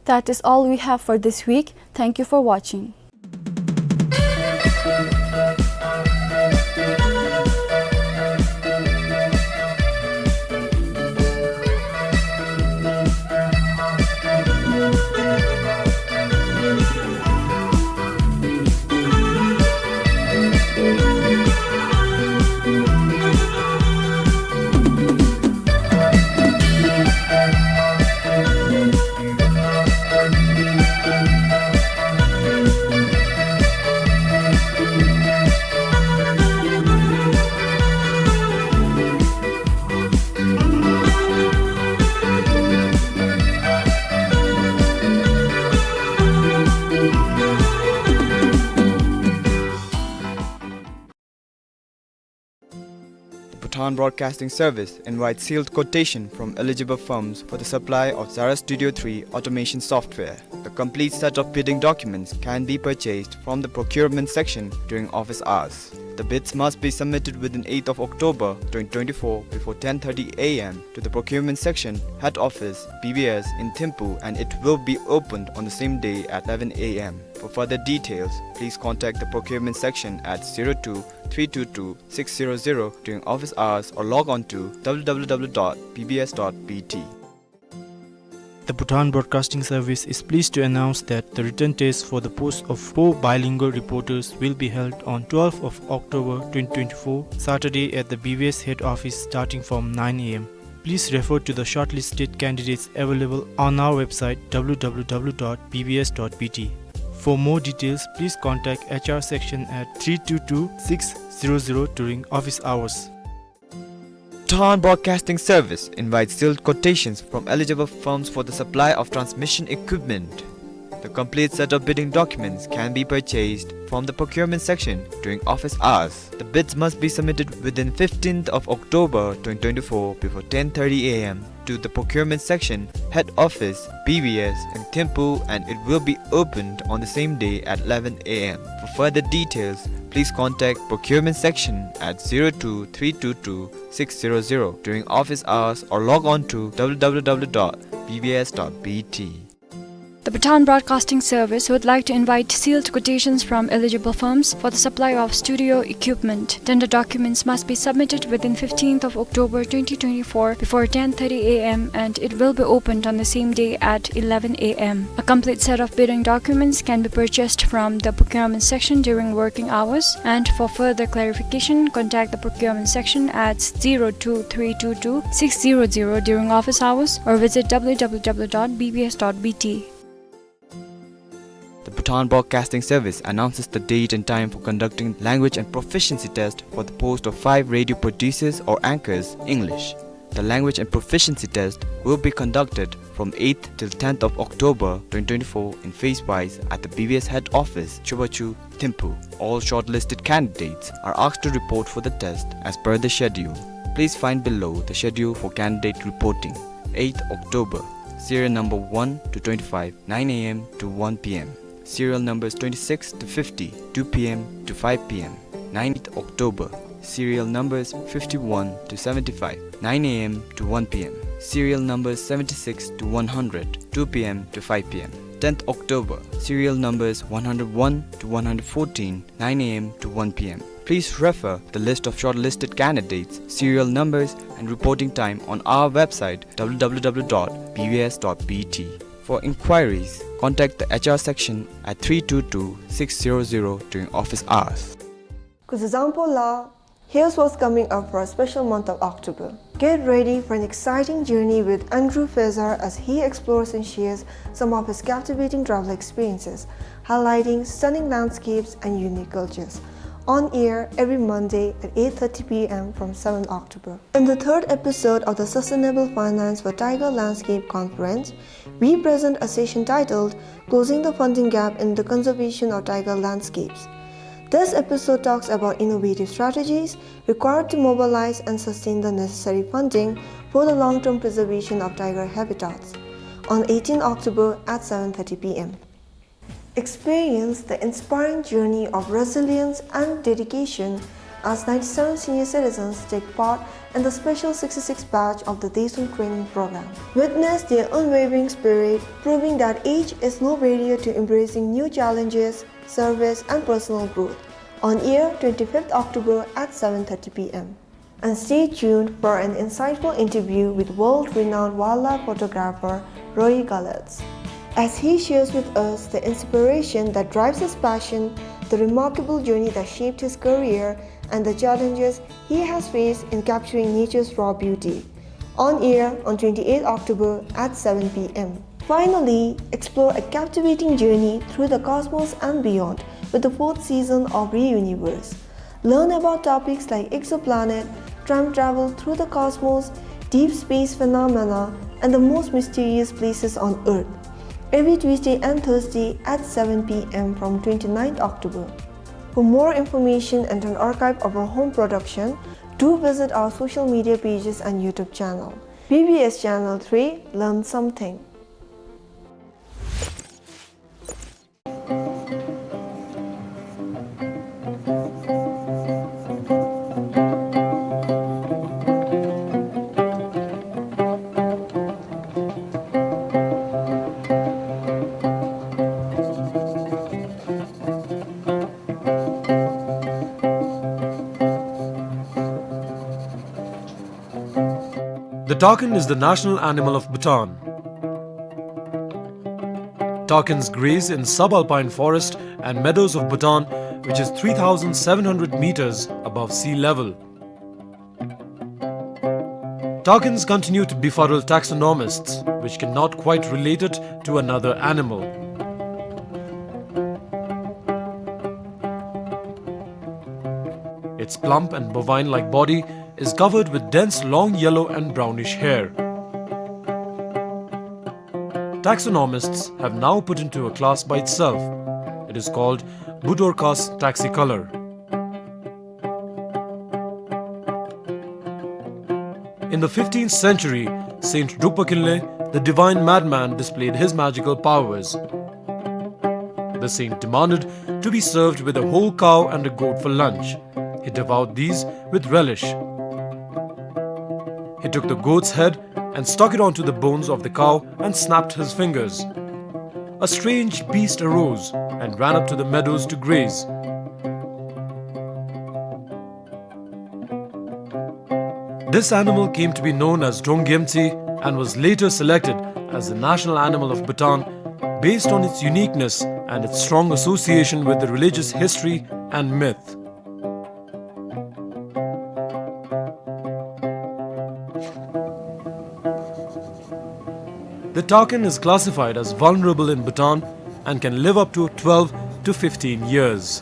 That is all we have for this week. Thank you for watching. The Bhutan Broadcasting Service invites sealed quotation from eligible firms for the supply of Zara Studio three automation software. The complete set of bidding documents can be purchased from the procurement section during office hours. The bids must be submitted within eighth of October twenty twenty-four before ten thirty A M to the procurement section, head office, B B S in Thimphu, and it will be opened on the same day at eleven A M. For further details, please contact the procurement section at zero two three two two six zero zero during office hours or log on to W W W dot B B S dot B T. The Bhutan Broadcasting Service is pleased to announce that the written test for the post of four bilingual reporters will be held on twelfth of October twenty twenty-four, Saturday, at the B B S head office starting from nine A M. Please refer to the shortlisted candidates available on our website W W W dot B B S dot B T. For more details, please contact H R section at three two two six zero zero during office hours. Bhutan Broadcasting Service invites sealed quotations from eligible firms for the supply of transmission equipment. The complete set of bidding documents can be purchased from the procurement section during office hours. The bids must be submitted within fifteenth of October twenty twenty-four before ten thirty A M to the procurement section, head office, B B S in Thimphu, and it will be opened on the same day at eleven A M. For further details, please contact procurement section at zero two three two two six zero zero during office hours or log on to W W W dot B B S dot B T. The Bhutan Broadcasting Service would like to invite sealed quotations from eligible firms for the supply of studio equipment. Tender documents must be submitted within fifteenth of October twenty twenty-four before ten thirty A M and it will be opened on the same day at eleven A M. A complete set of bidding documents can be purchased from the procurement section during working hours, and for further clarification, contact the procurement section at zero two three two two six zero zero during office hours or visit W W W dot B B S dot B T. The Bhutan Broadcasting Service announces the date and time for conducting language and proficiency test for the post of five radio producers or anchors, English. The language and proficiency test will be conducted from eighth till tenth of October twenty twenty-four in phase wise at the B B S head office, Chubachu, Thimphu. All shortlisted candidates are asked to report for the test as per the schedule. Please find below the schedule for candidate reporting. Eighth October, serial number one to twenty-five, nine A M to one P M. Serial numbers twenty-six to fifty, two P M to five P M. Ninth October, serial numbers fifty-one to seventy-five, nine a m to one p m, serial numbers seventy-six to one hundred, two p m to five p m. Tenth October, serial numbers one hundred one to one hundred fourteen, nine a m to one p m. Please refer the list of shortlisted candidates, serial numbers, and reporting time on our website, w w w dot b b s dot b t. For inquiries, contact the h r section at three two two six zero zero during office hours. Kuzuzangpo la, here's what's coming up for a special month of October. Get ready for an exciting journey with Andrew Fezar as he explores and shares some of his captivating travel experiences, highlighting stunning landscapes and unique cultures. On air every Monday at eight thirty p m from seventh October. In the third episode of the Sustainable Finance for Tiger Landscape Conference, we present a session titled Closing the Funding Gap in the Conservation of Tiger Landscapes. This episode talks about innovative strategies required to mobilize and sustain the necessary funding for the long-term preservation of tiger habitats on eighteenth October at seven thirty p m. Experience the inspiring journey of resilience and dedication as ninety-seven senior citizens take part in the special sixty-sixth batch of the Deshun Training Program. Witness their unwavering spirit, proving that age is no barrier to embracing new challenges, service, and personal growth. On air twenty-fifth October at seven thirty p m. And stay tuned for an insightful interview with world-renowned wildlife photographer Roy Gallautz, as he shares with us the inspiration that drives his passion, the remarkable journey that shaped his career, and the challenges he has faced in capturing nature's raw beauty. On air on twenty-eighth October at seven p m. Finally, explore a captivating journey through the cosmos and beyond with the fourth season of Reuniverse. Learn about topics like exoplanet, time travel through the cosmos, deep space phenomena, and the most mysterious places on Earth, every Tuesday and Thursday at seven p m from twenty-ninth October. For more information and an archive of our home production, do visit our social media pages and YouTube channel. B B S Channel three, learn something. The takin is the national animal of Bhutan. Takins graze in subalpine forest and meadows of Bhutan, which is three thousand seven hundred meters above sea level. Takins continue to befuddle taxonomists, which cannot quite relate it to another animal. Its plump and bovine-like body is covered with dense long yellow and brownish hair. Taxonomists have now put into a class by itself. It is called Budorcas taxicolor. In the fifteenth century, Saint Drukpa Kinley, the divine madman, displayed his magical powers. The saint demanded to be served with a whole cow and a goat for lunch. He devoured these with relish. He took the goat's head and stuck it onto the bones of the cow and snapped his fingers. A strange beast arose and ran up to the meadows to graze. This animal came to be known as Drongyemtsi and was later selected as the national animal of Bhutan based on its uniqueness and its strong association with the religious history and myth. The takin is classified as vulnerable in Bhutan and can live up to twelve to fifteen years.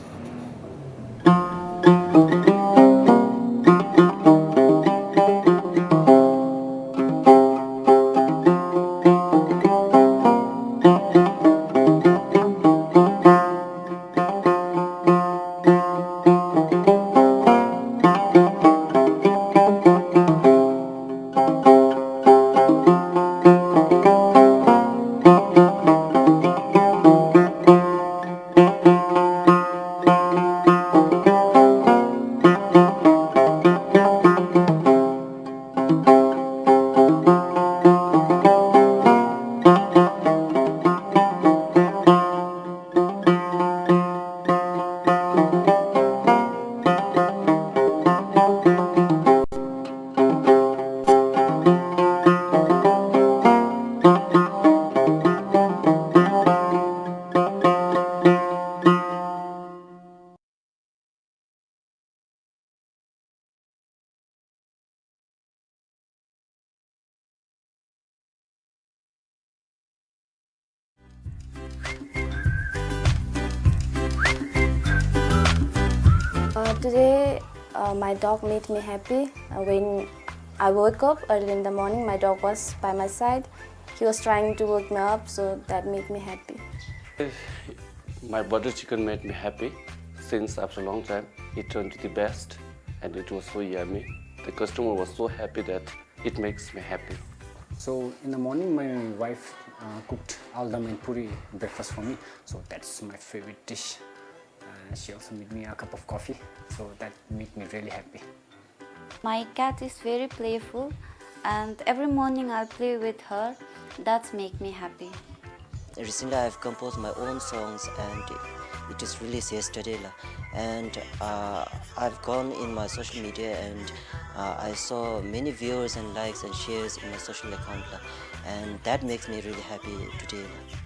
Today, uh, my dog made me happy. Uh, when I woke up early in the morning, my dog was by my side. He was trying to wake me up, so that made me happy. My butter chicken made me happy since after a long time. It turned to the best and it was so yummy. The customer was so happy that it makes me happy. So in the morning, my wife, uh, cooked aldam and puri breakfast for me. So that's my favorite dish. Uh, she also made me a cup of coffee. So that made me really happy. My cat is very playful, and every morning I'll play with her. That's make me happy. Recently, I've composed my own songs, and it is released yesterday, la. And, uh, I've gone in my social media, and, uh, I saw many viewers and likes and shares in my social account, la. And that makes me really happy today, la.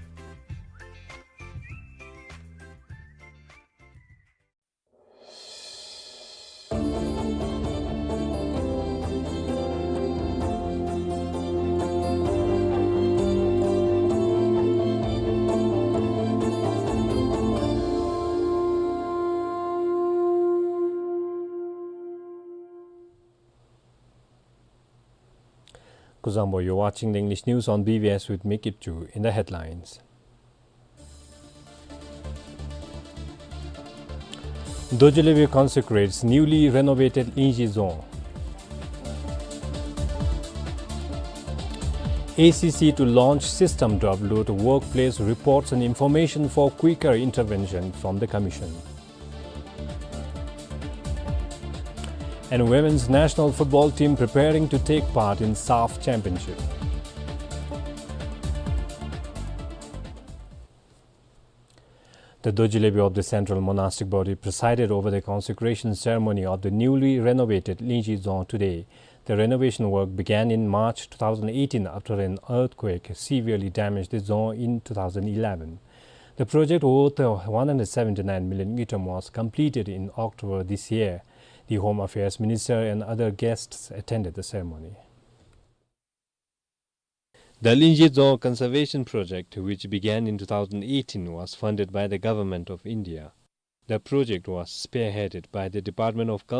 Kuzuzangpo, you're watching the English news on B B S with me, Kipchu. In the headlines, Dorji Lebi consecrates newly renovated Lingzhi Dzong. A C C to launch system to upload workplace reports and information for quicker intervention from the commission. And women's national football team preparing to take part in SAFF Championship. The Dorji Lebi of the Central Monastic Body presided over the consecration ceremony of the newly renovated Lingzhi Dzong today. The renovation work began in March two thousand eighteen after an earthquake severely damaged the dzong in two thousand eleven. The project, worth one hundred seventy-nine million ngultrum, was completed in October this year. The Home Affairs Minister and other guests attended the ceremony. The Lingzhi Dzong Conservation Project, which began in two thousand eighteen, was funded by the Government of India. The project was spearheaded by the Department of Culture